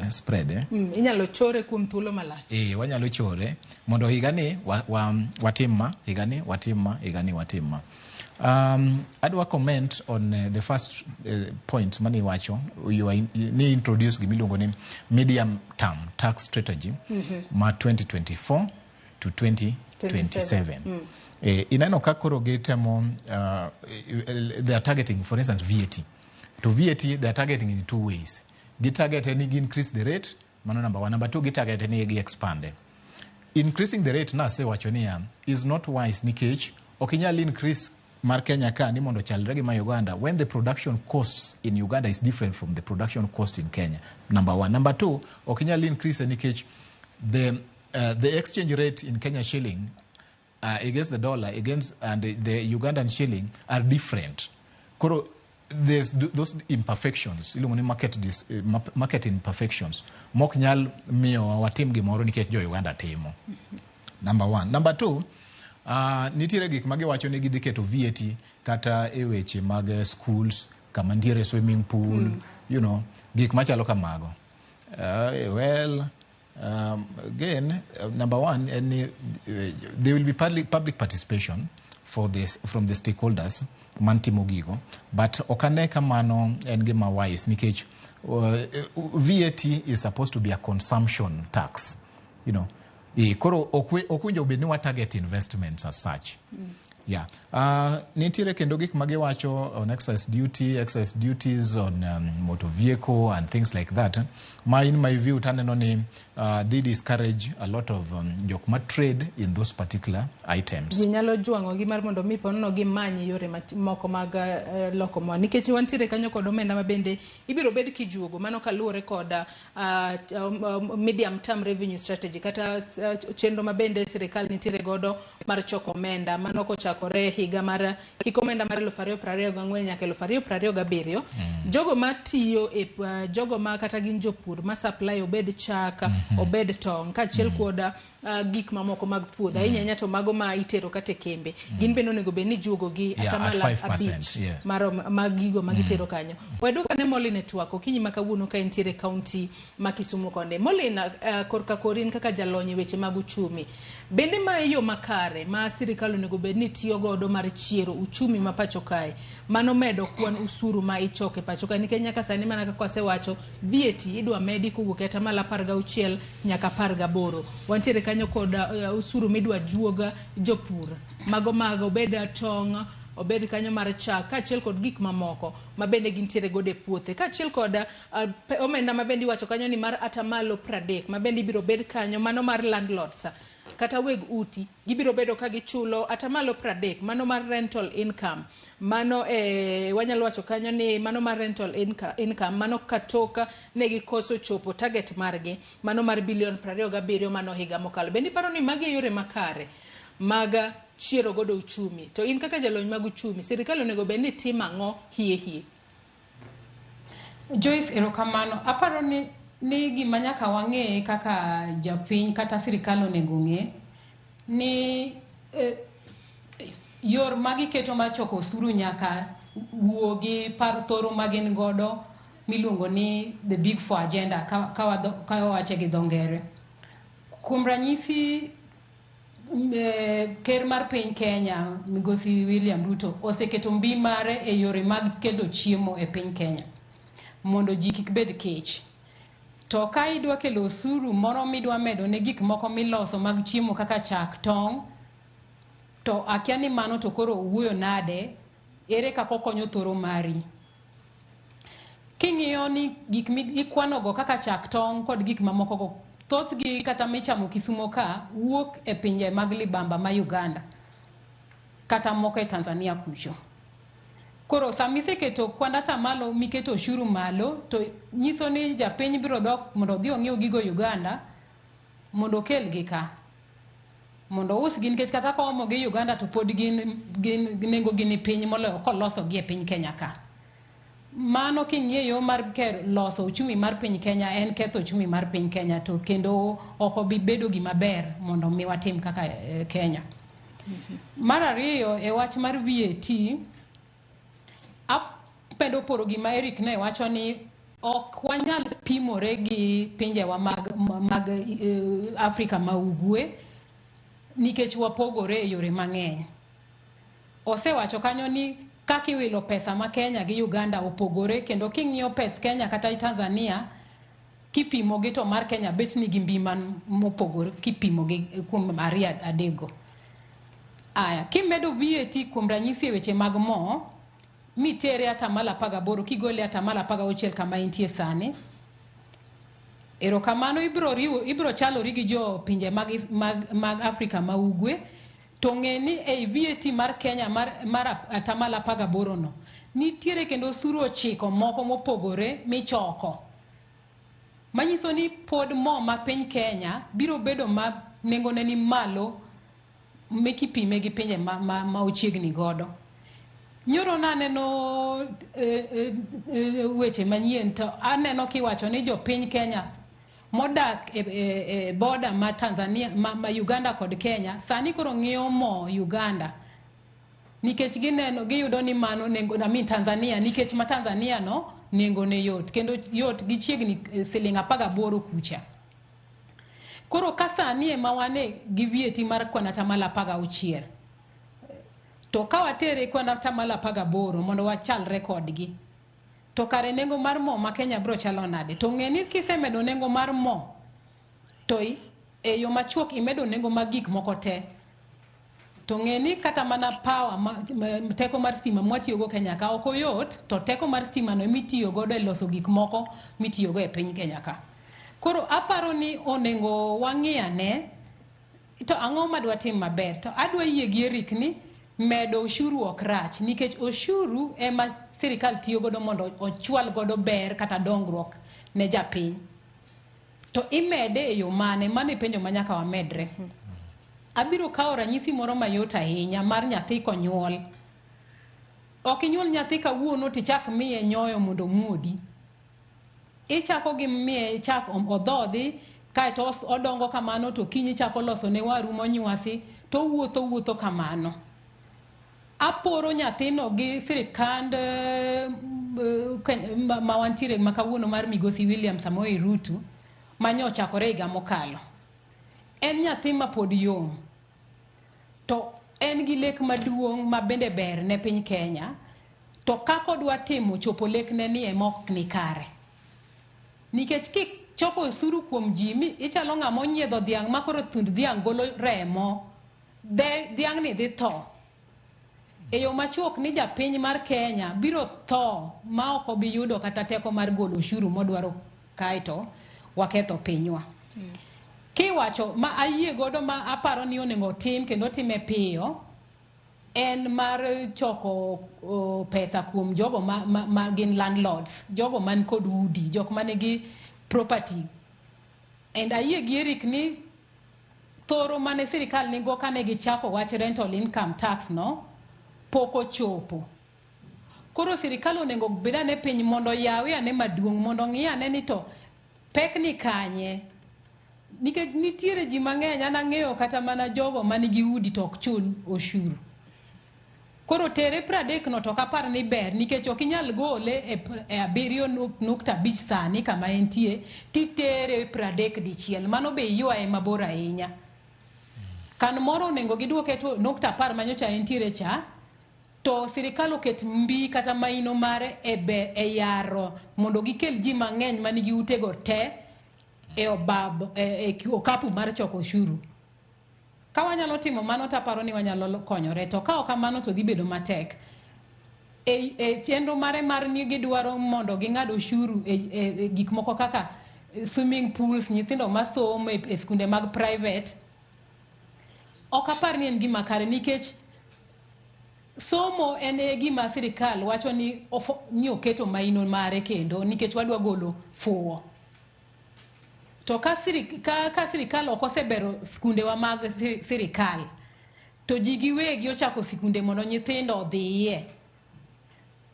spread. Inyalo chore kuom thuolo malach. Wanyalo chore mondo higani watim ma, higani watim ma, higani watim ma. Adwa comment on the first point mane iwacho you are ni introduce gimiluongo ni medium term tax strategy ma 2024 to 2027. Ineno ka koro gitemo they are targeting, for instance, VAT. To VAT they are targeting in two ways. Gi target ni gi increase the rate, mano number one. Number two, gi target ni gi expand. Increasing the rate nasewacho niya is not wise nikech ok inyal increase mar Kenya ka ni mondo chalre gi ma Uganda when the production costs in Uganda is different from the production cost in Kenya. Number one. Number two, ok inyal increase nikech the exchange rate in Kenya shilling against the dollar against and the Ugandan shilling are different. Koro there's those imperfections, iluongo ni market imperfections mok nyal miyo watim gimoro nikech jo Uganda timo. Number one. Number two, nitiere gik ma giwacho ni gidhi keto VAT kata e weche mag schools kama nitiere swimming pool, gik machalo kamago. Well, again, number one, en ni, there will be public participation for this from the stakeholders man timo gigo, but ok ane ka mano en gima wise nikech VAT is supposed to be a consumption tax. Koro ok winjo bed ni wa target investments as such. Yeah. Nitiere kendo gik ma giwacho on excise duty, excise duties on motor vehicle and things like that. Ma in my view taneno ni they discourage a lot of jok ma trade in those particular items. Ji nyalo jwang'ogi mar mondo mi ponono gimany yore moko mag loko mwandu nikech wantiere kanyo kod omenda ma bende ibiro bed kijuogo mano kaluwore kod medium term revenue strategy kata chenro ma bende sirikal nitiere godo mar choko omenda mano kochakore kochakore higa mar hik omenda mar 2024 nyaka 2027. Jogo matiyo e jogo ma kata gin jopur ma supply obed chak, obed tong', kaachiel kod gik mamoko mag puodho, ahinya ahinya to mago ma itero kata e kembe, gin bende onego bed ni juogo gi at atamalo 5%, 5 mar mag gigo ma gitero kanyo. Waduok ane Molin e twak okinyi ma kawuono ka entiere e kaunti ma Kisumu konde. Molin, korka kori in kaka jalony e weche mag uchumi, bende ma e yo makare ma sirikal onego bed ni tiyo godo mar chiero uchumi ma pacho kae, mano medo kwan usuru ma ichoko e pacho kae, nikech nyaka sani mana kaka wasewacho VAT idwa medi kowuok e atamalo 16 nyaka 18. Wantiere kanyo kod usuru midwa juog jopur mago mag obed tong', obed kanyo mar chak, kaachiel kod gik mamoko ma bende gintiere godo e puothe, kaachiel kod omenda ma bende iwacho kanyo ni mar atamalo 30 ma bende ibiro bed kanyo, mano mar landlords kata weg uti gibiro bedo ka gichulo atamalo 30, mano mar rental income, mano wanyalo wacho kanyo ni mano mar rental income mano katoka ne gikoso chopo target margi, mano mar bilion 27 mano higa mokalo. Bende iparo ni magi e yore makare mag chiero godo uchumi? To in kaka jalony mag uchumi, sirikal onego bed ni timo ang'o hie hie? Joyce, erokamano. Aparo ni gima nyaka wang'e kaka japiny kata sirikal onego ng'e ni yor magiketo mar choko osuru nyaka wuogi par thoro ma gin godo miluongo ni the big four agenda ka wawache gi dho ngere. Kuom ranyisi, ker mar piny Kenya Migosi William Ruto oseketo mbi mare e yore mag kedo chiemo e piny Kenya mondo ji kik bed kech. To ka idwa kelo osuru moro midwa medo ne gik moko miloso mag chiemo kaka chak, tong', to akia ni mano to koro wuoyo nade, ere kaka okonyo thoro mari. King'iyo ni gik mikwanogo kaka chak, tong' kod gik mamoko go, thothgi kata michamo Kisumo ka wuok e pinje mag libamba ma Uganda kata moko e Tanzania kucho. Koro sama iseketo kwan atamalo miketo ushuru malo, to nyiso ni japiny biro dok mondo odhi ong'iew gigo Uganda mondo okelgi ka, mondo ousgi, nikech kata koomogi Uganda to pod gin nengo gi ni piny moloyo kolosogi e piny Kenya ka. Mano king'iyo yo mar loso uchumi mar piny Kenya en ketho uchumi mar piny Kenya, to kendo ok obi bedo gima ber mondo mi watim kaka Kenya. Mar ariyo, e wach mar VAT, apedo poro gima Eric ne wacho ni ok wanyal pimore gi pinjewa mag Afrika ma ugwe nikech wapogore e yore mang'eny. Osewacho kanyo ni kaka iwilo pesa ma Kenya gi Uganda opogore, kendo king'iyo pes Kenya kata Tanzania kipimo gi to mar Kenya bet nigi mbi mopogore kipimo gi kuom ariyo adekgo. Aya, kimedo VAT kuom ranyisi e weche mag mo, mitere atamalo 18 kigole atamalo 16 kama intie sani, erokamano ibiro chalori gi jo pinje mag Afrika ma ugwe. To ng'e ni ei VAT mar Kenya mar atamalo 18 no nitiere kendo osuru 9 moko mopogore michoko, manyiso ni pod mo ma piny Kenya biro bedo ma nengone ni malo mekipime gi pinje ma ochiegni godo. Nyoro naneno weche manyien to aneno kiwacho ni jopiny Kenya modak e border ma Tanzania ma Uganda kod Kenya sani koro ng'iewo mo Uganda nikech gineno giyudo ni mano nengo, I mean Tanzania, nikech ma Tanzania no nengo ne yot kendo yot gichiegni siling 18 kucha. Koro ka sani ema wane gi VAT mar kwan atamalo 16, to ka watere kwan atamalo 18 mondo wachalre kodgi, to kare nengo mar mo ma Kenya biro chalo nade? To ng'e ni kisemedo nengo mar mo to e yo machuok imedo nengo mag gik moko te. To ng'e ni kata mana power teko mar stima mwatiyogo Kenya ka ok oyot, to teko mar stima no emitiyo godo e loso gik moko mitiyogo e piny Kenya ka. Koro aparo ni onego wang'i ane to ang'o madwa tim maber. To adwa yie gi Eric ni medo ushuru ok rach, nikech ushuru ema sirikal tiyo godo mondo ochwal godo ber kata dongruok ne japiny. To imede e yo mane? Mano e penjo ma nyaka wamedre. Abiro kawo ranyisi moro mayot ahinya mar nyathi konyuol. Ok inyuol nyathi kawuono tichak miye nyoyo mondo omuodi. Ichako gi miye chak odhodhi, kaeto odongo kamano to kiny ichako loso ne waru monywasi to owuotho wuotho kamano. Aporo nyathino gi sirikand ma wantiere ma kawuono mar Migosi William Samoei Ruto mane ochakore higa mokalo. En nyathi ma pod yom, to en gi lek maduong' ma bende ber ne piny Kenya, to kaka odwa timo chopo lekne ni ema ok ni kare. Nikech kichoko osuru kuom ji mi ichalo ng'ama onyiedho dhiang' ma koro thund dhiang' golo remo, dhiang' ni dhi tho. E yo machuok ni japiny mar Kenya biro tho ma ok obi yudo kata teko mar golo osuru modwaro kaeto waketho pinywa. Kiwacho ma ayie godo ma aparo ni onego tim kendo time piyo en mar choko pesa kuom jogo ma gin landlords, jogo man kod udi, jok manigi property. And ayie gi Eric ni thoro mane sirikal nigo kane gichako wach rental income tax no pok ochopo. Koro sirikal onego bed ane piny mondo oyawe ane maduong' mondo ong'i ane ni to pek ni kanye. Nikech nitiere ji mang'eny, an ang'eyo kata mana jogo manigi udi to ok chul oshuru. Koro tere 30 no to ok apar ni ber nikech ok inyal gole e 7.5 sani kama entie titere 30 dichiel. Mano be iywaye mabor ahinya. Kan moro onego giduoke to 0.10 manyocha entiere cha, to sirikal oket mbi kata maino mare e yaro mondo gikel ji mang'eny manigi utego te e obab e okapu mar choko oshuru. Ka wanyalo timo mano to aparo ni wanyalo konyore, to ka ok kamano to dhi bedo matek. E chenro mare mar ni gidwaro mondo ging'ad oshuru e gik moko kaka swimming pools, nyithindo masomo e skunde mag private, ok apar ni en gima kare nikech somo en e gima sirikal wacho ni oketo maino mare kendo nikech wadwa golo fuwo. To ka sirikal ok osebero skundewa mag sirikal, to ji giwegi ochako sikunde mondo nyithindo odhiye.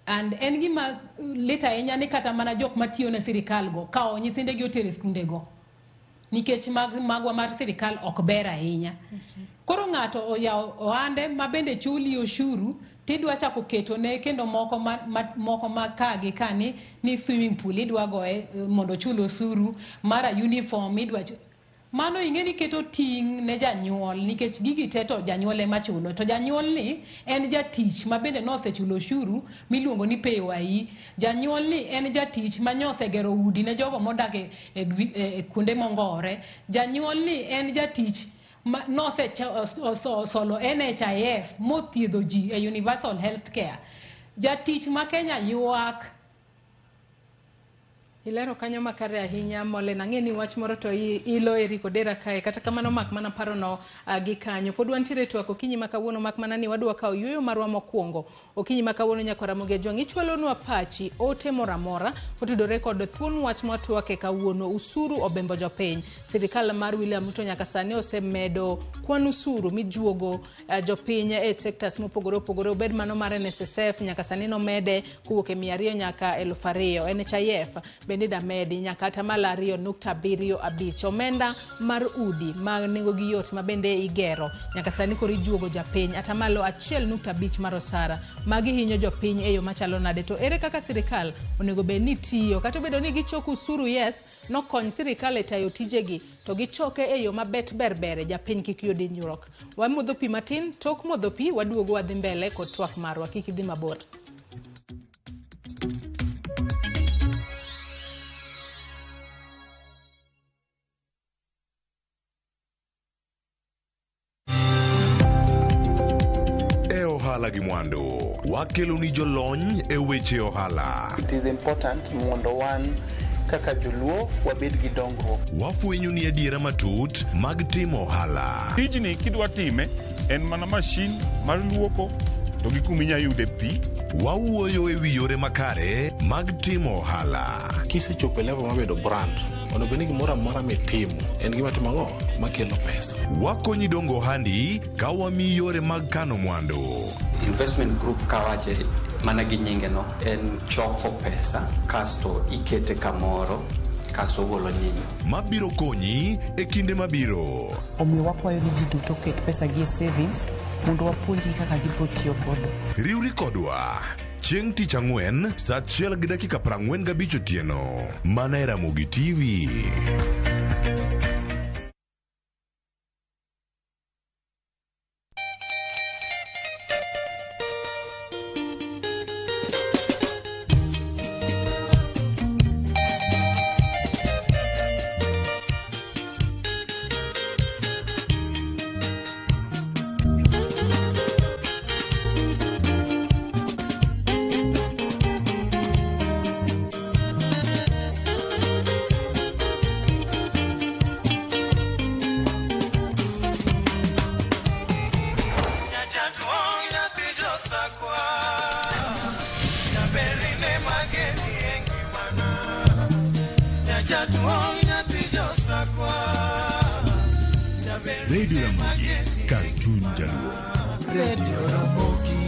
And en gima lit ahinya ni kata mana jok matiyo ne sirikal go kawo nyithindegi otere e skunde go nikech magwa mar sirikal ok ber ahinya. Koro ng'ato oyawo ohande ma bende chuli oshuru tidwa chako keto ne kendo moko ma ka gi kani ni swimming pool idwa goye mondo ochul osuru, mara uniform idwa. Mano ing'e ni keto ting' ne janyuol nikech gigi te to janyuol ema chulo, to janyuol ni en jatich ma bende nosechulo oshuru miluongo ni PAYE. Janyuol ni en jatich ma nyosegero udi ne jogo modak e kuonde mongore. Janyuol ni en jatich ma nosesolo NHIF mothiedho ji e universal health care. Jatich ma Kenya ywak. Ilero kanyo makare ahinya Mollen, ang'e ni wach moro to ilo Eric Odera kae, kata kamano mak mana parono gi kanyo. Pod wantiere twak okinyi ma kawuono, mak mana ni wadwa kawo yueyo marwa mokwongo okinyi ma kawuono. Nyakwa Ramogi Ajwang', ichwalonwa pachi ote moro amora kotudore kod thuon wach mwatwake kawuono. Usuru obembo jopiny. Sirikal mar William Ruto nyaka sani osemedo kwan usuru mijuogo jopiny e sectors mopogore opogore, obed mano mar NSSF nyaka sani nomede kowuok e 200 nyaka 2000, NHIF bende damedi nyaka atamalo 2.75. Omenda mar udi ma nengo gi yot ma bende igero nyaka sani koro ijuogo japiny atamalo 1.5 mar osara. Magi hinyo jopiny e yo machalo nade? To ere kaka sirikal onego bed ni tiyo? Kata obedo ni gichoko usuru, yes, nokony sirikal e tayo tijegi, to gichoke e yo mabet berbere, japiny kik yud hinyruok. Wamodho pi matin, tok modho pi waduogo wadhi mbele kod twak marwa, kik idhi mabor. Ohala gi mwandu wakelo ni jolony e weche ohala. It is important mondo wan kaka joluo wabed gi dongruok. Wafwenyo ni adiera matut mag timo ohala. Tijni kidwa time en mana mashin mar luoko to gi kuma inya yude pi. Wawuoyo e wi yore makare mag timo ohala. Kisechopo e level mabedo brand, Onego bed ni gimoro amora mitimo en gima timo ang'o makelo pesa. Wakonyi dongo ohandi ka wamiyi yore mag kano mwandu. Investment group kawache mana gi nyinge no en choko pesa kasto ikete kamoro kasto ogolo nyinyo. Mabiro konyi e kinde mabiro. Omiyo wakwayo ni ji duto oket pesa gi e savings mondo wapuonjgi kaka gibiro tiyo godo. Riwri kodwa chieng' tich ang'wen saa 1:45 otieno mana e Ramogi TV. Radio Ramogi, kar chuny jaluo. Radio Ramogi.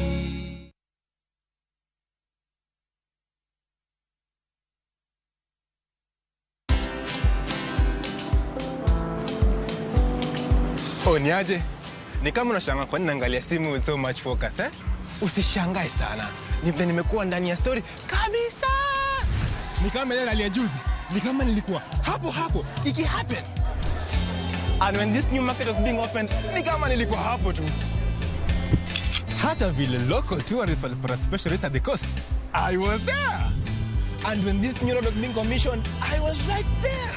Oh, niaje? Ni kama unashangaa kwa nini naangalia simu with so much focus, eh? Usishangae sana. Ni vile nimekuwa ndani ya story kabisa. Ni kama ile ya juzi. Ni kama nilikuwa hapo hapo iki happen. And when this new market was being opened, ni kama nilikuwa hapo tu. Hata vile local tourists walipata special rate at the coast, I was there. And when this new road was being commissioned, I was right there.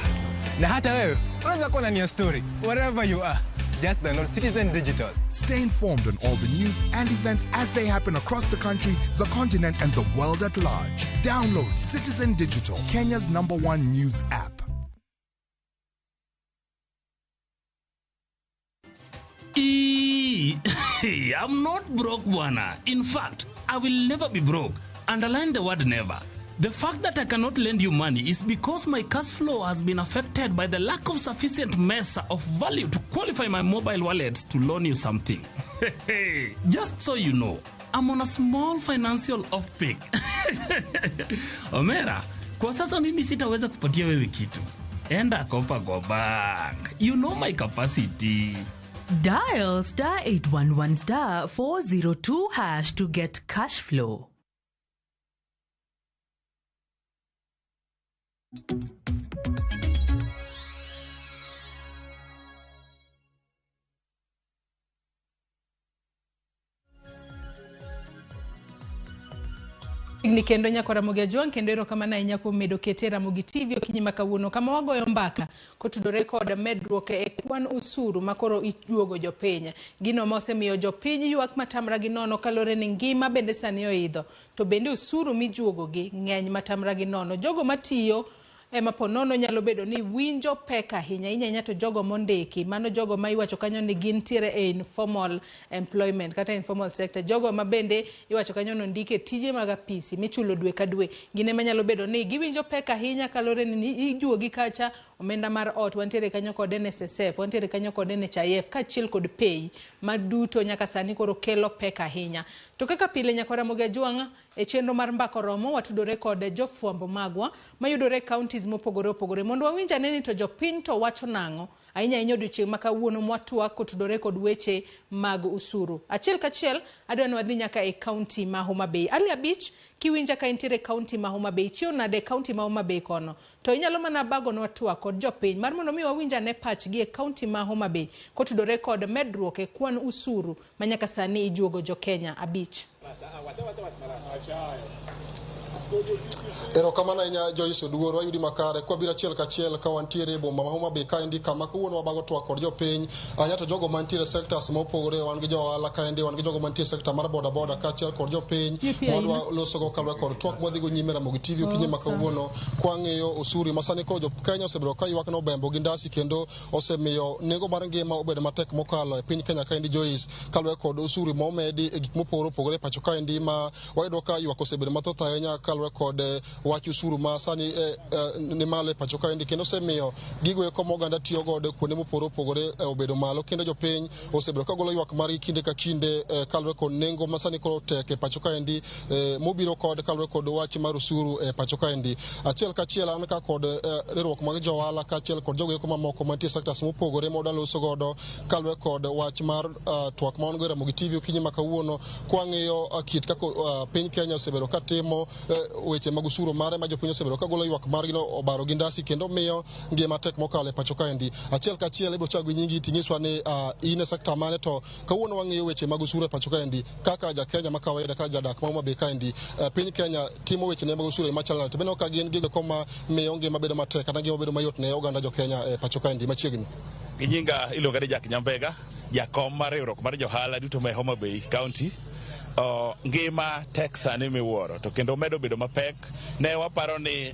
Na hata wewe unaweza kuwa ndani ya story wherever you are. Just download Citizen Digital. Stay informed on all the news and events as they happen across the country, the continent, and the world at large. Download Citizen Digital, Kenya's #1 news app. I'm not broke, bwana. In fact, I will never be broke. Underline the word never. The fact that I cannot lend you money is because my cash flow has been affected by the lack of sufficient mesa of value to qualify my mobile wallet to loan you something. Just so you know, I'm on a small financial off-peak. Omera, kwa sasa mimi sitaweza kupatia wewe kitu. Enda kopa kwa bank. You know my capacity. Dial *811 *402# to get cash flow. Ni kendo nyako Ramogi Ajwang' kendo erokamano ahinya kuom medo kete Ramogi TV okinyi ma kawuono kama wagoyo mbaka kotudore kod medruok e kwan osuru makoro ijuogo jopiny. Gino ma osemiyo jopiny ywak matamra gi nono kalore ni ngima bende sani oidho to bende osuru mijuogo gi ng'eny matamra gi nono. Jogo matiyo ema po nono nyalo bedo ni winjo pek ahinya ahinya to jogo mondiki, mano jogo ma iwacho kanyo ni gintiere e informal employment kata informal sector, jogo ma bende iwacho kanyo ni ondike tije mag apisi michulo dwe ka dwe, gin ema nyalo bedo ni giwinjo pek ahinya kalore ni ijuogi kacha omenda mar ot, wantiere kanyo kod NSSF, wantiere kanyo kod NHIF kaachiel kod pay ma duto nyaka sani koro kelo pek ahinya. To kaka pile nyaka Ramogi Ajwang' e chenro mar Mbaka Oromo watudore kod jofwambo magwa mayudore counties mopogore opogore mondo wawinj ane ni to jopiny to wacho nang'o ahinya ahinya odiochieng' ma kawuono mwatwak kotudore kod weche mag usuru. Achiel kachiel adwa ni wadhi nyaka e county ma Homa Bay. Ali Abich kiwinja ka intiere county ma Homa Bay, chiew nade county ma Homa Bay kono? To inyalo mana bagonwa twak kod jopiny mar mondo mi wawinj ane pachgi e county ma Homa Bay kotudore kod medruok e kwan usuru ma nyaka sani ijuogo jo Kenya. Abich. Erokamano ahinya Joyce Oduor, wayudi makare kwabiro achiel kachiel ka wantiere e boma ma Homa Bay kaendi kama kawuono wabago twak kod jopiny ahinya to jogo mantiere sectors mopogore, wan gi jo ohala kaendi, wan gi jogo mantiere sector mar boda boda kaachiel kod jopiny mwadwa losogo kaluwore kod twak mwadhigo nyime Ramogi TV okinyi ma kawuono kwang'iyo osuru ma sani koro jo Kenya osebedo ka ywak nobembo gi ndasi kendo osemiyo nengo mar ngima obedo matek mokalo e piny Kenya kaendi Joyce, kaluwore kod osuru momedi e gik mopogore opogore e pacho kaendi ma wayudo ka ywak osebedo mathoth ahinya. kaluwore kod wach osuru ma sani ni malo e pacho kaendi, kendo osemiyo gigo eko ma oganda tiyo godo kuonde mopogore opogore obedo malo, kendo jopiny osebedo ka golo ywak margi kinde ka kinde kaluwore kod nengo ma sani koro tek e pacho kaendi, mobiro kod kaluwore kod wach mar osuru e pacho kaendi. Achiel kachiel an ka kod riwruok mag jo ohala kaachiel kod jogo eko mamoko mantie e sectors mopogore ma wadwa godo kaluwore kod wach mar twak ma wan go e Ramogi TV okinyi ma kawuono, kwang'iyo kit kaka piny Kenya osebedo ka timo weche mag osuru mare ma jopiny osebedo ka golo ywak margi no obaro gi ndasi kendo miyo ngima tek mokalo e pacho kaendi. Achiel kachiel ibiro chako gi nyingi ting'iswa ni in e sector mane, to kawuono wang'iyo weche mag osuru e pacho kaendi kaka ja Kenya ma kawaida, kaka jadak ma Homa Bay kaendi, piny Kenya timo weche ne mag osuru e machalo nade, to bende ka gin gigo ma miyo ngima bedo matek kata ngima bedo mayot ne oganda jo Kenya e pacho kaendi machiegni. Gi nyinga iluonga ni Jack Nyambega, jakom mar riwruok mar johala duto ma e Homa Bay County. Ngima tek sani miwuoro, to kendo medo bedo mapek. Ne waparo ni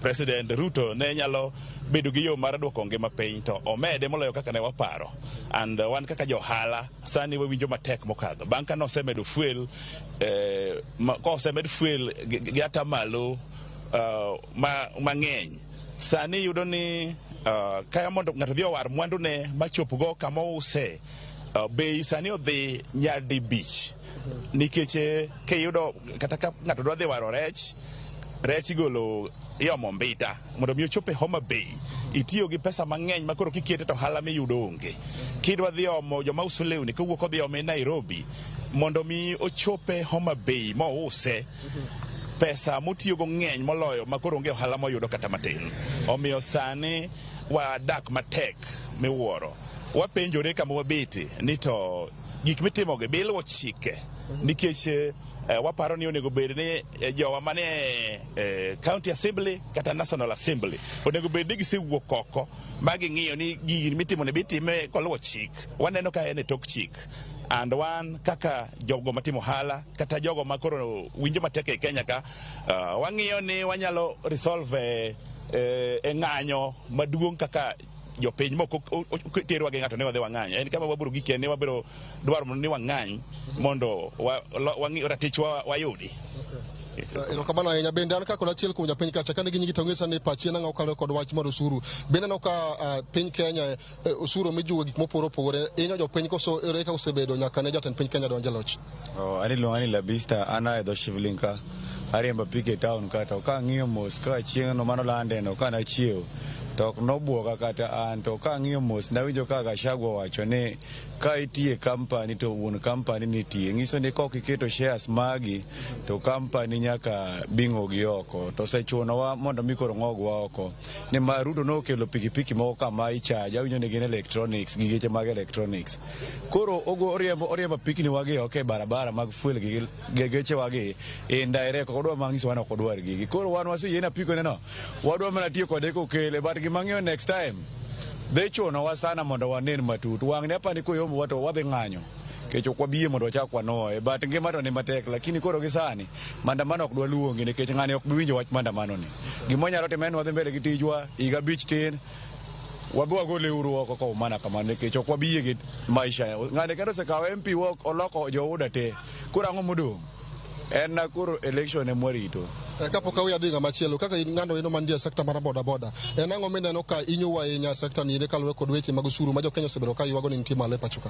President Ruto ne nyalo bedo gi yo mar duoko ngima piny, to omede moloyo kaka ne waparo. And wan kaka johala sani wawinjo matek mokadho. Bang' ka nosemedo fuel, kosemed fuel gi atamalo mang'eny. Sani yudo ni ka mondo ng'ato dhi owar mwandune machopgo kama ouse, bei sani odhi 5 nikech kiyudo kata ka ng'ato dwa dhi waro rech, rech igolo iomo Mbita mondo mi ochop e Homa Bay, itiyo gi pesa mang'eny ma koro kikete to ohala miyudo onge. Kidwa dhi omo joma uso lewni kowuok odhi ome Nairobi mondo mi ochope Homa Bay mouse, pesa motiyogo ng'eny moloyo ma koro onge ohala moyudo kata matin. Omiyo sani wadak matek miwuoro. Wapenjore kama wabete ni to gik mitimogi be iluwo chike, nikech waparo ni onego bed ni jowa mane county assembly kata national assembly onego bed ni gisewuok oko ma ging'iyo ni gigi mitimo ni be itime koluwo chik. Waneno ka en e tok chik. And wan kaka jogo matimo ohala kata jogo ma koro winjo matek e Kenya ka, wang'iyo ni wanyalo resolve e ng'anyo maduong' kaka jopiny moko terwa gi ng'ato ne wadhi wang'any. En kama wabiro gikie ni wabiro dwaro mondo ni wang'any mondo wang'i ratichwa wayudi. Erokamano ahinya. Bende an ka kod achiel kuom japiny kacha kane gi nyingi to ng'isa ni pachi en ang'o kaluwore kod wach mar osuru. Bende aneno ka piny Kenya osuru mijuwo gik mopogore opogore hinyo jopiny, koso ere kaka osebedo nyaka ne jatend piny Kenya donj e loch? Oh, an iluonga ni Labista, an a e dho Shivling ka. Ariembo apiko e town ka, to kang'iyo mos ka chieng' no manolande no ka nachiewo to ok nobwoga kata an, to kang'iyo mos nawinjo ka Gachagua owacho ni ka itiye company to wuon company nitie, ng'iso ni kok iketo shares magi to company nyaka bing'ogi oko, to osechunowa mondo mi koro ng'ogwa oko nimar Ruto nokelo pikipiki moko kama icharge, awinjo ni gin electronics, gi geche mag electronics. Koro ogo oriembo apikni wagi oko e barabara mag fuel gi geche wagi indirect, ok odwa manyiso wan ok odwar gigi. Koro wan waseyie apiko ne no, wadwa mana tiyo kode kokele, but gima ng'iyo next time dhi chunowa sana mondo wanen matut. Wang'ni apani koyombowa to wadhi ng'anyo nikech ok wabiyie mondo wachak wanuoye, but ngima to ni matek. Lakini koro gi sani maandamano ok dwa luongi nikech ng'ani ok bi winjo wach maandamano ni. Gima wanyalo timo en wadhi mbele gi tijwa higa 5 tin wabi wagole uru oko koumana kamano nikech ok wabiyie gi maisha. Ng'ani kendo osekawo MP oloko jouda te, koro ang'o modong'? En na koro election ema warito. Kapok aweyo adhi ng'ama chielo, kaka in ng'ano eno mantie e sekta mar boda boda, en ang'o mineno ka hinyowa ahinya e sekta ni kaluwore kod weche mag osuru ma jokenya osebedo ka ywago ni nitie malo e pacho ka?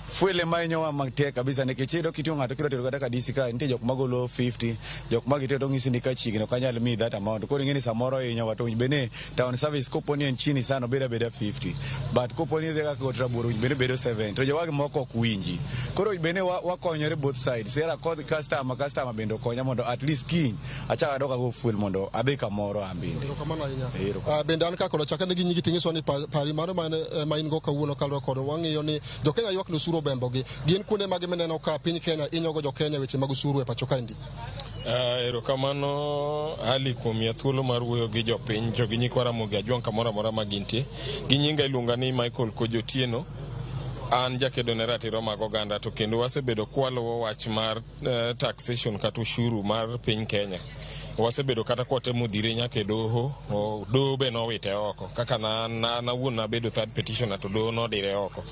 Fuel ema hinyowa matek kabisa nikech iyudo kiting'o ng'ato kidwa tero kata ka DC ka nitie jok magolo 50, jok ma gitero to ng'isi ni ka chiegni ok anyal miyi that amount. Koro ing'e ni samoro hinyowa, to winj bende town service kopo ni en chini sana obedo abeda 50, but kopo ni idhi kaka got raboro winj bende bedo 7, to jowagi moko ok winji. Koro bende wakonyore both sides. Sera kod customer bende okonya mondo at least kiny achak adok ago fuel mondo adhi kamoro an bende. Erokamano ahinya. Bende an ka kod achaka nigi nyingi ting'iswa ni pari mano ma in go kawuono kaluwore kod wang'iyo ni jokenya ywak ni osuru obembogi. Gin kuonde mage mineno ka piny Kenya inyogo jokenya weche mag osuru e pacho kaendi? Erokamano Ali kuom miya thuolo mar wuoyo gi jopiny to gi nyikwa Ramogi Ajwang' kamoro amora ma gintie. Gi nyinga iluonga ni Michael Kojo Otieno. An jakedo ne ratiro mag oganda, to kendo wasebedo kwaluwo wach mar taxation kata ushuru mar piny Kenya. Wasebedo kata kwatemo dhire nyaka e doho, doho be nowite oko. Kaka na awuon nabedo third petitioner to doho nodire oko.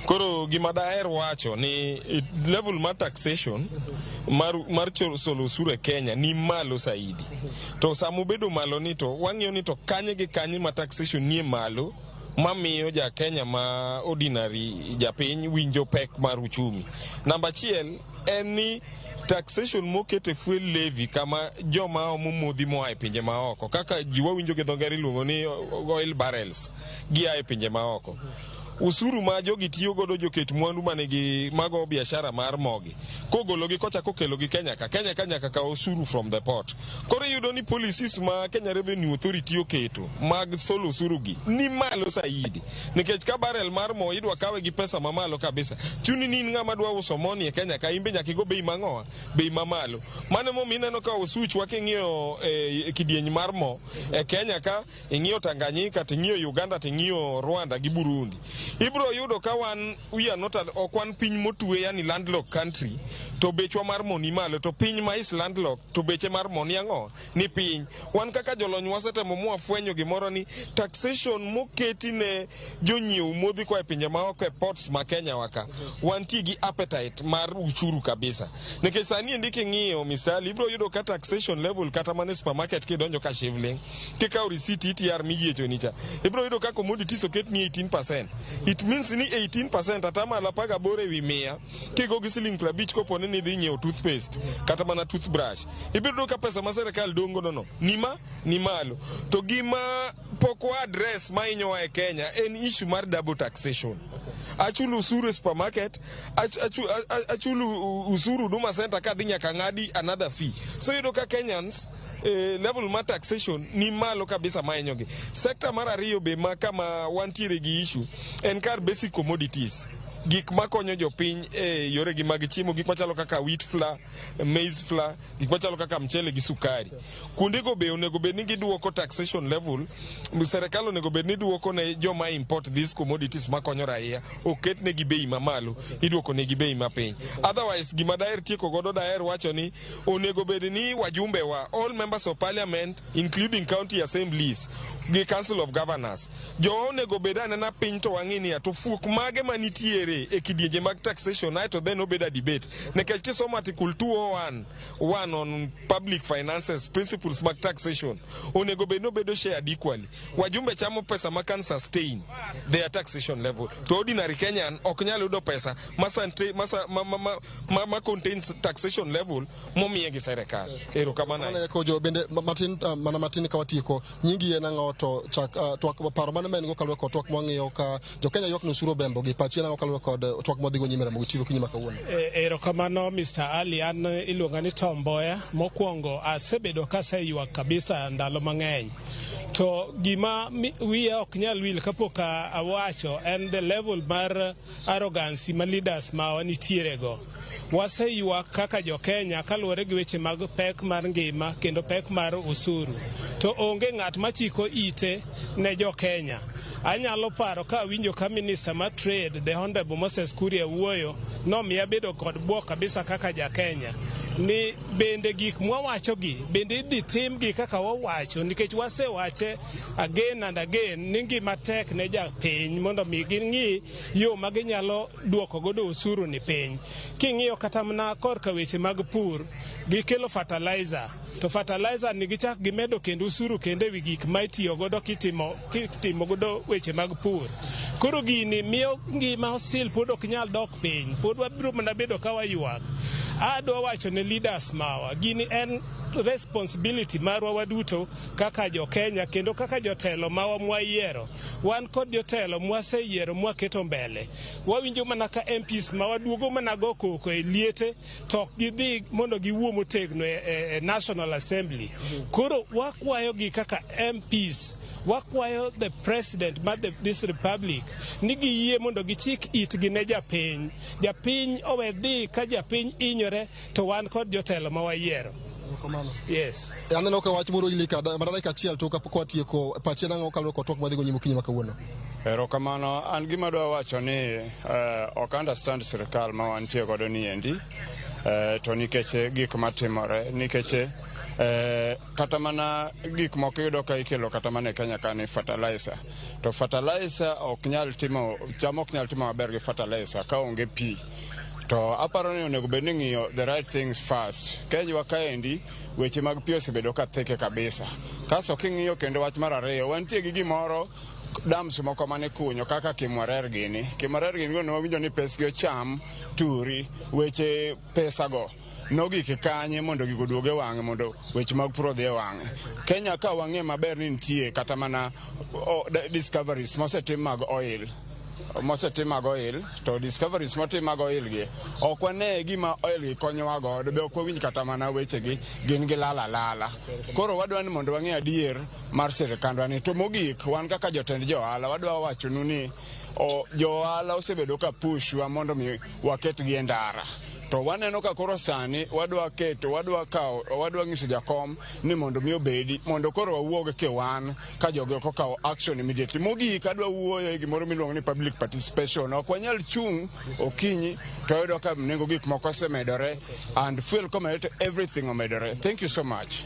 Koro gima daher wacho ni level mar taxation mar solo osuru e Kenya ni malo saidi. To sama obedo malo ni to wang'iyo ni to kanye gi kanye ma taxation nie malo mamiyo ja Kenya ma ordinary japiny winjo pek mar uchumi. Namba achiel en ni taxation moket e fuel levy, kama joma omo modhi moa e pinje maoko, kaka ji wawinjo gi dho ngere iluongo ni oil barrels, gia e pinje maoko. Usuru ma jogi tiyo godo, joket mwandu manigi mago biashara mar mogi, kogologi kocha kokelogi Kenya ka, Kenya ka nyaka kaw osuru from the port. Koro iyudo ni policies ma Kenya Revenue Authority oketo mag solo osuru gi ni malo saidi, nikech ka barrel mar mo idwa kawe gi pesa mamalo kabisa, chuni ni in ng'ama dwa uso moni e Kenya ka, in be nyaka igo bei mang'owa, bei mamalo. Mano emomiyo ineno ka osuchwa king'iyo e kidieny mar mo e Kenya ka, ing'iyo Tanganyika, ting'iyo Uganda, ting'iyo Rwanda gi Burundi, ibro yudo ka wan we are not ok wan piny motwe, yani landlocked country, to bechwa mar mo ni malo, to piny ma is landlocked to beche mar mo ni ang'o, ni piny. Wan kaka jolony wasetemo mwafwenyo gimoro ni taxation moketi ne jonyiew modhi koa e pinje maoko e ports ma Kenya wa ka, wantie gi appetite mar uchuru kabisa, nikech sani endi king'iyo, Mr. Ali, ibro yudo ka taxation level kata mana e supermarket kidonjo ka shivling kikawo receipt ETR miyiecho ni cha, ibro yudo ka commodities oket ni 18%. It means ni 18%, atamalo 18 ewi 100, kigo gi siling 50 kopo ni idhi nyiewo toothpaste kata mana toothbrush, ibiro yudo ka pesa ma sirikal dong' godo no ni malo. To gima pok wa address ma hinyowa e Kenya en issue mar double taxation. Achulo usuru e supermarket, achulo usuru Huduma Center, kadhi nyaka ng'adi another fee. So iyudo ka Kenyans level mar taxation ni malo kabisa ma hinyogi. Sector mar ariyo be ma kama wantiere gi issue en kar basic commodities, gik makonyo jopiny e yoregi mag chiemo, gik machalo kaka wheat flour, maize flour, gik machalo kaka mchele gi sukari. Kuondego be onego bed ni giduoko taxation level. Serikal onego bed ni duoko ne joma import these commodities makonyo raia, oket negi bei mamalo, iduoko negi bei mapiny. Otherwise, gima daher tieko godo, daher wacho ni onego bed ni wajumbe wa, all members of parliament including county assemblies gi council of governors, jo onego bed anena piny to wang'i niya to fuok mage manitiere e kidienje mag taxation, aeto then obed a debate, nikech kisomo article 201 1 on public finances, principles mag taxation onego bed ni obedo shared equally. Wajumbe chamo pesa ma can sustain their taxation level, to ordinary Kenyan ok nyal yudo pesa ma contains taxation level momiye gi serikal. Erokamano. Mana Kojo bende matin, mana matin ka watieko, nyingi en ang'o, to chak twak paro mane ma en go kaluwore kod twak mwang'iyo ka jo Kenya ywak ni osuru obembo gi, pachi en ang'o kaluwore kod twak mwadhigo nyime Ramogi TV okinyi ma kawuono? Erokamano Mr. Ali, an iluonga ni Tom Mboya. Mokwongo asebedo kaseywak kabisa ndalo mang'eny. To gima wiya ok nyal wil kapok awacho en the level mar arrogance ma leaders mawa nitiere go. Waseywak kaka jo Kenya kaluwore gi weche mag pek mar ngima kendo pek mar usuru. To onge ng'at machiko ite ne jo Kenya. Anyalo paro ka awinjo ka minister mar trade, the Honorable Moses Kuria, wuoyo, nomiya bedo kod bwok kabisa kaka ja Kenya ni bende gik mwawachogi bende idhi timgi kaka wawacho, nikech wasewache again and again ni ngima tek ne japiny, mondo mi ging'i yo ma ginyalo duoko godo osuru ni piny. King'iyo kata mana korka weche mag pur, gikelo fertilizer, to fertilizer ni gichak gimedo kendo usuru kendo ewi gik ma itiyo godo kitimo godo weche mag pur. Koro gini miyo ngima still pod ok nyal dok piny, pod wabiro mana bedo ka waywak. Adwa wacho ne leaders mawa, gini en responsibility marwa waduto kaka jo Kenya kendo kaka jotelo mawa mwayiero. Wan kod jotelo mwaseyiero mwaketo mbele. Wawinjo mana ka MPs ma waduogo mana go koko e liete, to ok gidhi mondo giwuo motegno e National Assembly. Koro wakwayogi kaka MPs, wakwayo the president mar this republic ni giyie mondo gichik itgi ne japiny. Japiny owe dhi ka japiny hinyore, to wan kod jotelo ma wayiero. Yes. Aneno ka wach moro ili mana dakika achiel to kapok watieko, pachi en ang'o kaluwore kod twak mwadhigo nyime okinyi ma kawuono? Erokamano. An gima adwa wacho ni ok understand sirikal ma wantie godo ni endi, to nikech gik matimore, nikech Kata mana gik moko iyudo ka ikelo kata mana e Kenya ka ni fertilizer. To fertilizer ok nyal timo, cham ok nyal timo maber gi fertilizer ka onge pi. To aparo ni onego bed ni ng'iyo the right things first. Kenywa kaendi weche mag pi osebedo ka thike kabisa. Kasto king'iyo kendo wach mar ariyo, wantie gi gimoro dams moko mane kunyo kaka Kimwarer gini. Kimwarer gini go ne wawinjo ni pesgi ocham turi weche pesago nogik kanye mondo gigo oduog e wang'e mondo weche mag pur odhi e wang'e. Kenya ka wang'e maber ni nitie kata mana discoveries mosetim mag oil mosetim mag oil to discoveries motim mag oil gi ok wane gima oil gi konyowa godo be ok wawinj kata mana wechegi gin gi lala lala. Koro wadwa ni mondo wang'e adier mar sirikandwa ni. To mogik wan kaka jotend jo ohala wadwa wachonu ni jo ohala osebedo ka pushwa mondo mi waketgi e ndara. To waneno ka koro sani wadwa keto, wadwa kawo, wadwa nyiso jakom ni mondo mi obedi mondo koro wawuog kewan ka jogi ok okawo action immediately. Mogik adwa wuoyo e gimoro miluongo ni public participation. Ok wanyal chung' okinyi to wayudo ka nengo gik moko osemedore and fuel komedore to everything omedore. Thank you so much.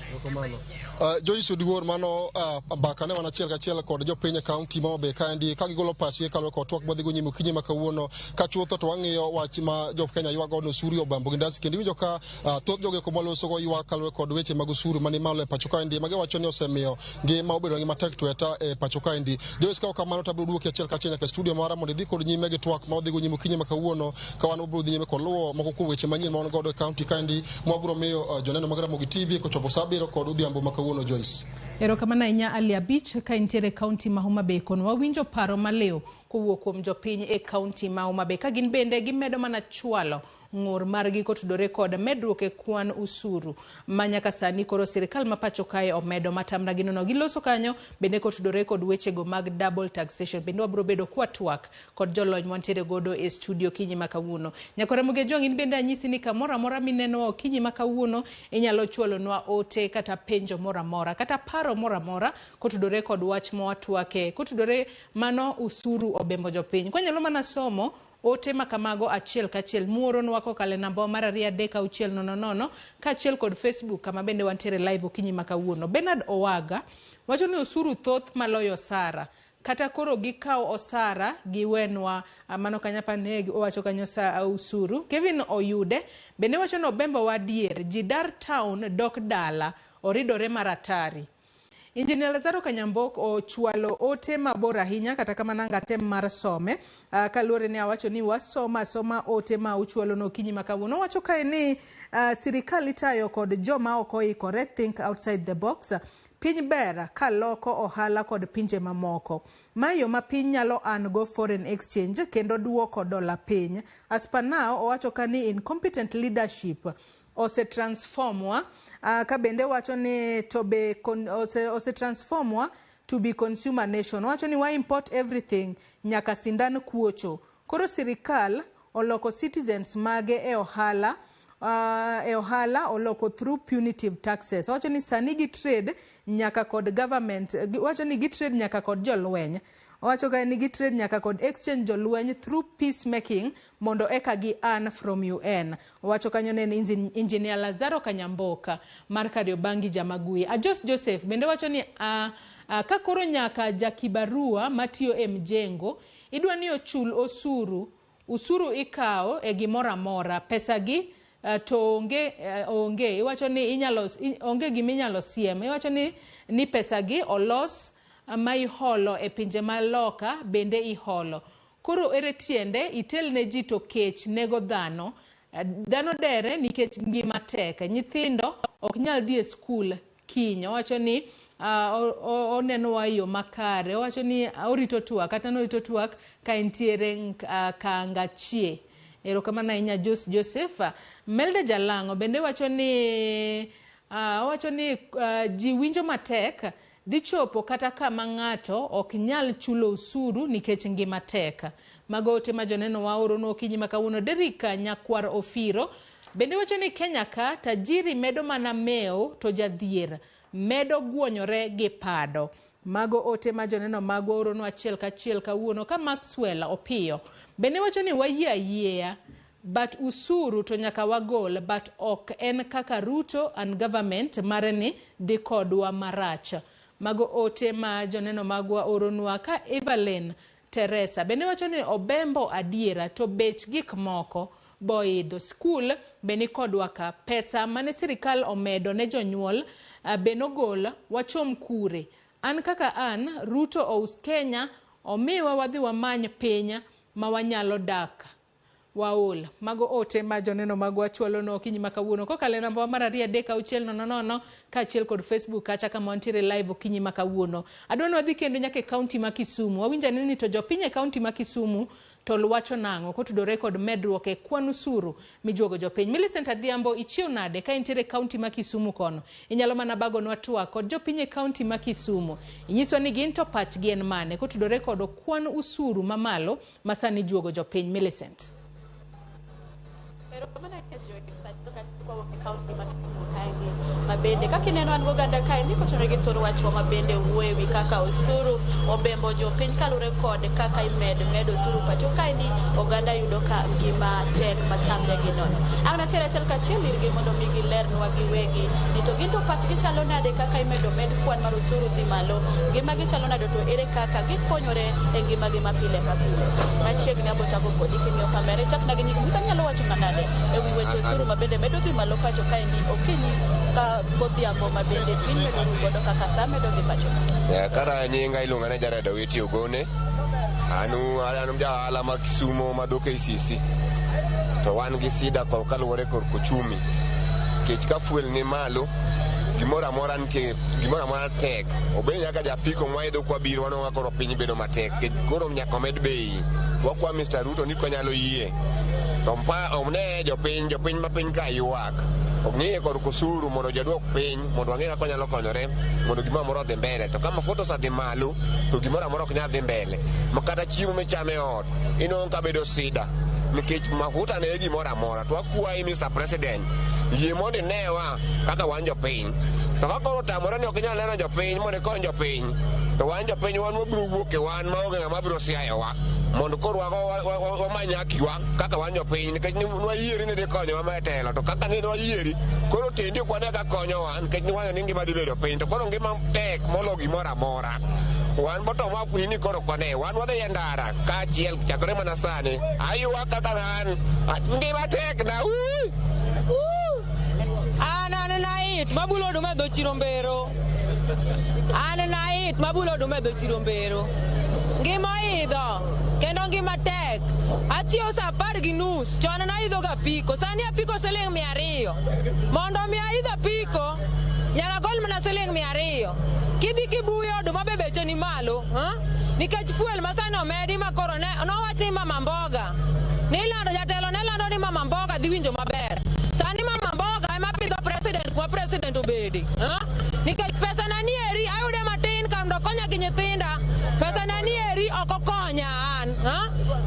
Joyce Oduor, mano mbaka ne wan achiel kachiel kod jopiny e kaunti ma Homa Bay kaendi ka gigolo pachgi kaluwore kod twak mwadhigo nyime okinyi ma kawuono ka chutho to wang'iyo wach ma jo Kenya ywago ni osuru obambo gi ndasi kendo iwinjo ka thoth jogo eko mwalosogo ywak kaluwore kod weche mag osuru mani malo e pacho kaendi ma giwacho ni osemiyo ngima obedo ngima tek tweta e pacho kaendi. Joyce, ka ok kamano to abiro duoki achiel kachiel nyaka e studio mara mondo idhi kod nyime gi twak ma wadhigo nyime okinyi ma kawuono ka wan wabiro dhi nyime kod luwo moko kuom weche manyien ma wan godo e kaunti kaendi mwabiro miyo joneno mag Ramogi TV kochopo saa 7 kod odhiambo ma kawuono. Joyce. Erokamano ahinya Ali Abich ka intiere e kaunti ma Homa Bay kono wawinjo paro maliw kowuok kuom jopiny e kaunti ma Homa Bay ka gin bende gimedo mana chwalo ng'ur margi kotudore kod medruok e kwan usuru ma nyaka sani koro sirikal ma pacho kae omedo matamra gi nono. Giloso kanyo bende kotudore kod wechego mag double taxation. Bende wabiro bedo kwatwak kod jolony mwantiere godo e studio kinyi ma kawuono. Nyakora Ramogi Ajwang' in bende anyisi ni kamoro amora minenowa okinyi ma kawuono inyalo chwalonwa ote kata penjo moro amora kata paro moro amora kotudore kod wach mawatwake kotudore mano usuru obembo jopiny. Kwanyalo mana somo ote makamago achiel kachiel muoronwa kokalo e namba mar 2 3 6 0 0 kaachiel kod Facebook kama bende wantiere live okinyi ma kawuono. Bernard Owaga wacho ni osuru thoth maloyo osara kata koro gikaw osara giwenwa mano kanyo apani owacho kanyo sa usuru. Kevin Oyude bende wacho ni obembo wa adier ji dar town dok dala oridore maratari. Engineer Lazaro Kanyambok ochwalo ote mabor ahinya kata kamano ang' atem mar some kaluwore ni awacho ni wasoma asoma ote ma uchwalo no okinyi ma kawuono. Owacho kae ni sirikal itayo kod joma ok oikore think outside the box. Piny ber ka loko ohala kod pinje mamoko. Ma yo ma piny nyalo earn go foreign exchange kendo duoko dola piny. As per now owacho ka ni incompetent leadership osetransformwa ka bende wacho ni to be osetransformwa to be consumer nation. Owacho ni wa import everything nyaka sindan kuocho. Koro sirikal oloko citizens mage e ohala e ohala oloko through punitive taxes. Owacho ni sani gi trade nyaka kod government, wacho ni gi trade nyaka kod jolweny. Owacho ka ni gi trade nyaka kod exchange jolweny through peacemaking mondo eka gi earn from UN. Owacho kanyo ne en Engineer Lazaro Kanyamboka mar Kariobangi Jamagui. Ajos Joseph bende wacho ni ka koro nyaka jakibarua matiyo e mjengo idwa ni ochul osuru, usuru ikawo e gimoro amora, pesa gi to onge onge iwacho ni inyalo onge giminyalo siem iwacho ni pesa gi olos ma iholo e pinje ma loka bende iholo. Koro ere tiende itel ne ji to kech nego dhano, dhano dere nikech ngima tek, nyithindo ok nyal dhi e skul kiny. Owacho ni onenowa e yo makare. Owacho ni orito twak kata norito twak ka entiere Kangachie. Erokamano ahinya Jos Joseph. Melde Jalang'o bende wacho ni owacho ni ji winjo matek dhi chopo kata kama ng'ato ok nyal chulo osuru nikech ngima tek. Mago ote ma joneno waoronwa okinyi ma kawuono. Derrick Nyakwar Ofiro bende wacho ni Kenya ka tajiri medo mana mewo to jadhier medo guonyore gi pado. Mago ote ma joneno magwa oronwa achiel kachiel kawuono ka Maxwell Opiyo bende wacho ni wayie ayieya But usuru to nyaka wagol, but ok en kaka Ruto and government mare ni dhi kodwa marach. Mago ote ma joneno magwa oronwa ka Evelyn Teresa bende wacho ni obembo adiera to bech gik moko boidho. Skul be ni kodwa ka. Pesa mane sirikal omedo ne jonyuol be nogol wachom kure. An kaka an, Ruto ous Kenya omiwa wadhi wamany piny ma wanyalo dak. Waol. Mago ote ma joneno magwa chwalo okinyi ma kawuono kokalo e namba mar 2 3 6 0 0 kaachiel kod Facebook kacha kama wantiere live okinyi ma kawuono. Adwa ni wadhi kendo nyaka e kaunti ma Kisumu. Wawinjo ane ni to jopiny e kaunti ma Kisumu to wacho nang'o kotudore kod medruok e kwan osuru mijuogo jopiny. Millicent Adhiambo, ichiew nade ka intiere e kaunti ma Kisumu kono? Inyalo mana bagonwa twak kod jopiny e kaunti ma Kisumu. Inyiswa ni gin to pachgi en mane kotudore kod kwan osuru mamalo ma sani juogo jopiny. Millicent. Mabende kaka ineno an goganda kaendi kotenore gi thor wachwa mabende wuoyo ewi kaka osuru obembo jopiny kaluwore kod kaka imed med osuru pacho kaendi oganda yudo ka ngima tek matamre gi nono. Ang' natiere achiel kachiel irgi mondo mi gilernwa giwegi ni to gin to pachgi chalo nade kaka imedo med kwan mar osuru dhi malo, ngimagi chalo nade to ere kaka gikonyore e ngimagi ma pile ka pile. Machiegni abo chako kodi king'iyo kamera ichakna gi nying Musa nyalo wacho nade ewi weche osuru mabende medo dhi malo pacho kaendi okinyi ka godhiambo mabende piny medo ru godo kaka sa medo dhi pacho ka. Kara nyinga iluonga ni Jared Owiti Ogone. An ja ohala ma Kisumo ma dho KCC. To wan gi sida kor kaluwore kor ochumi. Nikech ka fuel ni malo, gimoro amora nitie, gimoro amora tek. Obed nyaka japiko mwaidho kwabiro waneno ka koro piny bedo matek. Nikech koro nyaka omed bei. Wakwa Mr. Ruto ni konyalo yie. To omne jopiny ma piny ka ywak. Ong'iye kor osuru mondo joduok piny mondo wang'e kaka onyalo konyore mondo gimoro amora odhi mbele. To ka mafuta osedhi malo to gimoro amora ok nyal dhi mbele. Ma kata chiemo michamo e ot inwang'o ka bedo sida nikech mafuta ne e gimoro amora. To wakwayi Mr. President, yie mondo inewa kaka wan jopiny. To ka koro otamore ni ok inyal neno jopiny mondo ikony jopiny, to wan jopiny wan wabiro wuok e wan maonge ng'ama biro siayowa mondo koro wamany hakiwa kaka wan jopiny nikech nwayieri ni dhi konyowa ma e telo to kaka ne nwayieri koro tendi ok wane ka konyowa nikech niwacho ni ngima dhi bedo piny to koro ngima tek molo gimoro amora. Wan bottom up ni koro ok wane wan wadhi e ndara kaachiel chakre mana sani aywak kaka an ngima tek na. An nait mabulo oduma e dho chiro Mbero. An nait mabulo oduma e dho chiro Mbero. Ngima oidho kendo ngima tek. Achiewo sa 10:30 chon naidho ga apiko. Sani apiko siling 200. Mondo mi aidh apiko nyaka gol mana siling 200. Kidhi kibuyo oduma be beche ni malo, Nikech fuel ma sani omedi ma koro nowach ni mama mboga. Nilando jatelo ne lando ni mama mboga dhi winjo maber. Sani mama mboga ema pidho president kwa president obedi. Nikech pesa na nieri ayude matin kando konya gi nyithinda. Pesa na nieri ok okonya an.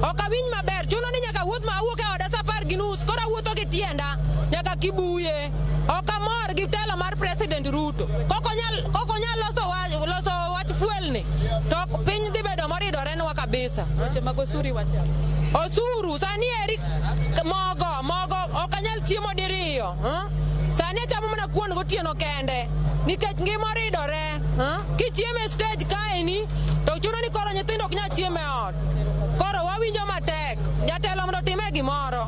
Ok awinj maber. Chuno ni nyaka wuoth ma awuok e oda sa 10:30. Koro awuotho gi tienda nyaka Kibuye. Ok amor gi telo mar President Ruto. Kok onyal loso wach fuel ni to piny dhi bedo moridore nwa kabisa. Weche mag osuru iwacho. Osuru sani eri mogo ok anyal chiemo diriyo. Sani achamo mana kuon gotieno kende nikech ngima oridore. Kichiemo e stage kaeni to chuno ni koro nyithindo ok nyal chiemo e ot. Koro wawinjo matek. Jatelo mondo otime gimoro.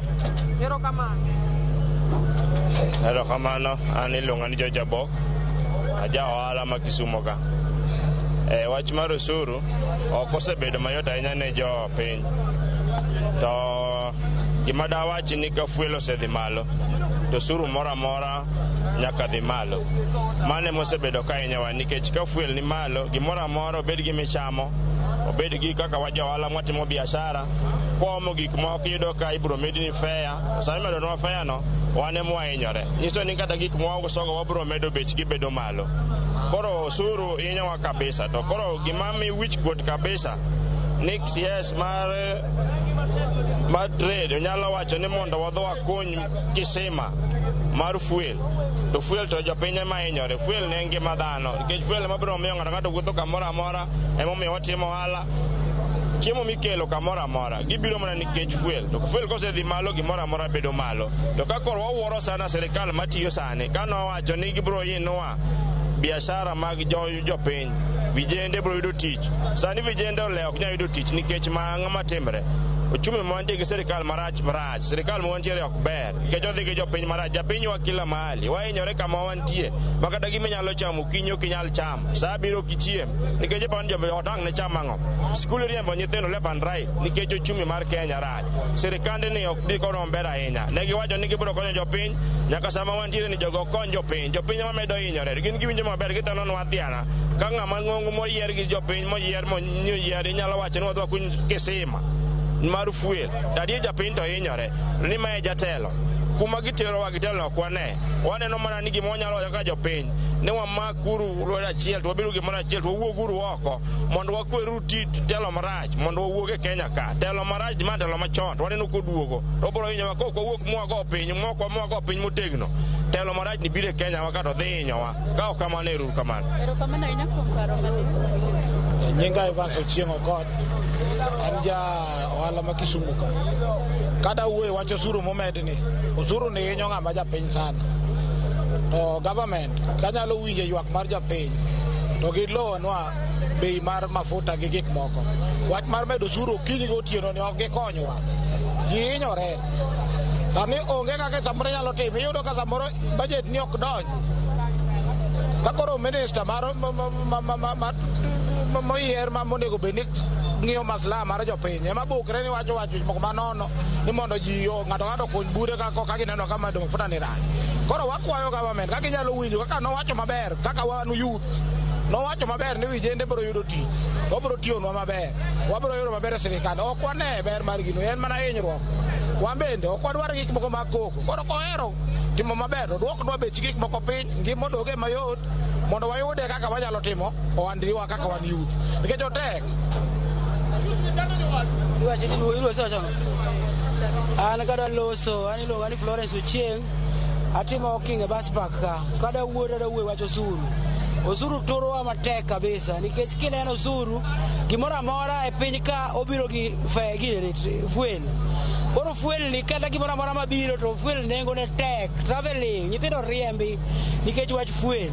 Erokamano. Erokamano, an iluonga ni George Abok, aja ohala ma Kisumo ka. Wach mar osuru ok osebedo mayot ahinya ne jopiny. To gima dawachi ni ka fuel osedhi malo, to osuru moro amora nyaka dhi malo. Mano emosebedo ka hinyowa nikech ka fuel ni malo, gimoro amora obed gi michamo, obed gi kaka wajohala mwatimo biashara, kwaomo gik moko iyudo ka ibiro medni fare, sama imedonwa fare no, wan ema wahinyore. Nyiso ni kata gik mwausogo wabiro medo bechgi bedo malo. Koro osuru hinyowa kabisa. To koro gima mi wich kuot kabisa ni CS mar trade onyalo wacho ni mondo wadhi wakuny kisima mar fuel. To fuel to jopiny ema hinyore. Fuel ne ngima dhano nikech fuel ema biro miyo ng'ato ng'ato wuotho kamoro amora, emomiyo watimo ohala. Chiemo mikelo kamoro amora gibiro mana nikech fuel, to fuel kosedhi malo gimoro amora bedo malo. To ka koro wawuoro sana sirikal matiyo sani kanowacho ni gibiro inua biashara mag jopiny, vijende biro yudo tich. Sani vijende olewo ok nyal yudo tich nikech ma timre. Ochumi mantie gi sirikal marach marach, sirikal mawantiere ok ber nikech odhi gi jopiny marach. Japiny wa kila mahali, wahinyore kama wantie ma kata gima inyalo chamo okinyi ok inyal chamo, sa abiriyo ok ichiem nikech iparo ni joot ang' ne cham ang'o. Skul iriembo nyithindo left and right nikech ochumi mar Kenya rach. Sirikande ni ok dhi kodwa maber ahinya. Ne giwacho ni gibiro konyo jopiny, nyaka sama wantiere ni jogo ok kony jopiny. Jopiny ema medo hinyore, gin giwinjo maber githanonwa athiana. Ka ng'ama ng'ongo moyier gi jopiny moyier moyier inyalo wacho ni wadhi wakuny kisima mar fuel, to adier japiny to hinyore ni mae jatelo. Kuma giterowa gi telo ok wane, waneno mana ni gima wanyalo wacho kaka jopiny ni wamakuru lwedo achiel to wabedo gimoro achiel to wawuoguru oko mondo wakweruru telo marach mondo wawuog e Kenya ka. Telo marach ma telo machon to waneno koduogo to obiro hinyowa ka ok wawuok mwago piny mwago piny motegno. Telo marach ni biro e Kenya wa ka to dhi hinyowa ka ok kamano ero uru kamano. Erokamano ahinya kuom paro mane. Nyinga Evans Ochieng' Okoth, an ja ohala ma Kisumu ka. Kada wuoyo wach osuru momedni, osuru ni hinyo ng'ama japiny sana. To government kanyalo winjo ywak mar japiny to gilowonwa bei mar mafuta gi gik moko. Wach mar medo osuru okinyi gotieno ni ok gikonywa. Ji hinyore. Sani onge kaka samoro inyalo timo, iyudo ka samoro budget ni ok donji. Ka koro minister mar moyier ma monego bed ni ng'iyo maslaha mar jopiny ema bukre ni wacho wach moko manono ni mondo ji ng'ato ng'ato okuny bure ka gineno ka medo mafuta ni rach. Koro wakwayo government kaka inyalo winjo kaka nowacho maber kaka wan youth nowacho maber ni vijende biro yudo tich, wabiro tiyonwa maber, wabiro yudo maber e sirikal. Ok wane ber mar gino, en mana hinyruok. Wan bende ok wadwar gik moko mag koko. Koro kohero timo maber to duoknwa bech gik moko piny, ngima odoge mayot mondo wayude kaka wanyalo timo ohandliwa kaka wan youth nikech otek. An kada loso, an iluonga ni Florence Ochieng', atimo walking e bus park ka. Kada wuoyo to awuoyo wach osuru. Osuru turowa matek kabisa nikech kineno osuru gimoro amora e piny ka obiro gi fuel. Koro fuel ni kata gimoro amora mabiro to fuel nengo ne tek, traveling, nyithindo riembi nikech wach fuel.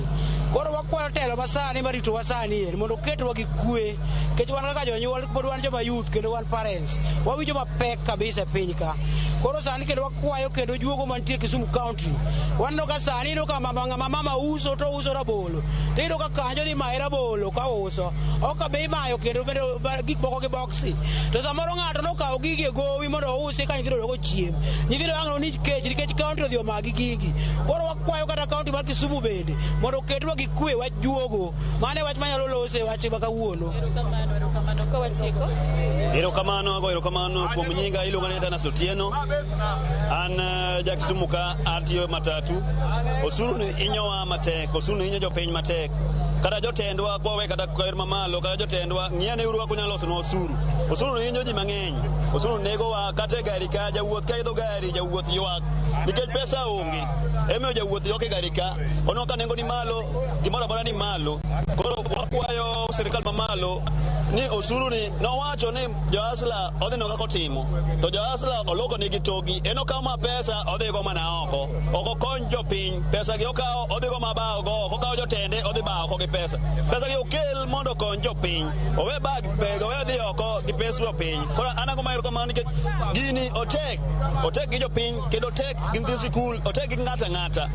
Koro wakwayo telo masani maritowa sani eri mondo oketwa gi kwe nikech wan kaka jonyuol pod wan joma youth kendo wan parents wawinjo mapek kabisa e piny ka. Koro sani kendo wakwayo kendo juogo mantie Kisumu County. Waneno ka sani iyudo ka ng'ama mama uso to uso rabolo, to iyudo ka kanjo dhi maye rabolo ka uso, ok be imayo kendo bende gik moko gi boksi. To samoro ng'ato nokawo gigi e gowi mondo ousi ka nyithindo dok ochiem. Nyithindo ang' nonich kech nikech county odhi omagi gigi. Koro wakwayo kata county mar Kisumu bende mondo oketwa gi kwe wach juogo. Mano e wach manyalo lose wach ma kawuono. Erokamano, erokamano ka watieko. Erokamano, ago erokamano kuom nyinga iluonga ni Atanas Otieno. An ja Kisumu ka atiyo matatu. Osuru ni hinyowa matek, osuru ni hinyo jopiny matek. Kata jotendwa kwawe kata ker mamalo, kata jotendwa ng'iyane uru kaka unyalo losonwa osuru. Osuru ni hinyo ji mang'eny. Osuru negowa kata e gari ka, jawuoth ka idho gari, jawuoth ywak nikech pesa onge. Emomiyo jawuoth ywak e gari ka, oneno ka nengo ni malo, gimoro amora ni malo. Koro wakwayo sirikal mamalo ni osuru ni nowacho ni jo-Asla odhi neno kaka otimo, to jo-Asla oloko nigi togi, en okawo ma pesa odhigo mana oko, ok okony jopiny, pesa gi okawo odhigo ma bawo go oko, okawo jotende odhi bawo oko gi pesa. Pesa gi okel mondo okony jopiny, owe bag owe dhi oko gi pes jopiny. Koro an ago mahero kamano nikech gini otek, otek gi jopiny kendo otek gi nyithi sikul, otek gi ng'ato ang'ata.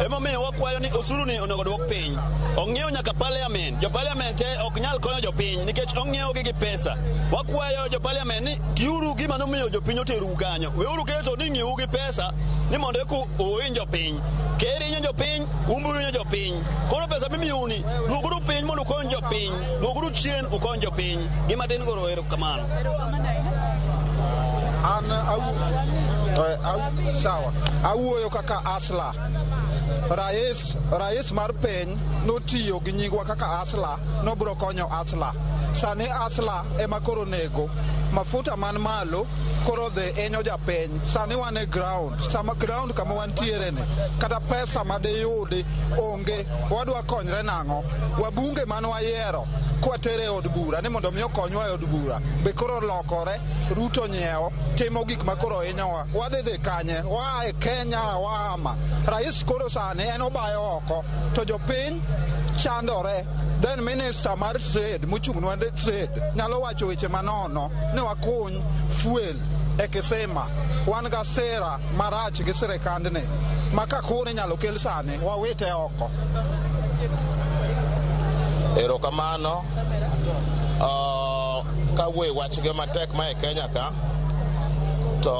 Emomiyo wakwayo ni osuru ni onego duok piny. Ong'iew nyaka parliament, jo parliament te ok nyal konyo jopiny nikech ong'iewogi gi pesa. Wakwayo jo parliament ni tiuru gima nomiyo jopiny oterou kanyo. Weuru keto ni ng'iewu gi pesa ni mondo eka uhiny jopiny. Ker hinyo jopiny, un be uhinyo jopiny. Koro pesa mimiyou ni duoguru piny mondo ukony jopiny, duoguru chien ukony jopiny. Gima tin koro erokamano. An sawa, awuoyo kaka Asla. Rais mar piny notiyo gi nyingwa kaka Asla, nobiro konyo Asla. Sani Asla ema koro nego. Mafuta man malo koro dhi hinyo japiny. Sani wan e ground, sama ground kama wantiere ni kata pesa madiyudi onge. Wadwa konyre nang'o? Wabunge man wayiero kwatere e od bura ni mondo mi okonywa e od bura be koro lokore. Ruto nyiewo timo gik ma koro hinyowa. Wadhi dhi kanye? Waa e Kenya waama. Rais koro sani en obayo oko to jopiny chandore. Then minister mar trade mochung'nwa trade nyalo wacho weche manono ni wakuny fuel e kisima. Wan ga sera marach gi sirikandni ma ka koro inyalo kel sani wawite oko. Erokamano. Kawuoyo e wach ngima matek ma e Kenya ka, to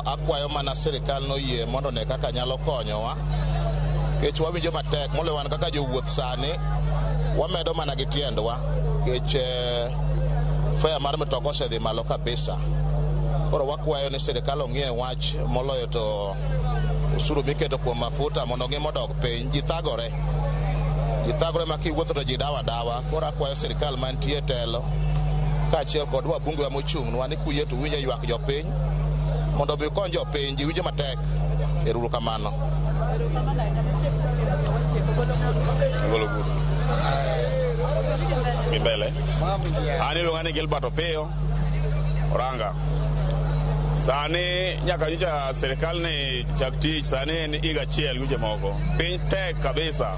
akwayo mana sirikal noyie mondo one kaka nyalo konyowa, nikech wawinjo matek moloyo wan kaka jowuoth sani wamedo mana gi tiendwa, nikech fare mar mtoka osedhi malo kabisa. Koro wakwayo ni sirikal ong'ie wach moloyo to osuru miketo kuom mafuta mondo ngima odog piny. Ji thagore, ji thagore ma kiwuotho to ji dawa dawa. Koro akwayo sirikal mantie e telo kaachiel kod wabunge wa mochung'nwa ni kuyie to winjo ywak jopiny mondo obi okony jopiny. Ji winjo matek. Ero uru kamano. Mbele. An iluonga ni Gilbert Opiyo Oranga. Sani nyaka nyocha sirikal ni chak tich, sani en higa achiel gi moko. Piny tek kabisa.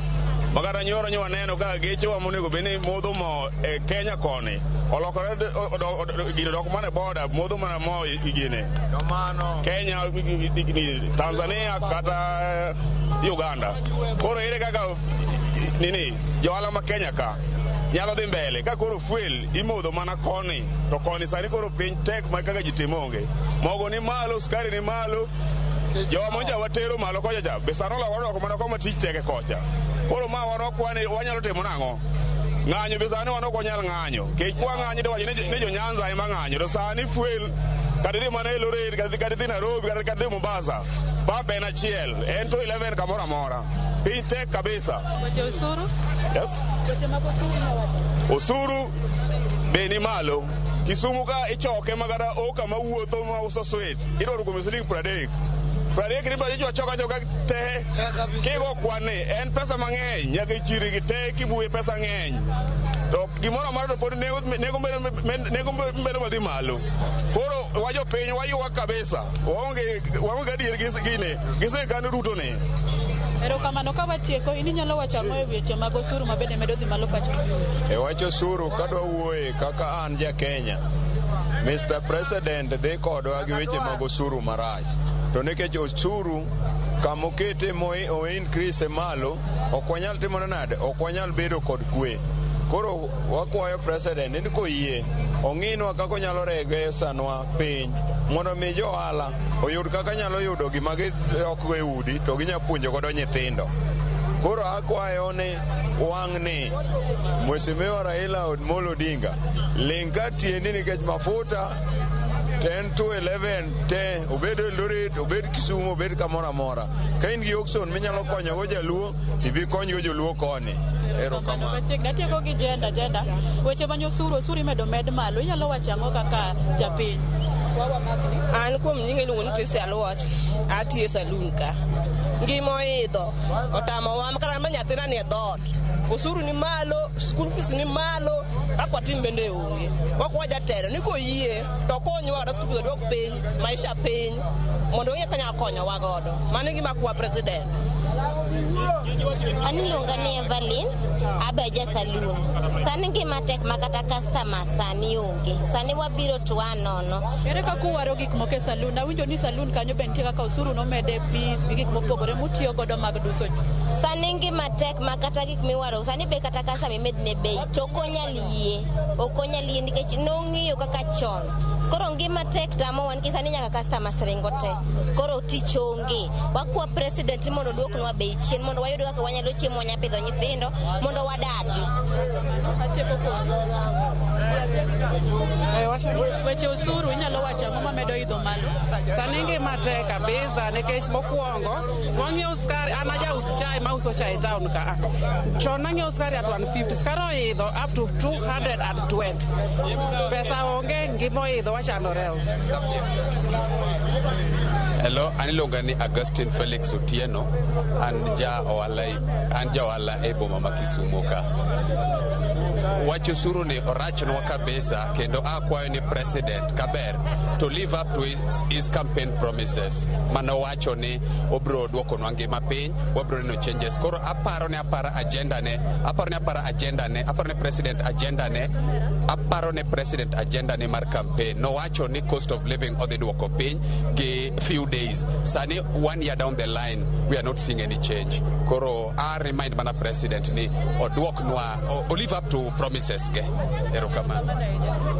Makata nyoro nyo waneno ka gechewa monego bed ni modho mo e Kenya koni olokore gino dok mana e boda modho mana mo gine Kenya, Tanzania kata Uganda. Koro ere kaka nini johala ma Kenya ka nyalo dhi mbele ka koro fuel imodho mana koni to koni sani koro piny tek ma kaka ji timo onge. Mogo ni malo, sukari ni malo, jowa monja watero malo kocha cha be sani olokore dok mana koma tich tek e kocha. Koro ma wan wakwani wanyalo timo nang'o? Ng'anyo be sani wan ok wanyal ng'anyo. Kech kwa ng'anyo to wacho ni jo Nyanza ema ng'anyo. To sani fuel kata idhi mana Eldoret, kata idhi Nairobi, kata idhi Mombasa, pump en achiel, en to 11 kamoro amora. Piny tek kabisa. Weche osuru? Yes. Weche mag osuru mawacho. Osuru be ni malo. Kisumu ka ichoke ma kata oka mawuotho ma uso sweet idwaro kuome siling 30. 30 ni bajo choka choka te kigo kwane en pesa mang'eny nyaka ichiri gi te kibuye pesa ng'eny. To gimoro amora to pod nengo medo madhi malo. Koro wajo piny waywak kabisa. Waonge adier gi gine gi sirikand Ruto ni. Erokamano. Ka watieko, in inyalo wacho ang'o e weche mag osuru ma bende medo dhi malo pacho? E wach osuru kadwa wuoye kaka an ja Kenya, Mr. President dhi kodwa gi weche mag osuru marach. To nikech osuru kamokete o increase malo, ok wanyal timo nade, ok wanyal bedo kod kwe. Koro wakwayo president ni koyie ong'inwa kaka onyalo regesanwa piny mondo mi jo ohala oyud kaka nyalo yudo gima gidokgo e udi to ginya puonjo godo nyithindo. Koro akwayo ni wang'ni Mheshimiwa Raila Amolo Odinga ling' ka tiendi nikech mafuta 10 to 11 te obed Eldoret, obed Kisumu, obed kamoro amora. Ka in gi auction minyalo konyogo jaluo, ibi konygo joluo koni. Erokamano. Machiegni atieko gi jenda jenda. Weche many osuru, osuru imedo med malo. Inyalo wacho ang'o kaka japiny? An kuom nyinga iluongo ni Tracy Aluoch, atiyo e saloon ka. Ngima oidho, otamowa kata ma nyathina ni e dhoot. Osuru ni malo, school fees ni malo, kaka watim bende onge. Wakwa jatelo ni koyie to konywa kata school fees oduok piny, maisha piny, mondo ong'e kaka nyalo konyowa godo. Mano e gima akwa president. An iluonga ni Evelyn, abe ja saloon. Sani ngima tek ma kata customer sani onge. Sani wabiro to wanono. Ere kaka uwaro gik moko e saloon? Awinjo ni saloon kanyo be nitie kaka osuru nomede fees gi gik mopogore mutiyo godo mag duso ji. Sani ngima tek ma kata gik miwaro sani be kata customer imedne bei to ok onyal yie. Ok onyal yie nikech nong'iyo kaka chon. Koro ngima tek tamowa nikech sani nyaka customers ringo te. Koro tich onge. Wakwa president mondo oduoknwa bei chien mondo wayud kaka wanyalo chiemo, wanyalo pidho nyithindo mondo wadagi. Atieko kodi. Weche osuru inyalo wacho ang'o mamedo idho malo? Sani ngima tek kabisa nikech mokwongo wang'iewo skari, an ajaus chai mauso chai e town ka. Chon nang'iewo skari at 150, skari oidho up to 220. Pesa onge, ngima oidho, wachandore. Hello, an iluonga ni Augustine Felix Otieno, an ja ohala an ja ohala e boma ma Kisumo ka. Wach osuru ni orachnwa kabisa kendo akwayo ni president kaber to live up to his campaign promises manowacho ni obiro duokonwa ngima piny, wabiro neno changes. Koro aparo ni apara agenda ne, aparo ni apara agenda ne, aparo ni president agenda ne, aparo ni president agenda ne mar campaign nowacho ni cost of living odhi duoko piny gi few days. Sani one year down the line we are not seeing any change. Koro a remind mana president ni oduoknwa, o live up to promises ge. Erokamano.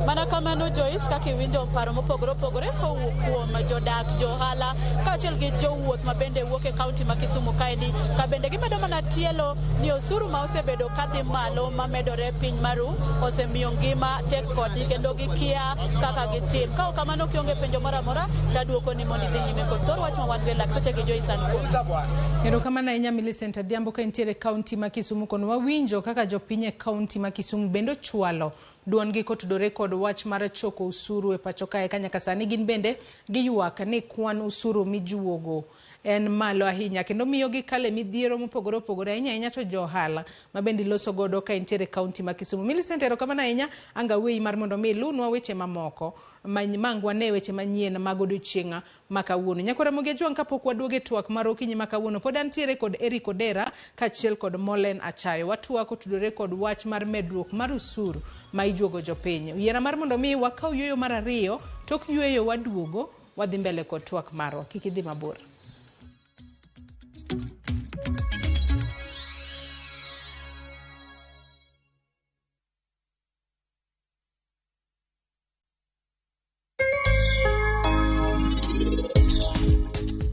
Mana kamano Joyce, kaka iwinjo paro mopogore opogore kowuok kuom jodak, johala kaachiel gi jowuoth ma bende wuok e kaunti ma Kisumu kaendi, ka bende gimedo mana tielo ni osuru ma osebedo kadhi malo mamedore piny maru osemiyo ngima tek kodgi kendo gikia kaka gitim. Ka ok kamano kionge penjo moro amora taduoko ni mondo idhi nyime kod thor wach ma wan go e lak seche gi Joyce an kuom. Erokamano ahinya Millicent Adhiambo ka intiere e kaunti ma Kisumu kono wawinjo kaka jopiny e kaunti ma Kisumu bende ochwalo duondgi kotudore kod wach mar choko osuru e pacho kae ka nyaka sani gin bende giywak ni kwan osuru mijuogo en malo ahinya kendo miyo gikale midhiero mopogore opogore ahinya ahinya to jo ohala ma bende iloso godo ka intiere e kaunti ma Kisumu. Millicent, erokamano ahinya anga weyi mar mondo mi ilunwa weche mamoko mang wane weche manyien mag odiochieng' ma kawuono. Nyakwa Ramogi Ajwang' kapok waduogo e twak mar okinyi ma kawuono pod antiere kod Eric Odera kaachiel kod Molen Achayo. Watwak otudore kod wach mar medruok mar osuru ma ijuogo jopiny. Yiera mar mondo mi wakaw yueyo mar ariyo, tok yueyo waduogo wadhi mbele kod twak marwa. Kik idhi mabor.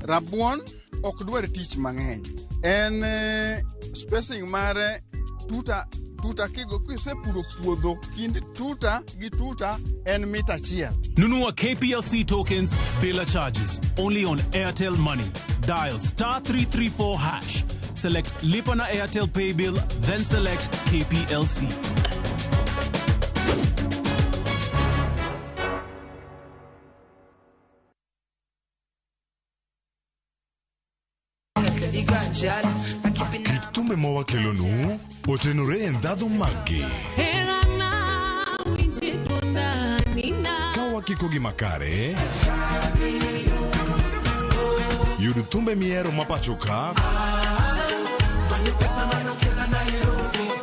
Rabuon ok dwar tich mang'eny. En spacing mare tuta tuta kigo kisepuro puodho kind tuta gi tuta en mita achiel. Nunua KPLC tokens bila charges only on Airtel Money. Dial star 334 hash. Select Lipa na Airtel Pay Bill, then select KPLC. Kit thumbe ma wakelonu otenore e ndhadhu maggi. Ka wakikogi makare, yud thumbe mihero ma pacho ka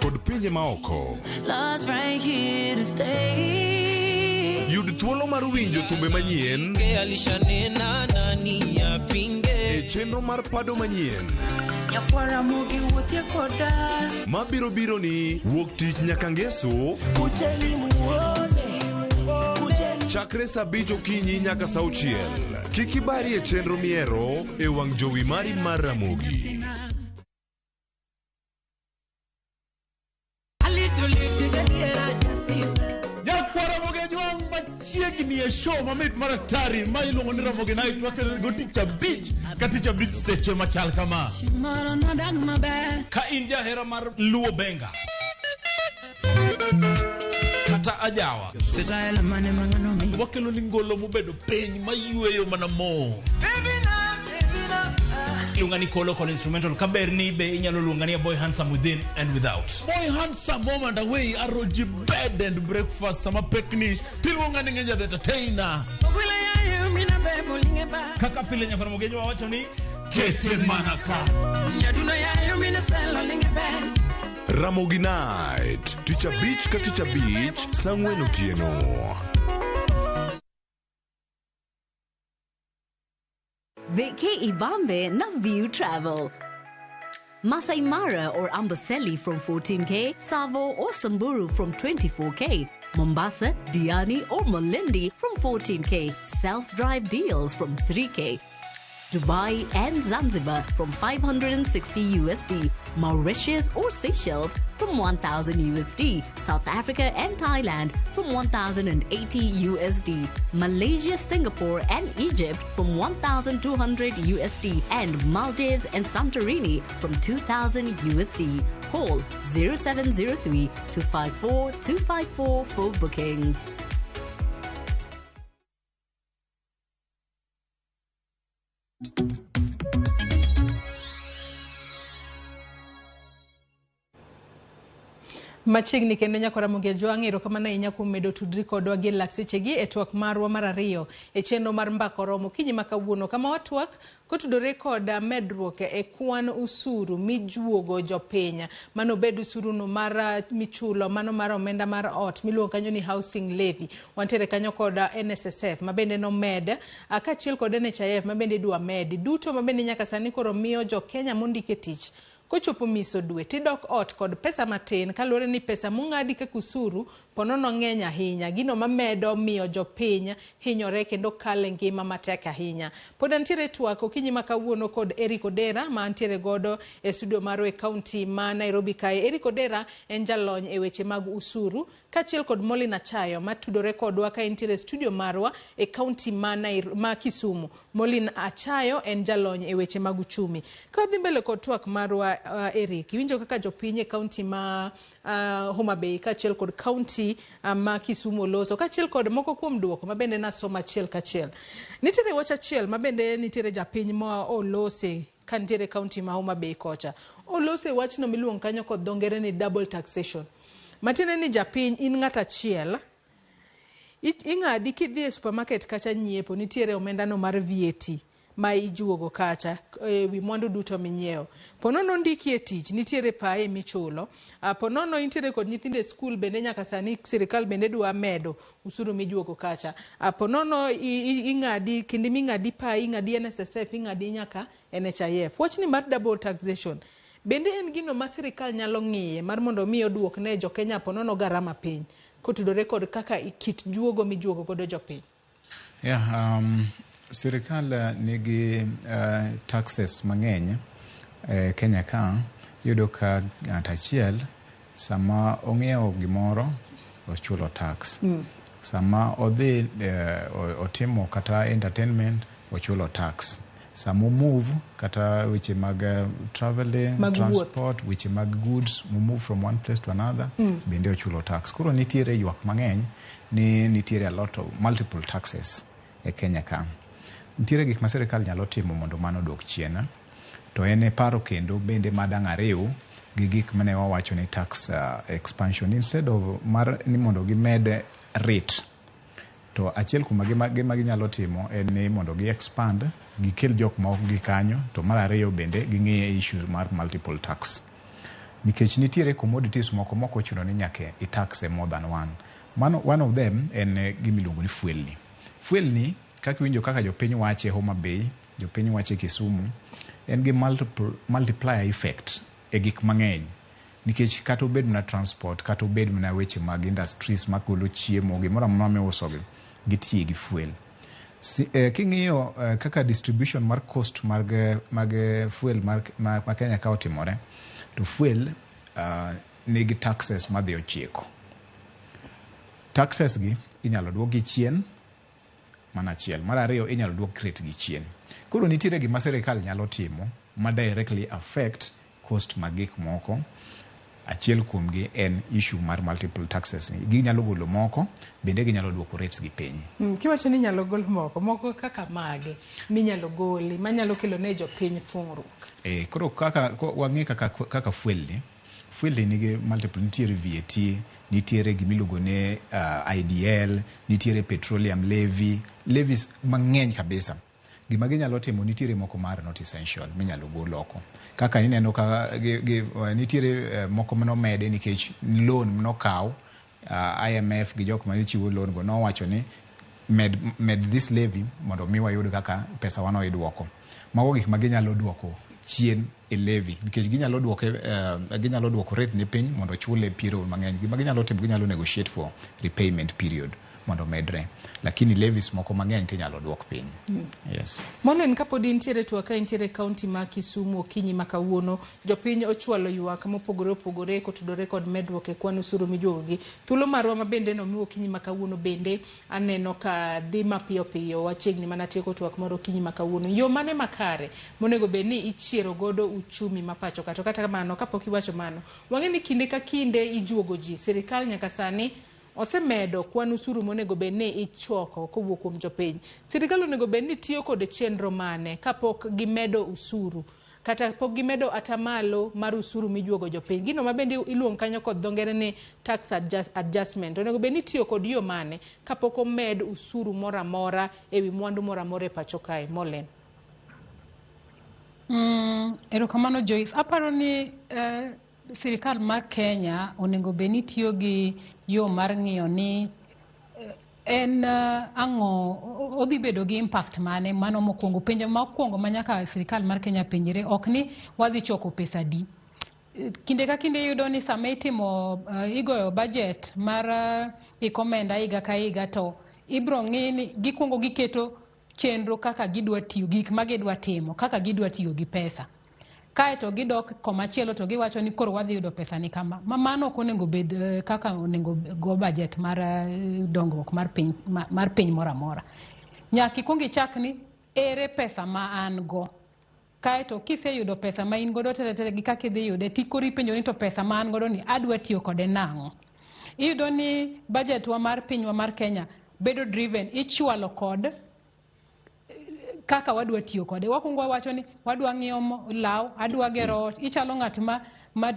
kod pinje maoko. Love's right here to stay. Yud thuolo mar winjo thumbe manyien Alishanena nani apinge e chenro mar pado manyien Nyakwara mogi wuothie koda mabiro biro ni wuok tich nyaka ngeso Kujeni muone chakre saa abich okinyi nyaka saa auchiel. Kik ibari e chenro mihero e wang' jowi mari mar Ramogi. Nyakwara Ramogi Ajwang' machiegni e show mamit mar atari ma iluongo ni Ramogi Night wakelo go tich abich ka tich abich seche machal kama. Moro nodag maber Ka in jahera mar Luo Benga kata ajawa Sitaela mane mang'ano mi wakelo ni ngolo mobedo piny mayweyo mana mo. Iluonga ni Kolo kod instrumental kaber ni be inyalo luonga ni a boy handsome within and without. Boy handsome home and away aroji bed and breakfast sama pekni tiluonga ni Ngeja the entertainer. Ogwile yayo mina bebo linge ba Kaka pile Nyakwara Ramogi Ajwang' wacho ni kete mana ka. Nyadundo yayo mina selo linge ba Ramogi Night, tich abich ka tich abich, saa ang'wen otieno. Vacay Ibambe na View Travel. Masai Mara or Amboseli from 14K, Tsavo or Samburu from 24K, Mombasa, Diani or Malindi from 14K, self-drive deals from 3K, Dubai and Zanzibar from 560 USD. Mauritius or Seychelles from 1000 USD, South Africa and Thailand from 1080 USD, Malaysia, Singapore and Egypt from 1200 USD, and Maldives and Santorini from 2000 USD. Call 0703 254 254 for bookings. Machiegni kendo nyakora Ramogi Ajwang', erokamano ahinya kuom medo tudri kodwa gi lak sechegi e twak marwa mar ariyo e chenro mar Mbaka Oromo okinyi ma kawuono, kama watwak kotudore kod medruok e kwan usuru mijuogo jopiny. Mano bed usuru no mar michulo, mano mar omenda mar ot miluongo kanyo ni housing levy. Wantiere kanyo kod NSSF mabende nomed, kaachiel kod NHIF mabende idwa medi. Duto mabende nyaka sani koro miyo jo Kenya mondike tich kochopo miso dwe tidok ot kod pesa matin, kaluwore ni pesa mong'adi kaka usuru ponono ng'eny ahinya, gino mamedo miyo jopiny hinyore kendo kale ngima matek ahinya. Pod antiere twak okinyi ma kawuono kod Eric Odera ma antiere godo e studio marwa e kaunti ma Nairobi kae. Eric Odera en jalony e weche mag usuru, kaachiel kod Molin Achayo matudore kodwa ka entiere e studio marwa e kaunti ma Kisumu. Molin Achayo en jalony e weche mag uchumi. Ka wadhi mbele kod twak marwa, Eric, iwinjo kaka jopiny e kaunti ma Homa Bay kaachiel kod kaunti ma Kisumu oloso, kaachiel kod moko kuom duoko mabende nasomo achiel kachiel. Nitiere wach achiel mabende nitiere japiny ma olose ka nitiere kaunti ma Homa Bay kocha. Olose wachno miluongo kanyo kod dho ngere ni double taxation. Matiende ni japiny in ng'at achiel, ing'adi kidhi e supermarket kacha nyiepo, nitiere omenda no mar VAT ma ijuogo kacha e wi mwandu duto minyiewo. Ponono ndiki e tich, nitiere pae michulo. Ponono intiere kod nyithindo e skul bende nyaka sani sirikal bende dwa medo usuru mijuogo kacha. Ponono ing'adi, kinde ming'adi pae, ing'adi NSSF, ing'adi nyaka NHIF. Wachni mar double taxation bende en gino ma sirikal nyalo ng'iye mar mondo mi oduok ne jo Kenya ponono garama piny kotudore kod kaka kit juogo mijuogo godo jopiny. Yeah, sirikal nigi taxes mang'eny Kenya ka. Iyudo ka ng'at achiel sama ong'iewo gimoro ochulo tax. Sama odhi otimo kata entertainment ochulo tax. Sama move kata weche mag traveling, mag transport, weche mag goods move from one place to another, bende ochulo tax. Koro nitiere ywak mang'eny ni nitiere a lot of multiple taxes e Kenya ka. Nitiere gik ma sirikal nyalo timo mondo mano odwok chien. To en e paro kendo bende madang' ariw gi gik mane wawacho ni tax expansion instead of mar ni mondo gimed rate. To achiel kuom gima ginyalo timo en ni mondo gi expand, gikel jok moko gi kanyo, to mar ariyo bende ging'iye issue mar multiple tax. Nikech nitiere commodities moko mok ochuno ni nyaka i tax more than one. Mano, one of them en gima iluongo ni fuel ni. Fuel ni, kaka iwinjo kaka jopiny wache Homa Bay, jopiny wache Kisumu, en gi multiplier effect e gik mang'eny. Nikech kata obed mana transport, kata obed mana weche mag industries magolo chiemo, gimoro amora miuso gi, gitiye gi fuel. King'iyo kaka distribution mar cost mag fuel ma Kenya ka otimore, to fuel nigi taxes madhi 9. Taxes gi inyalo duok gi chien, mana achiel. Mar ariyo inyalo duok rate gi chien. Koro nitiere gima sirikal nyalo timo ma directly affect cost mag gik moko. Achiel kuomgi en issue mar multiple taxes ni. Ginyalo golo moko, bende ginyalo duoko rates gi piny. Kiwacho ni inyalo gol moko, moko kaka mage minyalo goli, manyalo kelo ne jopiny fungruok? Koro kaka wang'e kaka fuel ni, fuel ni nigi multiple, nitiere VAT, nitiere gimiluongo ni IDL, nitiere petroleum levy, levies mang'eny kabisa. Gima ginyalo timo nitiere moko mar not essential minyalo gol oko. Kaka ineno ka nitiere moko manomede nikech loan manokaw, IMF gi jok mane chiwo loan go nowacho ni med this levy mondo mi wayud kaka pesa wano iduoko. Mago gik ma ginyalo duoko chien e levy nikech ginyalo duoke, ginyalo duoko rate ni piny mondo chule period mang'eny. Gima ginyalo timo, ginyalo negotiate for repayment period mondo omedre, lakini levies moko mang'eny tinyalo duok piny. Yes. Mollen, kapod intiere twak ka intiere kaunti ma Kisumu okinyi ma kawuono, jopiny ochwalo ywak mopogore opogore kotudore kod medruok e kwan osuru mijuogogi. Thuolo marwa ma bende nomiwa okinyi ma kawuono bende aneno ka dhi mapiyo piyo, wachiegni mana tieko twak mar okinyi ma kawuono. Yo mane makare monego bed ni ichiero godo uchumi ma pacho ka? To kata kamano, kapok iwacho mano, wang'e ni kinde ka kinde ijuogo ji. Sirikal nyaka sani osemedo kwan osuru monego bed ni ichoko kowuok kuom jopiny. Sirikal onego bed ni tiyo kod chenro mane kapok gimedo osuru kata pok gimedo atamalo mar osuru mijuogo jopiny? Gino ma bende iluongo kanyo kod dho ngere ni tax adjustment. Onego bed ni itiyo kod yo mane kapok omed osuru moro amora ewi mwandu moro amora e pacho kae? Mollen. Erokamano Joyce. Aparo ni sirikal mar Kenya onego bed ni tiyo gi yo mar ng'iyo ni en ang'o odhi bedo gi impact mane. Mano mokwongo. Penjo mokwongo ma nyaka sirikal mar Kenya penjre ok ni wadhi choko pesa di. Kinde ka kinde iyudo ni sama itimo igoyo budget mar iko omenda higa ka higa, to ibro ng'i ni gikwongo giketo chenro kaka gidwa tiyo gik ma gidwa timo, kaka gidwa tiyo gi pesa. Kaeto gidok komachielo to giwacho ni koro wadhi yudo pesa ni kama. Ma mano ok onego bed kaka onego go budget mar dongruok mar piny moro amora. Nyaka ikwong ichak ni ere pesa ma an go. Kaeto kiseyudo pesa ma in godo tere gi kaka idhi yude, tikoro ipenjo ni to pesa ma an godo ni adwa tiyo kode nang'o. Iyudo ni budget wa mar pinywa mar Kenya bedo driven, ichwalo kod kaka wadwa tiyo kode. Wakwongo wawacho ni wadwa ng'iewo law, adwa gero ot. Ichalo ng'at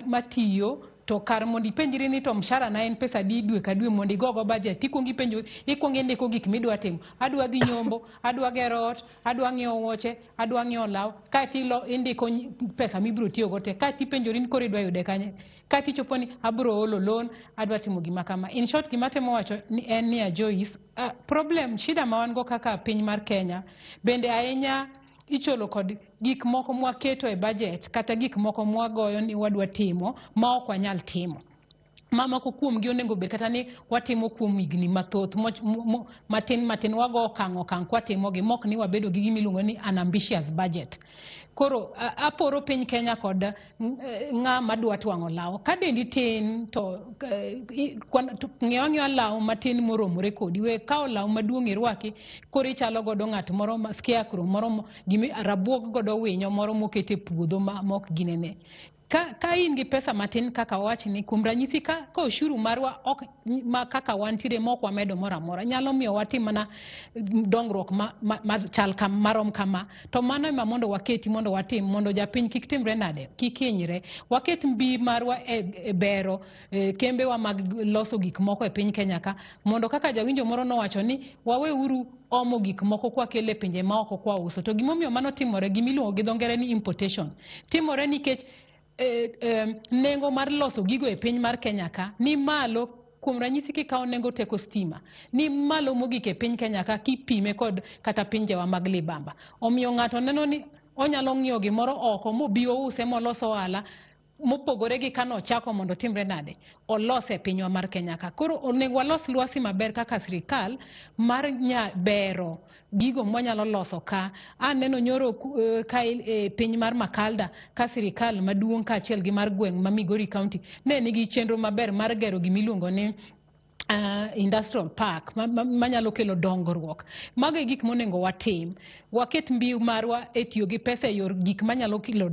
ma tiyo to kar mondo ipenjri ni to mshahara na en pesa adi dwe ka dwe mondo igogo budget, ikwongo ipenjo, ikwongo indiko gik midwa timo. Adwa dhi nyombo, adwa gero ot, adwa ng'iewo wuoche, adwa ng'iewo law. Kaeto indiko pesa mibiro tiyogo te. Kaeto ipenjori ni koro idwa yude kanye. Kaeto ichopo ni abiro holo loan, adwa timo gima kama. In short, gima atemo wacho ni en niya Joyce, problem, shida ma wan go kaka piny mar Kenya, bende ahinya icholo kod gik moko mwaketo e budget kata gik moko mwagoyo ni wadwa timo ma ok wanyal timo. Ma moko kuomgi onego bed kata ni watimo kuom higni mathoth matin matin, wago okang' okang' kwatimogi, mok ni wabedo gi gima iluongo ni an ambitious budget. Koro aporo piny Kenya kod ng'ama dwa twang'o law. Ka dendi tin to ng'iew ang'iewa law matin moromore kodi. We kawo law maduong' irwaki, koro ichalo godo ng'at moro ma scarecrow moro, gimi rabuog godo winyo moro moket e puodho ma mok ginene. Ka in gi pesa matin kaka wawach ni kuom ranyisi ka ushuru marwa ok ma kaka wantiere ma ok wamedo moro amora nyalo miyo watim mana dongruok ma chal kam marom kama, to mano ema mondo waketi mondo watim mondo japiny kik timre nade, kik hinyre. Waket mbi marwa e bero kembewa mag loso gik moko e piny Kenya ka, mondo kaka jawinjo moro nowacho ni waweuru omo gik moko kwakelo e pinje maoko kwauso. To gimomiyo mano timore, gimiluongo gi dho ngere ni importation, timore nikech nengo mar loso gigo e piny mar Kenya ka ni malo. Kuom ranyisi kikawo nengo teko stima ni malo mogik e piny Kenya ka kipime kod kata pinjewa mag libamba. Omiyo ng'ato neno ni onyalo ng'iewo gimoro oko mobi ouse molos ohala mopogore gi kano ochako mondo timre nade, olose e pinywa mar Kenya ka. Koro onego walos lwasi maber kaka sirikal mar bero gigo mwanyalo loso ka. Aneno nyoro ka e piny mar Makalda ka sirikal maduong' kaachiel gi mar gweng' ma Migori County ne nigi chenro maber mar gero gimiluongo ni industrial park manyalo kelo dongruok. Mago e gik monego watim. Waket mbi marwa e tiyo gi pesa e yor gik manyalo kelo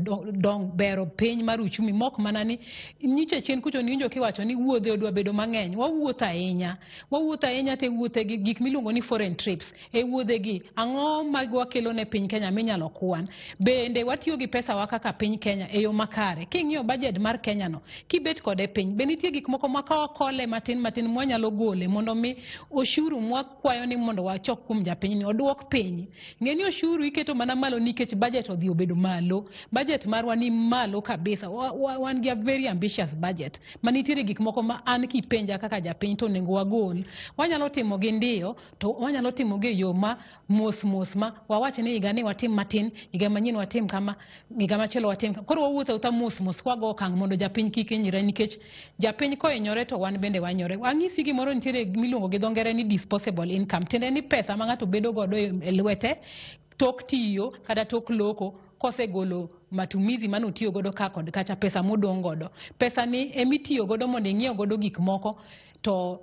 bero piny mar uchumi, mok mana ni nyiche chien kucho niwinjo kiwacho ni wuodhe odwa bedo mang'eny. Wawuotho ahinya. Wawuotho ahinya te wuothe gi gik miluongo ni foreign trips. E wuodhe gi ang'o ma wakelo ne piny Kenya minyalo kwan? Bende watiyo gi pesa wa kaka piny Kenya e yo makare. King'iyo budget mar Kenya no, kibet kode piny, be nitie gik moko ma ka wakole matin matin mwanyalo gole mondo mi ushuru mwakwayo ni mondo wachok kuom japiny ni oduok piny. Ng'e ni ushuru iketo mana malo nikech budget odhi obedo malo. Budget marwa ni malo kabisa. Wan gi a very ambitious budget. Manitiere gik moko ma an kipenja kaka japiny to onego wagol. Wanyalo timo gi ndio, to wanyalo timo gi e yo ma mos mos ma wawach ni higa ni watim matin, higa manyien watim kama, higa machielo watim kama. Koro wawuotho awuotha mos mos kwago okang' mondo japiny kik hinyre, nikech japiny kohinyore to wan bende wahinyore. Ang'isi gimoro nitiere miluongo gi dho ngere ni disposable income, tiende ni pesa ma ng'ato bedo godo e lwete tok tiyo kata tok loko kosegolo matumizi manotiyo godo ka kod kacha, pesa modong' godo. Pesa ni emitiyo godo mondo ing'iew godo gik moko. To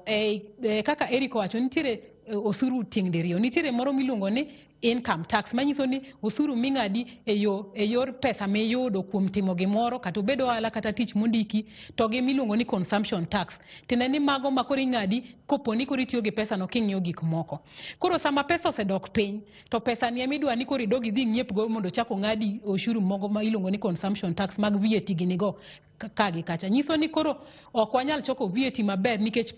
kaka Eric owacho, nitiere osuru tieng' diriyo. Nitiere moro miluongo ni income tax, manyiso ni osuru ming'adi e yor pesa miyudo kuom timo gimoro, kata obed ohala kata tich mondiki, to gi miluongo ni consumption tax, tiende ni mago ma koro ing'adi kopo ni koro itiyo gi pesa no king'iewo gik moko. Koro sama pesa osedok piny, to pesa ni emidwa ni koro idog idhi ing'iep go mondo chak ong'adi osuru moko ma iluongo ni consumption tax mag VAT gini go ka gi kacha. Nyiso ni koro ok wanyal choko VAT maber nikech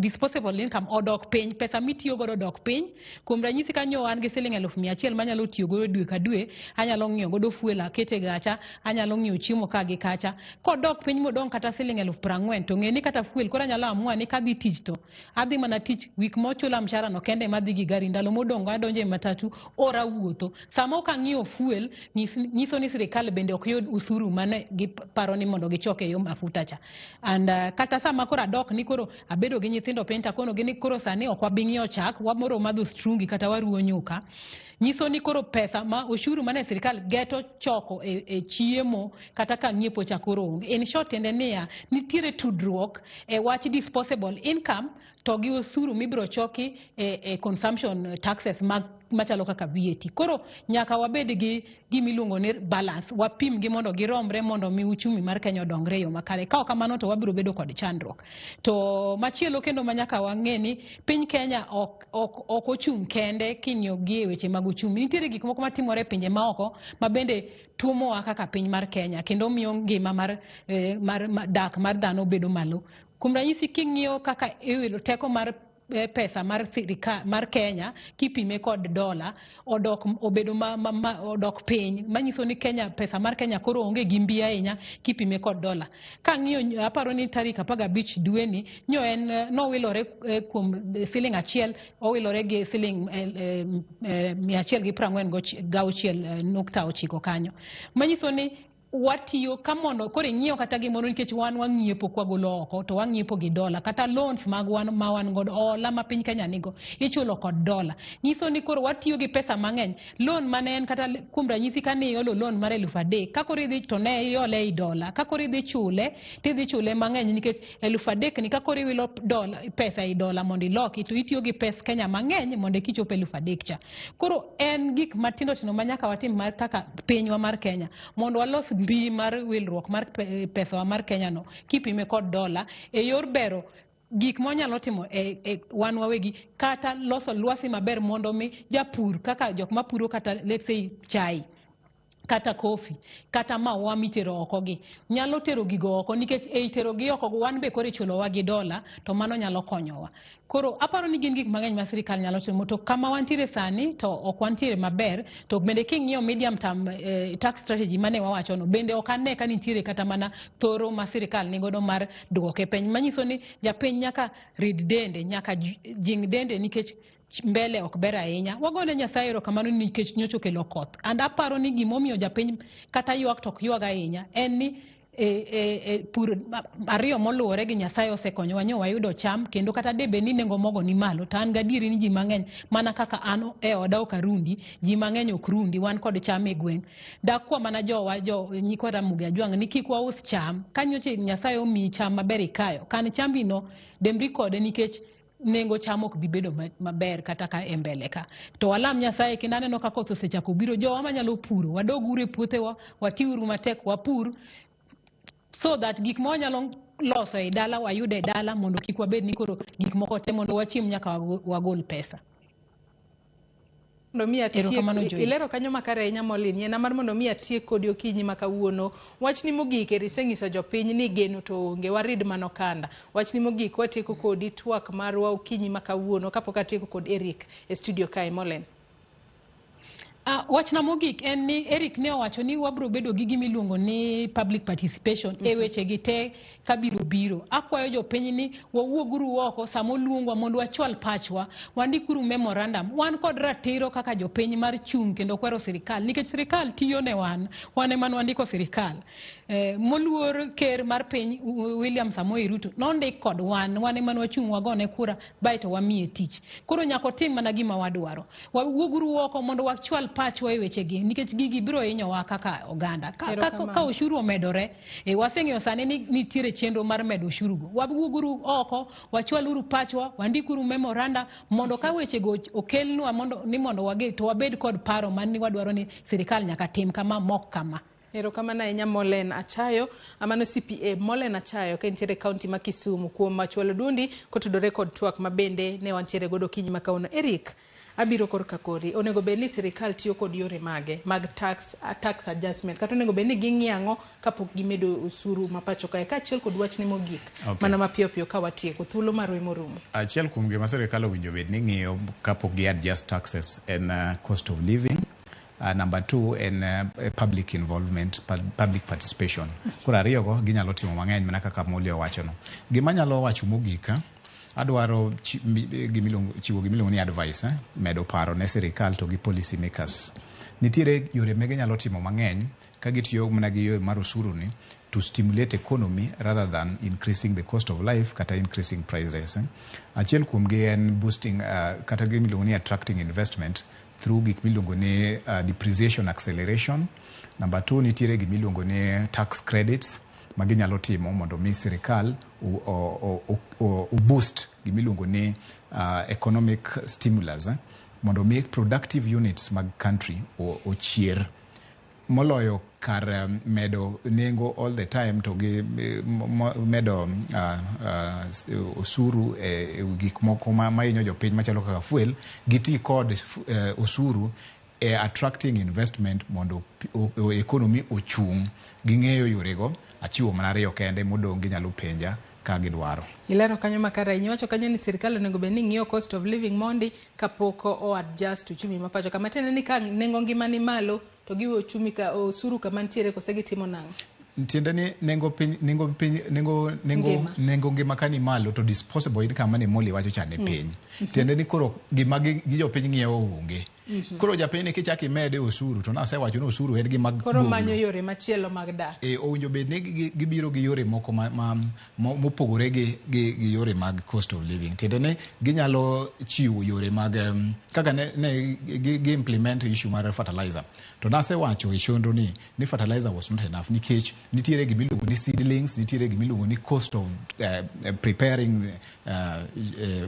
disposable income odok piny, pesa mitiyo godo odok piny. Kuom ranyisi, kanyo an gi siling 100,000 manyalo tiyo godo dwe ka dwe, anyalo ng'iewo godo fuel akete gacha, anyalo ng'iewo chiemo ka gi kacha. Kodok piny modong' kata siling 40,000, to ng'e ni kata fuel koro anyalo amua ni kadhi tich to adhi mana tich wik mochula mshahara no kende ema adhi gi gari, ndalo modong' adonjo e matatu or awuotho. Sama ok ang'iewo fuel, nyiso ni sirikal bende ok yud usuru mane giparo ni mondo gichok e yo mafuta cha. And kata sama koro adok ni koro abedo gi nyithindo piny takono gi ni koro sani ok wabi ng'iewo chak, wamoro madho strungi kata waruwo nyuka, nyiso ni koro pesa ma ushuru mane sirikal geto choko e chiemo kata ka ng'iepo cha koro onge. In short, tiende niya, nitiere tudruok e wach disposable income to gi osuru mibiro choki e consumption taxes mag machalo kaka VAT. Koro nyaka wabed gi gimiluongo ni balance, wapim gi mondo giromre mondo mi uchumi mar Kenya odongre e yo makare. Ka ok kamano to wabiro bedo kod chandruok. To machielo kendo ma nyaka wang'e ni piny Kenya ok ochung' kende king'iyo gi e weche mag uchumi. Nitiere gik moko matimore e pinje maoko ma bende tuomowa kaka piny mar Kenya kendo miyo ngima mar dak mar dhano bedo malo. Kuom ranyisi, king'iyo kaka iwilo teko mar pesa mar sirikal mar Kenya kipime kod dola, odok obedo ma odok piny, manyiso ni Kenya, pesa mar Kenya koro onge gi mbi ahinya kipime kod dola. Kang'iyo, aparo ni tarik 15 dweni nyo en nowilore kuom siling 1 owilore gi siling 146.9 kanyo, manyiso ni watiyo ka mondo koro ing'iew kata gimoro, nikech wan wang'iepo kwagolo oko to wang'iepo gi dola, kata loans mag wan ma wan godo, hola ma piny Kenya nigo ichulo kod dola, nyiso ni koro watiyo gi pesa mang'eny. Loan mane en kata kuom ranyisi kane iolo loan mar 3,000, ka koro idhi to ne iole ei dola, ka koro idhi chule tidhi chule mang'eny, nikech 3,000 ni ka koro iwilo dola, pesa ei dola mondo iloki, to itiyo gi pes Kenya mang'eny mondo ikichop 3,000 cha. Koro en gik matindo tindo ma nyaka watim mar kaka pinywa mar Kenya mondo walos mbi mar wilruok mar pesawa mar Kenya no kipime kod dola e yor bero gik mwanyalo timo e wan wawegi, kata loso lwasi maber mondo mi japur kaka jok mapuro kata let's say chai kata kofi kata maua mitero oko gi nyalo tero gigo oko, nikech ei tero gi oko wan be koro ichulowa gi dola, to mano nyalo konyowa. Koro aparo ni gin gik mang'eny ma sirikal nyalo timo, to kama wantiere sani to ok wantiere maber. To bende king'iyo medium term tax strategy mane wawacho no, bende ok ane ka nitiere kata mana thoro ma sirikal nigodo mar duoke piny, manyiso ni japiny nyaka rid dende, nyaka jing dende, nikech mbele ok ber ahinya. Wagone Nyasaye erokamano nikech nyocha okelo koth. And aparo ni gimomiyo japiny kata ywak to ok ywag ahinya en ni pur ariyo moluwore gi Nyasaye osekonyowa nyo wayudo cham, kendo kata debe ni nengo mogo ni malo, to an gadieri ni ji mang'eny mana kaka an e oda ok arundi, ji mang'eny ok rundi, wan kod cham e gweng'. Dakwa mana jowa jo nyikwa Ramogi Ajwang' ni kik waus cham. Ka nyocha Nyasaye omiyi cham maber ikayo, kan chambi no, dembri kode, nikech nengo cham ok bi bedo maber kata ka e mbele ka. To walam Nyasaye, kendo aneno ka koth osechako biro. Jowa manyalo puro, wadog uru e puothewa, watiuru matek, wapur so that gik ma wanyalo loso e dala wayud e dala, mondo kik wabed ni koro gik moko te mondo wachiem nyaka wagol pesa. Mondo mi atiek Erokamano, Joy. Ilero kanyo makare ahinya, Molin. Yiena mar mondo mi atiek kodi okinyi ma kawuono. Wachni mogik, eri iseng'iso jopiny ni geno to onge, warid mano kanda. Wachni mogik, watieko kodi twak marwa okinyi ma kawuono kapok atieko kod Eric e studio kae, Molin. Wachna mogik en ni Eric ne owacho ni wabro bedo gi gima iluongo ni public participation e weche gi te kabiro biro. Akwayo jopiny ni wawuoguru oko sama oluongwa mondo wachwal pachwa, wandikuru memorandum. Wan kod ratiro kaka jopiny mar chung' kendo kwero sirikal nikech sirikal tiyo ne wan, wan ema ne wandiko sirikal. Moluor ker mar piny William Samoei Ruto nondik kod wan, wan ema ne wachung' wagone kura baeto wamiye tich. Koro nyaka otim mana gima wadwaro. Wawuoguru oko mondo wachwal pachwa e wechegi nikech gigi biro hinyowa kaka oganda. Ka osuru omedore, waseng'eyo sani ni nitiere chenro mar medo osuru go. Wawuoguru oko, wachwaluru pachwa, wandikuru memoranda mondo ka wechego okelnwa mondo ni mondo wage to wabed kod paro man ni wadwaro ni sirikal nyaka tim kama mok kama. Erokamano ahinya Molen Achayo, amano CPA Molen Achayo ka entiere kaunti ma Kisumu kuom chwalo duondi kotudore kod twak ma bende ne wantiere godo okinyi ma kawuono. Eric, abiro korka kori, onego bed ni sirikal tiyo kod yore mage mag tax adjustment kata onego bed ni ging'iyo ang'o kapok gimedo osuru ma pacho kae kaachiel kod wachni mogik mana mapiyo piyo ka watieko thuolo marwa morumo. Achiel kuom gima sirikal owinjo bed ni ng'iyo kapok gi adjust taxes en cost of living. Number 2 en public involvement, public participation. Koro ariyogo ginyalo timo mang'eny mana kaka Molly owachono. Gima anyalo wacho mogik, adwaro chiwo gimiluongo ni advice, medo paro ne sirikal to gi policy makers. Nitiere yore ma ginyalo timo mang'eny ka gitiyo mana gi yo mar osuru ni to stimulate economy rather than increasing the cost of life kata increasing prices. Achiel kuomgi en boosting kata gimiluongo ni attracting investment through gik miluongo ni depreciation acceleration. Number 2 nitiere gimiluongo ni tax credits ma ginyalo timo mondo mi sirikal o boost gimiluongo ni economic stimulus mondo mi productive units mag country ochier moloyo kar medo nengo all the time to gi medo osuru e gik moko ma hinyo jopiny machalo kaka fuel. Giti kod osuru e attracting investment mondo economy ochung'. Ging'eyo yorego, achiwo mana ariyo kende, modong' ginyalo penja ka gidwaro. Ilero kanyo makare ahinya. Iwacho kanyo ni sirikal onego bed ni ng'iyo cost of living mondi kapok o adjust uchumi ma pacho ka. Matiende ni ka nengo ngima ni malo to giwe uchumi ka osuru kama nitiere kose gitimo nang'o? Tiende ni nengo piny, nengo piny, nengo nengo nengo ngima ka ni malo to disposable income mane Molly wacho cha ni piny. Tiende ni koro gima gi jopiny ng'iewo onge. Koro japiny ni kichako imede osuru to nasewacho ni osuru en gima koro manyo yore machielo mag dak. Owinjo bed ni gibiro gi yore moko mopogore gi yore mag cost of living. Tiende ni ginyalo chiwo yore mag kaka ne gi implement issue mar fertilizer. To nasewacho e chenro ni fertilizer was not enough nikech nitiere gimiluongo ni seedlings, nitiere gimiluongo ni cost of preparing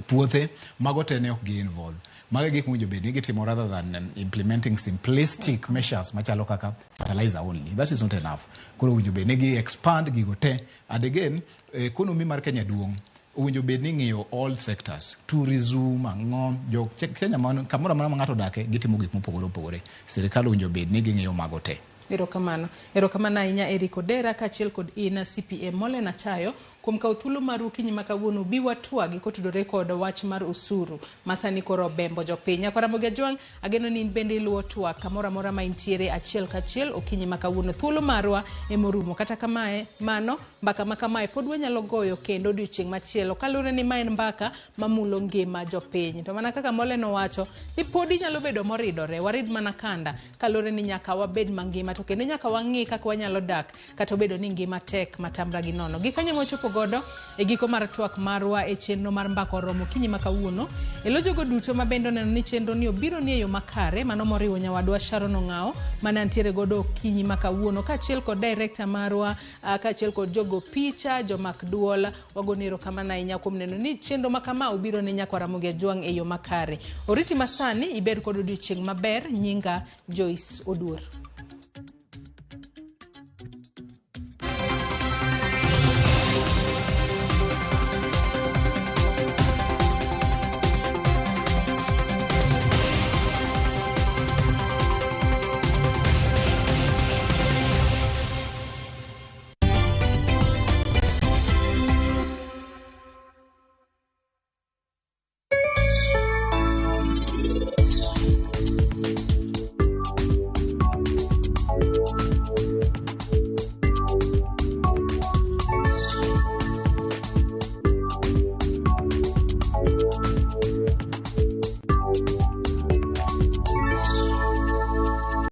puothe, mago te ne ok gi involve. Mago gik mowinjo bed ni gitimo rather than implementing simplistic measures machalo kaka fertilizer only. That is not enough. Koro owinjo bed ni gi expand gigo te. And again, economy mar Kenya duong'. Owinjo bed ni ng'iyo all sectors, tourism, ang'o, jo Kenya kamoro amora ma ng'ato odake gitimo gik mopogore opogore. Sirikal owinjo bed ni ging'iyo mago te. Erokamano. Erokamano ahinya Eric Odera kaachiel kod in CPA Molen Achayo kuom kawo thuolo maru okinyi ma kawuono bi watwagi kotudore kod wach mar osuru ma sani koro obembo jopiny. Nyakwa Ramogi Ajwang', ageno ni in bende iluwo twak kamoro amora ma intiere achiel kachiel okinyi ma kawuono. Thuolo marwa emorumo. Kata kamae, mano mbaka ma kamae pod wanyalo goyo kendo odiochieng' machielo kaluwore ni ma en mbaka mamulo ngima jopiny. To mana kaka Molen owacho ni pod inyalo bedo moridore, warid mana kanda kaluwore ni nyaka wabed mangima to kendo nyaka wang'i kaka wanyalo dak kata obedo ni ngima tek matamra gi nono. Gikanyo mwachopo godo e giko mar twak marwa e chenro mar Mbaka Oromo okinyi ma kawuono. E lo jogo duto ma bende oneno ni chenro ni obiro ni e yo makare, mano moriwo nyawadwa Sharon Ong'ao mane antiere godo okinyi ma kawuono, kaachiel kod director marwa, kaachiel kod jogo picha, jomak duol. Wagoni erokamano ahinya kuom neno ni chenro ma kama obiro ne nyakwa Ramogi Ajwang' e yo makare. Oriti masani ibed kod odiochieng' maber. Nyinga Joyce Oduor.